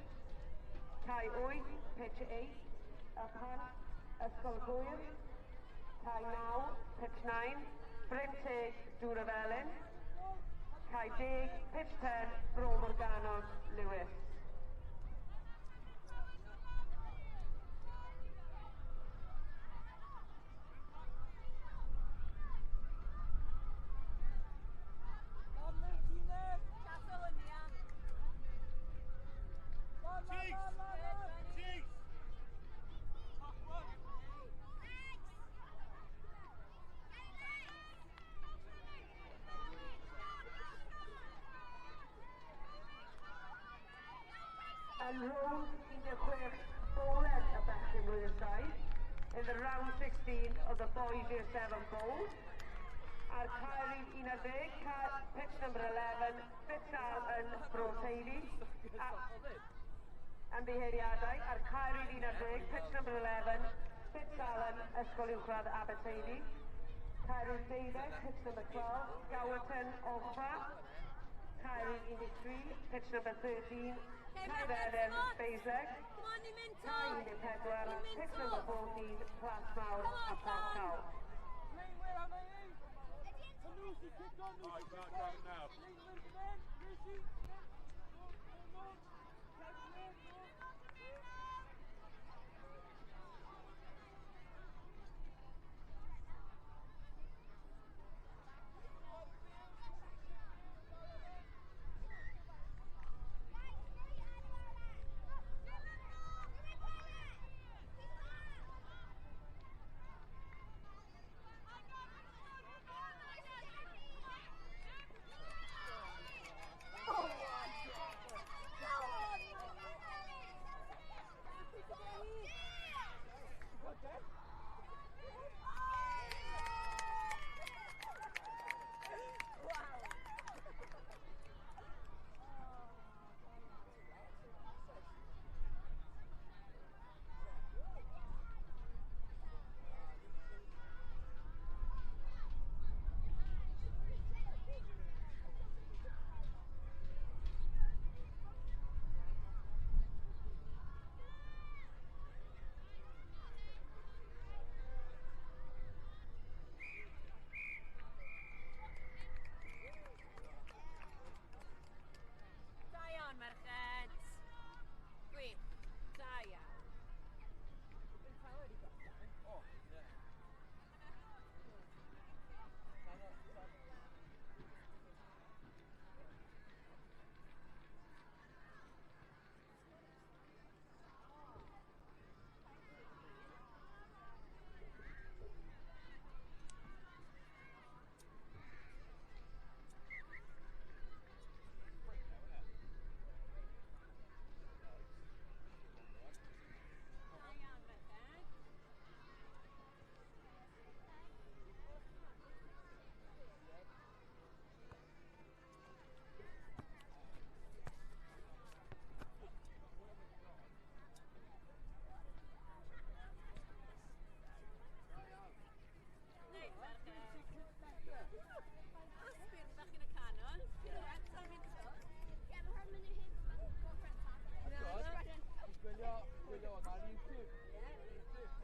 Cae 8, pitch 8, Y Pant, Ysgol Gŵyr. Cae 9, pitch 9, Bryn Teg, Dŵr y Felin. Cae 10, pitch 10, Bro Morgannwg, Lewis. Yn rownd 16 bowlen y bechgyn blwyddyn 7, in the round 16 of the Boys Year 7 Bowl. Ar cae rhif 11, pitch number 11, Fitzalan, Bro Teifi. Ymddiheuriadau, ar cae rhif 11, pitch number 11, Fitzalan, Ysgol Uwchradd Aberteifi. Cae rhif 12, pitch number 12, Gowerton, Olchfa. Cae rhif 13, pitch number 13, Caerfyrddin, Baseg. Come on, ni'n mynd Cae to. 14, pitch number 14, Plasmawr a Porthcawl. Clean where am I? Lucy, kick on, Lucy. Right, back down now. Clean, Lucy, come in. Lucy, come in. No, no, no. Come in, no. Da iawn, merched. Gwych. Da iawn. Oh, yeah. Da iawn, merched. Neis, merched. Asbir bach yn y canol. Pirouette am un tro. Yeah, mae hwn mynd i hyn fel girlfriend tag. Gwylio, gwylio hwnna ar YouTube. YouTube.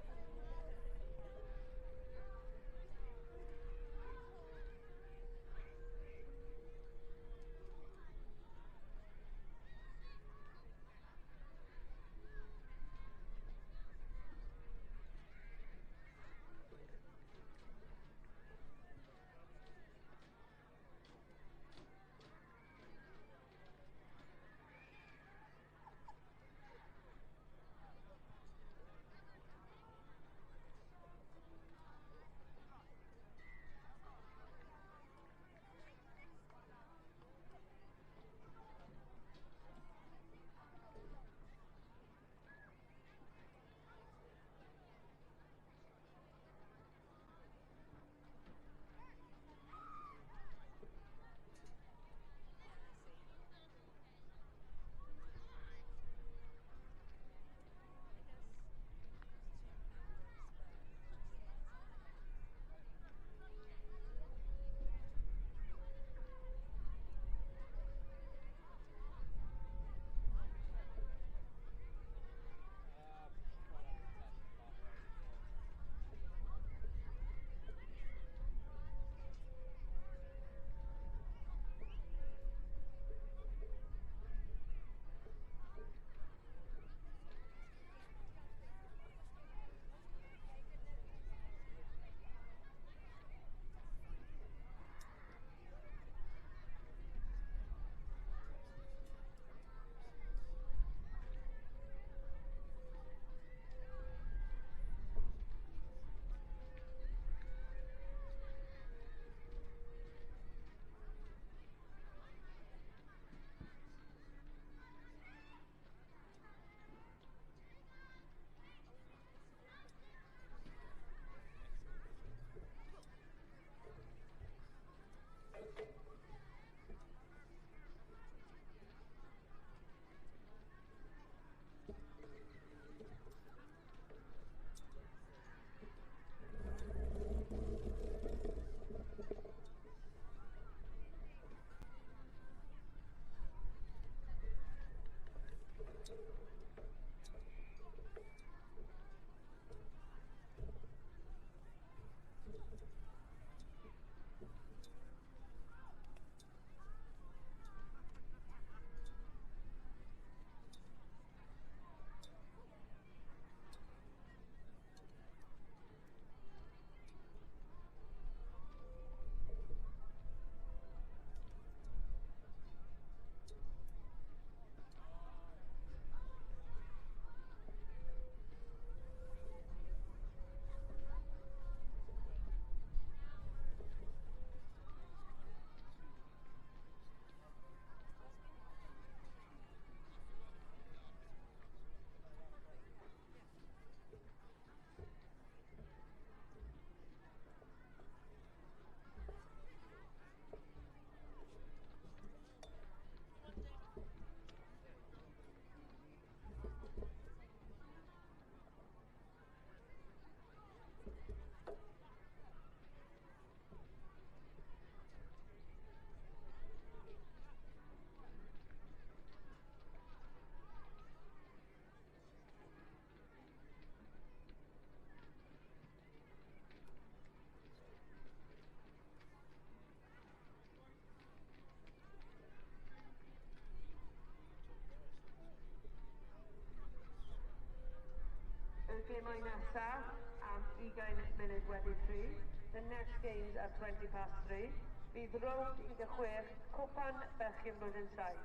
Taf am 20 munud wedi 3. The next games at 3:20. Bydd rownd 16 Cwpan Bechgyn Blwyddyn 7.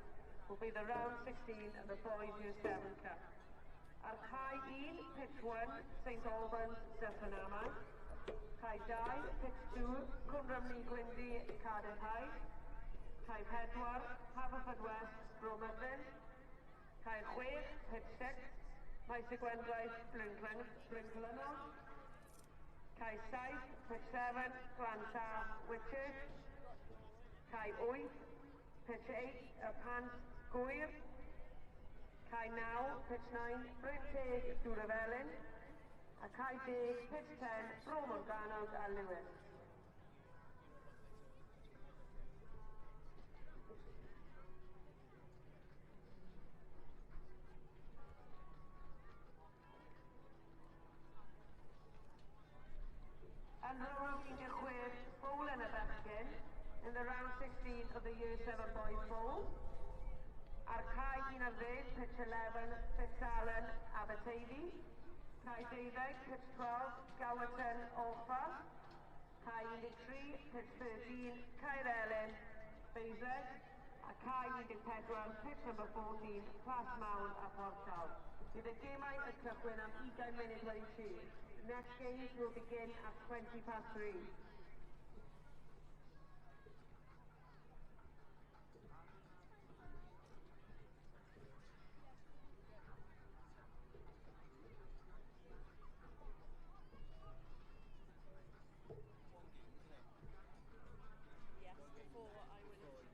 Will be the round 16 of the Boys Year 7 Cup. Ar cae 1, pitch 1, St Albans, Dyffryn Aman. Cae 2, pitch 2, Cwm Rhymni Gwyndy, Cardiff High. Cae 4, Haverfordwest, Bro Myrddin. Cae 6, pitch 6, Maes y Gwendraeth, Bryncelynnog. Cae 7, pitch 7, Glan Taf, Whitchurch. Cae 8, pitch 8, Y Pant, Gwyr. Cae 9, pitch 9, Bryn Teg, Dŵr y Felin. A cae 10, pitch 10, Bro Morgannwg a Lewis. Yn rownd 16, bowlen y bechgyn, in the round 16 of the Year 7 Boys Bowl. Ar cae 11, pitch 11, Fitzalan, Aberteifi. Cae 12, pitch 12, Gowerton, Orfa. Cae 13, pitch 13, Caer Elen, Beizeg. A cae 14, pitch number 14, Plas Mawn a Porthcawl. Bydd y gemau yn cychwyn am 20 munud wedi 3. Next games will begin at 3:20. Yes, before I would have.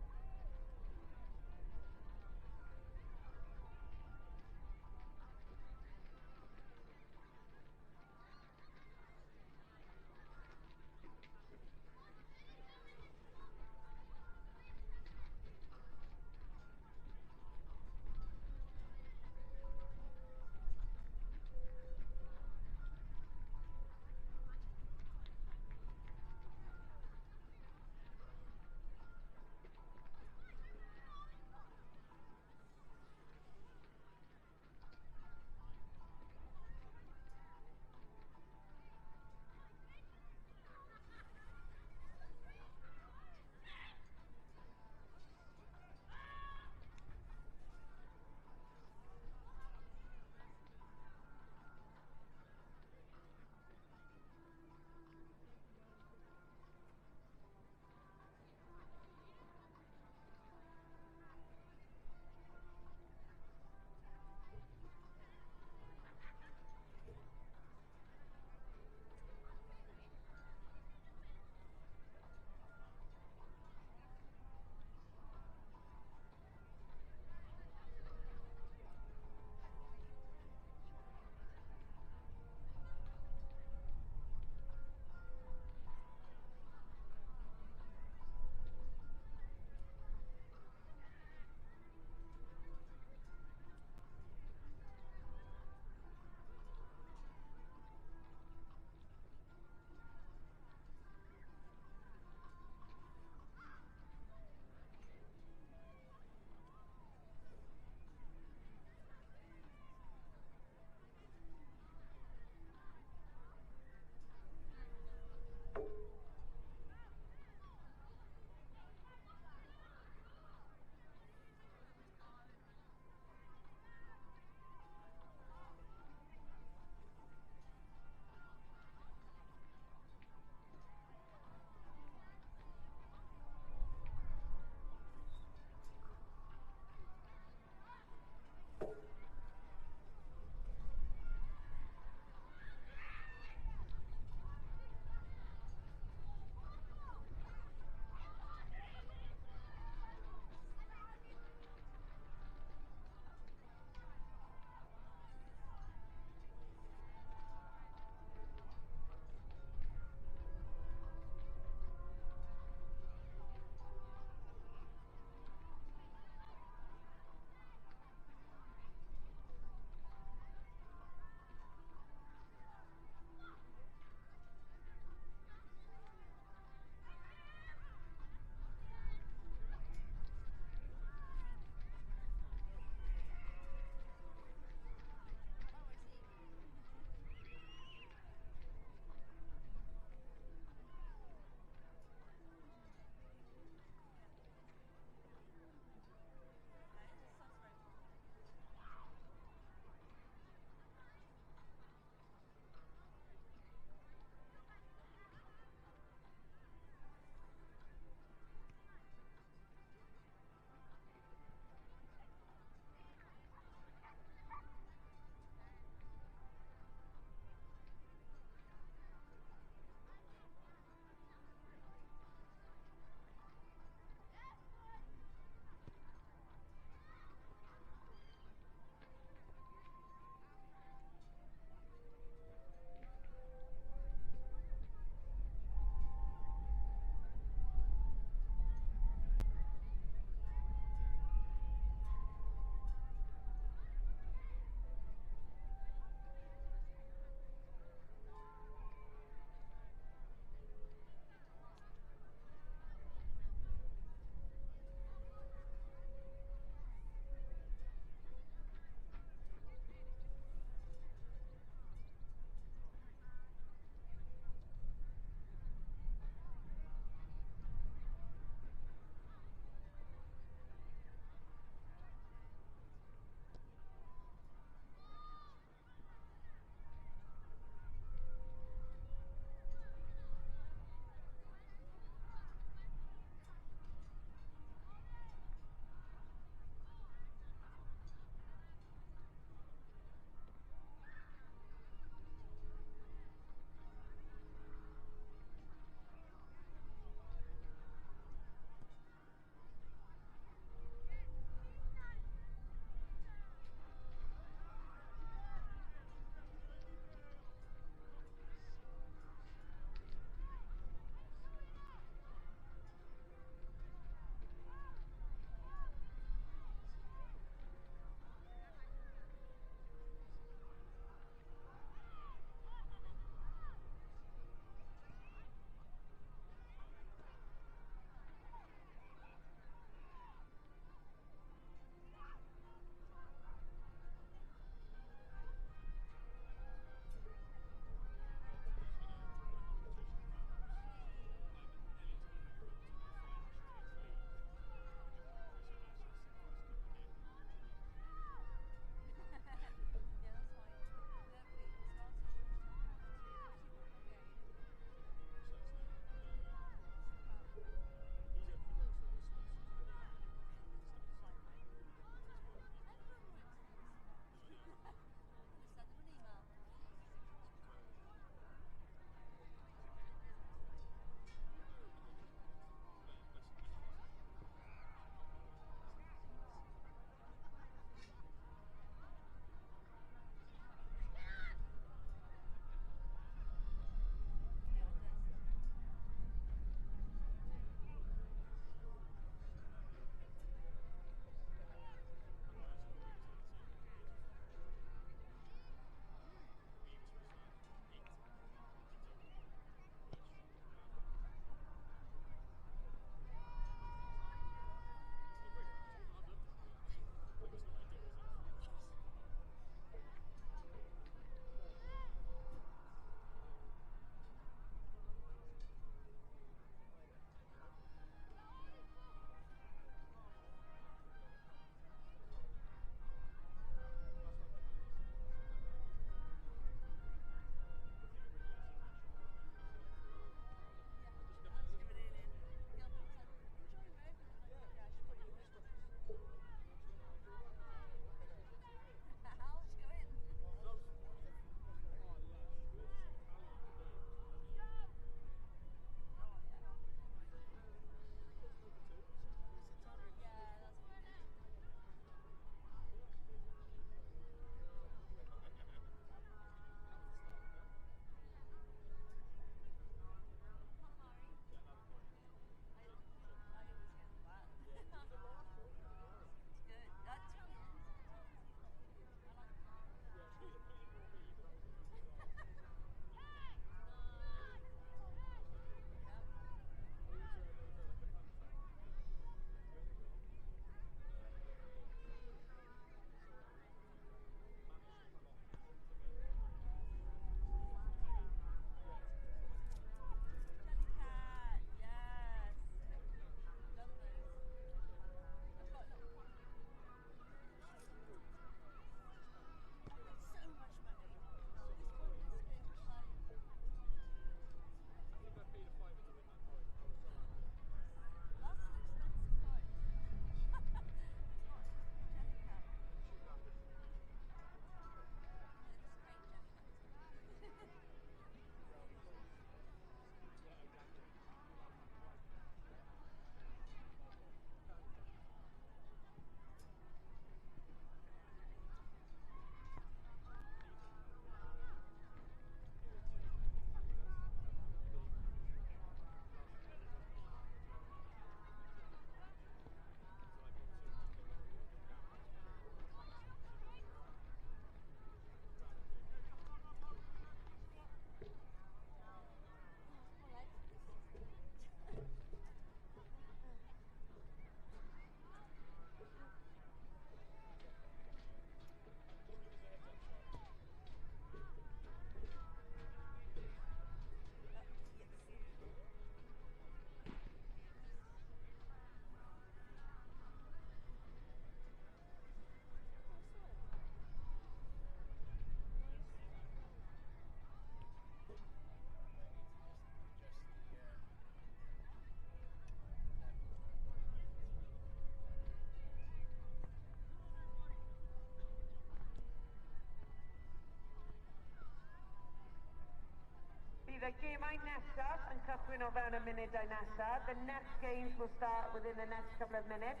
Bydd y gemau nesaf yn cychwyn o fewn y munudau nesaf. The next games will start within the next couple of minutes.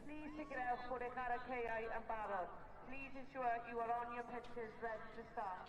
Please sicrhewch bod eich ar y caeau yn barod. Please ensure you are on your pitches ready to start.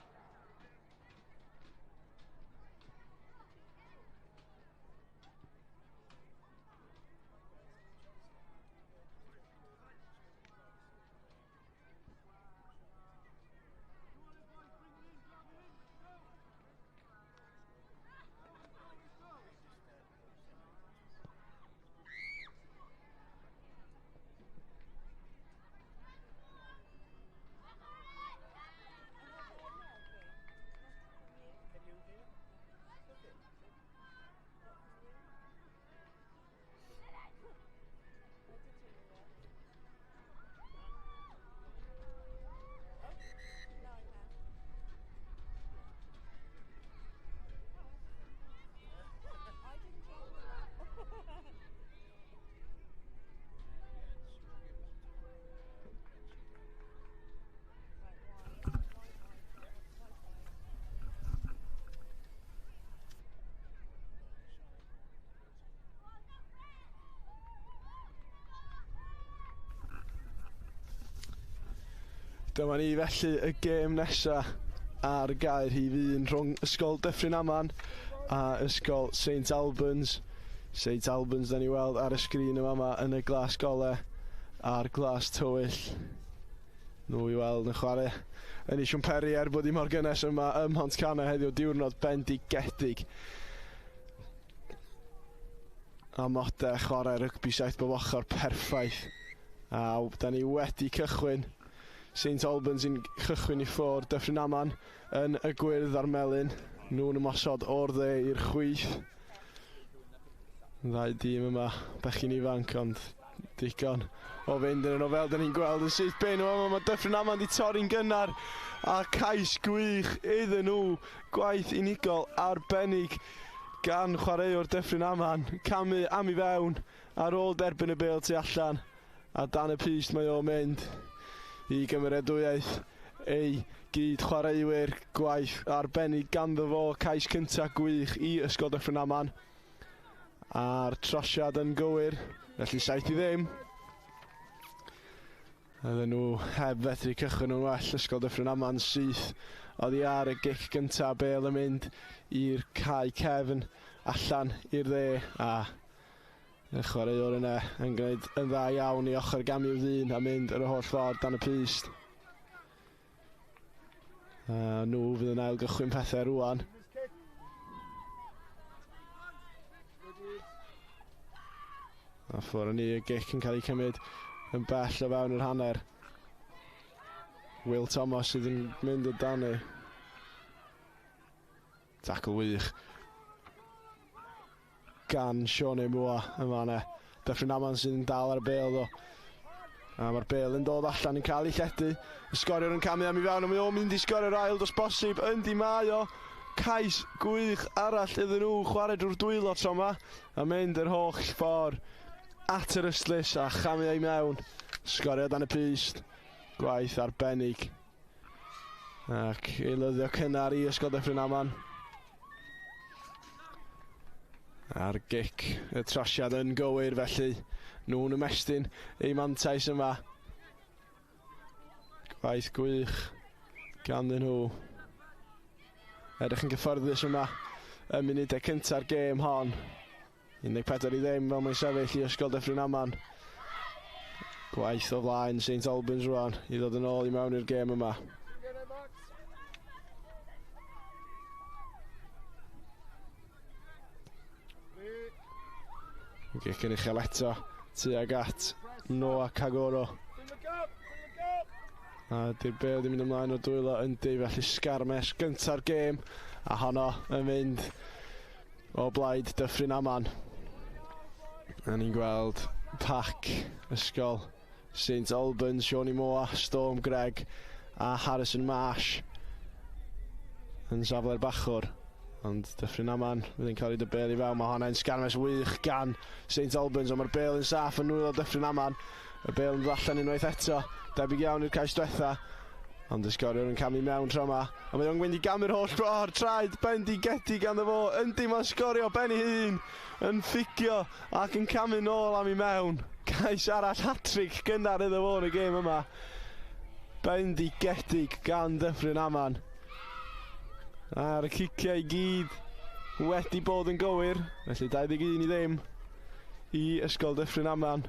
Dyma ni felly y gêm nesa ar gair rhif 1 rhwng Ysgol Dyffryn Aman a Ysgol St Albans. St Albans da ni weld ar y sgrin yma yma yn y glas gole a'r glas tywyll. Nhw i weld yn chwarae yn ei siwmperi er bod hi mor gynnes yma ym Mhontcanna heddiw, diwrnod bendigedig. Amodau chwarae rygbi 7 bob ochr perffaith. A da ni wedi cychwyn. St Albans yn cychwyn i ffwrdd, Dyffryn Aman yn y gwyrdd a'r melyn. Nhw'n ymosod o'r dde i'r chwith. Ddau dîm yma, bechgyn ifanc, ond digon o fynd yn nhw fel da ni'n gweld yn syth bin. Yma mae Dyffryn Aman di torri'n gynnar a cais gwych iddyn nhw. Gwaith unigol arbennig gan chwaraewr Dyffryn Aman. Camu am i fewn ar ôl derbyn y bêl tu allan, a dan y pyst mae o'n mynd i gymeradwyaeth ei gyd chwaraewyr. Gwaith arbennig ganddo fo, cais cyntaf gwych i Ysgol Dyffryn Aman. A'r trosiad yn gywir, felly 7-0. Oedden nhw heb fedru cychwyn yn well. Ysgol Dyffryn Aman syth oddi ar y gic gyntaf, bêl yn mynd i'r cae cefn allan i'r dde, a y chwaraewr yna yn gwneud yn dda iawn i ochr gamu'r ddyn a mynd yr holl ffordd dan y pyst. A nhw fydd yn ail gychwyn pethau rwan. A ffwrdd ni y gic yn cael ei cymryd yn bell o fewn yr hanner. Will Thomas sydd yn mynd o dan ei. Tackle wych gan Sione Moa yma yna. Dyffryn Aman sydd yn dal ar y bêl ddo. A mae'r bêl yn dod allan yn cael ei lledu. Y sgoriwr yn camu am i fewn, a mae o'n mynd i sgorio'r ail dos bosib. Yndi mae o. Cais gwych arall iddyn nhw chwarae drwy'r dwylo tro yma. A mynd yr holl ffordd at yr ystlys a chamu ei mewn. Sgorio dan y pyst. Gwaith arbennig. Ac eilyddio cynnar i Ysgol Dyffryn Aman. A'r gic, y trosiad yn gywir, felly nhw'n ymestyn eu mantais yma. Gwaith gwych ganddyn nhw. Edrych yn gyfforddus yma y munudau cynta'r gêm hon. 14-0 fel mae'n sefyll i Ysgol Dyffryn Aman. Gwaith o flaen St Albans rwan i ddod yn ôl i mewn i'r gêm yma. Gic yn uchel eto tuag at Noah Kagoro. A di'r bêl wedi mynd ymlaen o dwylo yndi, felly sgarmes gynta'r gêm, a honno yn mynd o blaid Dyffryn Aman. A ni'n gweld pac Ysgol St Albans, Sione Moa, Storm Gregg a Harrison Marsh yn safle'r bachwr. Ond Dyffryn Aman fydd yn cael ei bêl i fewn. Mae hwnna'n sgarmes wych gan St Albans, ond mae'r bêl yn saff yn nwylo Dyffryn Aman. Y bêl yn dod allan unwaith eto, debyg iawn i'r cais diwetha. Ond y sgoriwr yn camu mewn tro yma. A mae o'n mynd i gamu'r holl o'r traed bendigedig ganddo fo. Yndi, mae'n sgorio ben ei hun. Yn fficio ac yn camu nôl am i mewn. Cais arall, hat-trick gynnar iddo fo yn y gêm yma. Bendigedig gan Dyffryn Aman. A'r ciciau i gyd wedi bod yn gywir. Felly 21-0 i Ysgol Dyffryn Aman.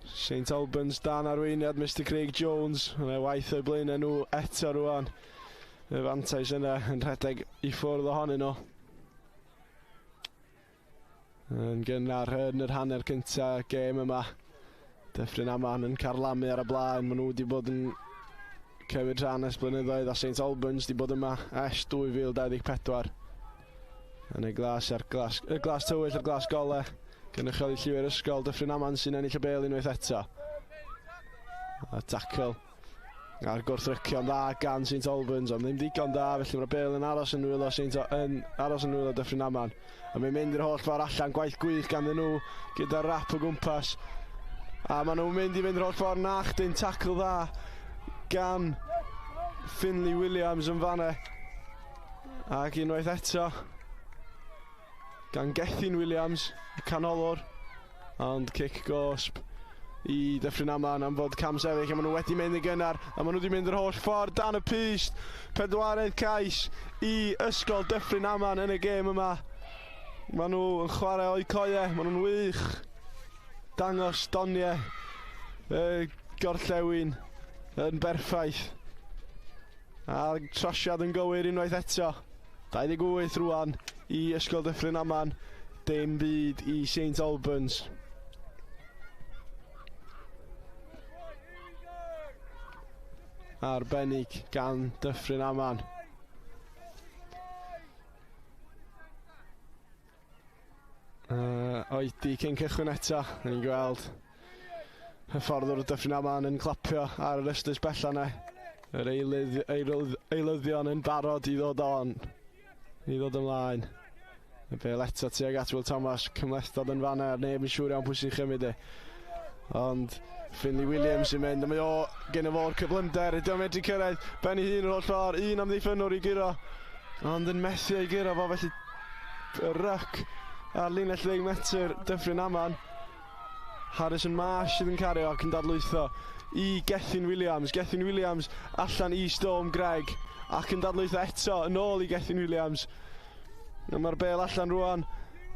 St Albans dan arweiniad Mr Craig Jones. Yna waith o'i blaenau nhw eto rwan. Y fantais yna yn rhedeg i ffwrdd ohonyn nhw. Yn gynnar yn yr hanner cyntaf gêm yma. Dyffryn Aman yn carlamu ar y blaen. Maen nhw wedi bod yn cymryd rhan ers blynyddoedd a St Albans wedi bod yma ers 2024. Yn y glas a'r glas, y glas tywyll a'r glas gole. Cynrychioli lliwiau'r ysgol, Dyffryn Aman sy'n ennill y bêl unwaith eto. A tackle a'r gwrthrycio'n dda gan St Albans, ond ddim digon da, felly mae'r bêl yn aros yn nwylo St yn aros yn nwylo Dyffryn Aman. A mae'n mynd i'r holl ffordd allan, gwaith gwych ganddyn nhw gyda'r wrap o gwmpas. A maen nhw'n mynd i fynd yr holl ffordd nachdyn, tackle dda gan Finley Williams yn fanna. Ac unwaith eto gan Gethin Williams, y canolwr, ond cic gosb i Dyffryn Aman am fod cam sefyll, a maen nhw wedi mynd yn gynnar, a maen nhw wedi mynd yr holl ffordd dan y pyst. Pedwaredd cais i Ysgol Dyffryn Aman yn y gêm yma. Maen nhw yn chwarae o'u coeau, maen nhw'n wych. Dangos doniau y gorllewin yn berffaith. A'r trosiad yn gywir unwaith eto. 28 rwan i Ysgol Dyffryn Aman, dim byd i St Albans. Arbennig gan Dyffryn Aman. Oedi cyn cychwyn eto, ni'n gweld hyfforddwr Dyffryn Aman yn clapio ar yr ystlys bella yna. Yr eilyddion yn barod i ddod on, i ddod ymlaen. Y bêl eto tuag at Will Thomas, cymhlethdod yn fanna, neb yn siŵr iawn pwy sy'n chymryd e. Ond Finley Williams yn mynd, a mae o gen fo'r cyflymder, ydy o'n medru cyrraedd ben ei hun yr holl ffordd, un amddiffynnwr i guro, ond yn methu ei guro fo, felly y ryc ar linell 10 metr Dyffryn Aman. Harrison Marsh sydd yn cario ac yn dadlwytho i Gethin Williams. Gethin Williams allan i Storm Gregg ac yn dadlwytho eto yn ôl i Gethin Williams. Mae'r bêl allan rwan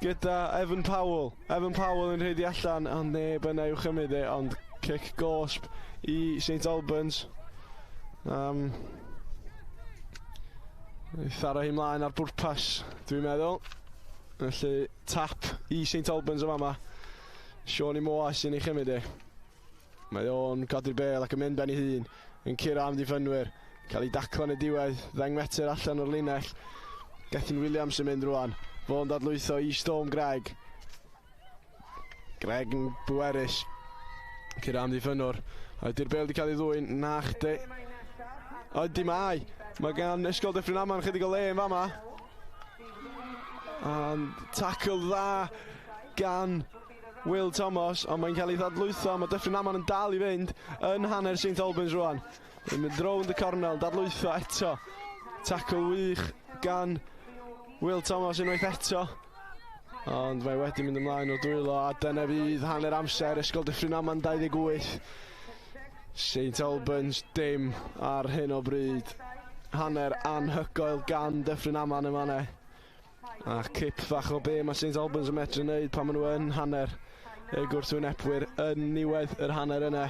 gyda Evan Powell. Evan Powell yn rhedi allan, ond neb yna i'w chymryd e, ond cic gosb i St Albans. Tharo hi mlaen ar bwrpas, dwi'n meddwl. Felly tap i St Albans o fama. Sean Moa sy'n ei chymryd e. Mae o'n codi'r bêl ac yn mynd ben ei hun, yn curo am ddiffynwyr. Cael ei daclo yn y diwedd, 10 metr allan o'r linell. Gethin Williams yn mynd rwan. Fo'n dadlwytho i Storm Gregg. Gregg yn bwerus. Curo am ddiffynwr. Ydy'r bêl wedi cael ei ddwyn? Na chdi. Ydy mae. Mae gan Ysgol Dyffryn Aman chydig o le yn fama. And tackle dda gan Will Thomas, ond mae'n cael ei ddadlwytho. Mae Dyffryn Aman yn dal i fynd yn hanner St Albans rwan. Yn mynd rownd y cornel, dadlwytho eto. Tackle wych gan Will Thomas unwaith eto. Ond mae wedi mynd ymlaen o'r dwylo, a dyna fydd hanner amser Ysgol Dyffryn Aman 28. St Albans dim ar hyn o bryd. Hanner anhygoel gan Dyffryn Aman yma ne. A cip fach o be mae St Albans yn medru wneud pan maen nhw yn hanner y gwrthwynebwyr yn niwedd yr hanner yna.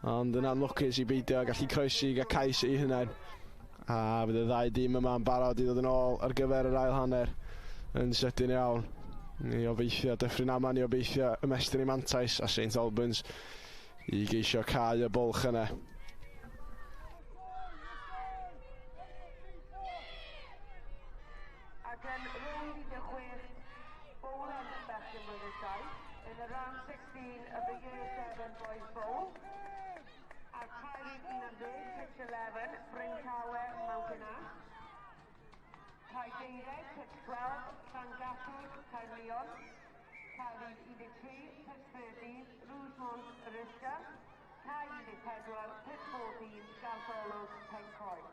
Ond yn anlwcus i beidio gallu croesi gael cais ei hunain. A fydd y ddau dîm yma yn barod i ddod yn ôl ar gyfer yr ail hanner yn sydyn iawn. Ni obeithio Dyffryn Aman, ni obeithio ymestyn i mantais a St Albans i geisio cau y bwlch yna. Ac yn rownd 16, Bowland bechgyn blwyddyn 7, in the round 16 of the Year 7 Boys Bowl. A'r cae rhif 11, pitch 11, Bryn Tawe, Mountain Ash. Cae 12, pitch 12, Llangatwg, Caerleon. Cae rhif 13, pitch 13, Rougemont, Risca. Cae 14, 14, pitch 14, Garth Olwg, Pencoed.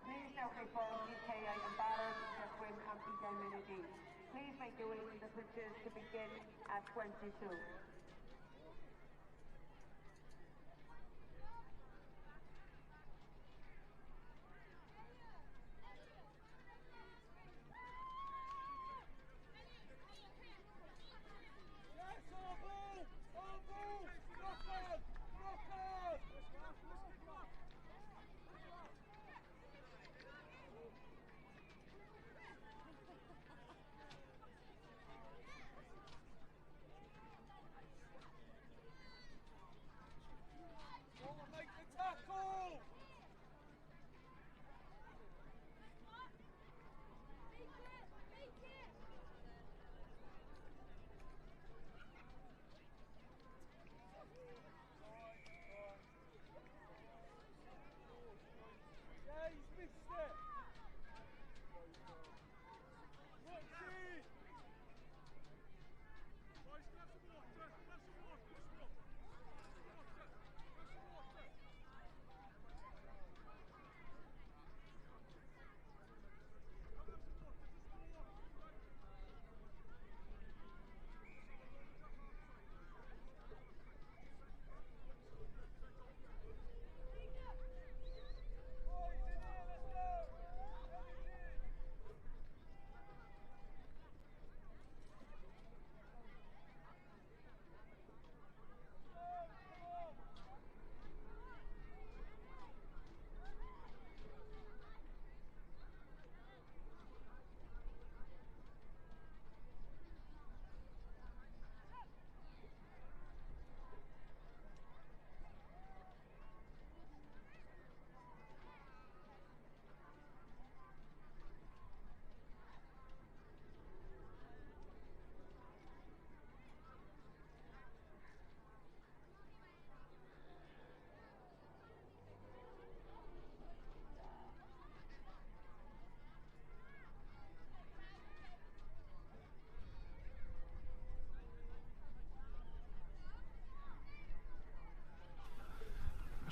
Please newch eich ffordd i'r caeau yn barod i gychwyn am 20 munud i. Please make your way to the pitches to begin at 22. Yes, all ball! All ball! Knock on! Knock on! Go on, make the tackle! Make it! Make it! Yeah, he's missed it! Watch it! Boys, grab some water, grab some water, just stop. Grab some water, grab some water. Come have some water, just walk, right? Boys, in here, let's go! Energy! Go, come on!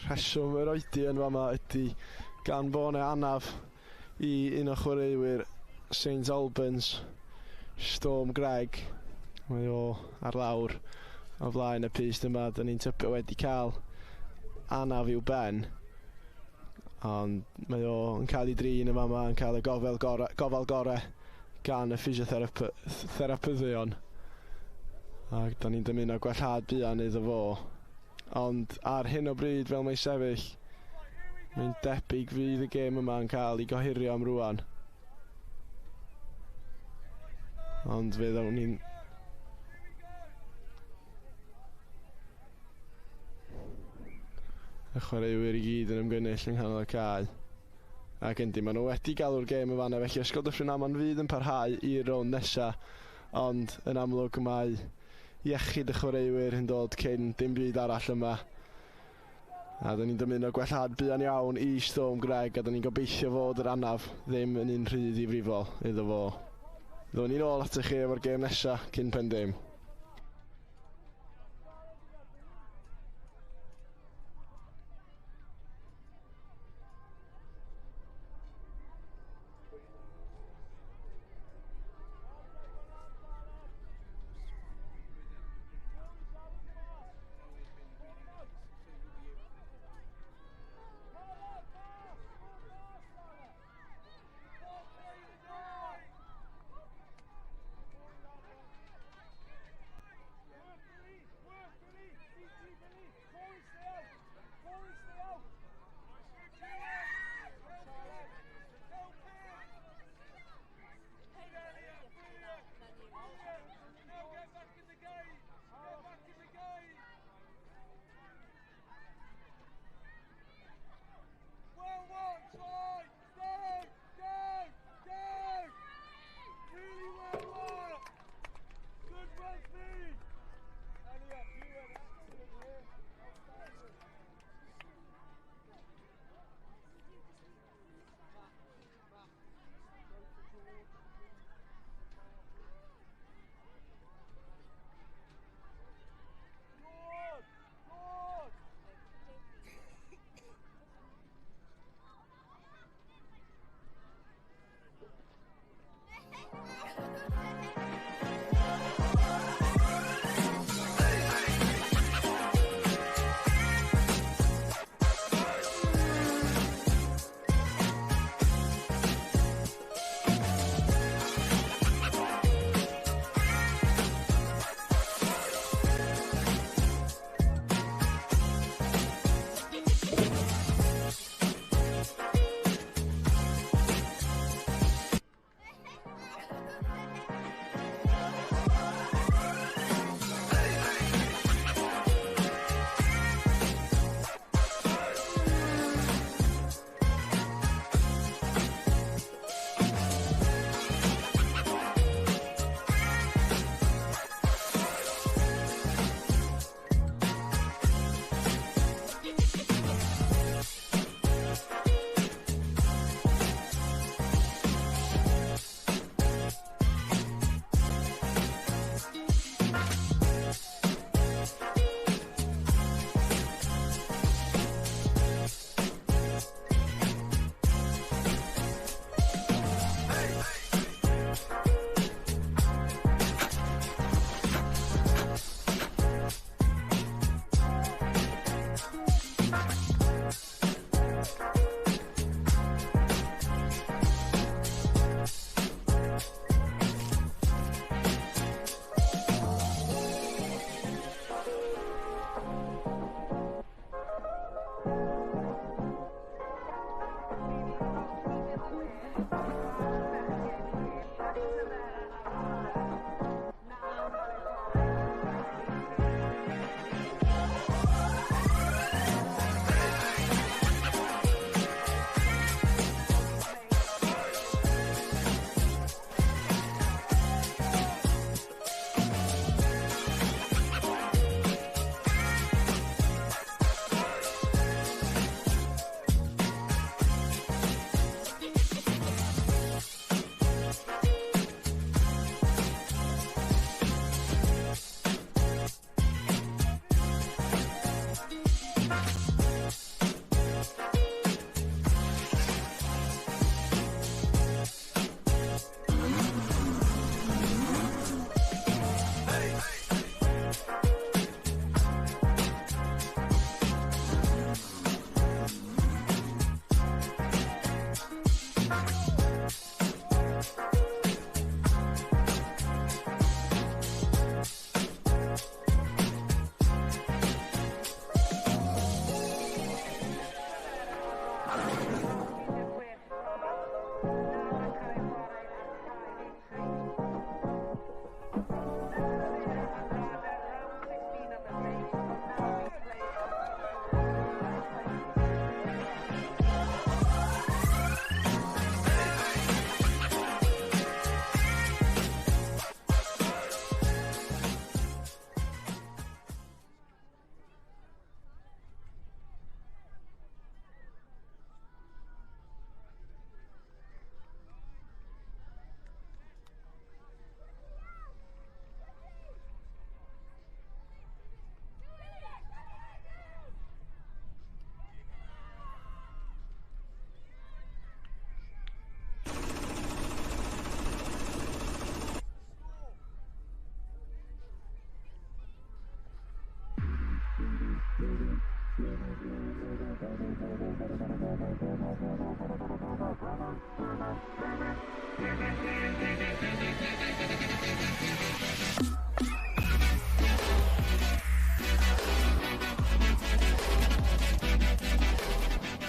Rheswm yr oedi yn fama ydy gan bo' 'na anaf i un o chwaraewyr St Albans, Storm Gregg. Mae o ar lawr o flaen y pyst yma. Da ni'n tybio wedi cael anaf i'w ben. Ond mae o yn cael ei drin yn fama, yn cael y gofal gore gan y ffisiotherapyddion. Ac da ni'n dymuno gwellhad buan iddo fo. Ond ar hyn o bryd, fel mae'n sefyll, mae'n debyg fydd y gêm yma yn cael ei gohirio am rwan. Ond fe ddawn ni'n... Y chwaraewyr i gyd yn ymgynnull yng nghanol y cae. Ac yndi, maen nhw wedi galw'r gêm yn fanna, felly Ysgol Dyffryn Aman fydd yn parhau i'r rownd nesa. Ond yn amlwg mae iechyd y chwaraewyr yn dod cyn dim byd arall yma. A da ni'n dymuno gwellhad buan iawn i Storm Gregg, a da ni'n gobeithio fod yr anaf ddim yn un rhy ddifrifol iddo fo. Ddown ni'n ôl atoch chi efo'r gêm nesa cyn pen dim. Ball play the nine!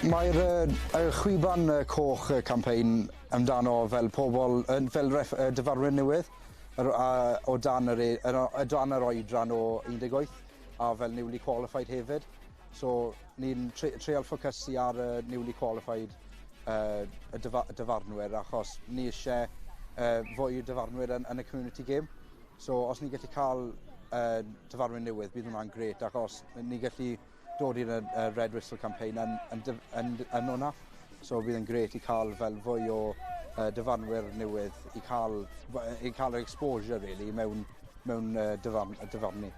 Mae'r chwiban coch campaign amdano fel pobl, fel dyfarnwyr newydd o dan yr oedran o 18 a fel newly qualified hefyd. So ni'n treial ffocysu ar y newly qualified y dyfarnwyr achos ni eisiau fwy o dyfarnwyr yn y community game. So os ni'n gallu cael dyfarnwyr newydd, bydd hwnna'n grêt achos ni'n gallu dod i'r Red Whistle campaign yn hwnna. So bydd yn grêt i cael fel fwy o dyfarnwyr newydd i cael yr exposure really mewn dyfarnu.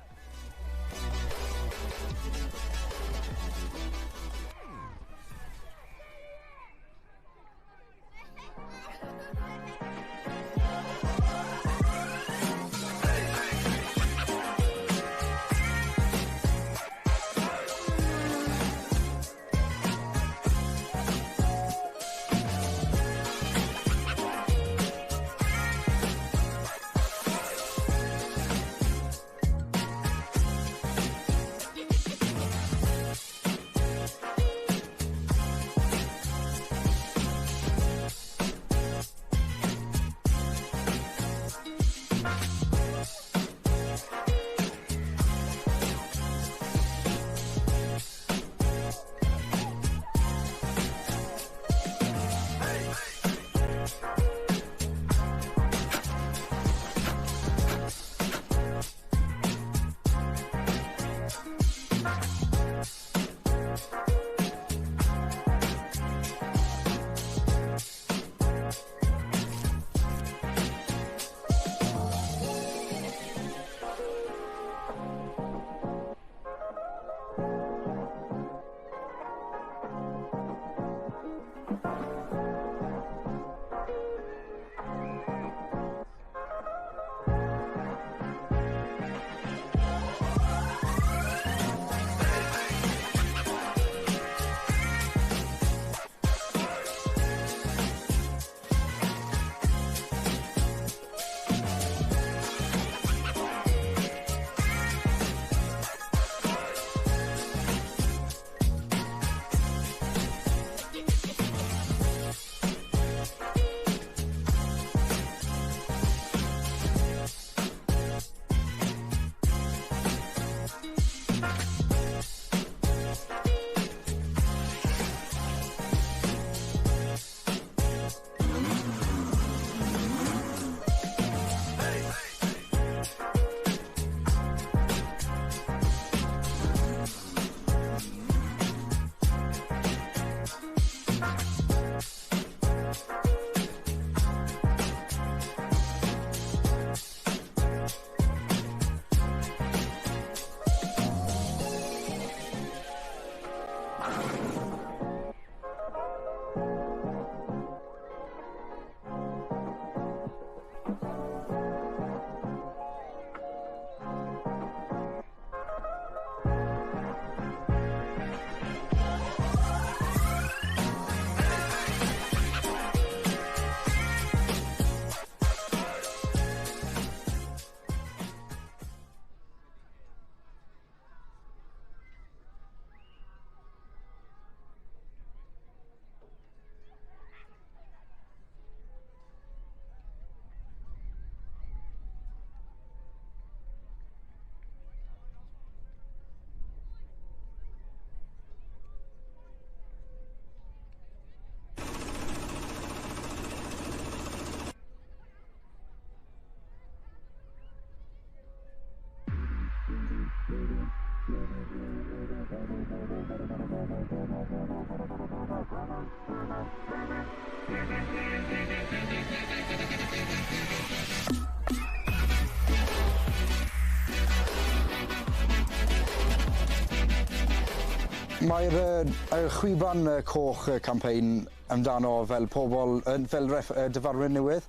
Mae'r chwiban coch campaign amdano fel pobl, fel dyfarnwyr newydd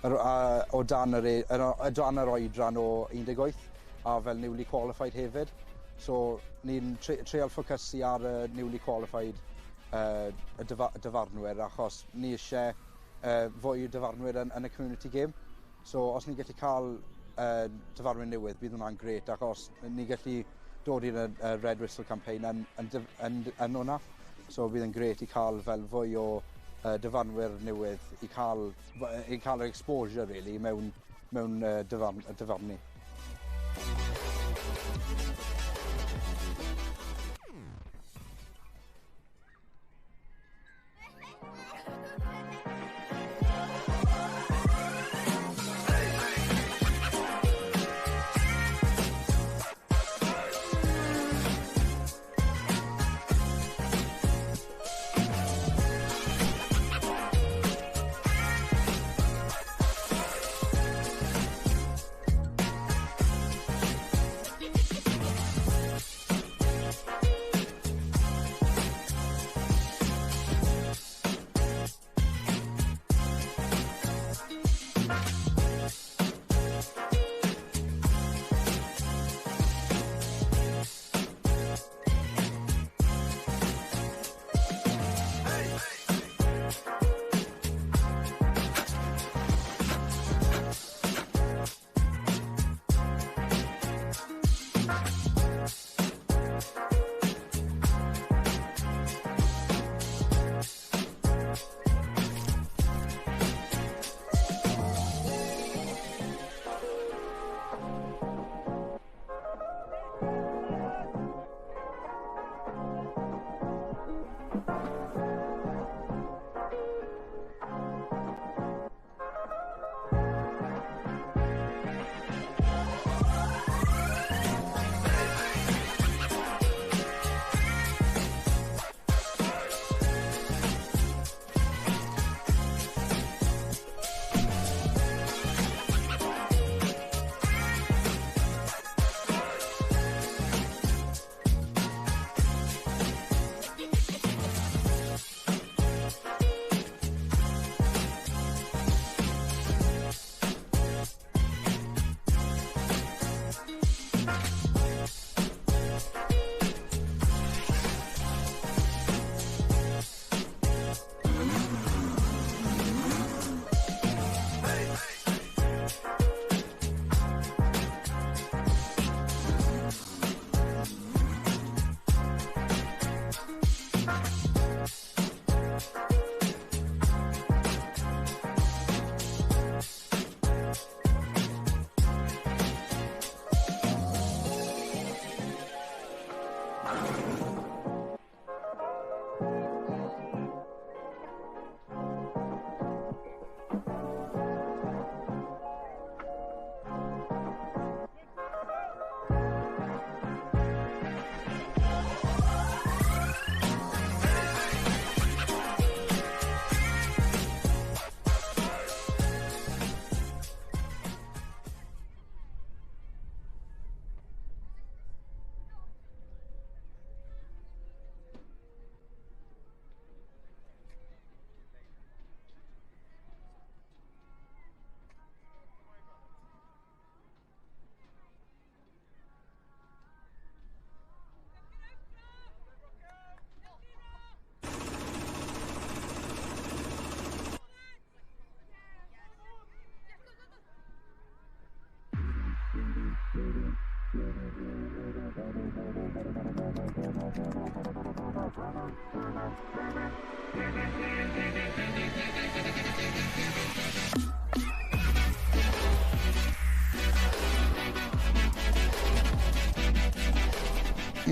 o dan yr oedran o 18 a fel newly qualified hefyd. So ni'n treial ffocysu ar y newly qualified y dyfarnwyr, achos ni eisiau fwy o dyfarnwyr yn y community game. So os ni'n gallu cael dyfarnwyr newydd, bydd hwnna'n grêt, achos ni'n gallu dod i'r Red Whistle campaign yn hwnna. So bydd yn grêt i cael fel fwy o dyfarnwyr newydd i cael yr exposure really mewn dyfarnu.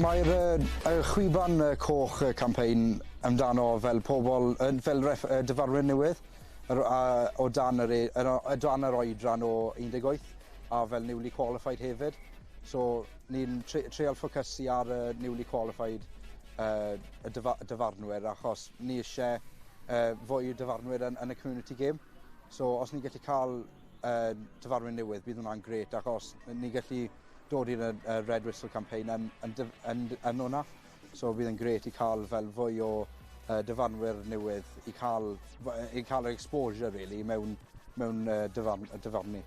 Mae'r chwiban coch campaign amdano fel pobl, fel dyfarnwyr newydd o dan yr oedran o 18 a fel newly qualified hefyd. So ni'n treial ffocysu ar y newly qualified y dyfarnwyr, achos ni eisiau fwy o dyfarnwyr yn y community game. So os ni'n gallu cael dyfarnwyr newydd, bydd hwnna'n grêt, achos ni'n gallu dod i'r Red Whistle campaign yn hwnna. So bydd yn grêt i cael fel fwy o dyfarnwyr newydd i cael yr exposure really mewn dyfarnu.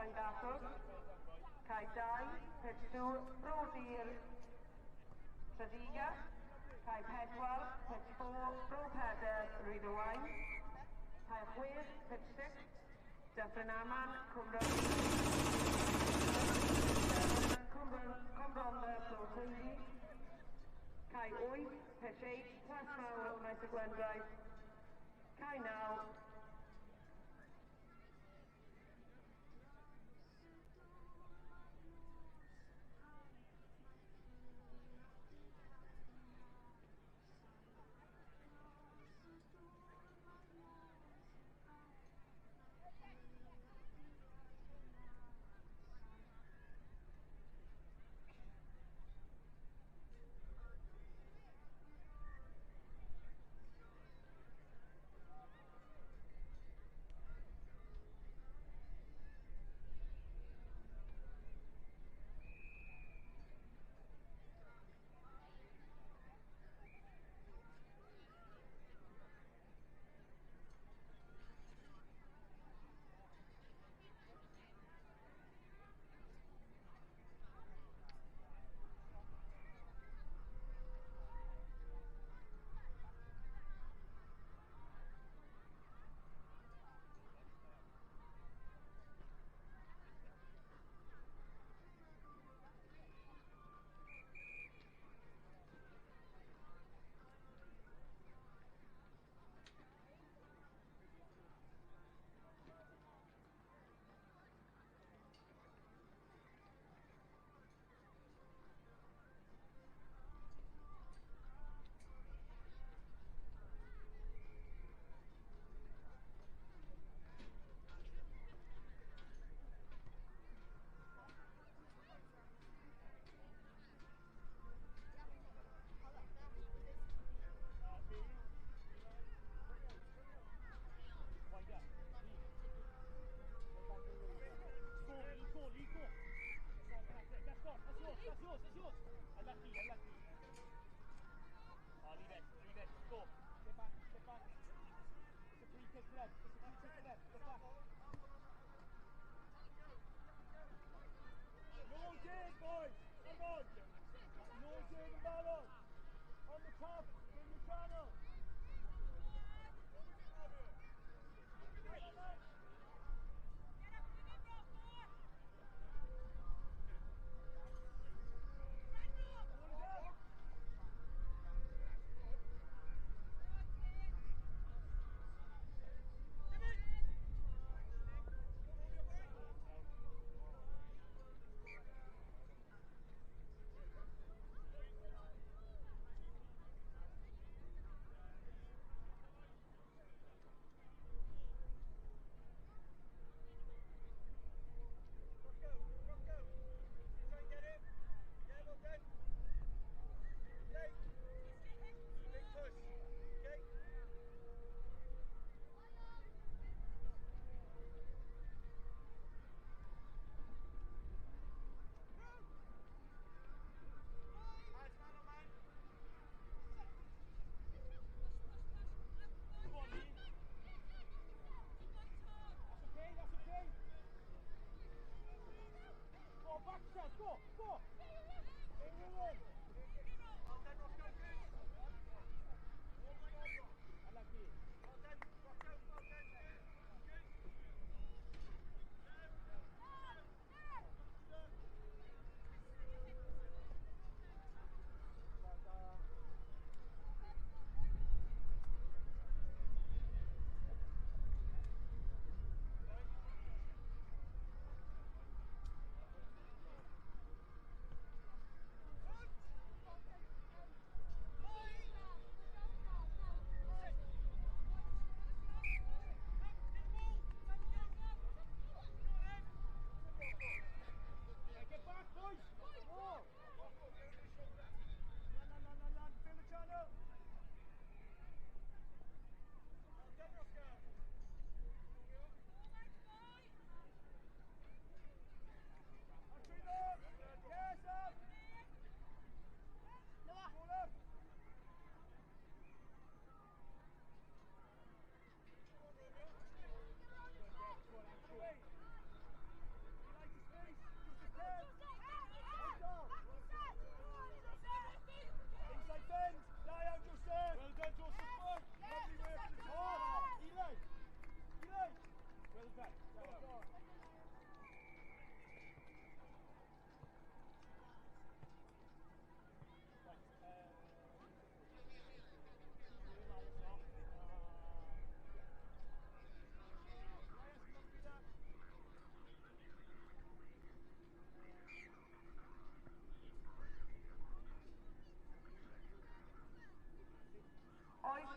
Llangatwg. Cae 2, pitch 2, Bro Dur, Tredegar. Cae 4, pitch 4, Bro Pedr, Rhydywaun. Cae 6, pitch 6, Dyffryn Aman, Cwm Rhondda, Bro Teifi. Cae 8, pitch 8, Plasmawr, Maes y Gwendraeth. Cae 9,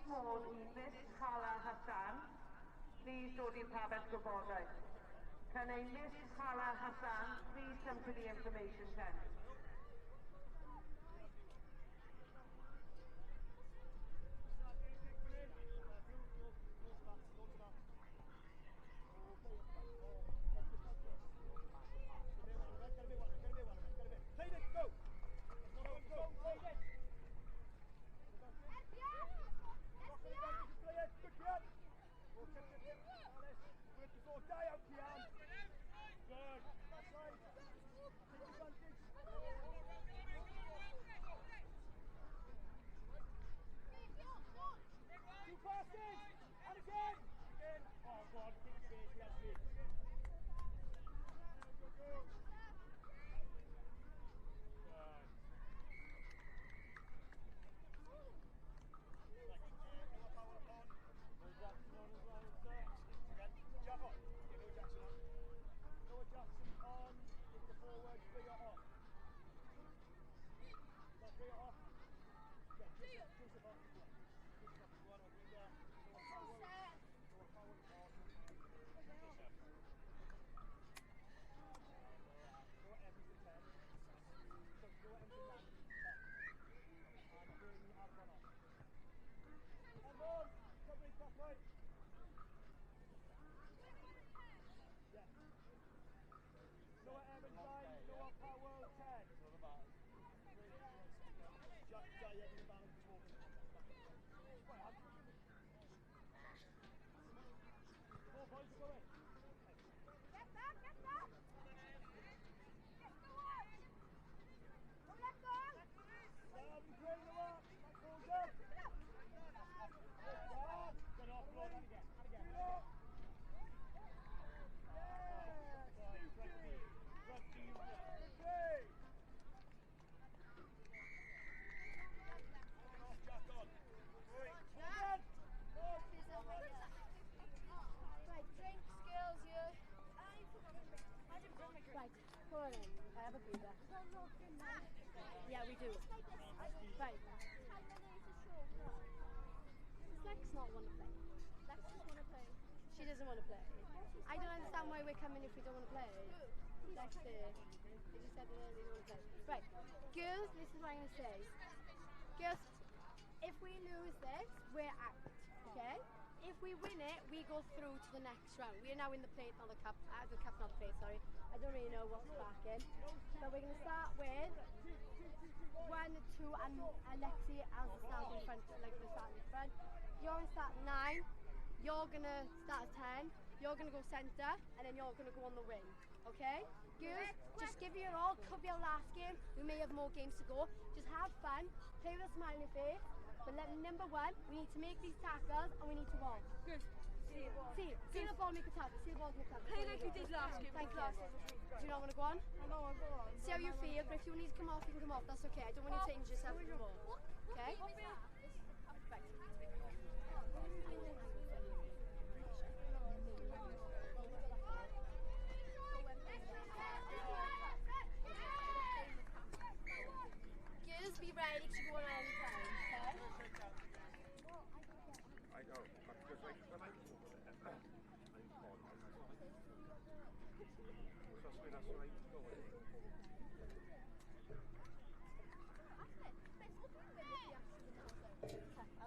modd i Miss Hala Hassan, please dod i'r pabell gwybodaeth. Can a Miss Hala Hassan please come to the information tent? Yeah, we do. Right. Does Lex not want to play? Lex doesn't want to play. She doesn't want to play. I don't understand why we're coming if we don't want to play. Lex there. They just said they don't want to play. Right. Girls, this is what I'm going to say. Girls, if we lose this, we're out. Okay? If we win it, we go through to the next round. We are now in the plate, not the cup. The cup, not the plate, sorry. I don't really know what's cracking. But we're going to start with 1, 2, and Alexi as the starting front, like the starting front. You're going to start 9, you're going to start at 10, you're going to go centre, and then you're going to go on the wing. Okay? Girls, just give it your all. Could be our last game. We may have more games to go. Just have fun, play with a smile on your face. But let, number 1, we need to make these tackles and we need to walk. Good. See, see the ball, make a tackle. See the ball, make a tackle. Play like you did last game. Thank you. Do you not want to go on? I want to go on. See how you feel, but if you need to come off, you can come off. That's okay. I don't want you to injure yourself anymore. Okay? Right. Girls, be ready to go on any time, okay? I know, because like when I go over there, I'm gone. Trust me, that's what I go with.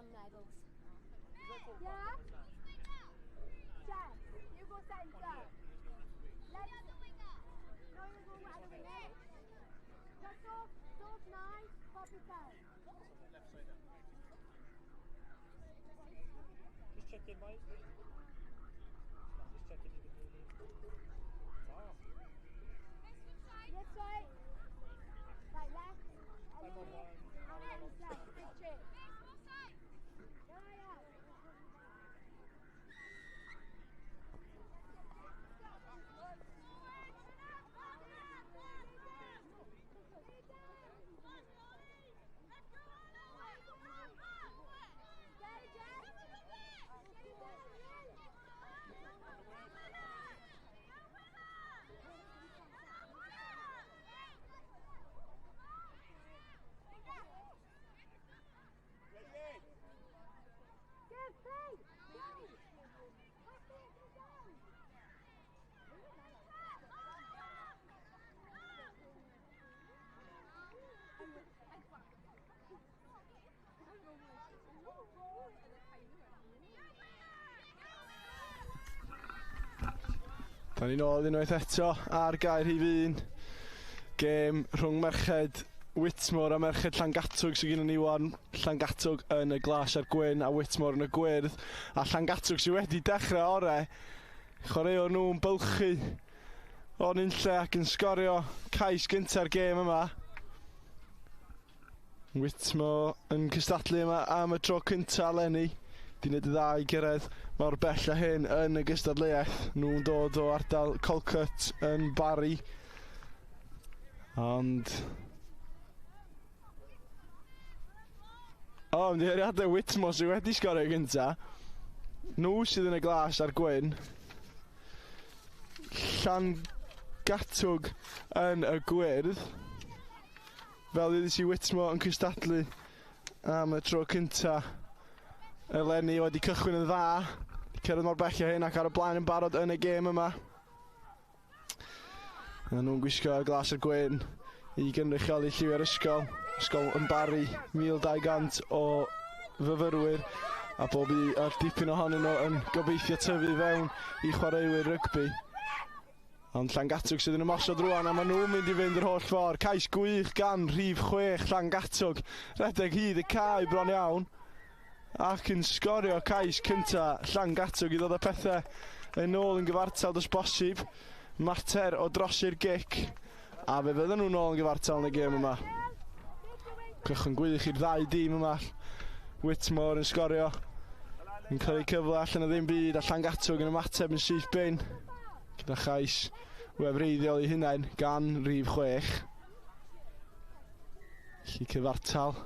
And medals. Yeah? Jess, you go centre. No, you go other winger. Just off, 9, Poppy 10. Left side up. Just check in, mate. Just check in. This way. Right, left. And then left. Big chip. Da ni'n ôl unwaith eto ar gair rhif 1. Gêm rhwng merched Whitmore a merched Llangatwg sydd gennym ni wan. Llangatwg yn y glas a'r gwyn a Whitmore yn y gwyrdd. A Llangatwg sydd wedi dechrau orau. Chwaraewr nhw'n bylchu o'n unlle ac yn sgorio cais gynta'r gêm yma. Whitmore yn cystadlu yma am y tro cynta eleni. Di wneud y dda i gyrraedd mor bell â hyn yn y gystadleuaeth. Nhw'n dod o ardal Colcutt yn Barry. Ond... O, ymddiheuriadau, Whitmore sydd wedi sgorio gynta. Nhw sydd yn y glas a'r gwyn. Llangatwg yn y gwyrdd. Fel ddweud i Whitmore yn cystadlu am y tro cynta eleni, wedi cychwyn yn dda. Wedi cyrraedd mor bell â hyn ac ar y blaen yn barod yn y gêm yma. A nhw'n gwisgo y glas a'r gwyn i gynrychioli lliwiau'r ysgol. Ysgol yn Barry, 1200 o fyfyrwyr a bob i a'r dipyn ohonyn nhw yn gobeithio tyfu fewn i chwaraewyr rygbi. Ond Llangatwg sydd yn ymosod rwan a maen nhw'n mynd i fynd yr holl ffordd. Cais gwych gan rhif 6 Llangatwg. Rhedeg hyd y cae bron iawn. Ac yn sgorio cais cynta Llangatwg i ddod â pethau yn ôl yn gyfartal dos bosib. Mater o drosi'r gic. A fe fydden nhw'n ôl yn gyfartal yn y gêm yma. Cychwyn gwych i'r ddau dîm yma. Whitmore yn sgorio. Yn creu cyfle allan o ddim byd a Llangatwg yn ymateb yn syth bin. Gyda chais wefreiddiol ei hunain gan rhif 6. Felly cyfartal.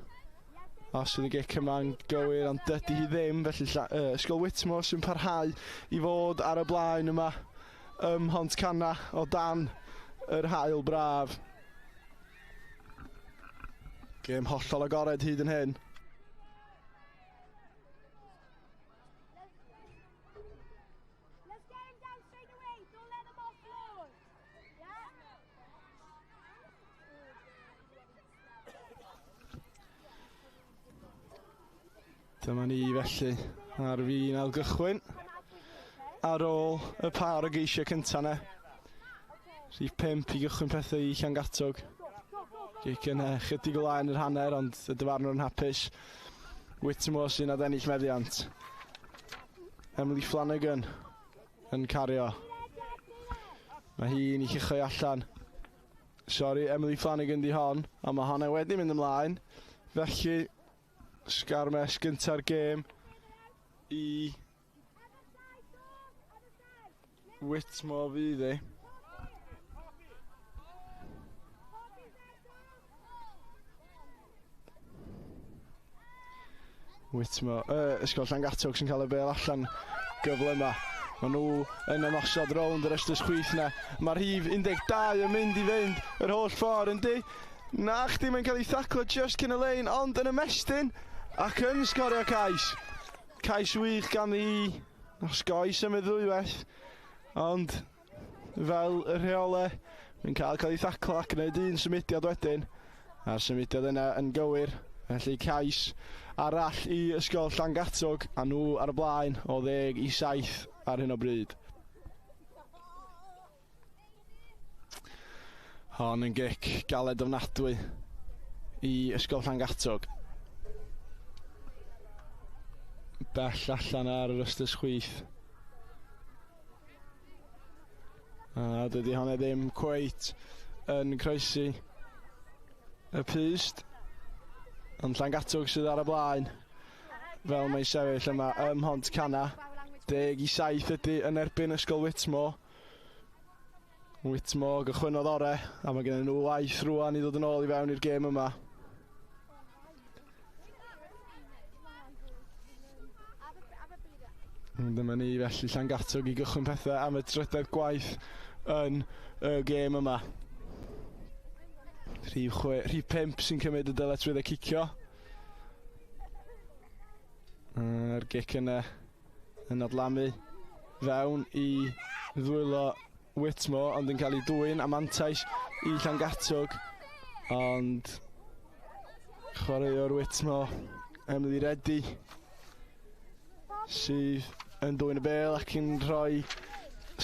Os ydy gic yma'n gywir, ond dydy hi ddim. Felly Ysgol Whitmore sy'n parhau i fod ar y blaen yma ym Mhontcanna o dan yr haul braf. Gêm hollol agored hyd yn hyn. Let's get him down straight away. Don't let them offload. Yeah? Dyma ni felly ar fin ailgychwyn ar ôl y par o geisiau cynta yna. Rhif 5 i gychwyn pethau i Llangatwg. Gic yna chydig o laen yr hanner, ond y dyfarnwr yn hapus. Whitmore sy'n adennill meddiant. Emily Flanagan yn cario. Mae hi'n ei lluchio allan. Sori, Emily Flanagan di hon, a mae honna wedi mynd ymlaen. Felly, sgarmes gynta'r gêm i Whitmore fydd hi. Whitmore, Ysgol Llangatwg sy'n cael y bêl allan gyfle yma. Maen nhw yn ymosod rownd yr ystlys chwith yna. Mae'r rhif 12 yn mynd i fynd yr holl ffordd, yndi? Na chdi, mae'n cael ei thaclo just cyn y lein, ond yn ymestyn ac yn sgorio cais. Cais wych gan i osgoi symud ddwywaith, ond fel y rheolau, mae'n cael ei thaclo ac yn gwneud un symudiad wedyn. A'r symudiad yna yn gywir, felly cais arall i Ysgol Llangatwg, a nhw ar y blaen o 10 i 7 ar hyn o bryd. Hon yn gic galed ofnadwy i Ysgol Llangatwg. Bell allan ar yr ystlys chwith. A dydy honna ddim cweit yn croesi y pyst. Ond Llangatwg sydd ar y blaen, fel mae'n sefyll yma ym Mhontcanna. 10 i 7 ydy yn erbyn Ysgol Whitmore. Whitmore gychwynnodd ore, a mae gen nhw waith rwan i ddod yn ôl i fewn i'r gêm yma. Dyma ni felly Llangatwg i gychwyn pethau am y trydedd gwaith yn y gêm yma. Rhif 5 sy'n cymryd y dyletswydd y cicio. A'r gic yna yn adlamu fewn i ddwylo Whitmore, ond yn cael ei dwyn a mantais i Llangatwg. Ond chwaraewr Whitmore, Emily Reddy, sydd yn dwyn y bêl ac yn rhoi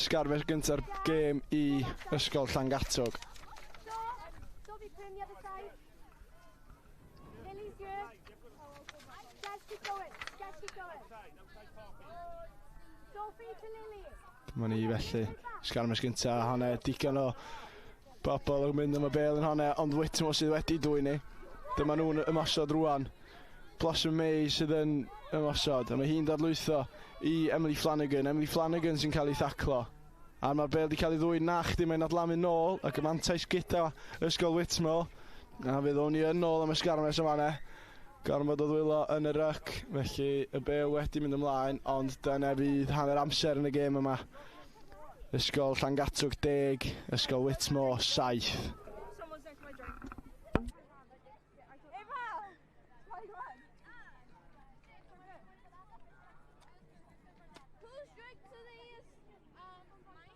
Sgarmes gynta'r gêm i Ysgol Llangatwg. Dyma ni felly, sgarmes gyntaf hwnna, digon o bobl yn mynd am y bêl yn hwnna, ond Whitmore sydd wedi dwyn ni. Dyma nhw'n ymosod rwan. Blossom May sydd yn ymosod, a mae hi'n dadlwytho i Emily Flanagan. Emily Flanagan sy'n cael ei thaclo. A mae'r bêl wedi cael ei ddwyn nach di, mae'n adlamu nôl, ac y mantais gyda Ysgol Whitmore. A fydd o'n i yn ôl am y sgarmes yma ne. Gormod o ddwylo yn y ryc, felly y bêl wedi mynd ymlaen, ond dyna fydd hanner amser yn y gêm yma. Ysgol Llangatwg 10, Ysgol Whitmore 7. Someone's next to my drink. Hey, pal! Whose drinks are these? Mine.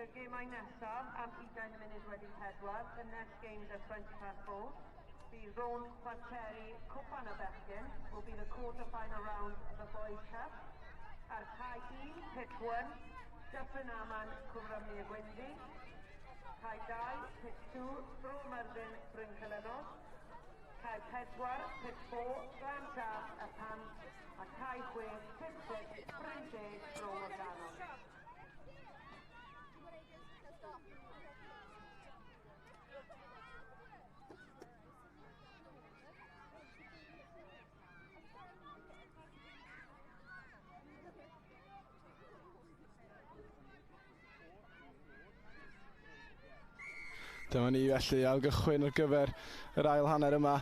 Y gemau nesaf am 4:20, the next games at 4:20. Bydd rownd chwarteri Cwpan y Bechgyn will be the quarter-final round of the Boys Cup. Ar cae 1, pitch 1, Dyffryn Aman, Cwm Rhymni y Gwyndi. Cae 2, pitch 2, Bro Myrddin, Bryn Celynnog. Cae 4, pitch 4, Glan Taf, y Pant. A cae 6, pitch 6, Bryn Teg, Bro Morgannwg. Dyma ni felly ailgychwyn ar gyfer yr ail hanner yma.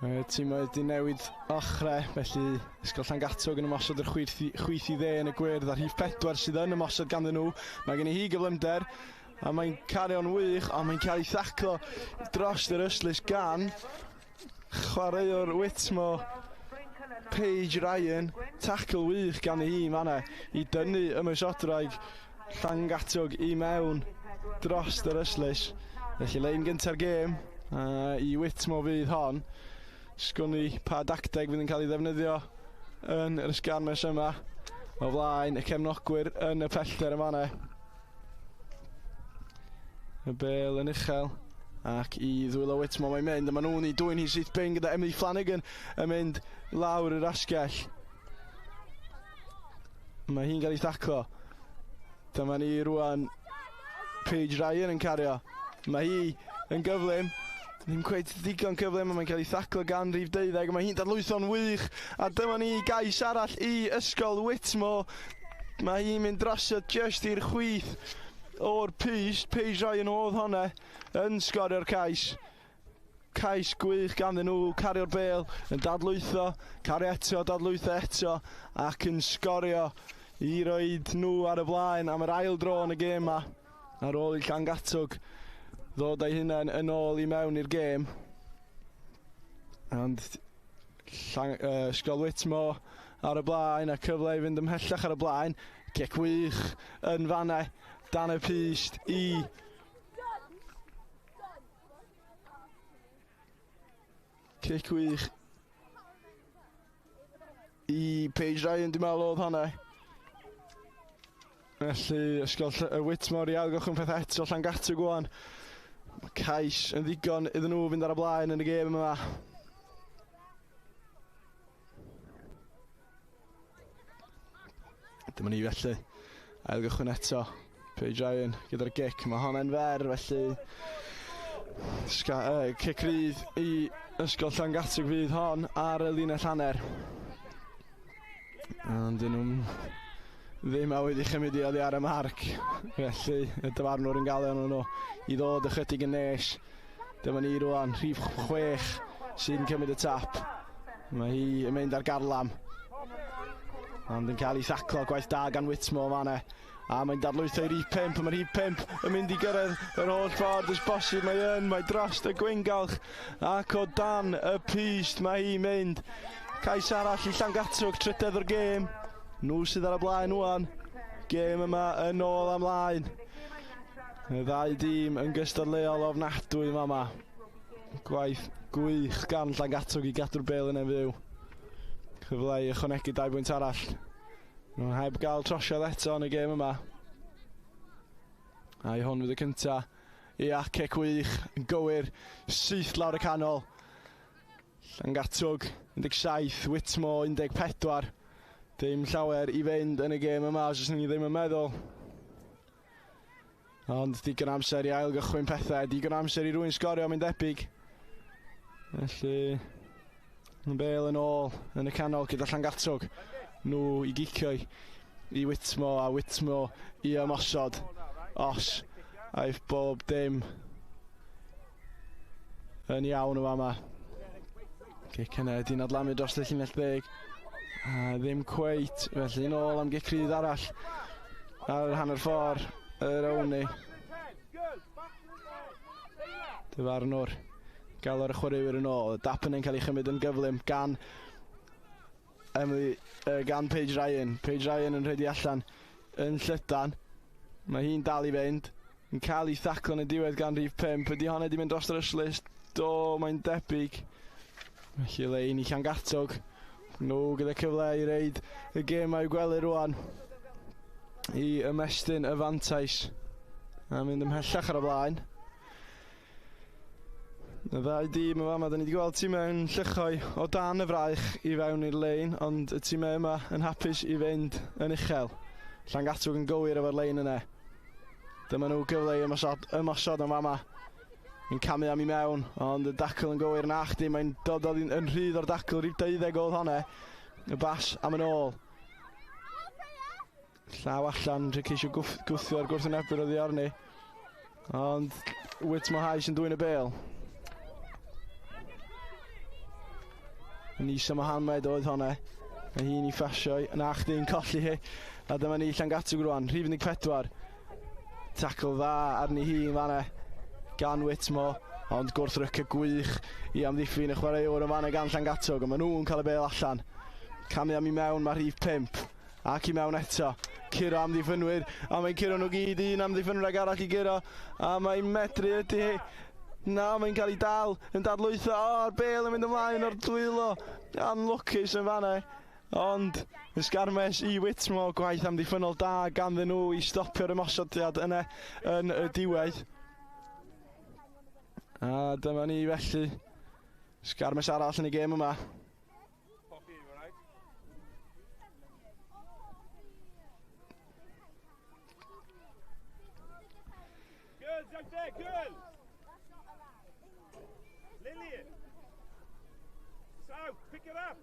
Y tîm wedi newid ochrau, felly Ysgol Llangatwg yn ymosod yr chwith i dde yn y gwyrdd, a rhif 4 sydd yn ymosod ganddyn nhw. Mae gen i hi gyflymder, a mae'n cario'n wych, ond mae'n cael ei thaclo dros yr ystlys gan chwaraewr Whitmore, Paige Ryan. Tackle wych gan hi manna i dynnu ymosodwraig Llangatwg i mewn dros yr ystlys. Felly lein gynta'r gêm i Whitmore fydd hon. Sgwn i pa dacteg fydd yn cael ei ddefnyddio yn yr ysgarmes yma o flaen y cefnogwyr yn y pellter yma ne. Y bêl yn uchel ac i ddwylo Whitmore mae'n mynd, a maen nhw'n ei dwyn hi syth bin gyda Emily Flanagan yn mynd lawr yr asgell. Mae hi'n cael ei thaclo. Dyma ni rwan Paige Ryan yn cario. Mae hi yn gyflym. Ddim cweit ddigon cyflym, ond mae'n cael ei thaclo gan rhif 12. Mae hi'n dadlwytho'n wych. A dyma ni gais arall i Ysgol Whitmore. Mae hi'n mynd drosodd just i'r chwith o'r pyst. Paige Ryan oedd hwnna yn sgorio'r cais. Cais gwych ganddyn nhw, cario'r bêl, yn dadlwytho, cario eto, dadlwytho eto, ac yn sgorio i roed nhw ar y blaen am yr ail dro yn y gêm yma. Ar ôl i Llangatwg ddod â'i hunain yn ôl i mewn i'r gêm. Ond Ysgol Whitmore ar y blaen a cyfle i fynd ymhellach ar y blaen. Cic wych yn fanna, dan y pyst i Cic wych i Paige Ryan, dwi'n meddwl oedd hwnna. Felly Ysgol Whitmore i ailgychwyn peth eto, Llangatwg wan. Mae cais yn ddigon iddyn nhw fynd ar y blaen yn y gêm yma. Dyma ni felly, ailgychwyn eto. Paige Ryan gyda'r gic, mae honna'n fer, felly cic rydd i Ysgol Llangatwg fydd hon ar y linell hanner. Ond dyn nhw'n ddim awydd i chymryd i oddi ar y marc, felly y dyfarnwr yn gael nhw i ddod ychydig yn nes. Dyma ni rwan, rhif 6 sy'n cymryd y tap. Mae hi yn mynd ar garlam. Ond yn cael ei thaclo, gwaith da gan Whitmore fan'na. A mae'n dadlwytho i rhif 5, a mae rhif 5 yn mynd i gyrraedd yr holl ffordd os bosib. Mae yn, mae dros y gwyngalch ac o dan y pyst mae hi'n mynd. Cais arall i Llangatwg, trydedd o'r gêm. Nhw sydd ar y blaen wan. Gêm yma yn ôl amlaen. Y ddau dîm yn gystadleuol ofnadwy yma yma. Gwaith gwych gan Llangatwg i gadw'r bêl yn fyw. Cyfle i ychwanegu 2 bwynt arall. Nhw'n heb gael trosiad eto yn y gêm yma. A i hwn fydd y cynta. Ia, cic wych, yn gywir, syth lawr y canol. Llangatwg, 17, Whitmore, 14. Dim llawer i fynd yn y gêm yma, os ni ddim yn meddwl. Ond digon amser i ailgychwyn pethau, digon amser i rwy'n sgorio, mae'n debyg. Felly, y bêl yn ôl yn y canol gyda Llangatwg. Nhw i gicio i Whitmore a Whitmore i ymosod. Os aiff bob dim yn iawn o fama. Cic yna ydy'n adlamu dros y llinell ddeg. A ddim cweit, felly yn ôl am gic rydd arall ar yr hanner ffordd yr awn ni. Dyfarnwr gael ar y chwaraewyr yn ôl. Y dap yna'n cael ei chymryd yn gyflym gan Emily, gan Paige Ryan. Paige Ryan yn rhedi allan yn llydan. Mae hi'n dal i fynd. Yn cael ei thaclo yn y diwedd gan rhif 5. Ydy honna wedi mynd dros yr ystlys? Do, mae'n debyg. Felly lein i Llangatwg. Nhw gyda cyfle i reid y gêm a'i gwely rwan. I ymestyn y fantais. A mynd ymhellach ar y blaen. Y ddau dîm yma, da ni wedi gweld tîmau yn llychoi o dan y fraich i fewn i'r lein, ond y tîmau yma yn hapus i fynd yn uchel. Llangatwg yn gywir efo'r lein yna. Dyma nhw gyfle i ymosod yn fama. Yn camu am i mewn, ond y dacl yn gywir na chdi, mae'n dod yn rhydd o'r dacl, rhif 12 oedd hwnna. Y bas am yn ôl. Llaw allan, rhaid ceisio gwthio'r gwrthwynebwyr oddi arni. Ond Whitmore High sy'n dwyn y bêl. Nisa Mohamed oedd hwnna. Mae hi'n ei ffasio, na chdi'n colli hi. A dyma ni Llangatwg rwan, rhif 14. Tacl dda arni hi yn fanna gan Whitmore, ond gwrthrych y gwych i amddiffyn y chwaraewr yn fanna gan Llangatwg, a maen nhw'n cael y bêl allan. Camu am i mewn, mae rhif 5. Ac i mewn eto. Curo amddiffynwyr, a mae'n curo nhw gyd, un amddiffynwr arall i guro, a mae'n medru ydy hi. Na, mae'n cael ei dal yn dadlwytho. O'r bêl yn mynd ymlaen o'r dwylo. Anlwcus yn fanna. Ond y sgarmes i Whitmore, gwaith amddiffynnol da ganddyn nhw i stopio'r ymosodiad yna yn y diwedd. A dyma ni felly. Sgarmes arall yn y gêm yma. Girls out there, girls! Lillian! It's out, pick it up!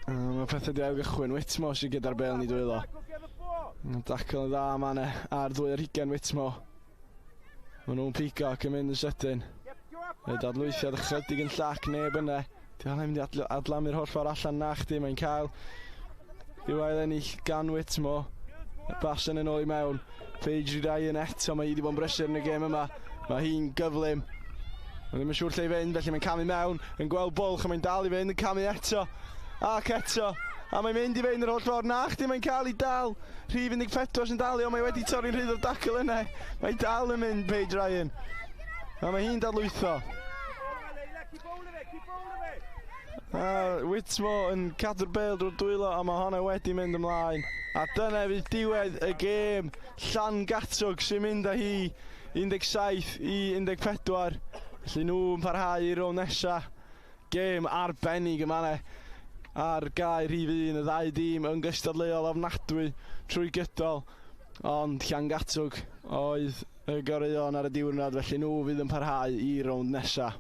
Mae pethau di ailgychwyn. Whitmore sydd gyda'r bêl yn ei dwylo. Dacl yn dda yma ar 22 Whitmore. Maen nhw'n pigo ac yn mynd yn sydyn. Y dadlwythiad ychydig yn llac, neb yna. Di hwnna'n mynd i adlamu'r holl ffordd allan na chdi. Mae'n cael i'w ail ennill gan Whitmore. Y bas yn ôl i mewn. Paige Ryan eto, mae hi wedi bod yn brysur yn y gêm yma. Mae hi'n gyflym. Mae ddim yn siŵr lle i fynd, felly mae'n camu mewn, yn gweld bwlch, a mae'n dal i fynd, yn camu eto. Ac eto. A mae'n mynd i fynd yr holl ffordd. Na chdi, mae'n cael ei dal. Rhif 14 sy'n dalio, mae wedi torri'n rhydd o'r dacl yna. Mae dal yn mynd, Paige Ryan. A mae hi'n dadlwytho. A Whitmore yn cadw'r bêl drwy'r dwylo, a mae honna wedi mynd ymlaen. A dyna fydd diwedd y gêm. Llangatwg sy'n mynd â hi 17 i 14. Felly nhw'n parhau i'r rownd nesa. Gêm arbennig yma ne. Ar gae rhif 1, y ddau dîm yn gystadleuol ofnadwy trwy gydol. Ond Llangatwg oedd y goreuon ar y diwrnod, felly nhw fydd yn parhau i'r rownd nesa.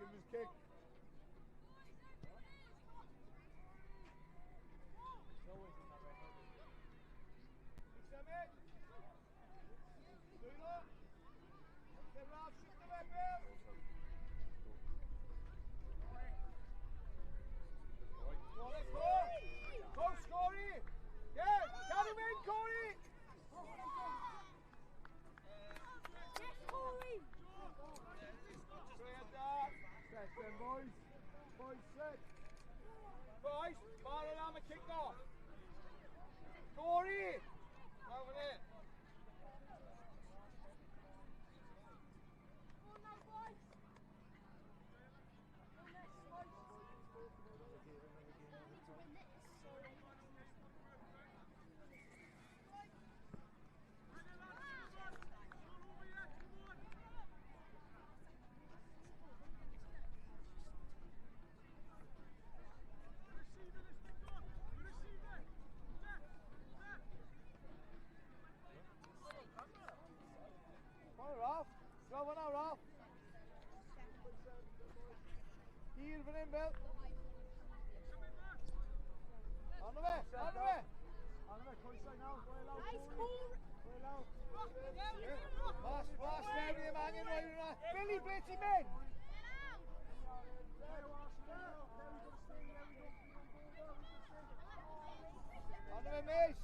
Give him his kick. Go, Corey! Yeah, get him in, Corey! Yes, Corey! Set then, boys. Boys, set. Boys, barod am y kick-off. Corey! Over there. Go now, boys! Go next, boys. We need to win this, so... Come on, Ralph. Go on now, Ralph. Hir fan hyn, Bill. Arno fe, arno fe. Arno fe, coesau nawr, gwe lawr. Nice, cool. Gwe lawr. Mas, mas, mewn i ddim angen rhoi hwnna. Billy, ble ti'n mynd? Arno fe, Mace.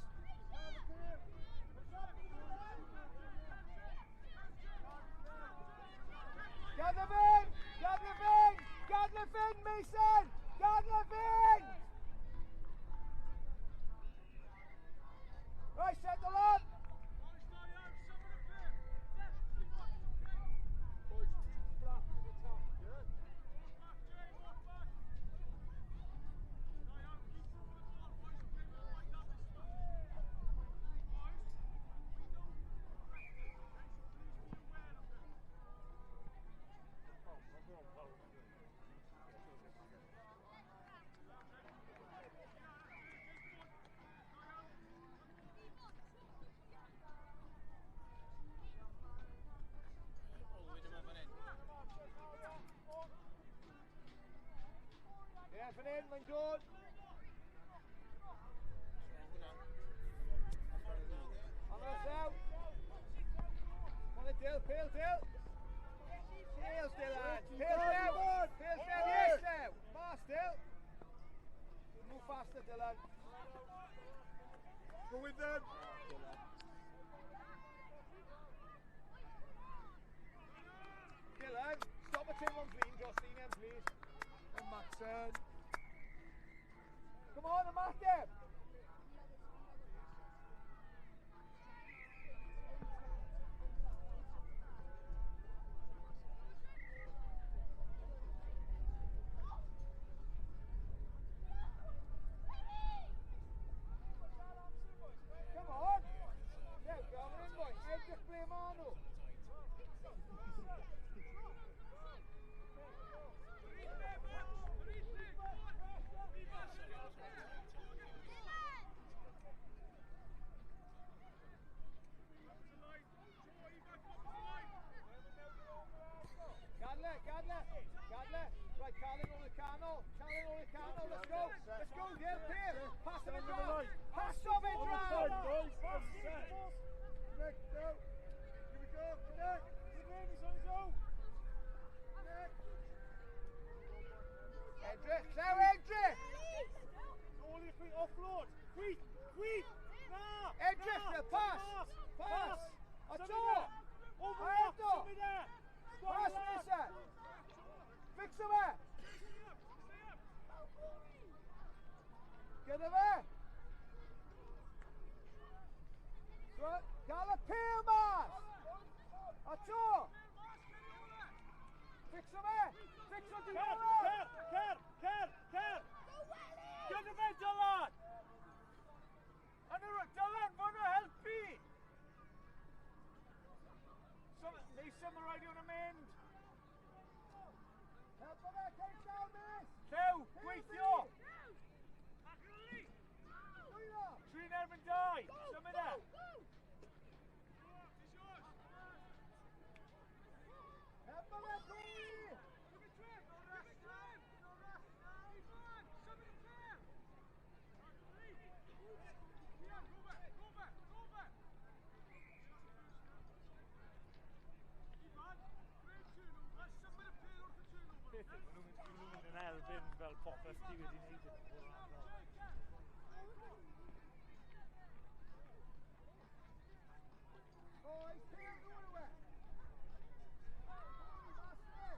Gadw fynd! Gadw fynd! Gadw fynd, Mason! Gadw fynd! Right, settle on! Boys, flat to the top, yeah? Yeah, fan hyn, mae'n dod. Arno fe, Come on, Dill, pêl, Dill. Pêl, Dylan. Pêl, Llew. Pêl, Llew, yes, Llew. Mas, Dill. Move faster, Dylan. Go with them. Dylan, stop a team on flin dros un, please. And Maxen. Come on, ymateb. Come on. There we go, in, boy. Edrych ble maen nhw. Gadle, gadle, gadle. Right, Carlin on the canol. Carlin on the canol. Let's go. Let's go, yeah, Pierre. Pass him round. Pass him round. Connect, go. Here we go, connect. He's on his own. Connect. Edrych, Llew, edrych. All your feet offload. Quick, quick. Na. Edrych, the pass. Pass. Ato. Over. Ato. Pass nesa. Fixo fe. Gyda fe. Gael y pêl mas. Ato. Fixo fe. Fixo di ola. Cer, cer, cer, cer. Gyda fe, Dylan. Dylan, fod nhw helpu. Mason, mae rhaid i hwnna mynd. Helpo fe, take down, miss. Llew, gweithio. Trin erbyn dau. Symud e. Helpo fe, Corey. Popeth ti wedi wneud yn bod yn anodd. Boys, pêl nôl yw e. Mas fe.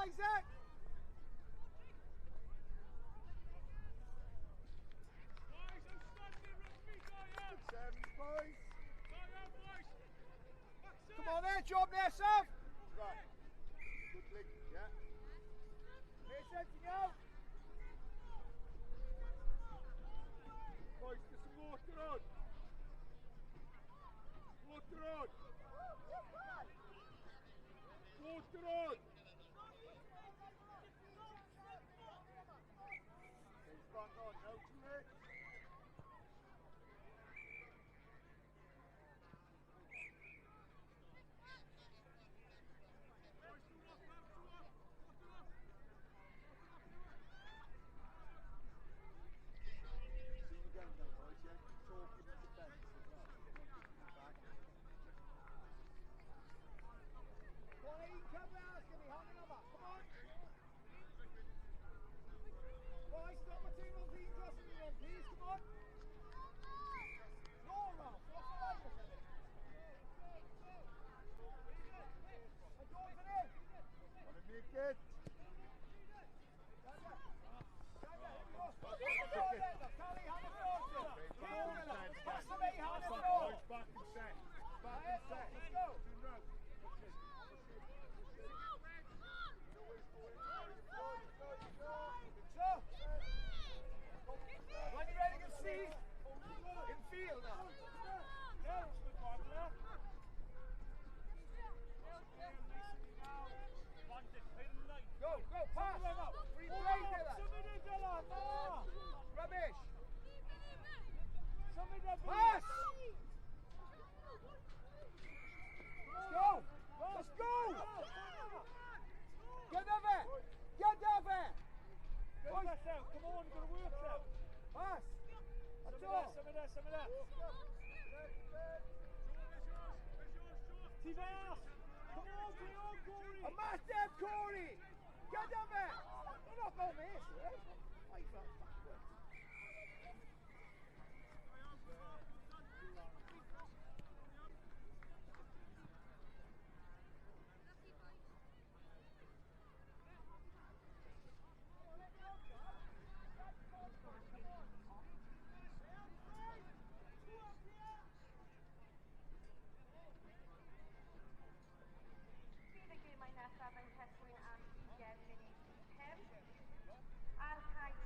Isaac! Good sevens, boys. Come on there, job nesaf! Right. Good link, yeah. Mason, ti'n iawn? Boys, get some water on. Water on. Water on. He's back on, no too late. See you again now, boys, yeah? Keep talking in defence as well. Not kicking it back. Come on, Ian, cover us, gonna be hanging on back. Come on. Boys, stop my team on team, crossing me on, please, come on. No, Ralph, off the line, look at it. I don't for it. Wanna make it? Boys, back and set. Back and set. Let's go. Turn round. Push it. Push it. Push it. You know where it's going. Go, go, go, go. When you're ready to see, in field now. Go, go, pass. Replay Dylan. Rubbish. Pass. Let's go. Let's go. Get over. Get over. Come on, you've got to work now. Pass. Some of that. Tifas! Come on, Corey! Ymateb, Corey! Gyda fe! They're not fel mes, eh? I felt backwards. Bydd y gemau nesaf yn cychwyn am 20 munud i 5. Ar cae 1,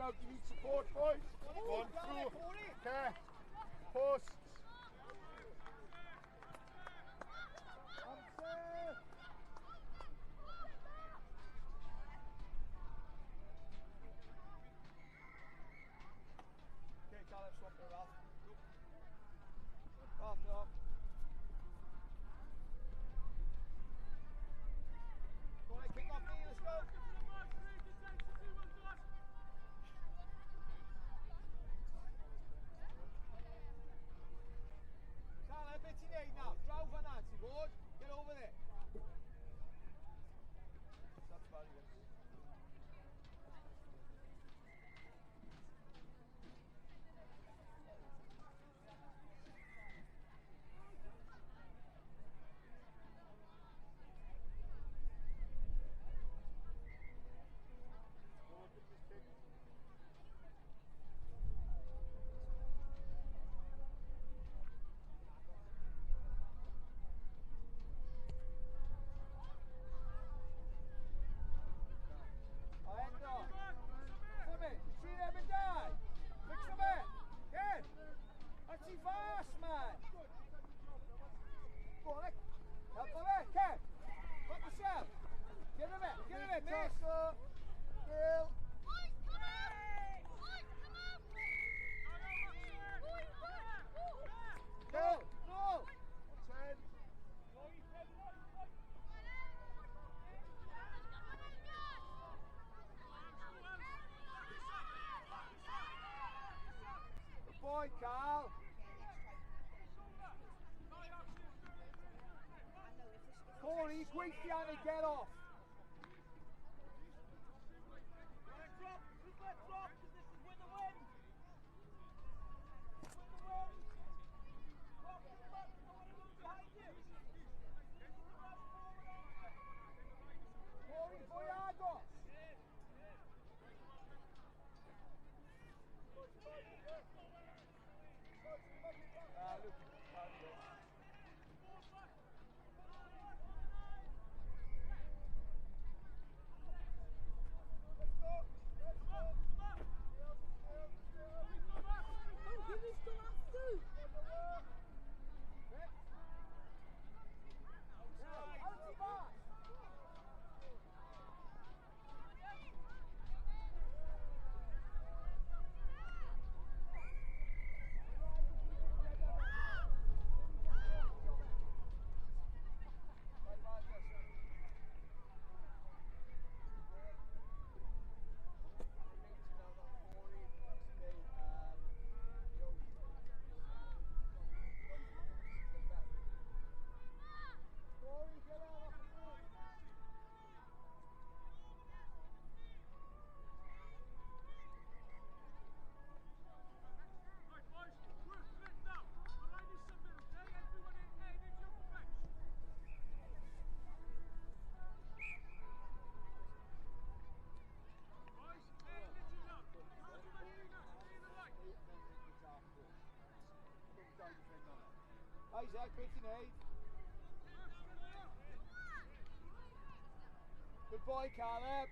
out, you need support, boys. Go on through. Okay. Posts. Okay, Caleb, swap it, Ralph. Ralph, no. Go on, kick off me, let's go. Caleb, beth ti'n neud nawr? Draw fan'na, ti fod? Get over there. That's Barry then. Boy, Carl. Corey, gweithio and get off. Drop, just let drop, because this is win the win. Win the win. Drop, just let, you don't want to lose behind you. Corey, Boyagos. Isaac, beth ti'n neud? Good boy, Caleb.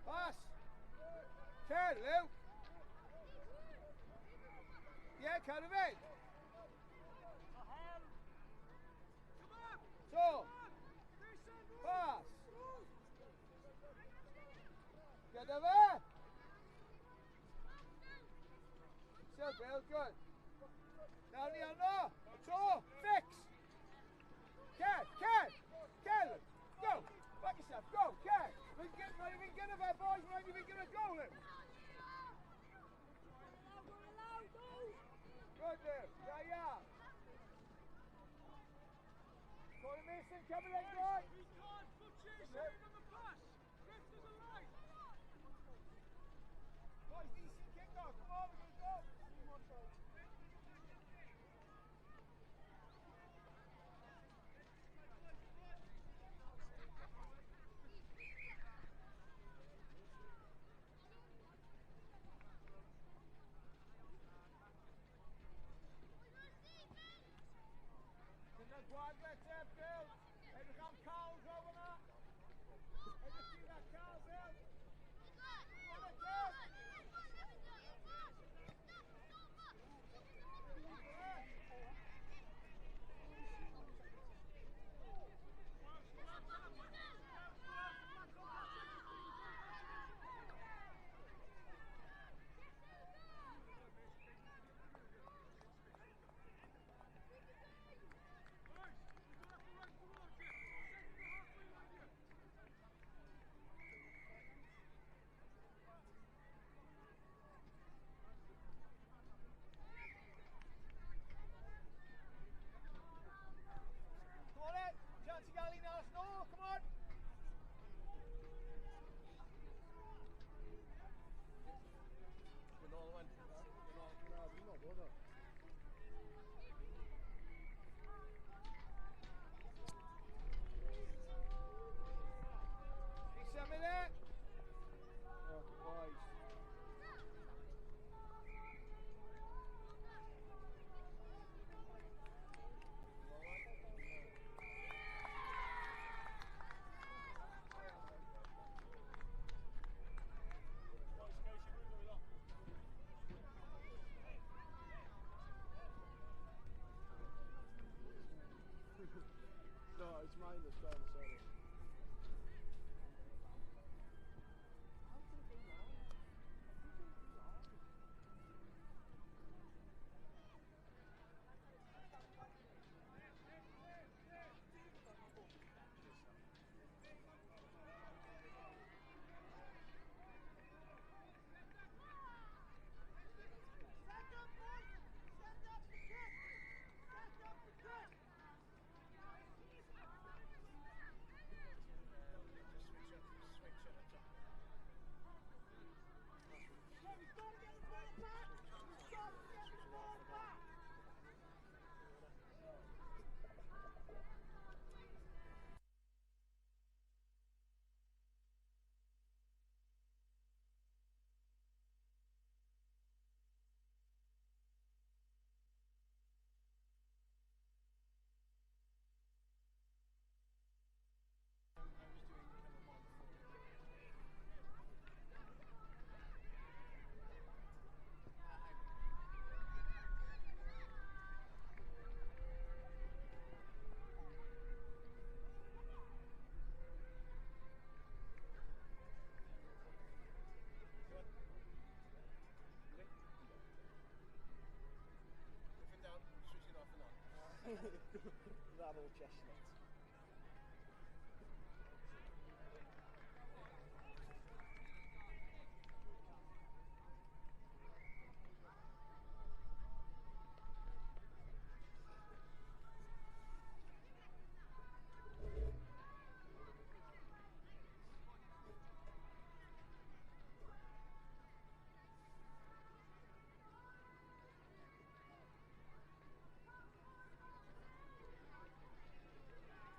Pass. Ken, Luke. Yeah, Canavan. So, pass. Get over. So, Bill, good. Now, Leonor. So, fix. Ken, Ken, Ken, go. Back yourself, go, Ken. We can get ready, we can get it, boys, ready, we can get a goal. Good there, yeah, yeah. Corey Mason coming in, guys. We can't put chasing on the pass. Drifters alive. Boys, decent kick off. Come on, we're going to go. Dyna gwadle teb, girls. Edrych am Carl draw yna. Edrych ti na Carl, Bill. Come on, girls. Come on in. Chance i gael un arall nôl. Come on. Mynd nôl, Owen. Mynd nôl. Na, dwi'n meddwl bod o. Chi symud e. Oh, boys. No, it's mine that's gone, sorry. Set up, boys! Set up the kick! Set up the kick! Yeah, we've got to get the ball back! We've got to get the ball back! If in doubt, switch it off and on. That old chestnut. Come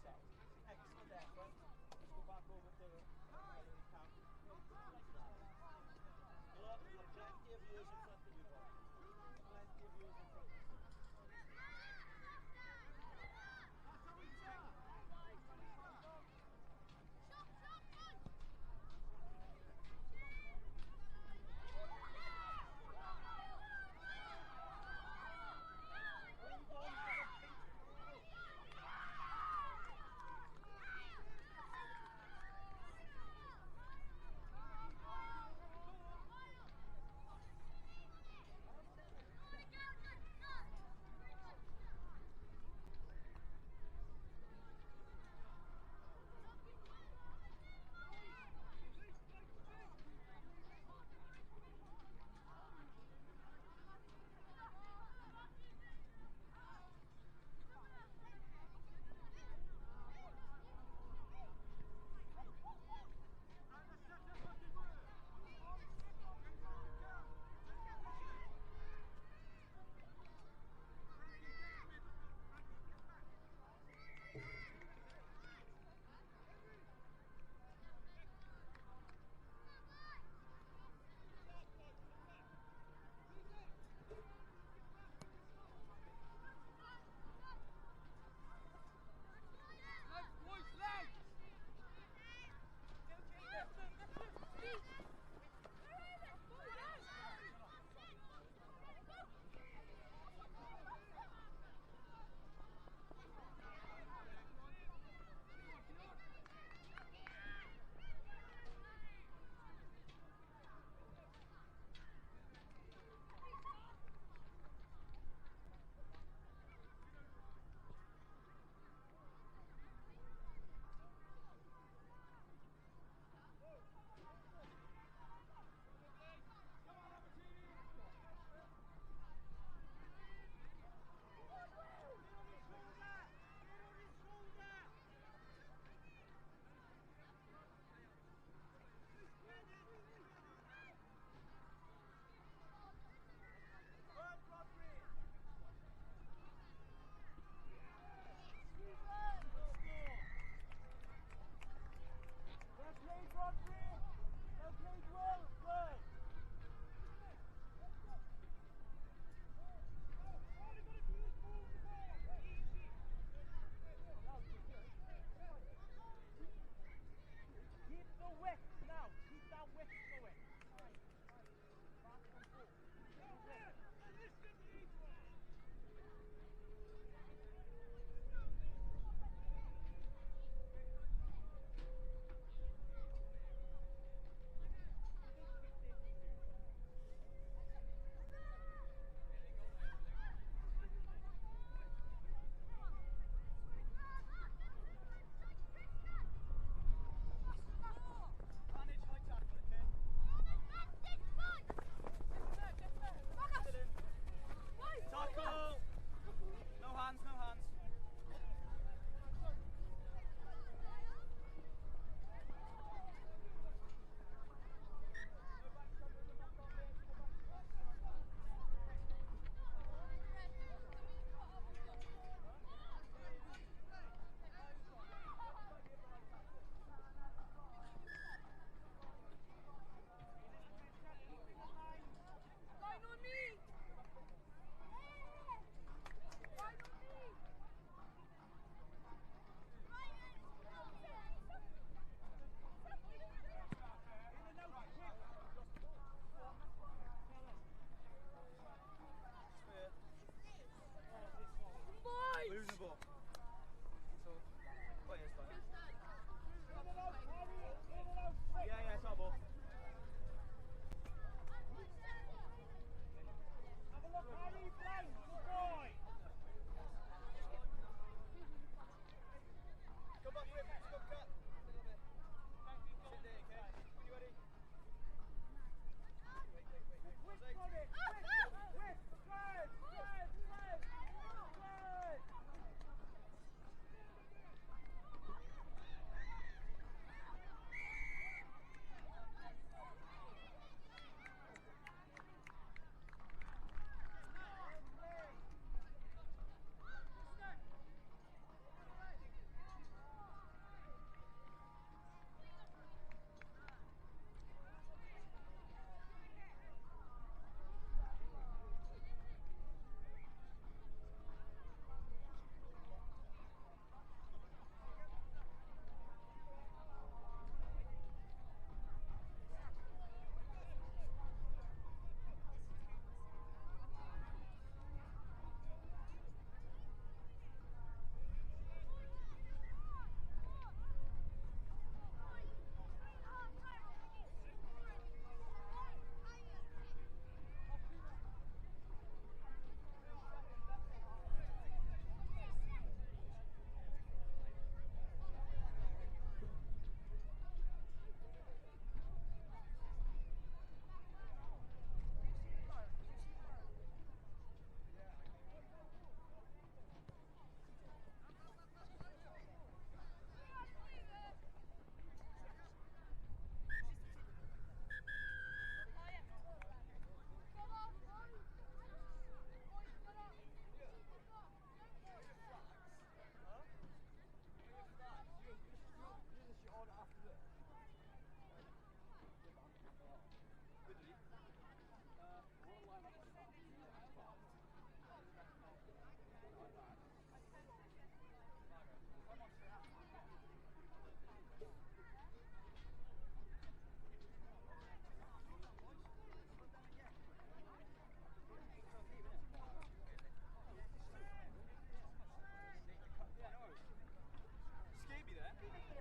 yourself. Excellent effort. Let's go back over to the camp. Look, you've got plenty of years in front of you, boys. Plenty of years in front of you.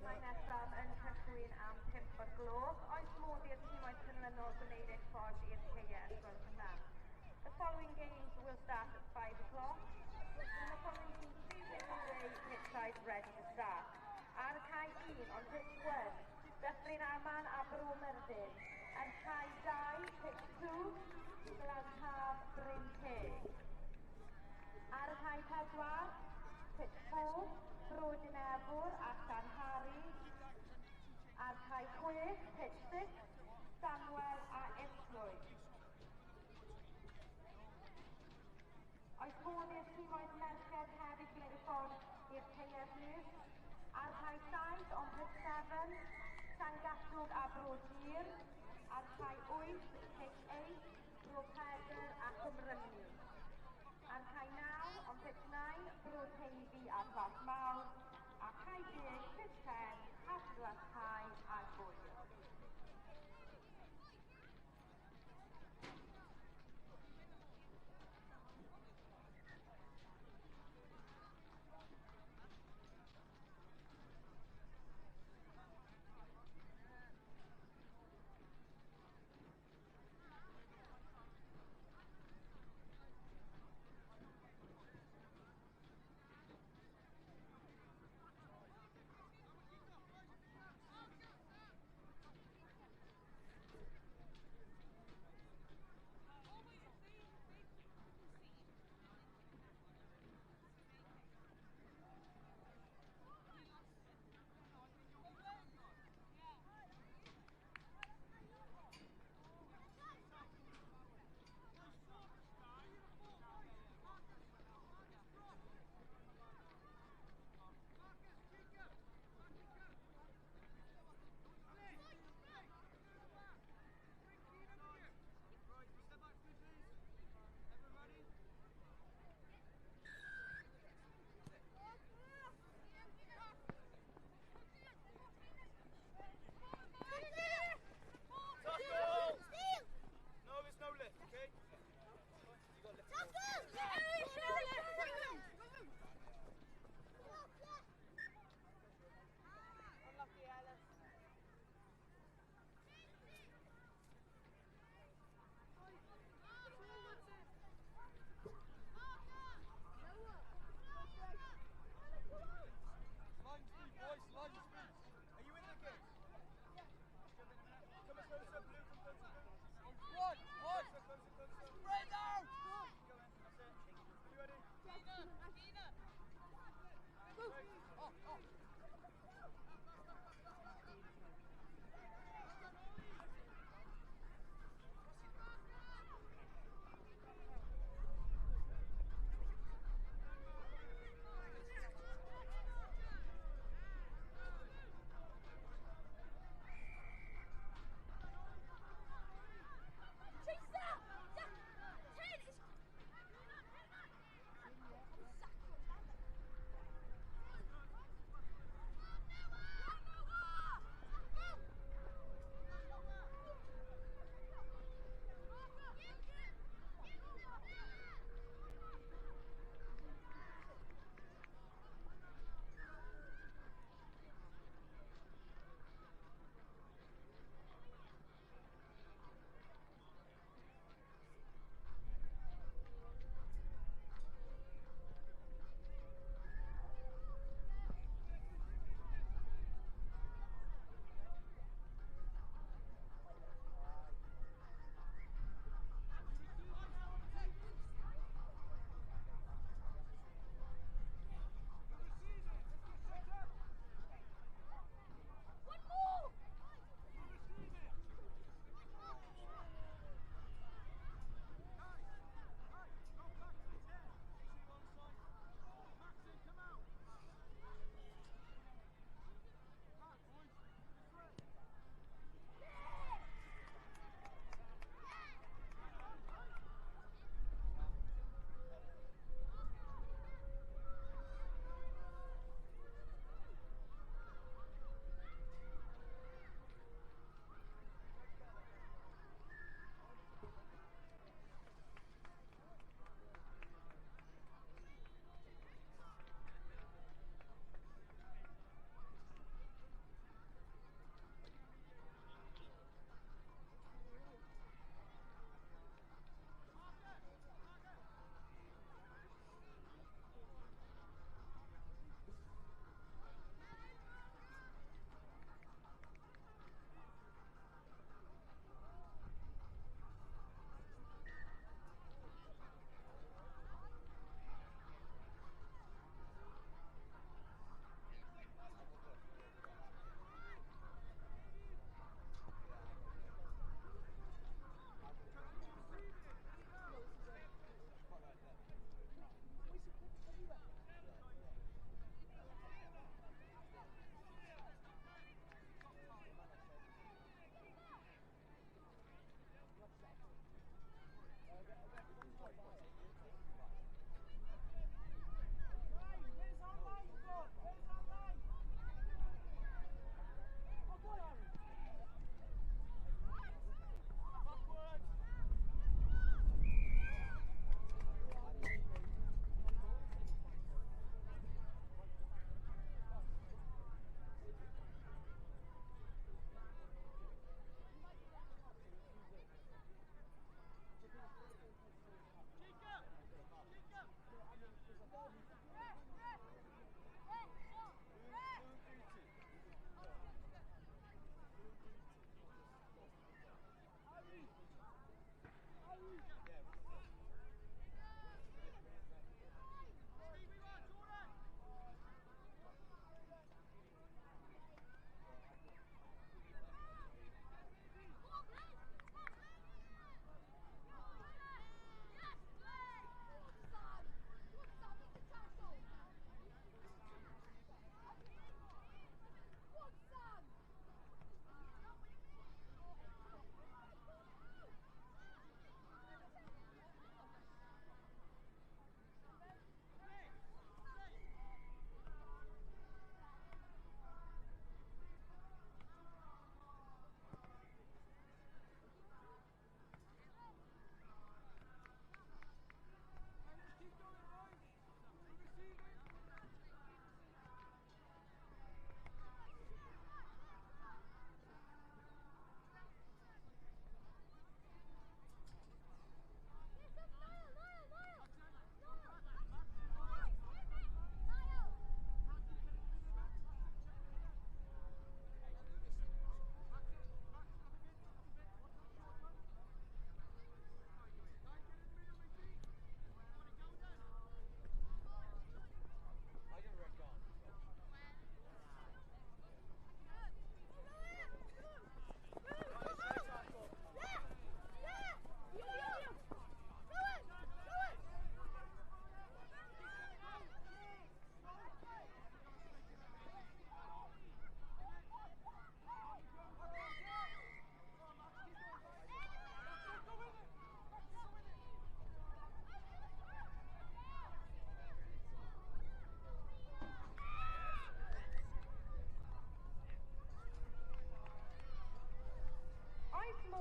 Gemau nesaf yn cychwyn am 5 o'r gloch. Oes modd i'r timoedd canlynol gwneud eich ffordd i'r caeau, os gwelwch yn dda? The following games will start at 5 o'clock. And the following teams, please make your way pitch side ready to start. Ar y cae 1, on pitch 1, Dyffryn Aman a Bro Myrddin. Ar cae 2, pitch 2, Glan Taf, Bryn Teg. Ar y cae 4, pitch 4, Bro Dinefwr a Llanhari. Ar cae 6, pitch 6, Stanwell a Islwyd. Oes modd i'r timoedd merched hefyd gwneud y ffordd i'r caeau plîs? Ar cae 7, on pitch 7, Llangatwg a Bro Dur. Ar cae 8, pitch 8, Bro Pedr a Cwmrymni. Ar cae 9, on pitch 9, Bro Teifi a Plas Mawr. A cae 10, pitch 10, Hathras Cae a Gwyl.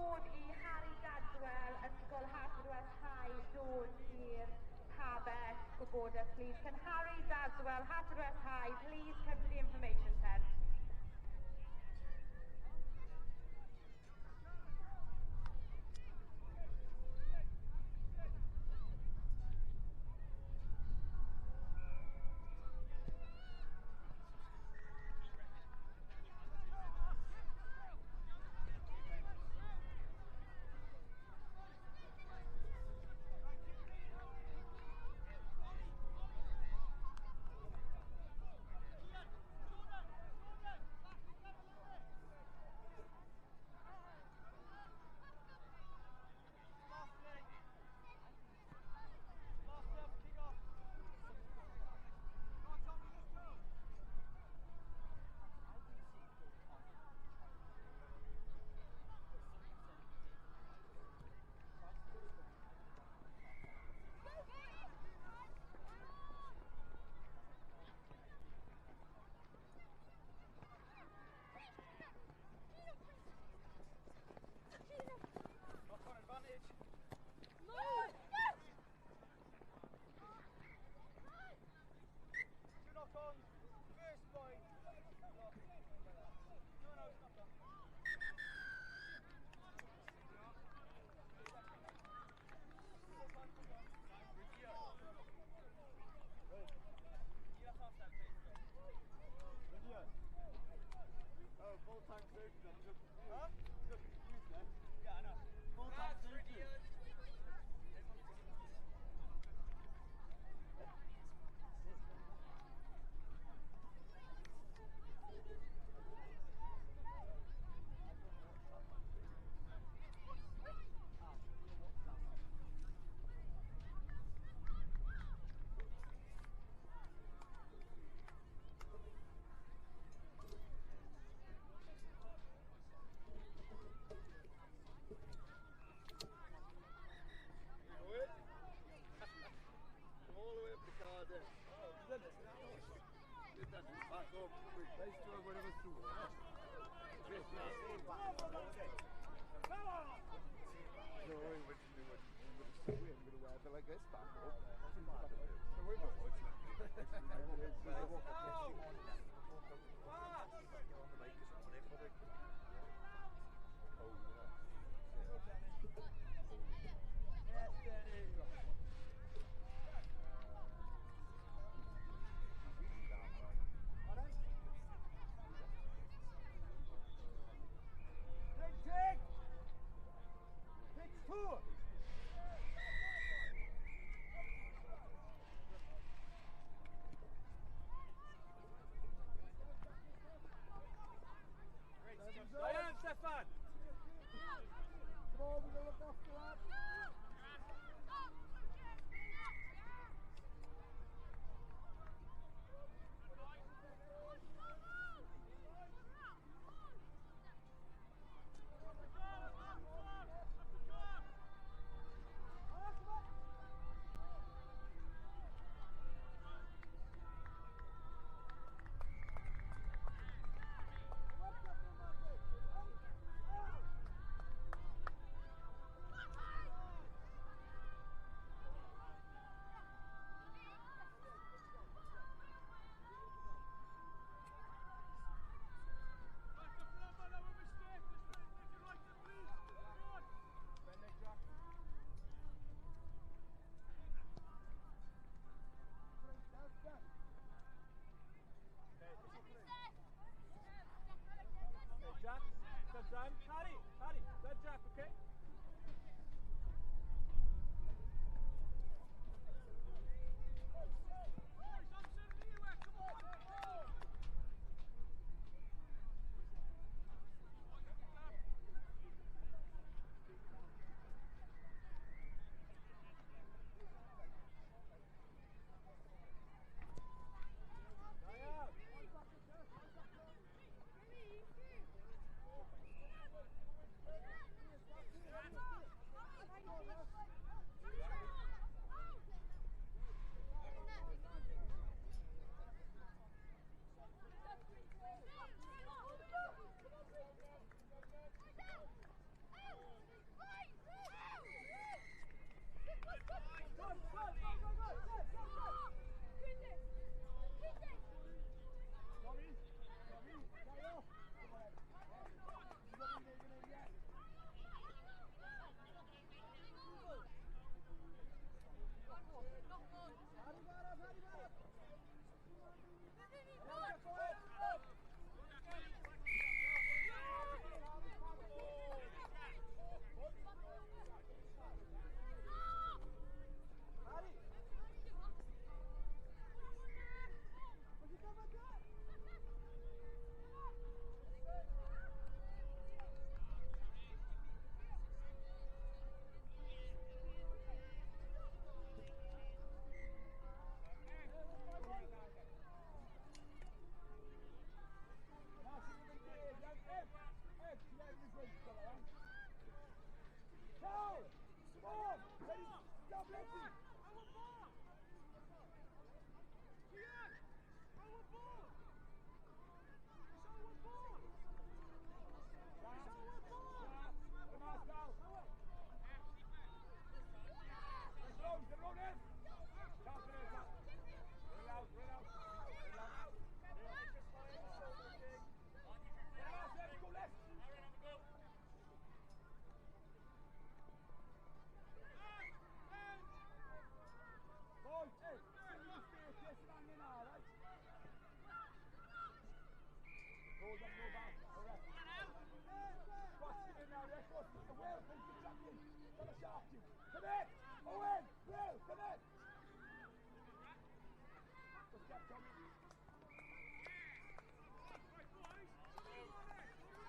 modd i Harry Dadwell, Ysgol Hathaway High, dod i'r pabell gwybodaeth, please? Can Harry Dadswell, Hathaway High, please come to the information tent? Hold up, no back. All right. Watch it in now, yeah. Go. The whale, please, get Jack in. Got a sharp you. Come in. Owen, Will, come in. Good step, Tommy.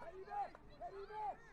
Ready there. Ready there. Get ready.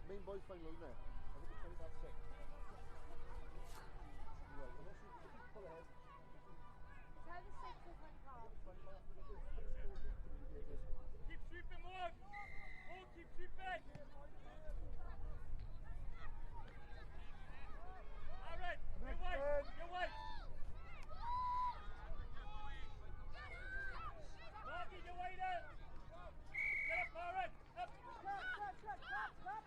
Main boys final, isn't it? I think it's 6:20. Right, unless you pull ahead. Tell the 6 or 20 past. Keep sweeping, Morg! Oh, keep sweeping! All right, you're white, you're white! Marky, you're wider! Get up, Aaron! Up! Clap, clap, clap, clap, clap!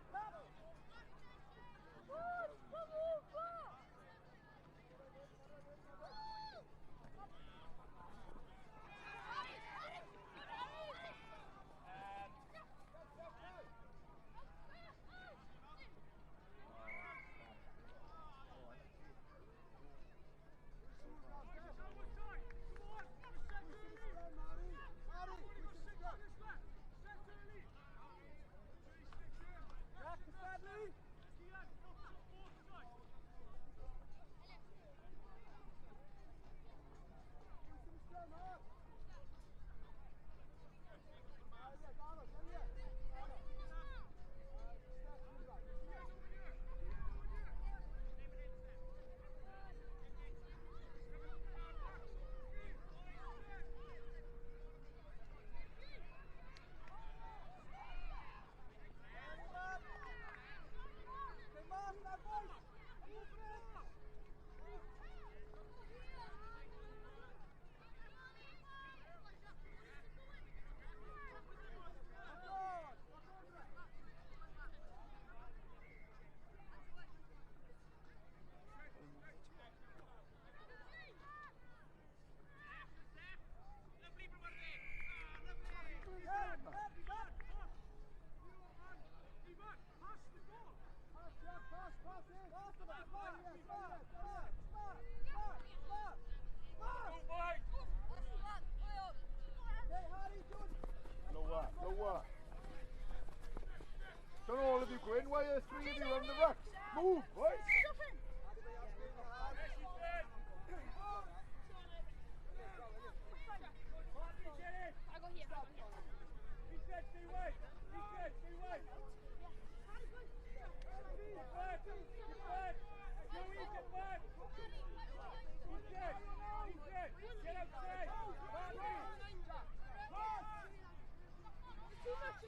Good! Come over! Don't all of you go in, why are three of you on the rucks? Move, boys! I go here. He said stay wide. He said stay wide. Get back. Get back. Joey, get back. He said. He said. Get outside. Too much.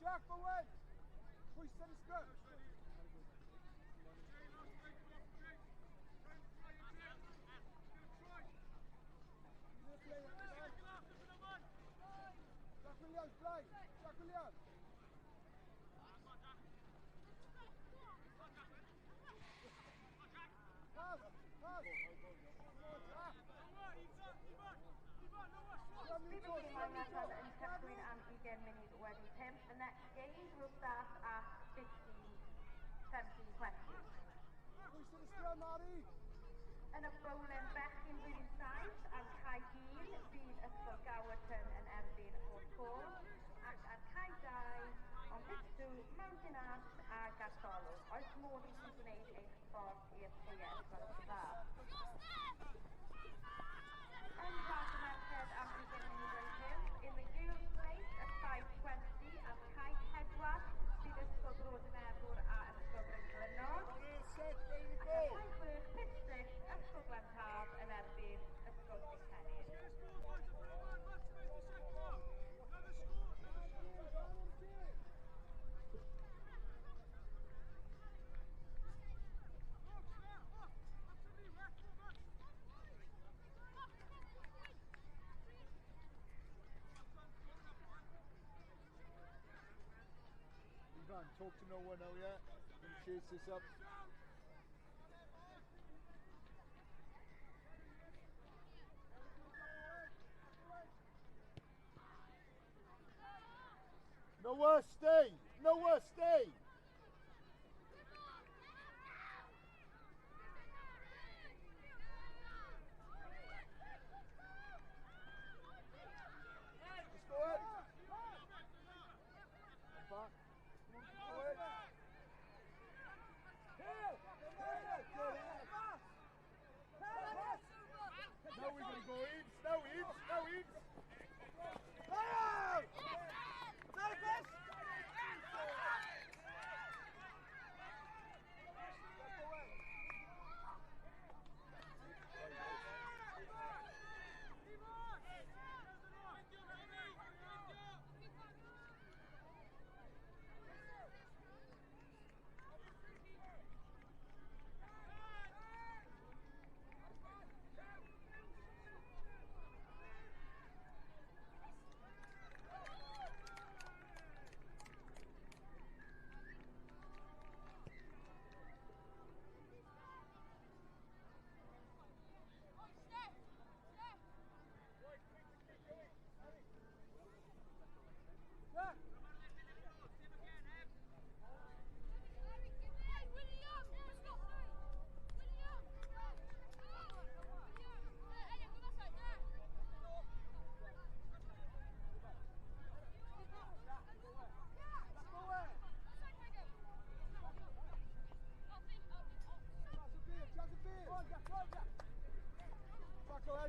Jack Bowen! Push to the scrum! Jack Williams, play! Jack Williams! Pass! Pass! Bydd y gemau nesaf yn cychwyn am 20 munud wedi 5. The next games will start at 17:20. Yn y bowlen bechgyn blwyddyn 7 ar cae 1 bydd Ysgol Gowerton yn erbyn Porthcawl ac ar cae 2 on pitch 2 Mountain Ash a Gartholwg. Oes modd i chi gwneud eich ffordd i'r caeau gwelwch yn dda. Yn class y merched am 20 munud wedi 5, in the girls' plate at 5:20 ar cae 4 bydd Ysgol Bro Dinefwr a Ysgol Brynglynnog. Ac ar cae 6, pitch 6, Ysgol Glantaf yn erbyn Ysgol Cennydd. Ivan, talk to no one now, yeah? Gonna chase this up. Noah, stay. Noah, stay. Let's go ahead. Back. Go ahead. Now we're going to go Eaves. Now Eaves. Now Eaves.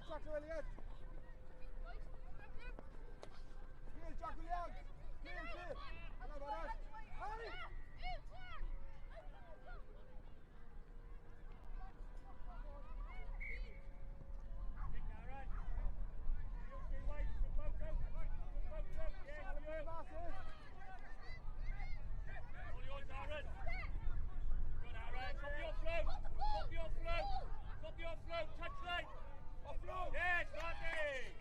Tackle Elliot. Here, Jack Williams. Here, here. Harry. Top your float, touch line. Offload. Yes, Marty.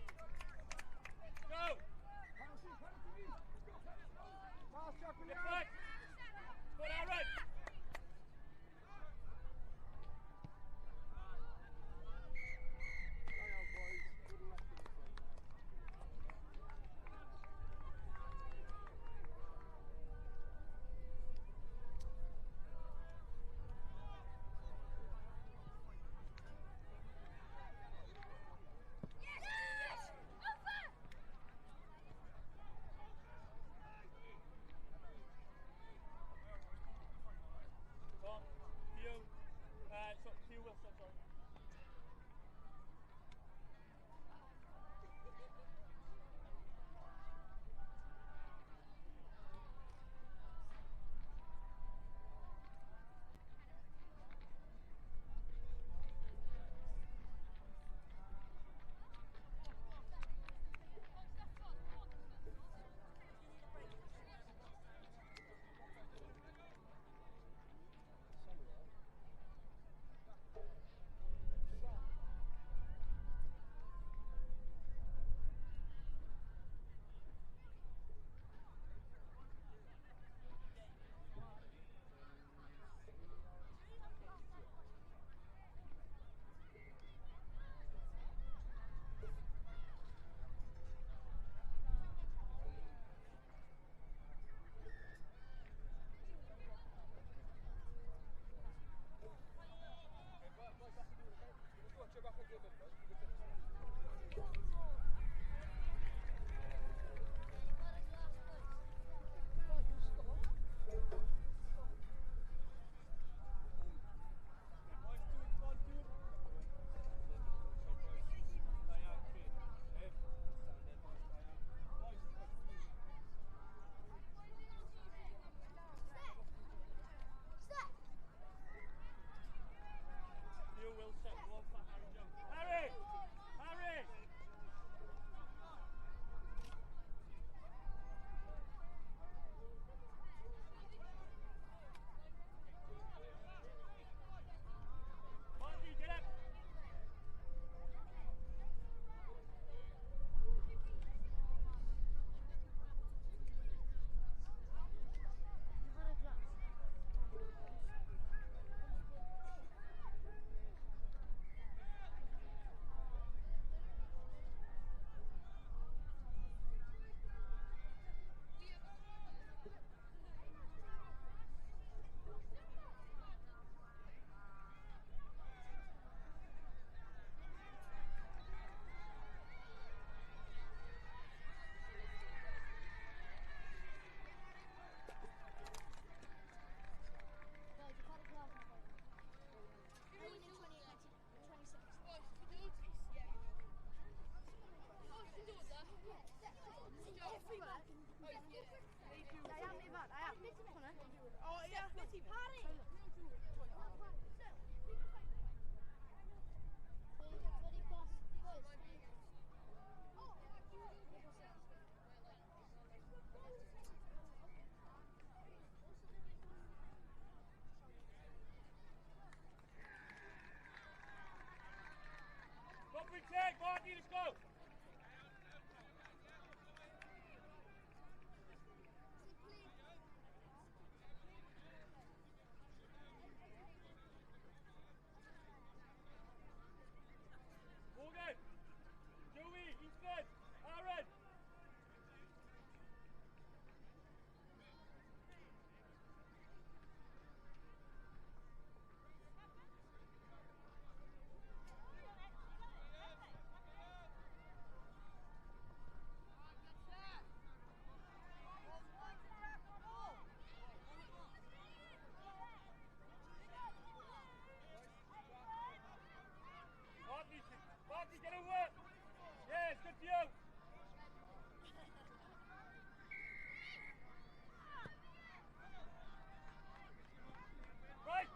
Go. Pass, Jack Williams. Good, Aaron. Harry! I am. Oh, yeah. Harry! Retake, Marty, let's go! Morgan, Joey, Easton, Aaron. Marty, get over! Yeah, it's good for you! Right!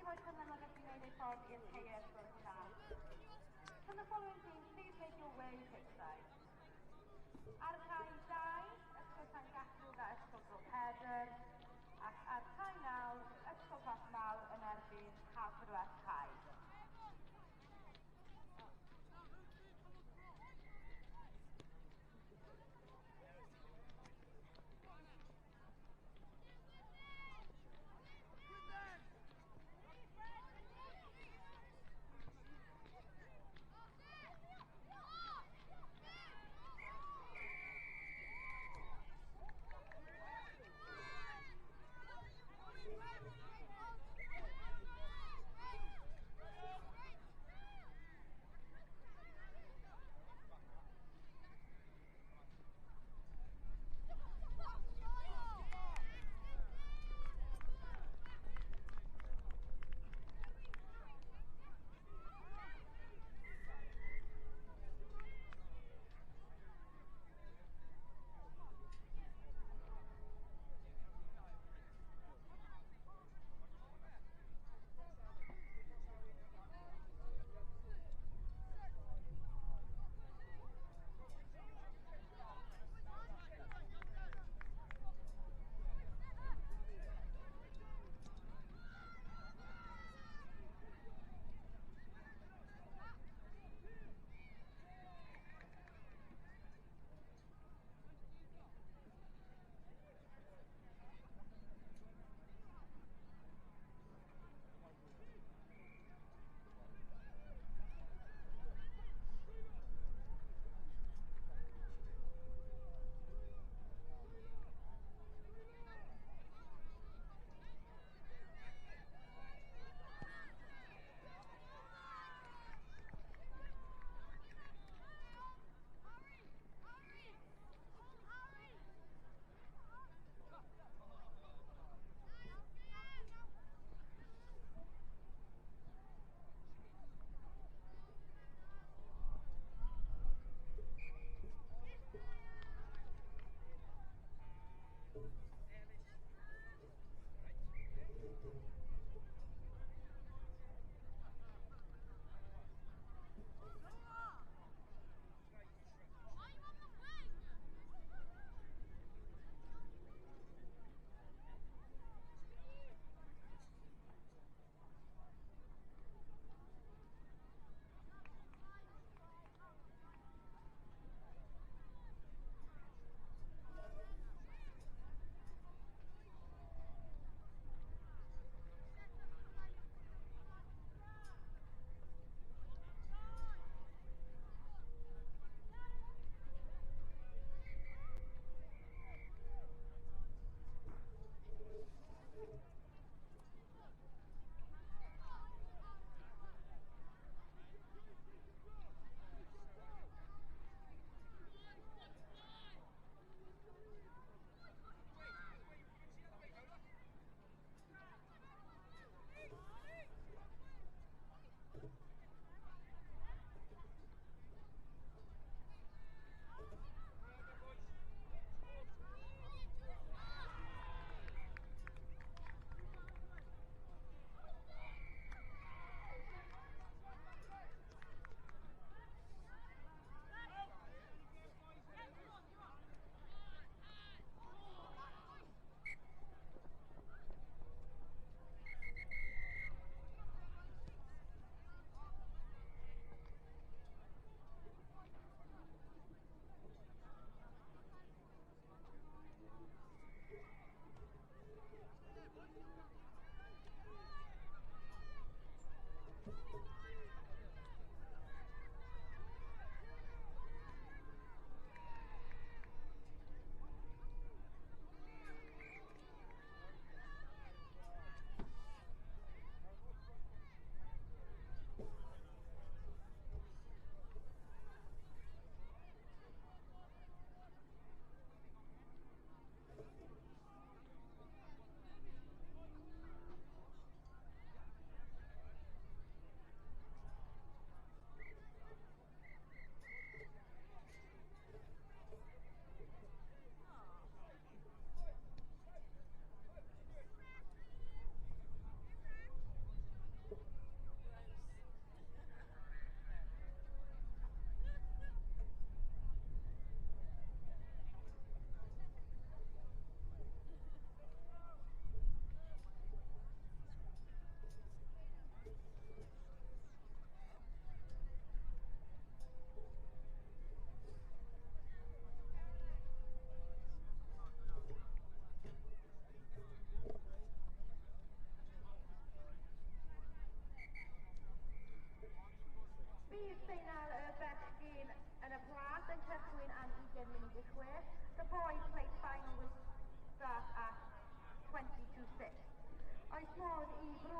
timoedd canlynol gallu gwneud eu ffordd i'r caeau os gwelwch yn dda? Can the following teams please make your way pitchside? Ar cae 2, Ysgol Llangatwg a Ysgol Bro Pedr, ac ar cae 9, Ysgol Plas Mawr yn erbyn Haverfordwest High.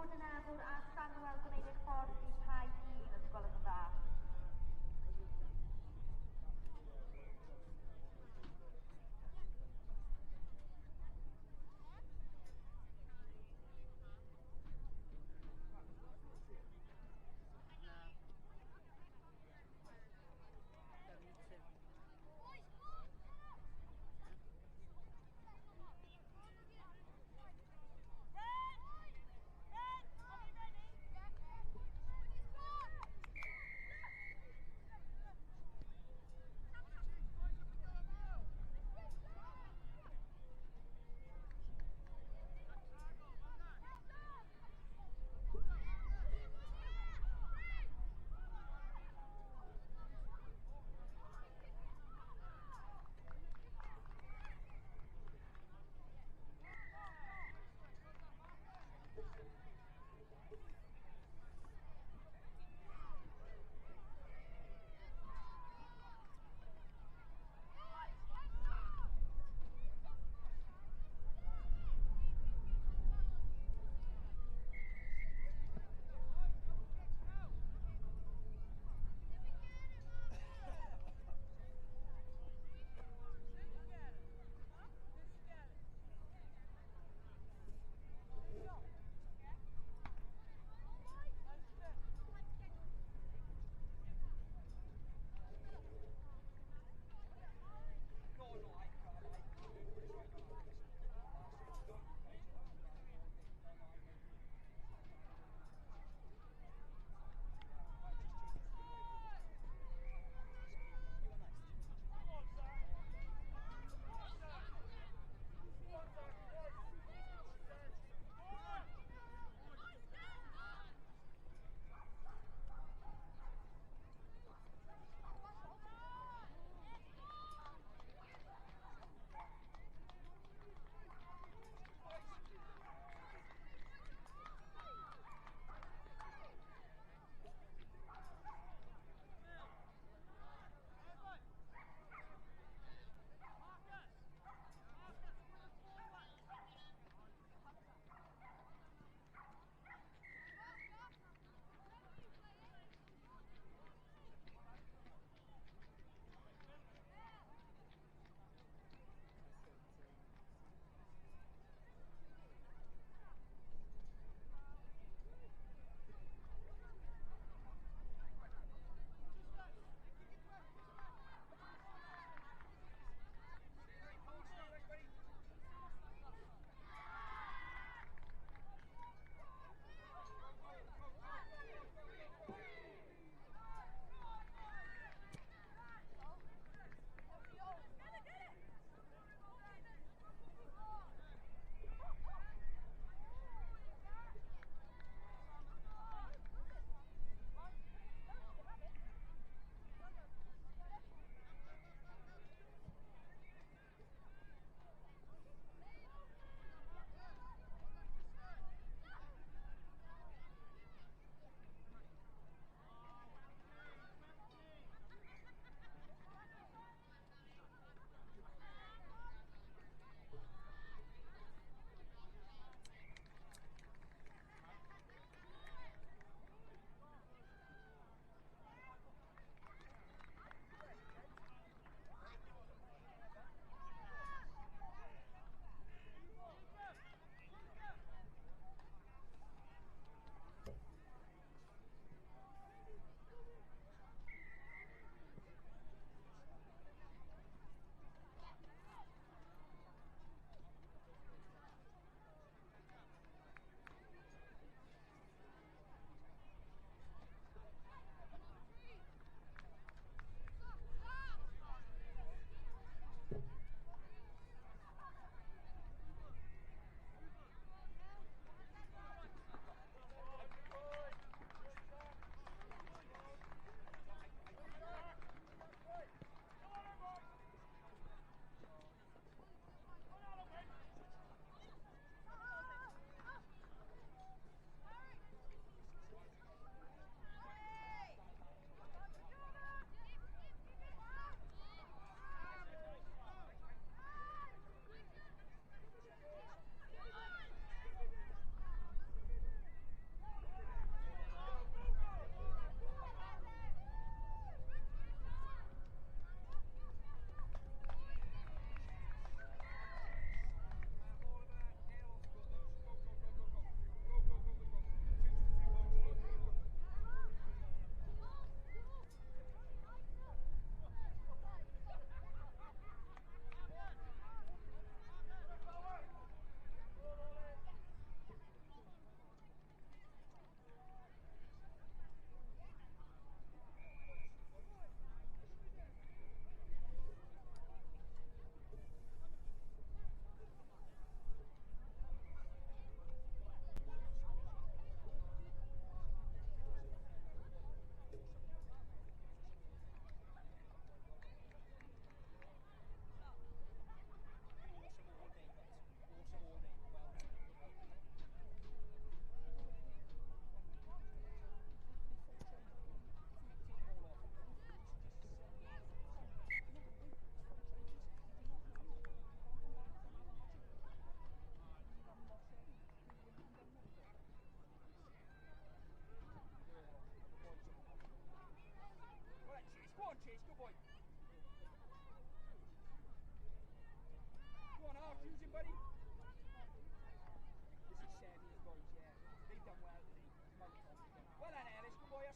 Bro Dinefwr a Llanwel gwneud eich ffordd i cae 1, os gwelwch yn dda.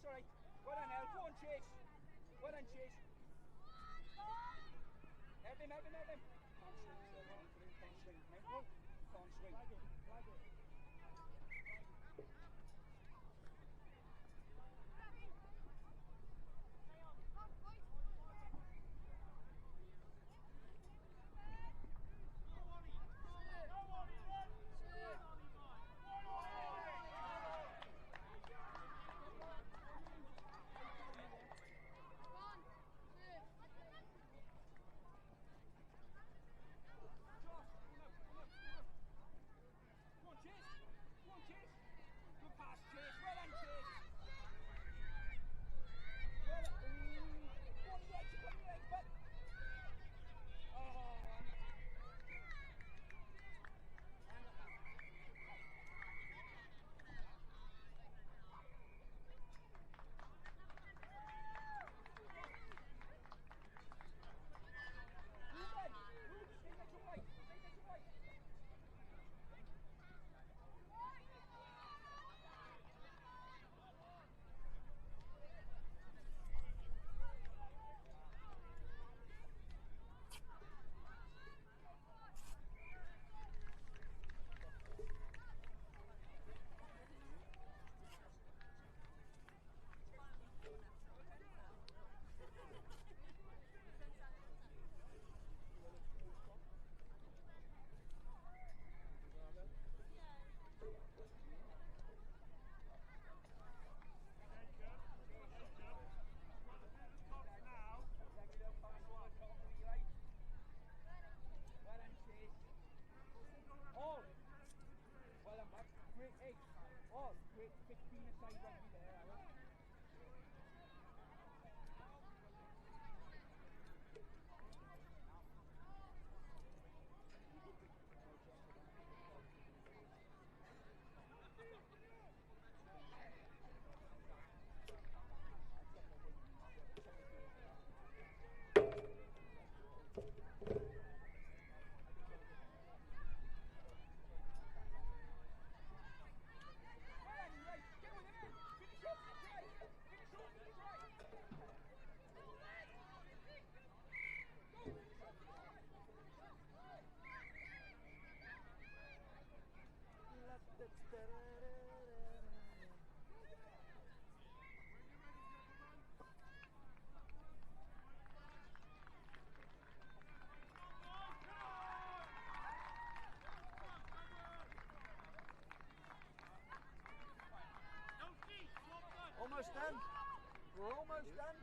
All right. Well done, El. Go on, Chase. Well done, Chase. Help him, help him, help him. Can't swing, sir. Can't swing, mate. Can't swing. Flag it, flag it. Almost done. We're almost done.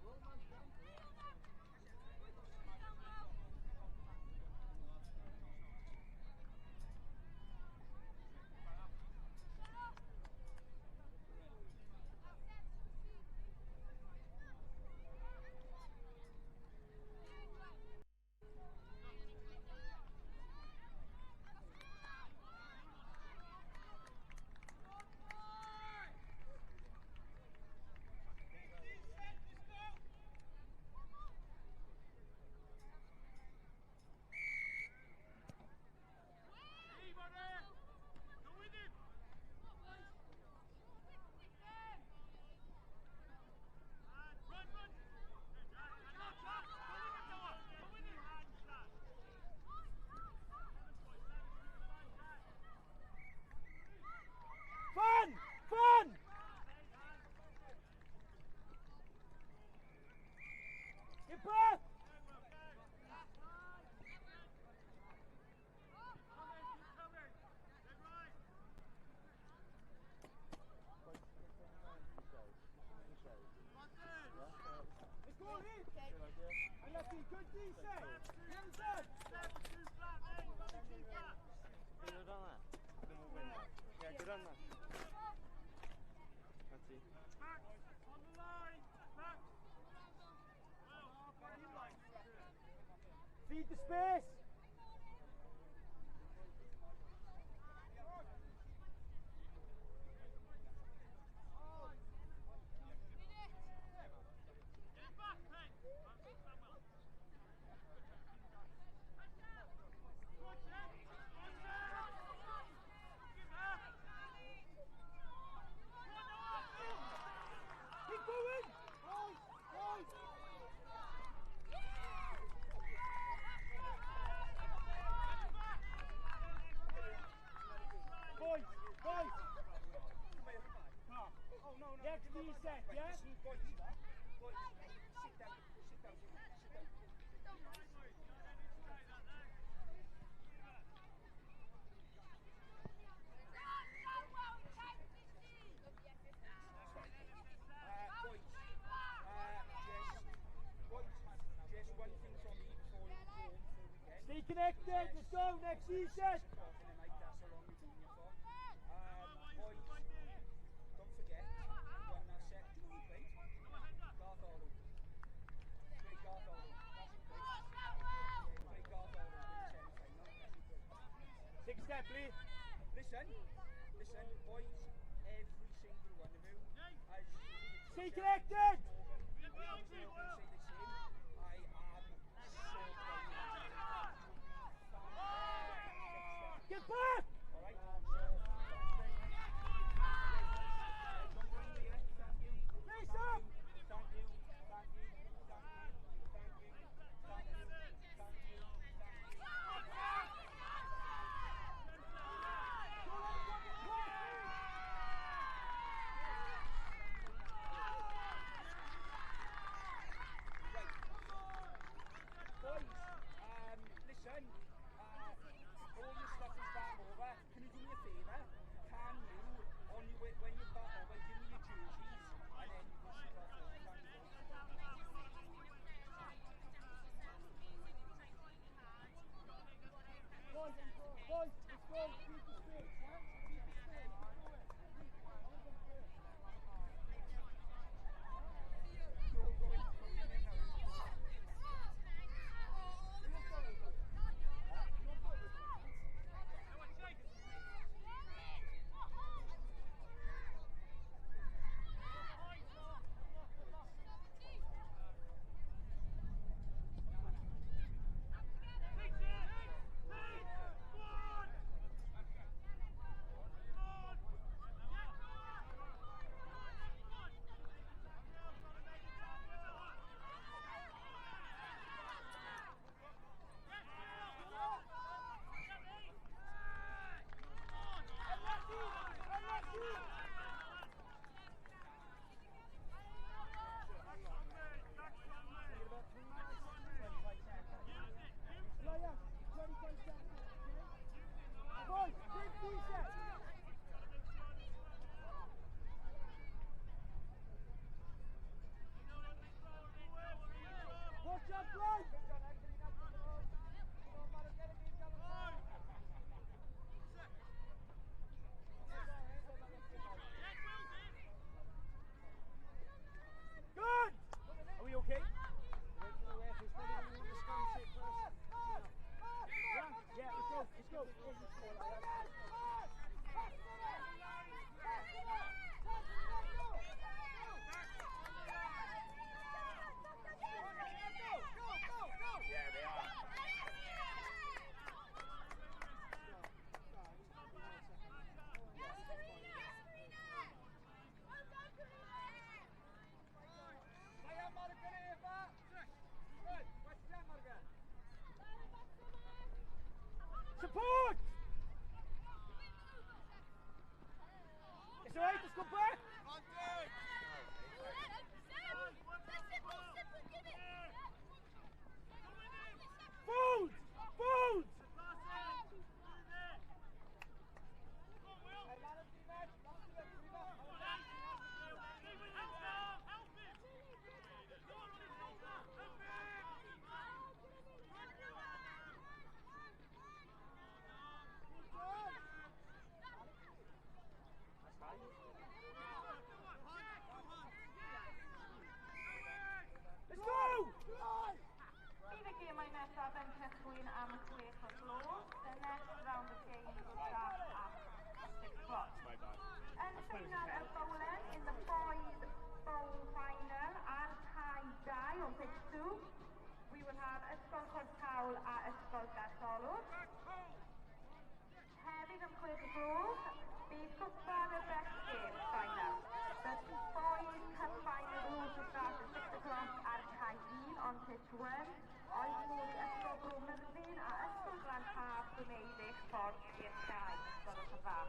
We're almost done. Fun! Fun! Get back! Let's go, Lee! Unlucky, good defense! Inside! Good on that. Yeah, good on that. That's it. Max, on the line! Max! Feed the space! Give up! Boys, boys. Next reset, yeah? Boys, sit down, sit down, sit down. Just one thing from me before you go home for the weekend. Stay connected, let's go, next reset. Boys, don't forget, won that set. Do you know who played? Garth Arlo. Played Garth Arlo. That's who played. Played Garth Arlo in the semi-final. That's who played. Take a step, please. Listen, listen, boys, every single one of you has... Stay connected! Morgan say the same. I am so proud of you. Get back! All right, so don't go anywhere yet. Thank you. Face up! Thank you. Thank you. Thank you. Thank you. Thank you. Thank you. Thank you. Right. Boys, listen, all your stuff is back over. Can you do me a favour? Can you, on your way, when you're back over, give me your jerseys and then you can shoot off home. Thank you, boys. Boys, boys, let's go. Keep the space, yeah? Keep the space. You're all going in there now. Player, 25 seconds, okay? Boys, big reset. Watch out, play! Good! Are we okay? Yeah, let's go, let's go. Yeah, they are. Support! It's alright, let's go back! Food! Food! Let's go! Bydd y gemau nesaf yn cychwyn am 6 o'r gloch. The next round of games will start at 6 o'clock. Yn ffeinal y bowlen, in the boys bowl final ar cae 2 on pitch 2, we will have Ysgol Porthcawl a Ysgol Garth Olwg. Hefyd am 6 o'r gloch, bydd cwpan y bechgyn final. The boys cup final will also start at 6 o'clock ar cae 1 on pitch 1. Oes modd i Ysgol Bro Myrddin a Ysgol Glan Taf gwneud eich ffordd i'r cae. Gwelwch yn dda.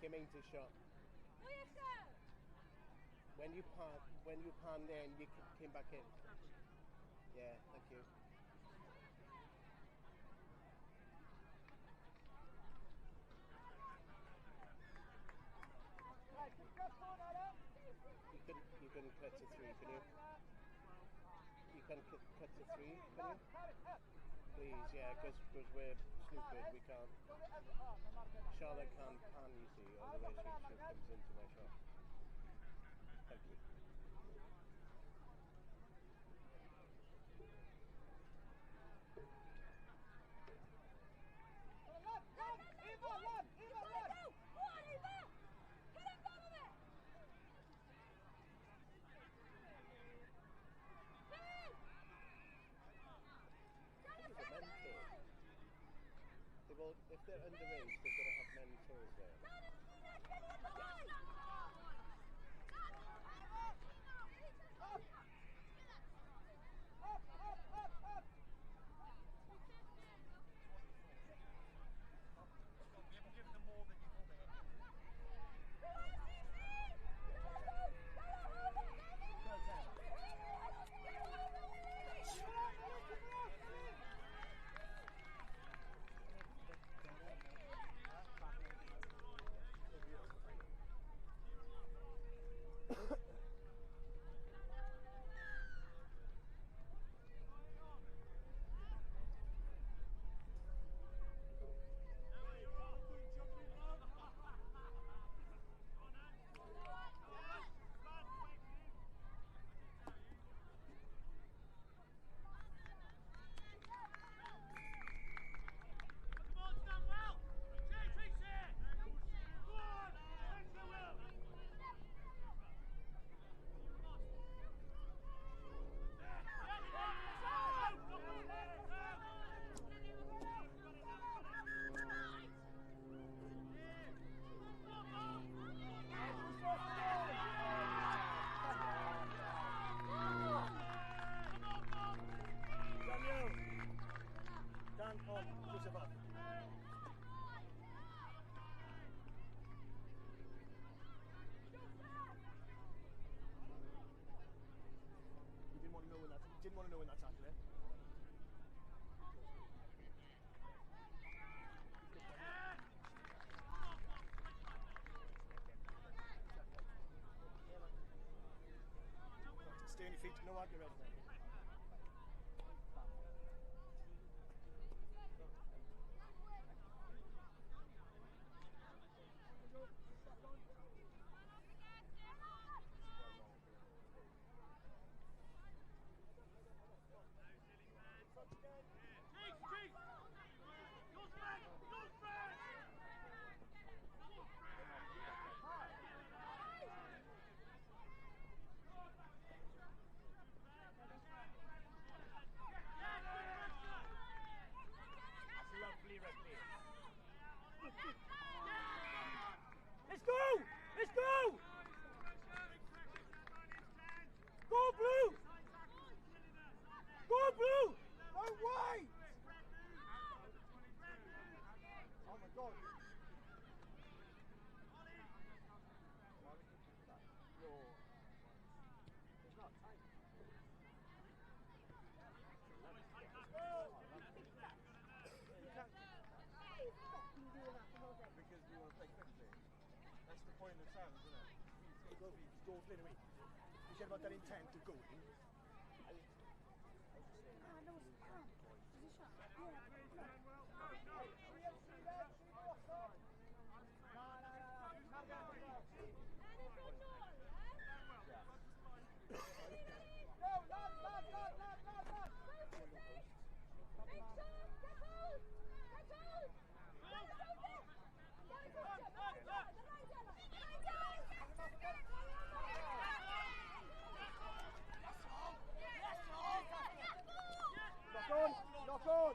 Cymaint i shot. When you panned in, you came back in. Yeah, thank you. You couldn't cut to 3, can you? You can cut to 3, can you? Please, yeah, because we're stupid, we can't. Charlotte can't pan, you see, otherwise she comes into my shot. Thank you. If they're underage, they've got to have mentors there. Up! Up, up, up, up! We haven't given them more than you thought they had. Didn't want to know when that's happening. Stay on your feet, no argument. Let's go! Let's go! Go blue! Go blue! Don't wait! Oh my God. There's not time. Because we want to play quickly. That's the point of sound, isn't it? Go, go straight away. You said about that intent of going. Knock on! Knock on!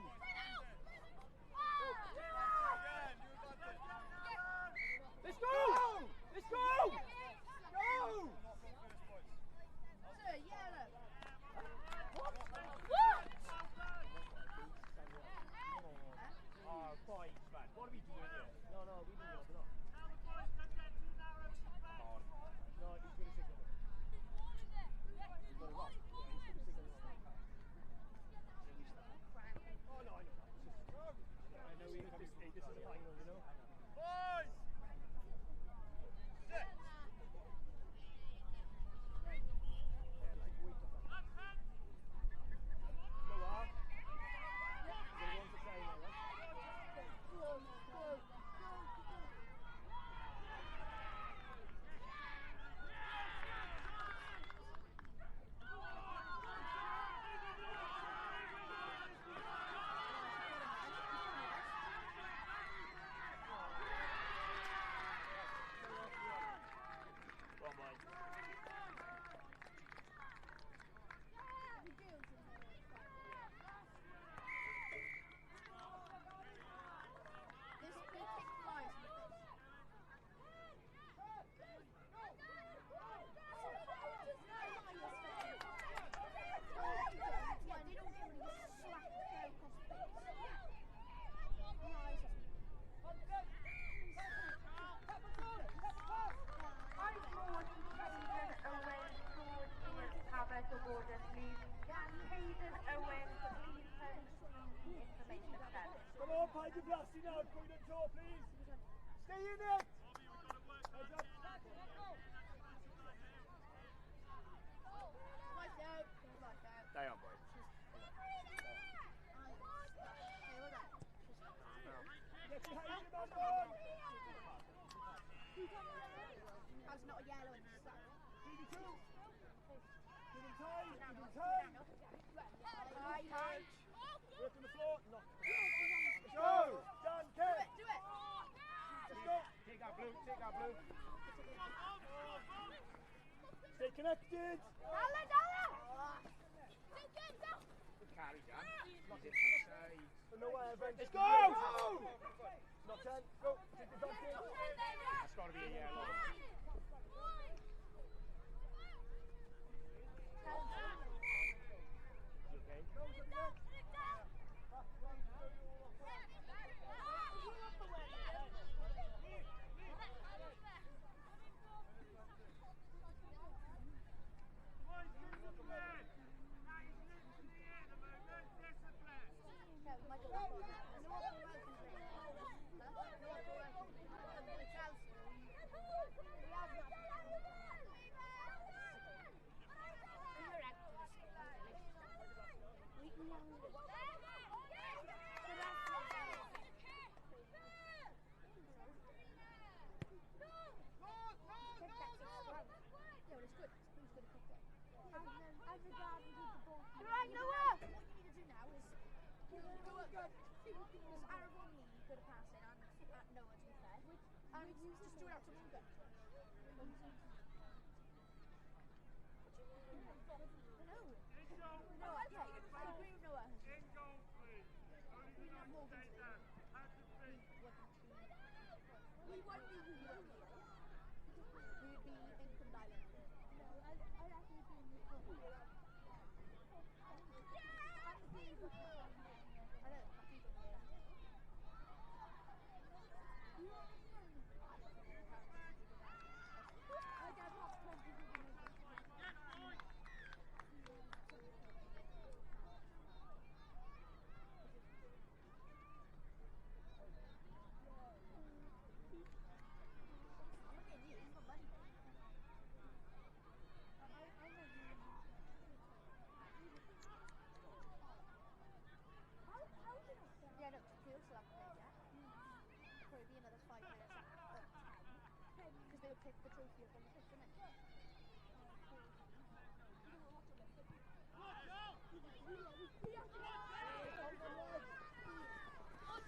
Diflasu nawr, pwyd yn to, please. Stay in it! Heads up. Da iawn, boi. Get behind him, Osborne! That's not a yellow in the sun. 3v2. Give him time, give him time. Time. Work on the floor. Knock. Let's go! Dan, Kev! Do it! Let's go! Take that blue, take that blue. Stay connected! Dala, dala! Good carry, Dan. Not it inside. No way, let's go! Not 10, go, take the advantage. That's got to be a yellow.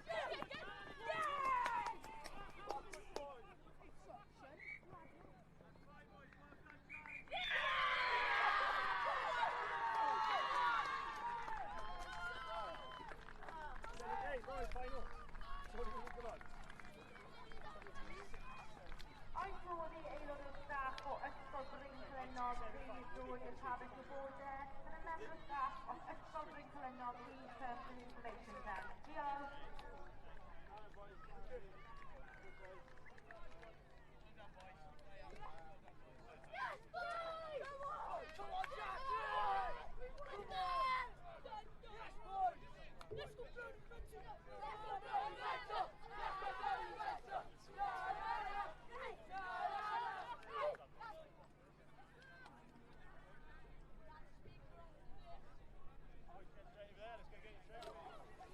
Okay.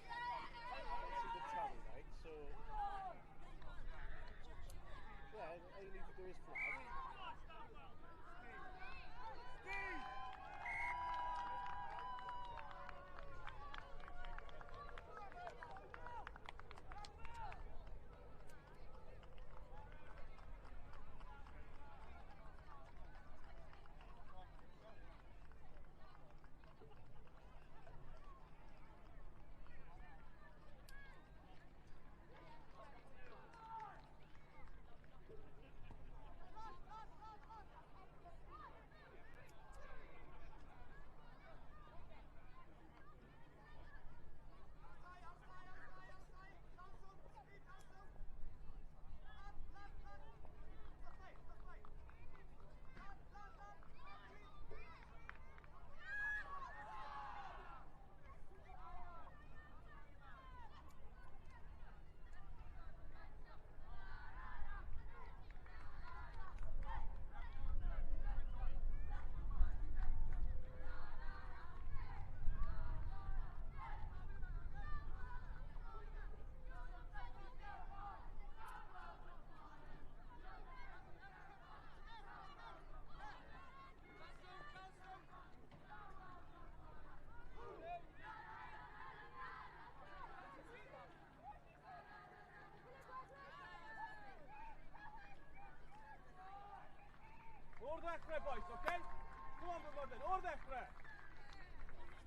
Yeah!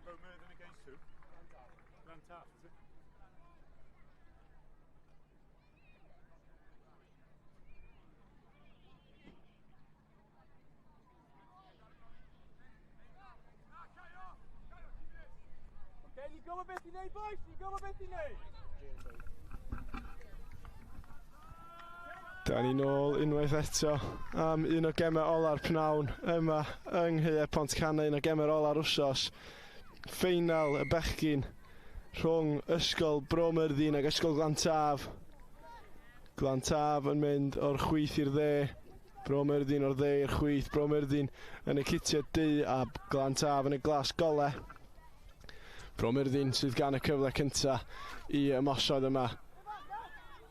Bro Myrddin against who? Glantaf, is it? Okay, ni'n gwybod beth i wneud, boys! Ni'n gwybod beth i wneud! Da ni nôl unwaith eto am un o gemau ola'r pnawn yma yng Nghaeau Pontcanna, un o gemau'r ola'r wsos. Ffeinal y bechgyn rhwng Ysgol Bro Myrddin ac Ysgol Glantaf. Glantaf yn mynd o'r chwith i'r dde, Bro Myrddin o'r dde i'r chwith, Bro Myrddin yn y citiau du a Glantaf yn y glas gole. Bro Myrddin sydd gan y cyfle cynta i ymosod yma.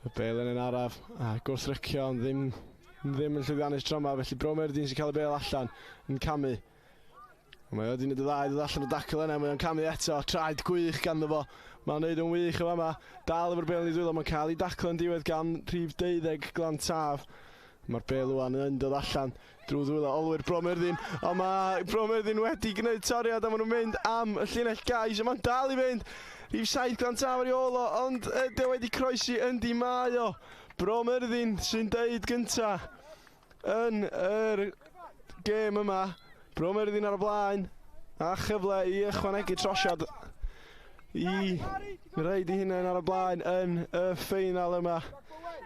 Y bel yn araf a gwrthrycio, ond ddim yn llwyddiannus tro yma, felly Bro Myrddin sy'n cael y bel allan yn camu. Mae o wedi gwneud y dda i ddod allan o dacl yna, mae o'n camu eto, traed gwych ganddo fo. Mae'n neud yn wych o fama, dal efo'r bel yn ei ddwylo, mae'n cael ei dacl yn diwedd gan rhif 12 Glantaf. Mae'r bel ŵan yn dod allan drwy ddwylo olwyr Bro Myrddin, ond mae Bro Myrddin wedi gwneud toriad a maen nhw'n mynd am y llinell gais, a mae'n dal i fynd. Rhif 7 Glantaf ar ei ôl o, ond ydy o wedi croesi, yndi mae o. Bro Myrddin sy'n deud gynta yn yr gêm yma. Bro Myrddin ar y blaen a chyfle i ychwanegu trosiad i reid i hunain ar y blaen yn y ffeinal yma.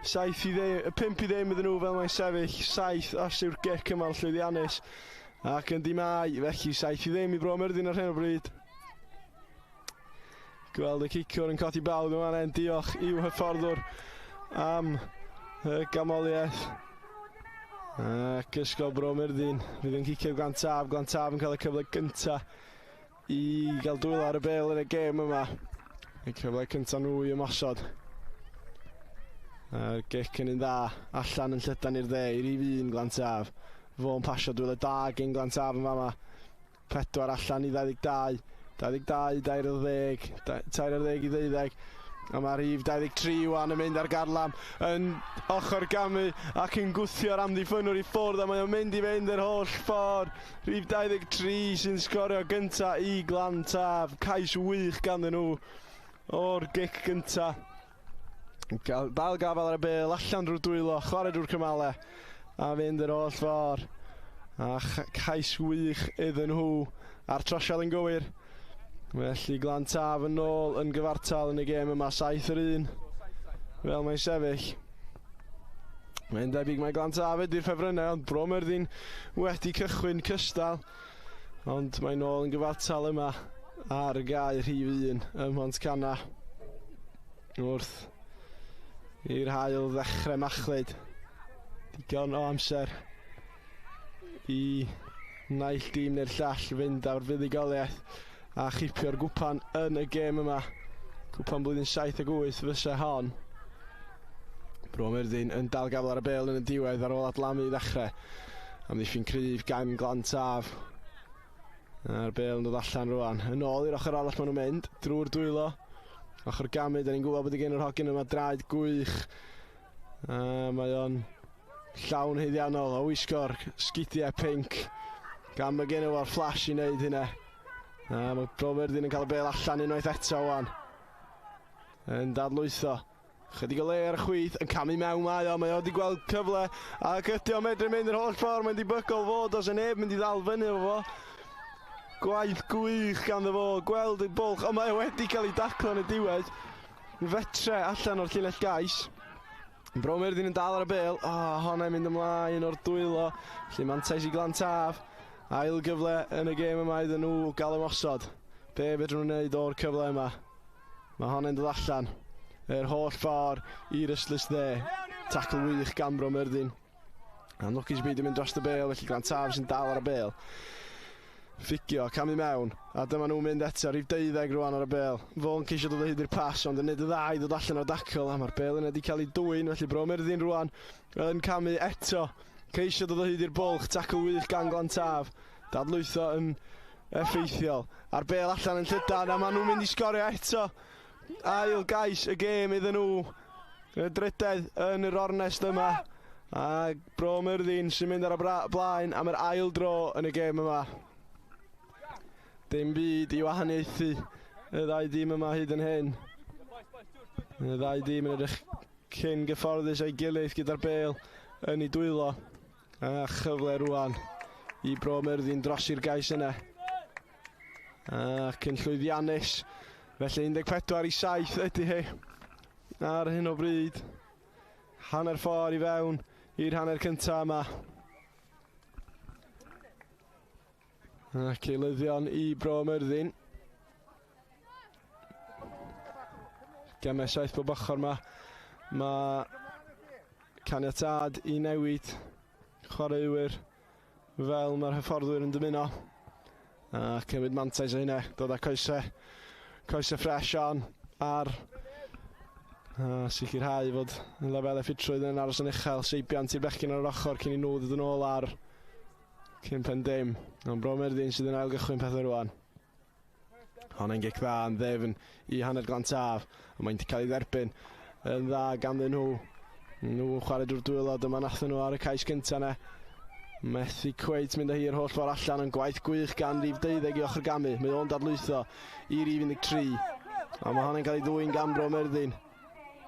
7 i ddim, 5 i ddim iddyn nhw fel mae'n sefyll, 7 os yw'r gic yma'n llwyddiannus. Ac yn di mai, felly 7 i ddim i Bro Myrddin ar hyn o bryd. Gweld y cicwr yn codi bawd yma nen, diolch i'w hyfforddwr am y gamoliaeth. Ac Ysgol Bro Myrddin fydd yn cicio Glantaf, Glantaf yn cael y cyfle gynta i gael dwylo ar y bel yn y gêm yma. Y cyfle cynta nhw i ymosod. A'r gic yn un dda, allan yn llydan i'r dde, i rif 1 Glantaf. Fo'n pasio dwylo da gen Glantaf yn fama. 4 allan i 22, 22, 40, 40 i 12. A mae rhif 23 wan yn mynd ar garlam yn ochr gamu ac yn gwthio'r amddiffynwr i ffwrdd a mae o'n mynd i fynd yr holl ffordd. Rhif 23 sy'n sgorio gynta i Glantaf. Cais wych ganddyn nhw o'r gic gynta. Dal gafel ar y bel, allan drwy'r dwylo, chwarae drwy'r cymalau a fynd yr holl ffordd. A cais wych iddyn nhw a'r trosiad yn gywir. Felly Glantaf yn ôl yn gyfartal yn y gêm yma, 7 yr 1. Fel mae'n sefyll. Mae'n debyg mae Glantaf ydy'r ffefrynnau, ond Bro Myrddin wedi cychwyn cystal. Ond mae'n ôl yn gyfartal yma ar y gae rhif 1 ym Mhontcanna. Wrth i'r haul ddechrau machlud. Digon o amser i naill dîm neu'r llall fynd ar fuddugoliaeth a chipio'r gwpan yn y gêm yma. Cwpan blwyddyn 7 ag 8 fysa hon. Bro Myrddin yn dal gafel ar y bel yn y diwedd ar ôl adlamu i ddechrau. Amddiffyn cryf gan Glantaf. A'r bel yn dod allan rwan. Yn ôl i'r ochr arall maen nhw'n mynd, drwy'r dwylo. Ochr gamu, da ni'n gwybod bod gen yr hogyn yma draed gwych. A mae o'n llawn haeddiannol o wisgo'r sgidiau pinc. Gan mae gen fo'r flash i wneud hynna. A mae Bro Myrddin yn cael y bel allan unwaith eto wan. Yn dadlwytho. Chydig o le ar y chwith, yn camu mewn mae o wedi gweld cyfle ac ydy o'n medru mynd yr holl ffordd, mae'n debygol fod os y neb mynd i ddal fyny efo fo. Gwaith gwych ganddo fo, gweld y bwlch, ond mae o wedi cael ei daclo yn y diwedd. Fetre allan o'r llinell gais. Bro Myrddin yn dal ar y bel, o, oh, honna'n mynd ymlaen o'r dwylo. Felly mantais i Glantaf. Ail gyfle yn y gêm yma iddyn nhw gael ymosod. Be fedrwn nhw'n wneud o'r cyfle yma? Mae honna'n dod allan. Yr holl ffordd i'r ystlys dde. Tacl wych gan Bro Myrddin. Anlwcus byd yn mynd dros y bel, felly Glantaf sy'n dal ar y bel. Ffugio, camu mewn, a dyma nhw'n mynd eto, rhif 12 rwan ar y bel. Fo'n ceisio dod o hyd i'r pas, ond yn neud y dda i ddod allan o'r dacl, a mae'r bel yna wedi cael ei dwyn, felly Bro Myrddin rwan yn camu eto. Ceisio dod o hyd i'r bwlch, tacl wych gan Glantaf. Dadlwytho yn effeithiol. A'r bel allan yn llydan, a maen nhw'n mynd i sgorio eto. Ail gais y gêm iddyn nhw. Y drydedd yn yr ornest yma. A Bro Myrddin sy'n mynd ar y blaen am yr ail dro yn y gêm yma. Dim byd i wahaniaethu y ddau dîm yma hyd yn hyn. Y ddau dîm yn edrych cyn gyfforddus o'i gilydd gyda'r bêl yn ei dwylo. A chyfle rwan i Bro Myrddin drosi'r gais yna. Ac yn llwyddiannus. Felly 14-7 ydy hi ar hyn o bryd. Hanner ffordd i fewn i'r hanner cyntaf yma. Ac eilyddion i Bro Myrddin. Gemau 7 bob ochr yma. Mae caniatâd i newid chwaraewyr fel mae'r hyfforddwyr yn dymuno. A cymryd mantais o hynna, dod â coesau ffres on ar a sicrhau fod y lefelau ffitrwydd yn aros yn uchel, seibiant i'r bechgyn ar yr ochr cyn i nhw ddod yn ôl ar cyn pen dim. Ond Bro Myrddin sydd yn ailgychwyn pethau rwan. Honna'n gic dda yn ddefn i hanner Glantaf, a mae'n cael ei dderbyn yn dda ganddyn nhw. Nhw'n chwarae drwy'r dwylo, dyma nathon nhw ar y cais gyntaf yna. Methu cweit mynd â hi'r holl ffordd allan, ond gwaith gwych gan rif 12 i ochr gamu. Mae o'n dadlwytho i rif 13. A mae honna'n cael ei ddwyn gan Bro Myrddin.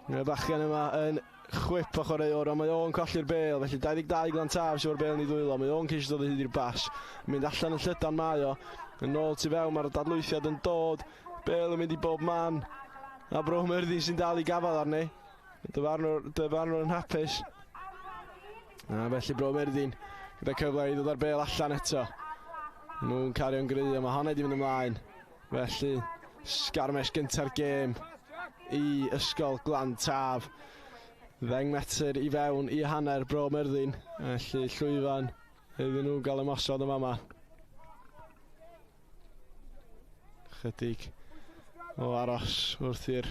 Y bachgen yma yn chwip o chwaraewr, ond mae o'n colli'r bêl, felly 22 Glantaf sydd o'r bêl yn ei ddwylo. Mae o'n ceisio dod o hyd i'r bas. Mynd allan yn llydan mae o. Yn ôl tu fewn, mae'r dadlwythiad yn dod. Bêl yn mynd i bob man. A Bro Myrddin sy'n dal i gafael arni. Dyfarnwr yn hapus. A felly Bro Myrddin gyda cyfle i ddod â'r bêl allan eto. Nhw'n cario'n gry, a mae honna wedi mynd ymlaen. Felly, sgarmes gynta'r gêm i Ysgol Glantaf. 10 metr i fewn i hanner Bro Myrddin. Felly llwyfan iddyn nhw gael ymosod yma yma. Chydig o aros wrth i'r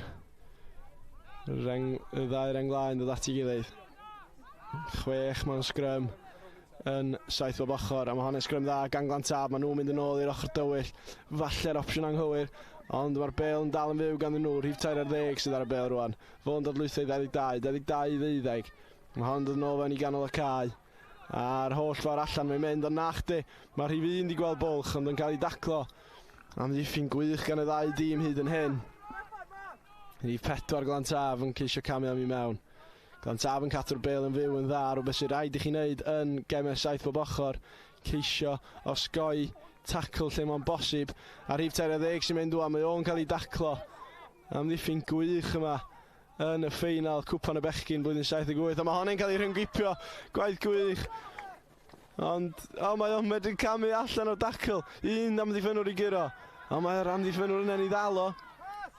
y ddau reng flaen ddod at ei gilydd. 6 mewn sgrym yn 7 bob ochr, a mae hon yn sgrym dda gan Glantaf. Maen nhw'n mynd yn ôl i'r ochr dywyll, falle'r opsiwn anghywir, ond mae'r bêl yn dal yn fyw ganddyn nhw. Rhif 13 sydd ar y bêl rwan. Fo'n dadlwytho i 22, 22 i 12. Mae hon dod yn ôl fewn i ganol y cae. A'r holl ffordd allan mae'n mynd, ond na chdi, mae rhif 1 di gweld bwlch, ond yn cael ei daclo. Amddiffyn gwych gan y ddau dîm hyd yn hyn. Rhif 4 Glantaf yn ceisio camu am i mewn. Glantaf yn cadw'r bêl yn fyw yn dda, rhywbeth sy'n rhaid i chi wneud yn gemau 7 bob ochr. Ceisio osgoi tacl lle mae'n bosib. A rhif 13 sy'n mynd ŵan, mae o'n cael ei daclo. Amddiffyn gwych yma yn y ffeinal cwpan y bechgyn blwyddyn 78. A mae honna'n cael ei rhyngwipio, gwaith gwych. Ond, mae o'n medru camu allan o'r dacl. Un amddiffynwr i guro. Ond mae'r amddiffynwr yna'n ei ddal o.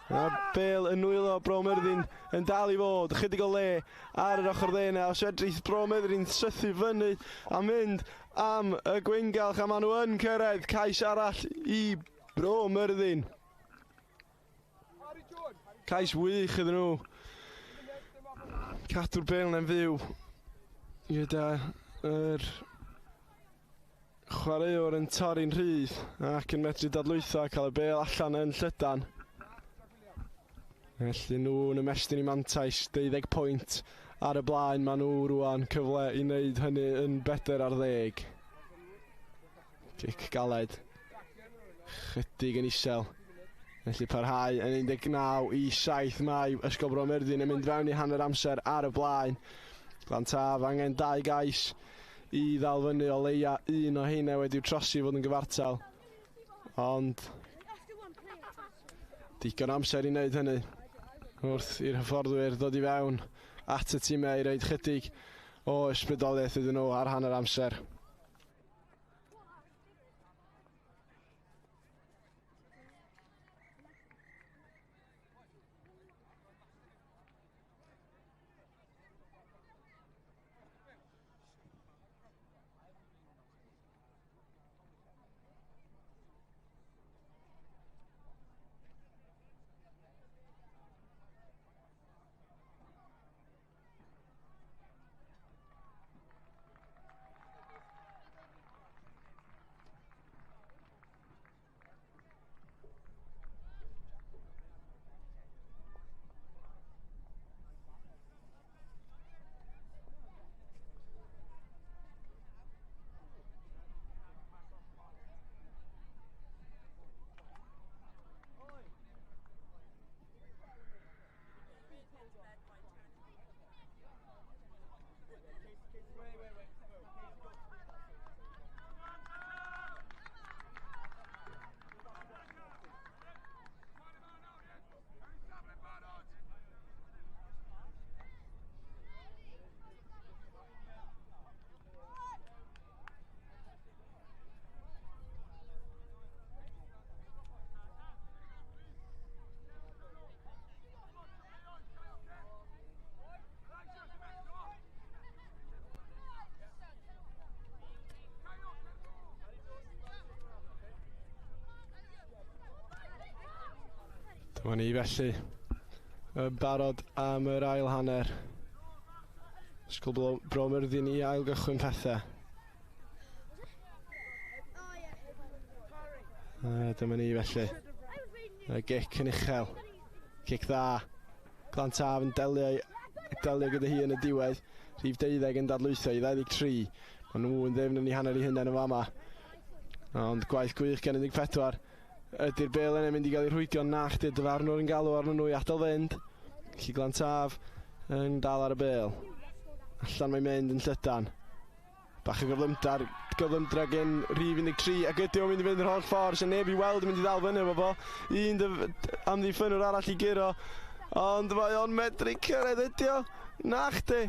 A'r bêl yn nwylo Bro Myrddin yn dal i fod. Chydig o le ar yr ochr dde yna. Os fedrith Bro Myrddin sythu fyny a mynd am y gwyngalch, a maen nhw yn cyrraedd cais arall i Bro Myrddin. Cais wych iddyn nhw. Cadw'r bêl yna'n fyw gyda yr chwaraewr yn torri'n rhydd ac yn medru dadlwytho a cael y bêl allan yn llydan. Felly nhw'n ymestyn i mantais, 12 pwynt ar y blaen, maen nhw rwan cyfle i wneud hynny yn 14. Cic galed, chydig yn isel. Felly parhau yn 19-7 mae Ysgol Bro Myrddin yn mynd fewn i hanner amser ar y blaen. Glantaf angen 2 gais i ddal fyny, o leia un o heina wedi'w trosi fod yn gyfartal. Ond digon amser i wneud hynny wrth i'r hyfforddwyr ddod i fewn at y tîmau i roid chydig o ysbrydoliaeth iddyn nhw ar hanner amser. Dyma ni felly yn barod am yr ail hanner. Ysgol Bro Myrddin i ail gychwyn pethau. A dyma ni felly. Y gic yn uchel. Cic dda. Glantaf yn delio, delio gyda hi yn y diwedd. Rhif 12 yn dadlwytho i 23. Maen nhw yn ddefn yn ei hanner ei hunain yn fama. Ond gwaith gwych gen 14. Ydy'r bel yna mynd i gael ei rhwydio? Na chdi, dyfarnwr yn galw arnyn nhw i adael fynd. Felly Glantaf yn dal ar y bel. Allan mae'n mynd yn llydan. Bach o gyflymdra, gyflymdra gen rhif 13, ac ydy o'n mynd i fynd yr holl ffordd, sy'n neb i weld yn mynd i ddal fyny efo fo. Un amddiffynwr arall i guro, ond mae o'n medru cyrraedd, ydy o? Na chdi!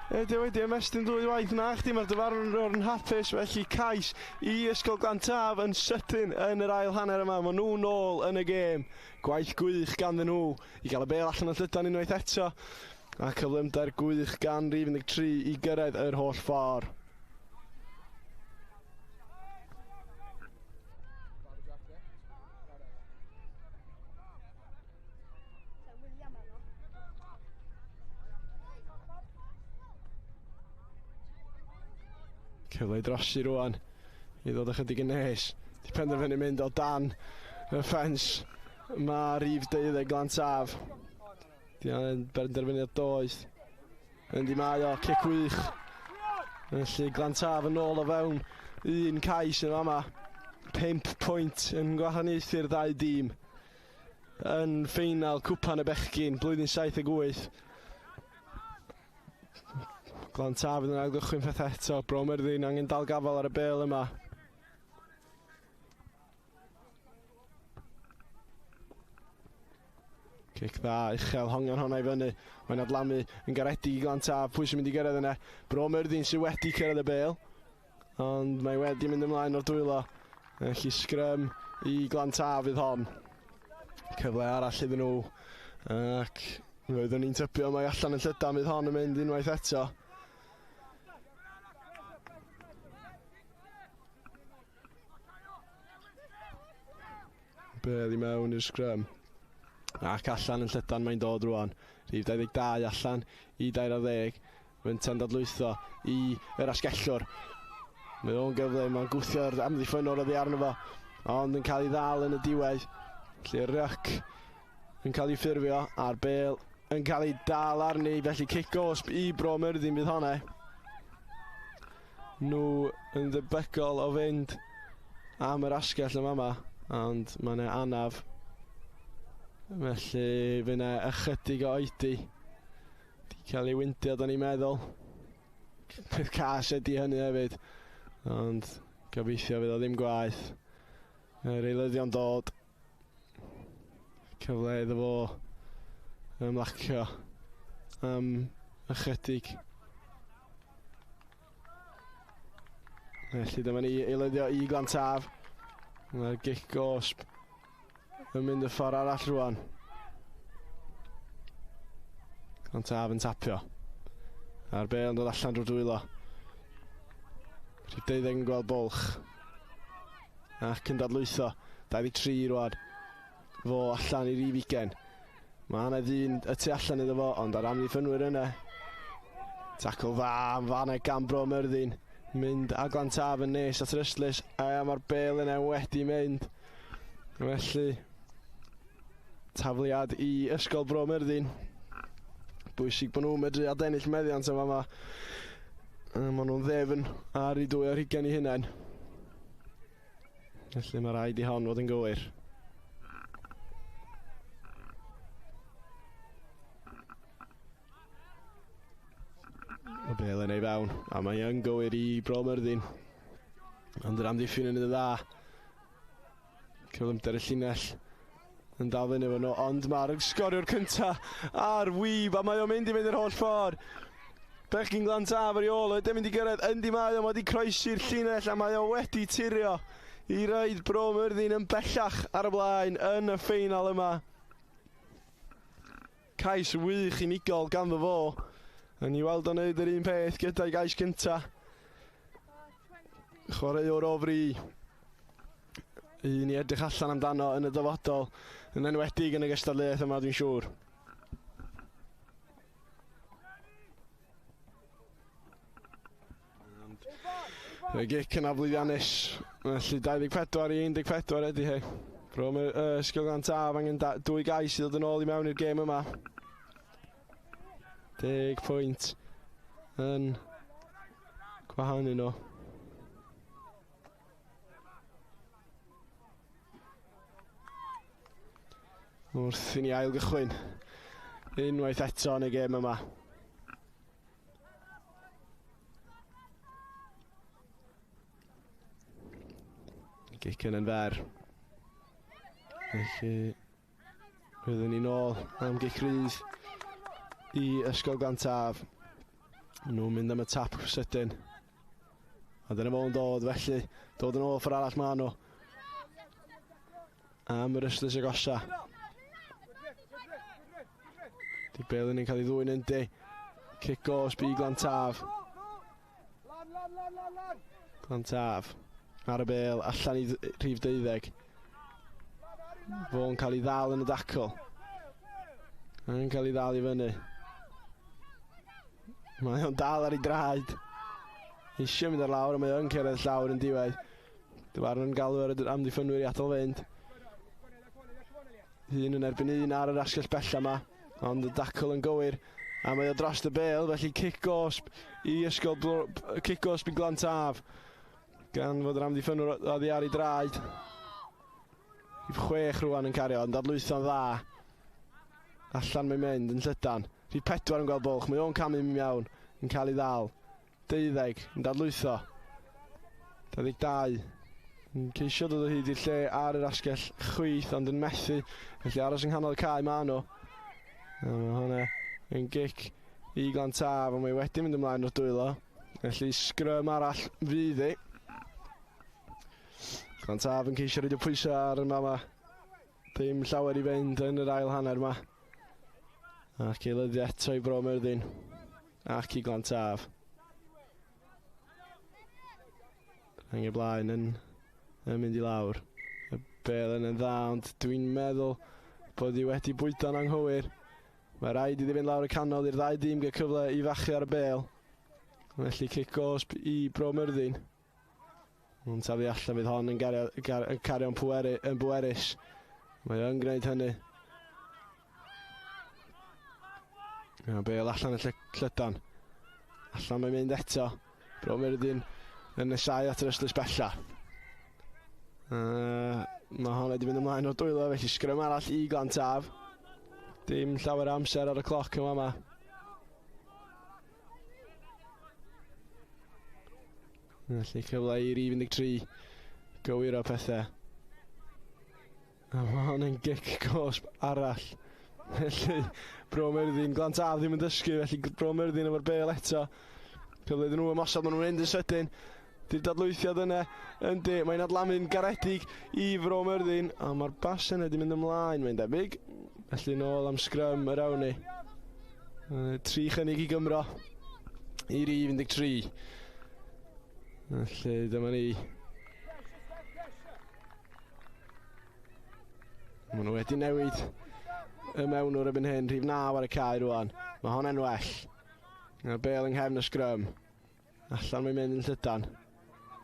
Ydy o wedi ymestyn dwy waith, na chdi, mae'r dyfarnwr yn hapus, felly cais i Ysgol Glantaf yn sydyn yn yr ail hanner yma. Maen nhw nôl yn y gêm. Gwaith gwych ganddyn nhw i gael y bêl allan o llydan unwaith eto. A cyflymder gwych gan rhif 13 i gyrraedd yr holl ffordd. Cyfle i drosi rwan i ddod ychydig yn nes. Di penderfynu mynd o dan y ffens. Mae rhif 12 Glantaf. Di benderfyniad doeth. Yndi mae o, cic wych. Felly Glantaf yn ôl o fewn un cais yn fama. 5 pwynt yn gwahaniaethu'r ddau dîm. Yn ffeinal Cwpan y Bechgyn, blwyddyn 7 ag 8. Glantaf yn ailgychwyn peth eto. Bro Myrddin angen dal gafel ar y bel yma. Cic dda, uchel, hongian honna i fyny. Mae'n adlamu yn garedig i Glantaf. Pwy sy'n mynd i gyrraedd yna? Bro Myrddin sydd wedi cyrraedd y bel. Ond mae wedi mynd ymlaen o'r dwylo. Felly sgrym i Glantaf fydd hon. Cyfle arall iddyn nhw. Ac roeddwn ni'n tybio mae allan yn llydan fydd hon yn mynd unwaith eto. Bel i mewn i'r sgrym. Ac allan yn llydan mae'n dod rwan. Rhif 22 allan i 20. Fynta'n dadlwytho i yr asgellwr. Mae o'n gyfle, mae'n gwthio'r amddiffynnwr oddi arno fo. Ond yn cael ei ddal yn y diwedd. Felly ryc yn cael ei ffurfio a'r bel yn cael ei dal arni. Felly cic gosb i Bro Myrddin fydd honna. Nhw yn ddebygol o fynd am yr asgell yma yma. Ond mae yna anaf. Felly fydd yna ychydig o oedi. Di cael ei wyndio, da ni'n meddwl. Peth cas ydy hynny hefyd. Ond gobeithio fydd o ddim gwaith. Yr eilyddion dod. Cyfle iddo fo ymlacio am ychydig. Felly dyma ni eilyddio i Glantaf. Mae'r gic gosb yn mynd y ffordd arall rwan. Glantaf yn tapio. A'r bel yn dod allan drwy'r dwylo. Rhif 12 yn gweld bwlch. Ac yn dadlwytho. 23 rwan. Fo allan i rif 20. Mae yna ddyn y tu allan iddo fo, ond ar amddiffynwyr yna. Tacl dda am fanna gan Bro Myrddin. Mynd a Glantaf yn nes at yr ystlys, a mae'r bel yna wedi mynd. Felly, tafliad i Ysgol Bro Myrddin. Bwysig bod nhw'n medru adennill meddiant yma yma. Maen nhw'n ddefn ar eu 22 eu hunain. Felly mae rhaid i hon fod yn gywir. Y bel yn ei fewn, a mae yn gywir i Bro Myrddin. Ond yr amddiffyn yn y dda. Cyflymder y llinell yn dal fyny efo nhw, ond mae'r sgoriwr cynta ar wyb, a mae o'n mynd i fynd yr holl ffordd. Bechgyn Glantaf ar ei ôl, ydy mynd i gyrraedd, yndi mae o, mae wedi croesi'r llinell a mae o wedi tirio i roid Bro Myrddin yn bellach ar y blaen yn y ffeinal yma. Cais wych unigol ganddo fo. Yn i weld o'n neud yr un peth gyda'i gais cynta. Chwaraewr o fri. Un i edrych allan amdano yn y dyfodol, yn enwedig yn y gystadleuaeth yma, dwi'n siŵr. Y gic yna flwyddiannus, felly 24 i 14 ydy hi. Bro, Ysgol Glantaf angen 2 gais i ddod yn ôl i mewn i'r gêm yma. 10 pwynt yn gwahanu nhw. Wrth i ni ail gychwyn unwaith eto yn y gêm yma. Gic yn fer. Felly, rydyn ni'n ôl am gic rydd i Ysgol Glantaf. Nhw'n mynd am y tap sydyn. A dyna fo'n dod, felly dod yn ôl ffordd arall maen nhw. Am yr ystlys agosa. Di bel yn cael ei ddwyn yndi. Cic gosb i Glantaf. Glantaf ar y bel, allan i rhif 12. Fo'n cael ei ddal yn y dacl. Yn cael ei ddal i fyny. Mae o'n dal ar ei draed. Eisiau mynd ar lawr, a mae o'n cyrraedd llawr yn diwedd. Dyfarn yn galw ar yr amddiffynwyr i adael fynd. Un yn erbyn un ar yr asgell bella yma, ond y dacl yn gywir. A mae o dros y bel, felly cic gosb i Ysgol cic gosb i Glantaf. Gan fod yr amddiffynwr oddi ar ei draed. I 6 rwan yn cario, ond dadlwytho'n dda. Allan mae'n mynd yn llydan. Rhif 4 yn gweld bwlch, mae o'n camu mewn, yn cael ei ddal. 12 yn dadlwytho. 22 yn ceisio dod o hyd i'r lle ar yr asgell chwith, ond yn methu. Felly aros yng nghanol y cae maen nhw. A mae hwnna yn gic i Glantaf, ond mae wedi mynd ymlaen o'r dwylo. Felly sgrym arall fydd hi. Glantaf yn ceisio rhaid o pwysau ar y mama. Dim llawer i fynd yn yr ail hanner yma. Ac i lyddu eto i Bro Myrddin. Ac i Glantaf. Rheng y blaen yn mynd i lawr. Y bel yn dda, ond dwi'n meddwl bod hi wedi bwydo'n anghywir. Mae rhaid iddi fynd lawr y canol i'r ddau dîm gael cyfle i fachu ar y bel. Felly cic gosb i Bro Myrddin. Ond taflu allan fydd hon yn cario'n yn bwerus. Mae o'n gwneud hynny. Mae bel allan y llydan. Allan mae'n mynd eto. Bro Myrddin yn nesau at yr ystlys bella. Mae hon wedi mynd ymlaen o'r dwylo, felly sgrym arall i Glantaf. Dim llawer amser ar y cloc yma yma. Felly cyfle i rif 13 gywiro pethau. A mae hon yn gic gosb arall. Felly Bro Myrddin, Glantaf ddim yn dysgu, felly Bro Myrddin efo'r bel eto. Cyfle iddyn nhw ymosod, maen nhw'n mynd yn sydyn. Di'r dadlwythiad yna, yndi, mae'n adlamu'n garedig i Fro Myrddin. A mae'r bas yna wedi mynd ymlaen, mae'n debyg. Felly nôl am sgrym yr awn ni. 3 chynnig i Gymro. I rif 13. Felly dyma ni. Maen nhw wedi newid y mewnwr erbyn hyn, rhif 9 ar y cae rwan. Mae honna'n well. Mae'r bel yng nghefn y sgrym. Allan mae'n mynd yn llydan.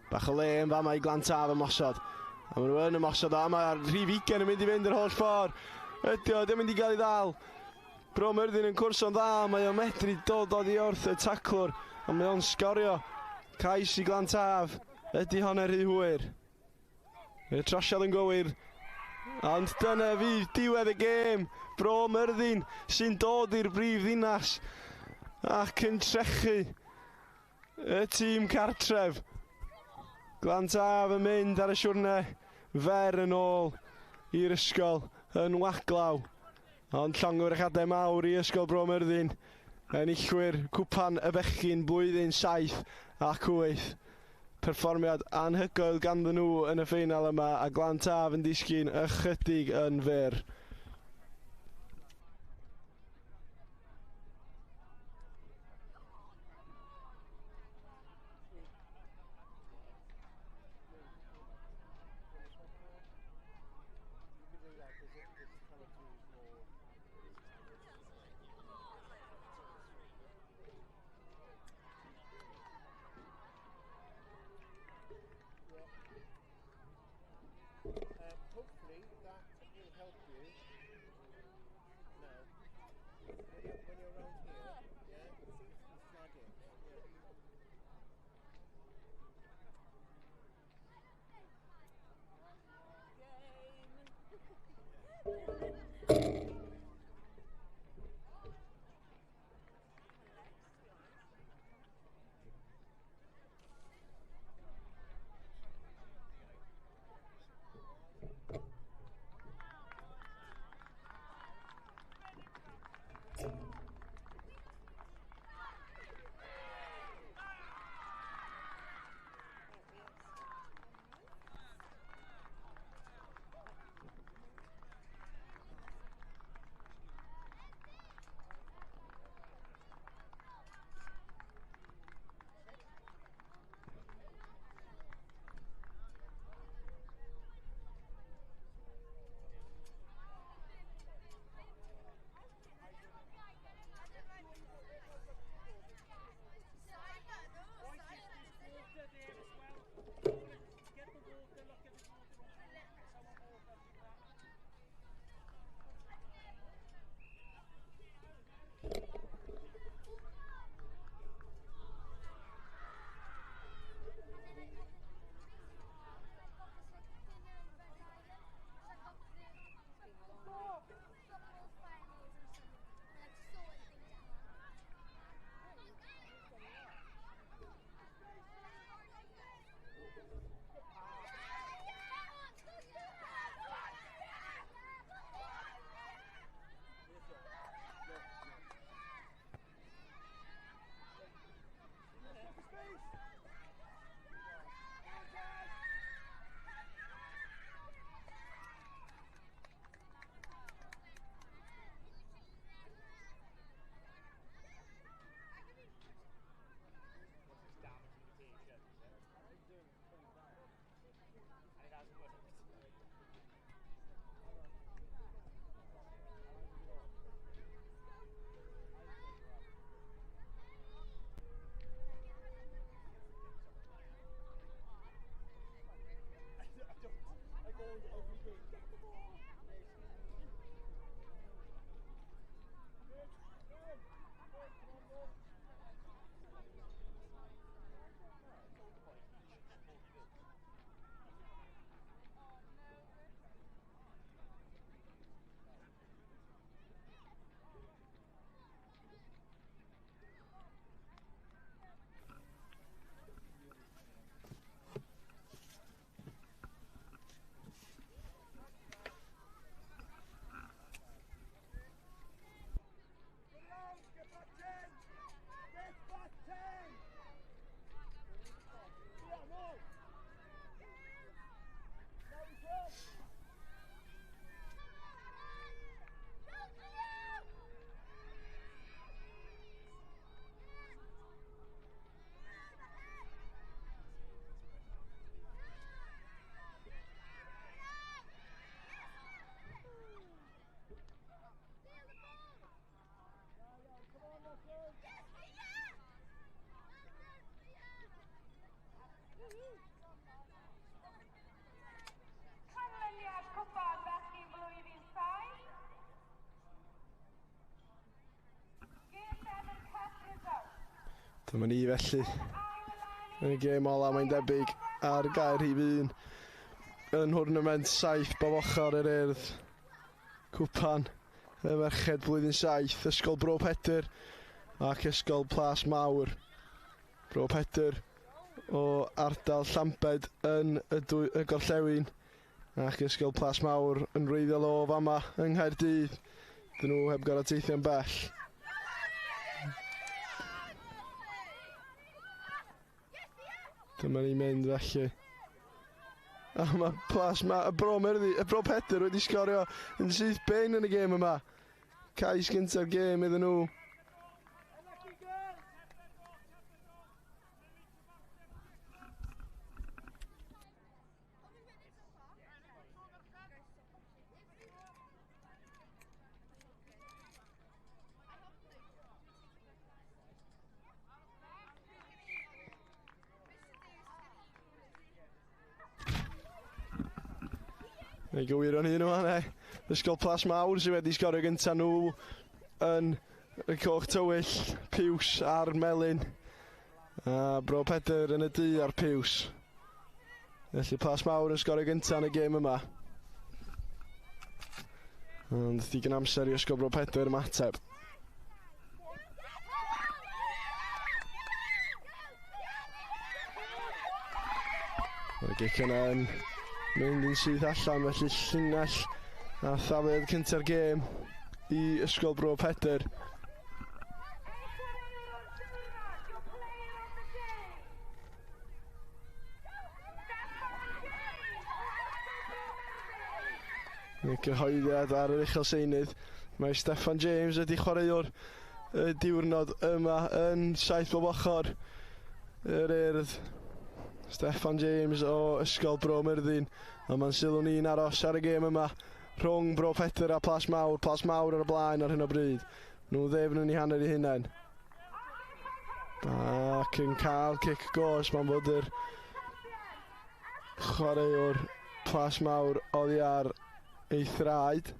Bach o le yn fama i Glantaf ymosod. A maen nhw yn ymosod, a mae'r rhif 20 yn mynd i fynd yr holl ffordd. Ydy o, dim mynd i gael ei ddal. Bro Myrddin yn cwrso'n dda, mae o'n medru dod oddi wrth y taclwr, a mae o'n sgorio. Cais i Glantaf, ydy honna rhy hwyr. Y trosiad yn gywir. Ond dyna fydd diwedd y gêm. Bro Myrddin sy'n dod i'r brif ddinas ac yn trechu y tîm cartref. Glantaf yn mynd ar y siwrne fer yn ôl i'r ysgol yn Waglaw. Ond llongyfarchiadau mawr i Ysgol Bro Myrddin. Enillwyr cwpan y bechgyn blwyddyn 7 ac 8. Perfformiad anhygoel ganddyn nhw yn y ffeinal yma, a Glantaf yn disgyn ychydig yn fyr. Canlyniad cwpan bechgyn blwyddyn 7. Game 7 cup result. Dyma ni felly. Yn y gêm ola mae'n debyg ar gair rhif 1 yn nhwrnament 7 bob ochr yr Urdd. Cwpan y merched blwyddyn 7, Ysgol Bro Pedr ac Ysgol Plas Mawr. Bro Pedr o ardal Llambed yn y gorllewin ac Ysgol Plas Mawr yn wreiddiol o fama yng Nghaerdydd. Dyn nhw heb gorfod teithio'n bell. Dyma ni'n mynd felly. A mae Plas y Bro Myrddin, y Bro Pedr wedi sgorio yn syth bin yn y gêm yma. Cais gyntaf gêm iddyn nhw. Neu gywiro'n hun yma, ne. Ysgol Plas Mawr sydd wedi sgorio gyntaf nhw yn y coch tywyll, piws a'r melyn. A Bro Pedr yn y du a'r piws. Felly Plas Mawr yn sgorio gyntaf yn y gêm yma. Ond digon amser i Ysgol Bro Pedr ymateb. Mae'r gic yna yn mynd yn syth allan, felly llinell a thafliad cynta'r gêm i Ysgol Bro Pedr. Y cyhoeddiad ar yr uchel seinydd. Mae Steffan James wedi chwaraewr y diwrnod yma yn 7 bob ochr yr Urdd. Steffan James o Ysgol Bro Myrddin. A mae'n sylw ni'n aros ar y gêm yma rhwng Bro Pedr a Plas Mawr. Plas Mawr ar y blaen ar hyn o bryd. Nhw ddefn yn ei hanner eu hunain. Ac yn cael cic gos, mae'n bod yr chwaraewr Plas Mawr oddi ar ei thraed.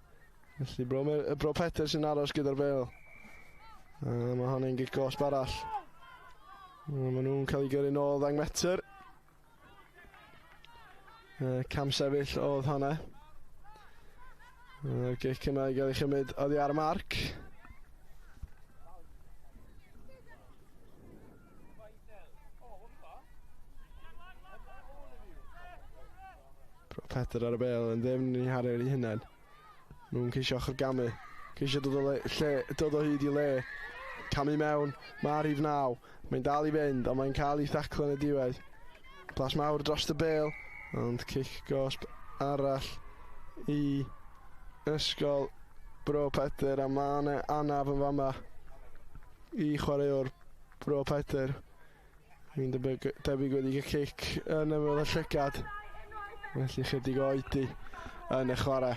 Felly Bro Pedr sy'n aros gyda'r bêl. A mae hon yn gic gosb arall. Maen nhw'n cael ei gyrru nôl 2 metr. Cam sefyll oedd hwnna. Yr gic yma i gael ei chymryd oddi ar y marc. Bro Pedr ar y bêl yn ddefn i hanner ei hunain. Nhw'n ceisio ochr gamu. Ceisio dod o hyd i le. Camu mewn. Mae rhif 9. Mae'n dal i fynd, ond mae'n cael ei thaclo yn y diwedd. Plas Mawr dros y bêl, ond cic gosb arall i Ysgol Bro Pedr, a mae yna anaf yn fama i chwaraewr Bro Pedr. Mae'n debyg wedi cael cic yn ymyl y llygad, felly chydig o oedi yn y chwarae.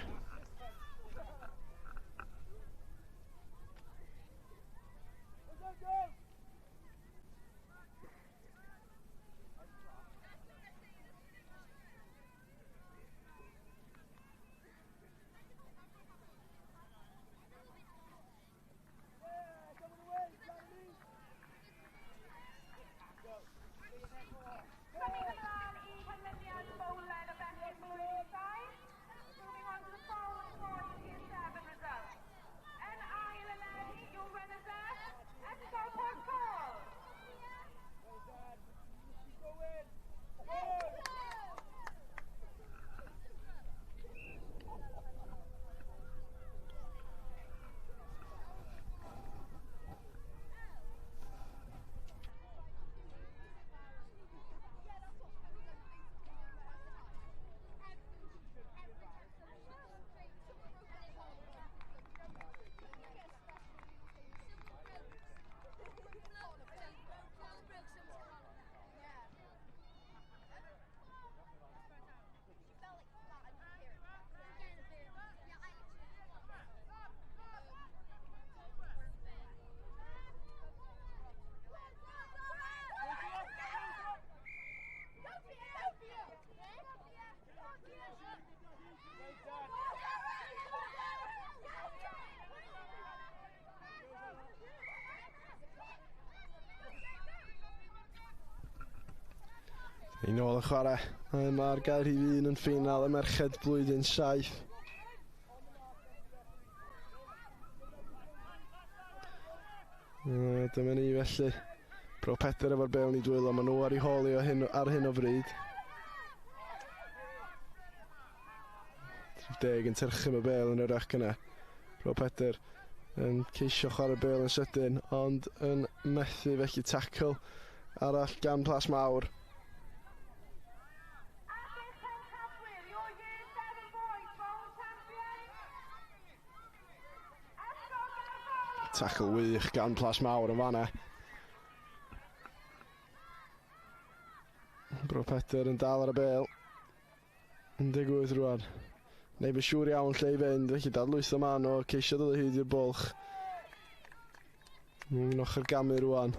Ni nôl yn chwarae. Mae'r gair rhif 1 yn ffinal y merched blwyddyn 7. Dyma ni felly. Bro Pedr efo'r bêl yn ei dwylo. Maen nhw ar ei hôl hi ar hyn o bryd. 30 yn tyrchu y bêl yn yr ryc yna. Bro Pedr yn ceisio chwarae'r bêl yn sydyn, ond yn methu, felly tackle arall gan Plas Mawr. Ac eich pencampwyr, your Year 7 boys, Bowl champions. Ysgol Garfoli. Tackle wych gan Plas Mawr yn fanna. Bro Pedr yn dal ar y bêl. 18 rwan. Neb yn siŵr iawn lle i fynd, felly dadlwytho ma nhw, ceisio dod o hyd i'r bwlch. Nhw'n ochr gamu rwan.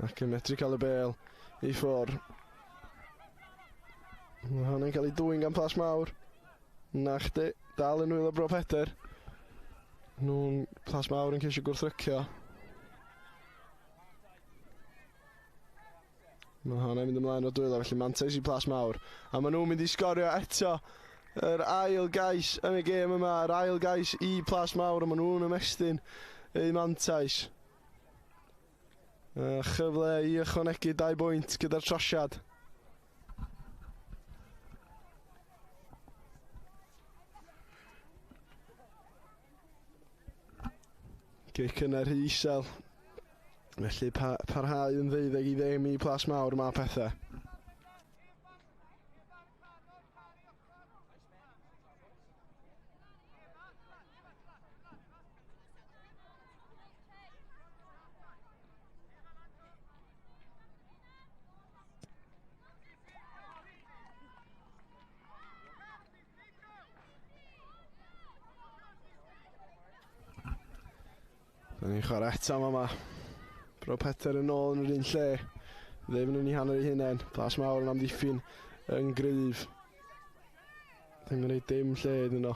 Ac yn medru cael y bêl i ffwr. Mae hwnna'n cael ei dwyn gan Plas Mawr. Na chdi, dal yn nwylo Bro Pedr. Nhw'n Plas Mawr yn ceisio gwrthrycio. Mae hwnna'n mynd ymlaen o'r dwylo, felly mantais i Plas Mawr. A maen nhw'n mynd i sgorio eto yr ail gais yn y gêm yma, yr ail gais i Plas Mawr, a maen nhw'n ymestyn eu mantais. A chyfle i ychwanegu 2 bwynt gyda'r trosiad. Gic yna rhy isel. Felly parhau yn 12-0 i Plas Mawr mae pethau. Da ni'n chwarae eto yma. Bro Pedr yn ôl yn yr un lle. Ddim yn ei hanner ei hunain. Plas Mawr yn amddiffyn yn gryf. Ddim yn rhoi dim lle iddyn nhw.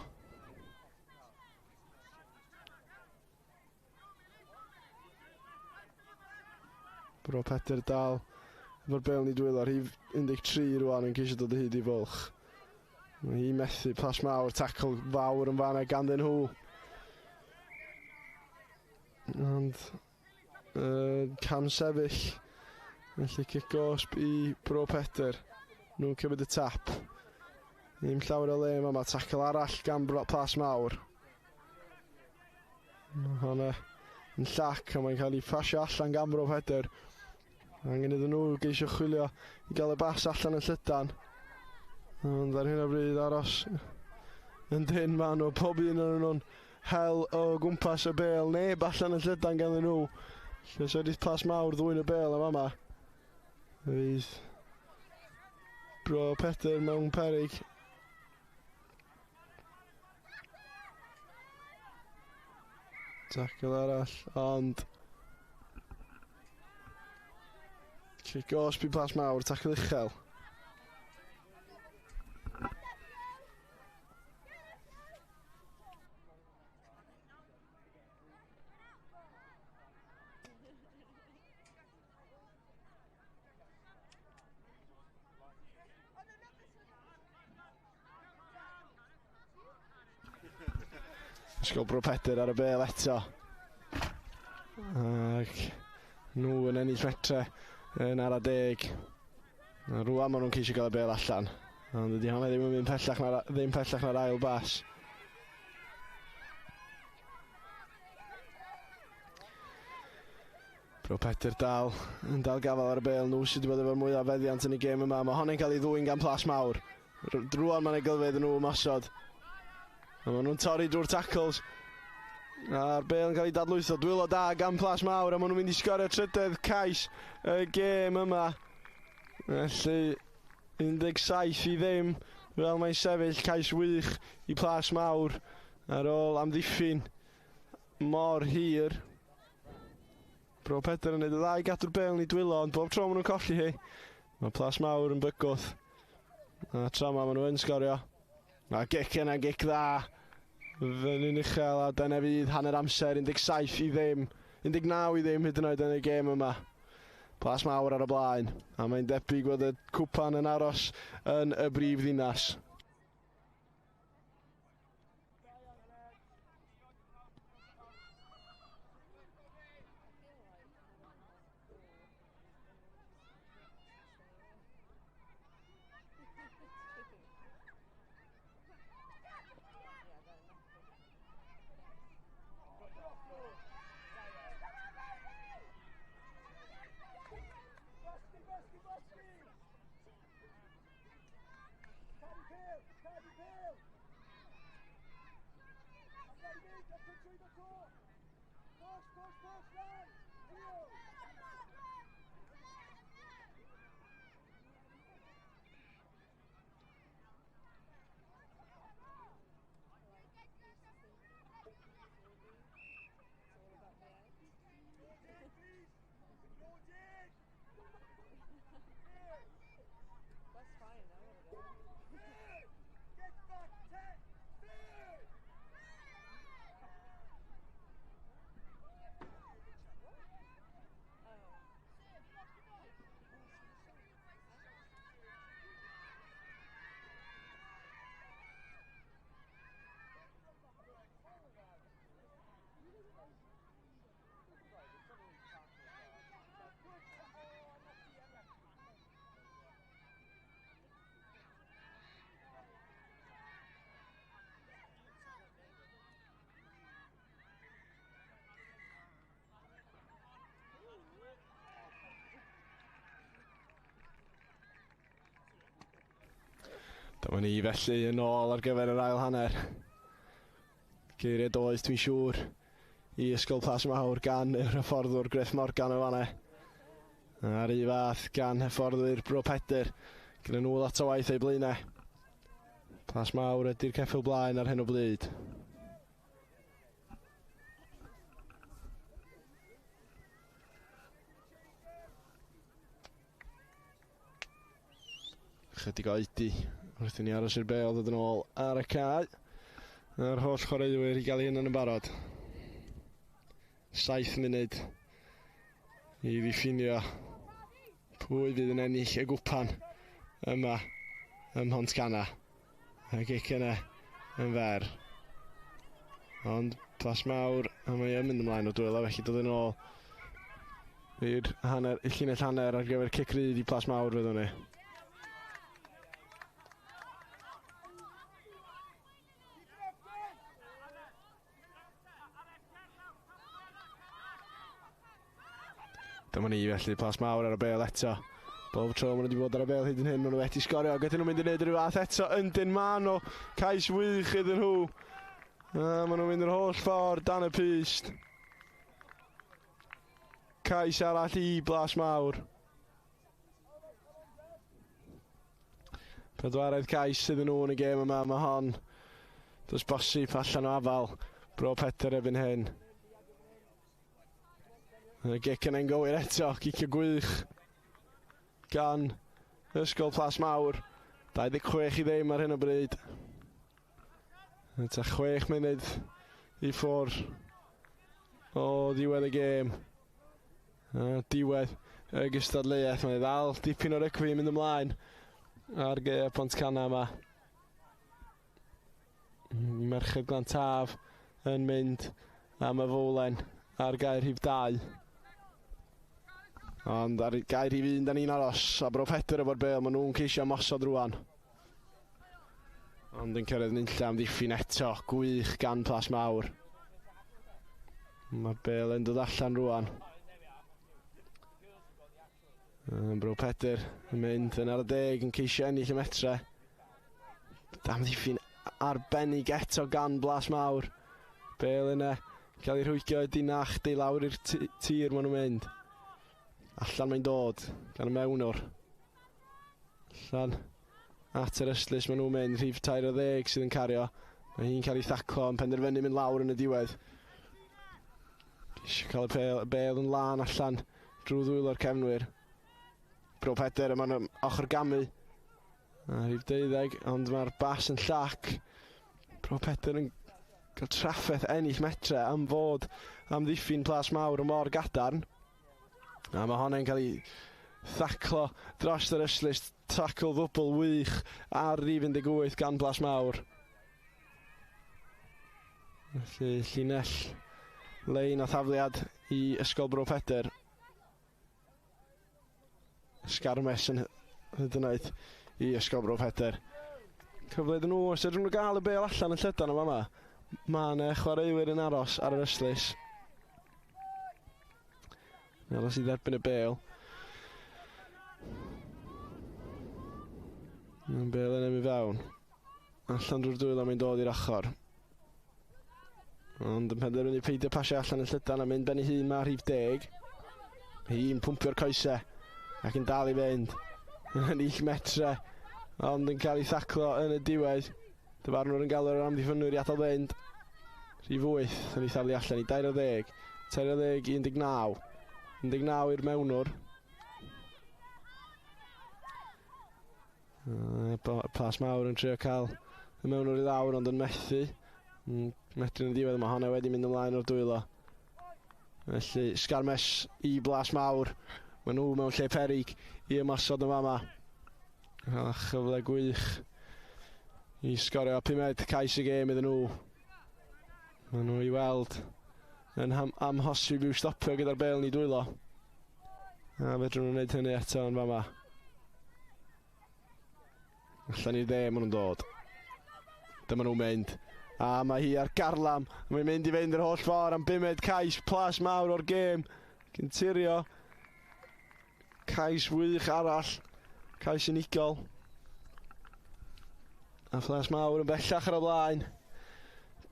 Bro Pedr dal efo'r bêl yn ei dwylo. Rhif 13 rwan yn ceisio dod o hyd i fwlch. Mae hi methu. Plas Mawr, tackle fawr yn fanna ganddyn nhw. Ond cam sefyll. Felly cic gosb i Bro Pedr. Nhw'n cymryd y tap. Ddim llawer o le yma. Mae tackle arall gan Plas Mawr. Mae hwnna yn llac a mae'n cael ei phasio allan gan Bro Pedr. Angen iddyn nhw geisio chwilio i gael y bas allan yn llydan. Ond ar hyn o bryd aros yn dyn ma nhw. Pob un o'n nhw'n hel o gwmpas y bêl. Neb allan yn llydan ganddyn nhw. Lle so wedi Plas Mawr ddwyn y bêl am yma. Fydd Bro Pedr mewn peryg. Tackle arall, ond cic gosb i Plas Mawr, tackle uchel. Ysgol Bro Pedr ar y bêl eto. Ac nhw yn ennill metre yn ara deg. A rwan maen nhw'n ceisio gael y bêl allan. Ond dydy hwnna ddim yn mynd pellach na'r, ddim pellach na'r ail bas. Bro Pedr dal yn dal gafael ar y bêl. Nhw sydd wedi bod efo'r mwyaf feddiant yn y gêm yma. Mae honna'n cael ei ddwyn gan Plas Mawr. Rwan mae'n ei gyfle iddyn nhw ymosod. A maen nhw'n torri drwy'r tackles. A'r bêl yn cael ei dadlwytho. Dwylo da gan Plas Mawr a maen nhw'n mynd i sgorio trydedd cais y gêm yma. Felly 17-0 fel mae'n sefyll, cais wych i Plas Mawr ar ôl amddiffyn mor hir. Bro Pedr yn neud y dda i gadw'r bêl yn ei dwylo, ond bob tro maen nhw'n colli hi. Mae Plas Mawr yn bygwth. A tra ma maen nhw yn sgorio. A gic yna, gic dda. Fyny'n uchel a dyna fydd hanner amser 17-0. 19-0 hyd yn oed yn y gêm yma. Plas Mawr ar y blaen, a mae'n debyg bod y cwpan yn aros yn y brif ddinas. Dyma ni felly yn ôl ar gyfer yr ail hanner. Geiriau doeth, dwi'n siŵr, i Ysgol Plas Mawr gan yr hyfforddwr Griff Morgan o fanna. A'r un fath gan hyfforddwyr Bro Pedr, gyda nhw lot o waith eu blaenau. Plas Mawr ydy'r ceffyl blaen ar hyn o bryd. Chydig o oedi wrth i ni aros i'r bêl ddod yn ôl ar y cae. A'r holl chwaraewyr i gael eu hunain yn barod. 7 munud i ddiffinio pwy fydd yn ennill y gwpan yma ym Mhontcanna. Y gic yna yn fer. Ond Plas Mawr, a mae yn mynd ymlaen o dwylo, felly dod yn ôl i'r hanner, i llinell hanner ar gyfer cic rydd i Plas Mawr fyddwn ni. Dyma ni felly, Plas Mawr ar y bêl eto. Bob tro maen nhw wedi bod ar y bêl hyd yn hyn, maen nhw wedi sgorio, ac ydyn nhw'n mynd i wneud yr fath eto. Yndyn, maen nhw, cais wych iddyn nhw. A maen nhw'n mynd yr holl ffordd dan y pyst. Cais arall i Blas Mawr. Pedwaredd cais iddyn nhw yn y gêm yma, mae hon. Does bosib allan o afal. Bro Pedr erbyn hyn. Y gic yna'n gywir eto, gicio gwych gan Ysgol Plas Mawr. 26-0 ar hyn o bryd. Eta 6 munud i ffwrdd o ddiwedd y gêm. A diwedd y gystadleuaeth. Mae'n ddal dipyn o rygbi yn mynd ymlaen ar gaeau Pontcanna yma. Merched Glan Taf yn mynd am y fowlen ar gair rhif 2. Ond ar gair rhif 1 da ni'n aros, a Bro Pedr efo'r bêl, maen nhw'n ceisio ymosod rwan. Ond yn cyrraedd nunlla am ddiffyn eto, gwych gan Plas Mawr. Mae'r bêl yn dod allan rwan. Bro Pedr yn mynd yn ar y deg yn ceisio ennill y metre. Am ddiffyn arbennig eto gan Blas Mawr. Bêl yna cael ei rhwygo i dinach, di lawr i'r tir maen nhw'n mynd. Allan mae'n dod gan y mewnwr. Allan at yr ystlys maen nhw'n mynd, rhif 13 sydd yn cario. Mae hi'n cael ei thaclo yn penderfynu mynd lawr yn y diwedd. Eisiau cael y bêl yn lân allan drwy ddwylo'r cefnwyr. Bro Pedr yma'n ochr gamu. A rhif 12, ond mae'r bas yn llac. Bro Pedr yn cael trafferth ennill metre am fod am ddiffyn Plas Mawr yn mor gadarn. A mae honna'n cael ei thaclo dros yr ystlys. Tackle ddwbl wych ar rif 18 gan Blas Mawr. Felly llinell lein a thafliad i Ysgol Bro Pedr. Sgarmes yn hyd yn oed i Ysgol Bro Pedr. Cyfle iddyn nhw, os ydyn nhw gael y bêl allan yn llydan yma yma, mae yna chwaraewyr yn aros ar yr ystlys. Aros i dderbyn y bêl. Mae'n bêl yn ymwneud fewn. Allan drwy'r dwylo mae'n dod i'r ochr. Ond yn penderfynu peidio pasio allan yn llydan a mynd ben ei hun mae rhif 10. Hi'n pwmpio'r coesau ac yn dal i fynd. Yn ull metre, ond yn cael ei thaclo yn y diwedd. Dyfarnwr yn galw'r amddiffynwyr i adael fynd. Rhif 8 yn ei thaflu allan i 20. 30, 19. 19 i'r mewnwr. Plas Mawr yn trio cael y mewnwr i lawr ond yn methu. Methu yn y diwedd, mae honna wedi mynd ymlaen o'r dwylo. Felly sgarmes i Blas Mawr. Maen nhw mewn lle perig i ymosod yn fama. A chyfle gwych i sgorio pumed cais y gêm iddyn nhw. Maen nhw i weld yn amhosib i'w stopio gyda'r bêl yn ei dwylo. A fedrwn nhw'n gwneud hynny eto yn fama. Allan i'r dde maen nhw'n dod. Dyma nhw'n mynd. A mae hi ar garlam. Mae'n mynd i fynd yr holl ffordd am bumed cais Plas Mawr o'r gêm. Cyn tirio. Cais wych arall. Cais unigol. A Plas Mawr yn bellach ar y blaen.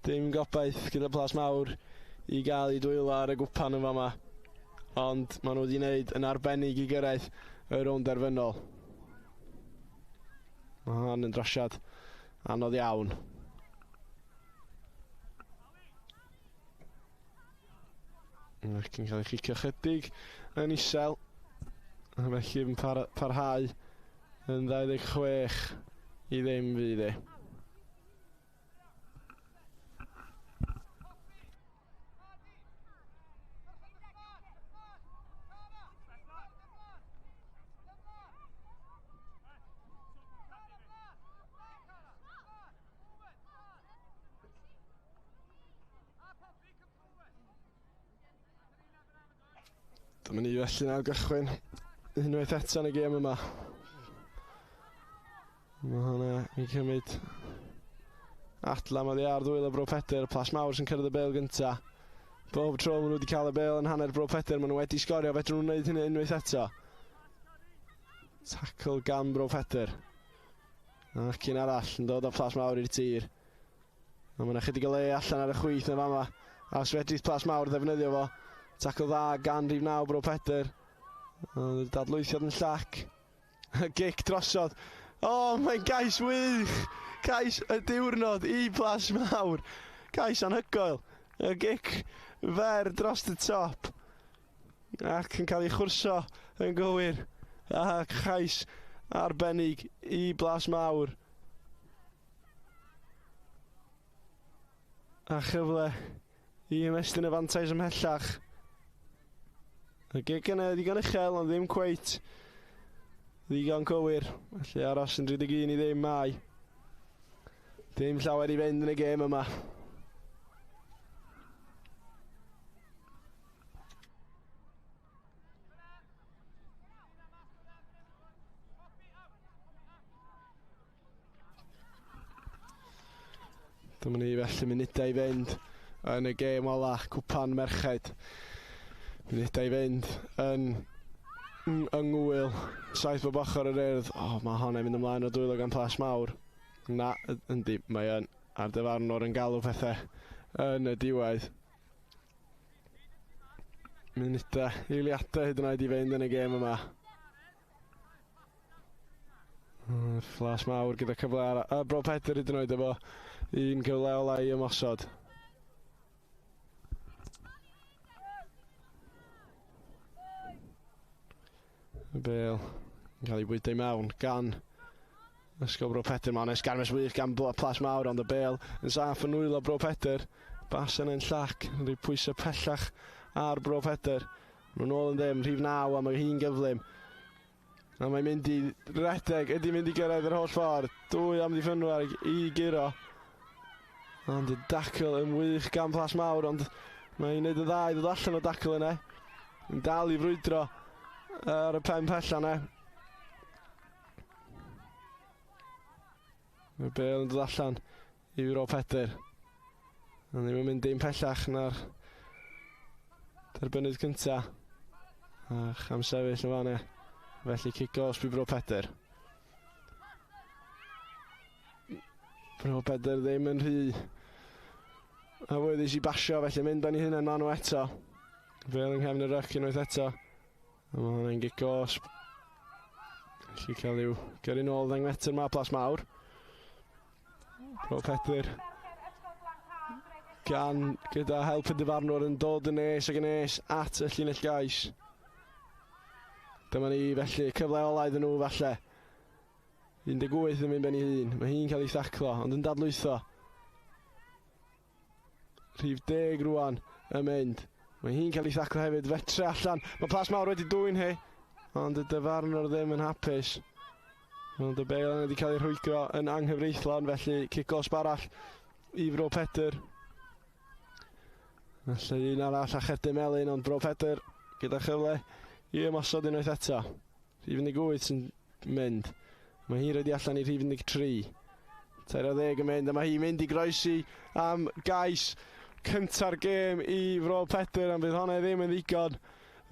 Dim gobaith gyda Plas Mawr i gael ei dwylo ar y gwpan yn fama. Ond maen nhw wedi wneud yn arbennig i gyrraedd y rownd derfynol. Mae hon yn drosiad anodd iawn. Ac yn cael ei chicio chydig yn isel. A felly yn parhau yn 26 i ddim fydd e. Dyma ni felly nawr gychwyn unwaith eto yn y gêm yma. Mae hwnna yn cymryd adlam oddi ar ddwylo Bro Pedr. Plas Mawr sy'n cyrraedd y bêl gynta. Bob tro maen nhw wedi cael y bêl yn hanner Bro Pedr, maen nhw wedi sgorio, fedrwn nhw'n gwneud hynny unwaith eto. Tackle gan Bro Pedr. Ac un arall yn dod â Plas Mawr i'r tir. A mae yna chydig o le allan ar y chwith yn fama. A os fedrith Plas Mawr ddefnyddio fo. Tackle dda gan rhif 9 Bro Pedr. Dadlwythiad yn llac. Gic drosodd. O, mae'n gais wych! Cais y diwrnod i Plas Mawr. Cais anhygoel. Y gic fer dros y top. Ac yn cael ei chwrso yn gywir. A chais arbennig i Blas Mawr. A chyfle i ymestyn y fantais ymhellach. Y gic yna ddigon uchel, ond ddim cweit ddigon cywir. Felly aros yn 31 i ddim mai. Dim llawer i fynd yn y gêm yma. Dyma ni felly munudau i fynd yn y gêm ola, cwpan merched. Munudau i fynd yn yng ngwyl 7 bob ochr yr Urdd. O, mae hwnna'n mynd ymlaen o dwylo gan Plas Mawr. Na, yndi, mae yn. A'r dyfarnwr yn galw pethau yn y diwedd. Munudau, eiliadau hyd yn oed i fynd yn y gêm yma. Plas Mawr gyda cyfle arall. A Bro Pedr hyd yn oed efo un cyfle ola i ymosod. Y bêl yn cael ei bwydo i mewn gan Ysgol Bro Pedr. Mae'n esgarmes wych gan Plas Mawr, ond y bêl yn saff yn nwylo Bro Pedr. Bas yn llac, yn rhoi pwysau pellach ar Bro Pedr. Maen nhw'n ôl yn ddim, rhif 9 a mae hi'n gyflym. A mae'n mynd i redeg, ydy mynd i gyrraedd yr holl ffordd. 2 amddiffynwyr i guro. Ond y dacl yn wych gan Plasmawr, ond mae'n gwneud yn dda i ddod allan o dacl yna. Yn dal i frwydro ar y pen pella yna. Mae'r bêl yn dod allan i Fro Pedr. Ond ddim yn mynd dim pellach na'r derbynnydd cynta. A cham sefyll yn fanna. Felly cic gosb i Bro Pedr. Bro Pedr ddim yn rhy awyddus i basio, felly mynd ben i hunain maen nhw eto. Fel yng nghefn y ryc unwaith eto. A mae hwnna'n gic gosb. Felly cael i'w gyrru nôl 10 metr ma Plasmawr. Bro Pedr gan gyda help y dyfarnwr yn dod yn nes ac yn nes at y llinell gais. Dyma ni felly, cyfle ola iddyn nhw falle. 18 yn mynd ben ei hun. Mae hi'n cael ei thaclo, ond yn dadlwytho. Rhif 10 rwan yn mynd. Mae hi'n cael ei thaclo hefyd, fetre allan. Mae Plasmawr wedi dwyn hi, ond y dyfarnwr ddim yn hapus. Ond y bêl wedi cael ei rhwygo yn anghyfreithlon, felly cic gosb arall i Fro Pedr. Felly un arall a cherdyn melyn, ond Bro Pedr gyda chyfle i ymosod unwaith eto. Rhif 18 sy'n mynd. Mae hi'n rhaid i allan i rhif 13. 13 yn mynd, a mae hi'n mynd i groesi am gais cynta'r gêm i Fro Pedr, ond fydd hwnna ddim yn ddigon.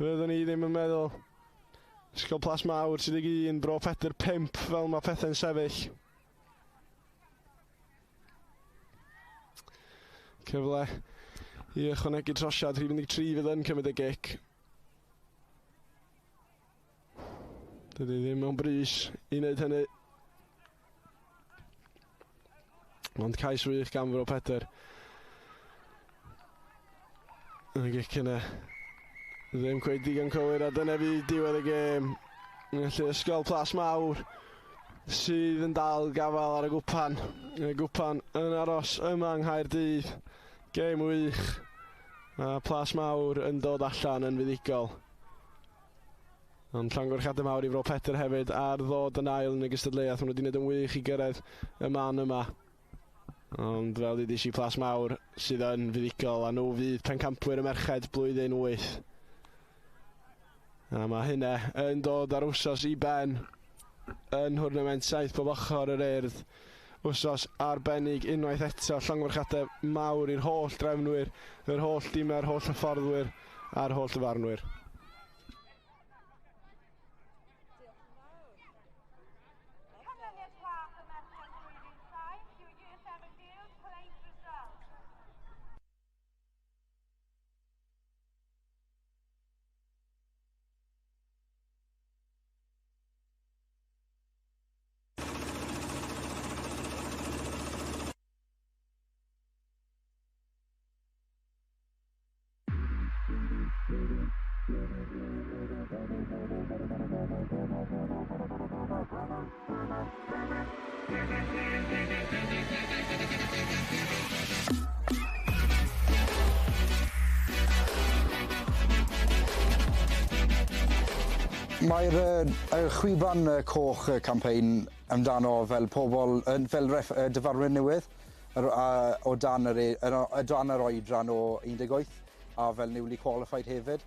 Fyddwn ni ddim yn meddwl. Ysgol Plasmawr 31, Bro Pedr 5, fel mae pethau'n sefyll. Cyfle i ychwanegu trosiad, rhif 13 fydd yn cymryd y gic. Dydy ddim mewn brys i wneud hynny. Ond cais wych gan Fro Pedr. Y gic yna ddim cweit digon cywir, a dyna fydd diwedd y gêm. Felly Ysgol Plasmawr sydd yn dal gafael ar y gwpan. Y gwpan yn aros yma yng Nghaerdydd. Gêm wych. A Plasmawr yn dod allan yn fuddugol. Ond llongyfarchiadau mawr i Fro Pedr hefyd ar ddod yn ail yn y gystadleuaeth. Maen nhw wedi gwneud yn wych i gyrraedd y man yma. Ond fel ddeudais i, Plasmawr sydd yn fuddugol, a nhw fydd pencampwyr y merched blwyddyn 8. A mae hynna yn dod ar wsos i ben yn nhwrnament 7 bob ochr yr Urdd. Wsos arbennig unwaith eto, llongyfarchiadau mawr i'r holl drefnwyr, yr holl dimau, yr holl hyfforddwyr a'r holl dyfarnwyr. Canlyniad plas y merched blwyddyn 7 yw Year 7 Girls place result. Mae'r chwiban coch campaign amdano fel pobl, fel dyfarnwyr newydd o dan yr, o dan yr oedran o 18 a fel newly qualified hefyd.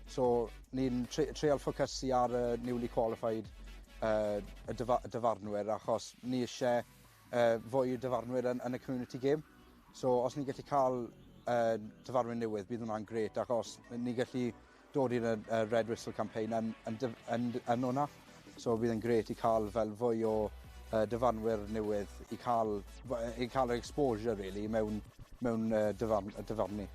So ni'n treial ffocysu ar y newly qualified y dyfarnwyr, achos ni eisiau fwy o dyfarnwyr yn y community game. So os ni'n gallu cael dyfarnwyr newydd, bydd hwnna'n grêt, achos ni'n gallu dod i'r Red Whistle campaign yn hwnna. So bydd yn grêt i cael fel fwy o dyfarnwyr newydd i cael yr exposure really mewn dyfarnu.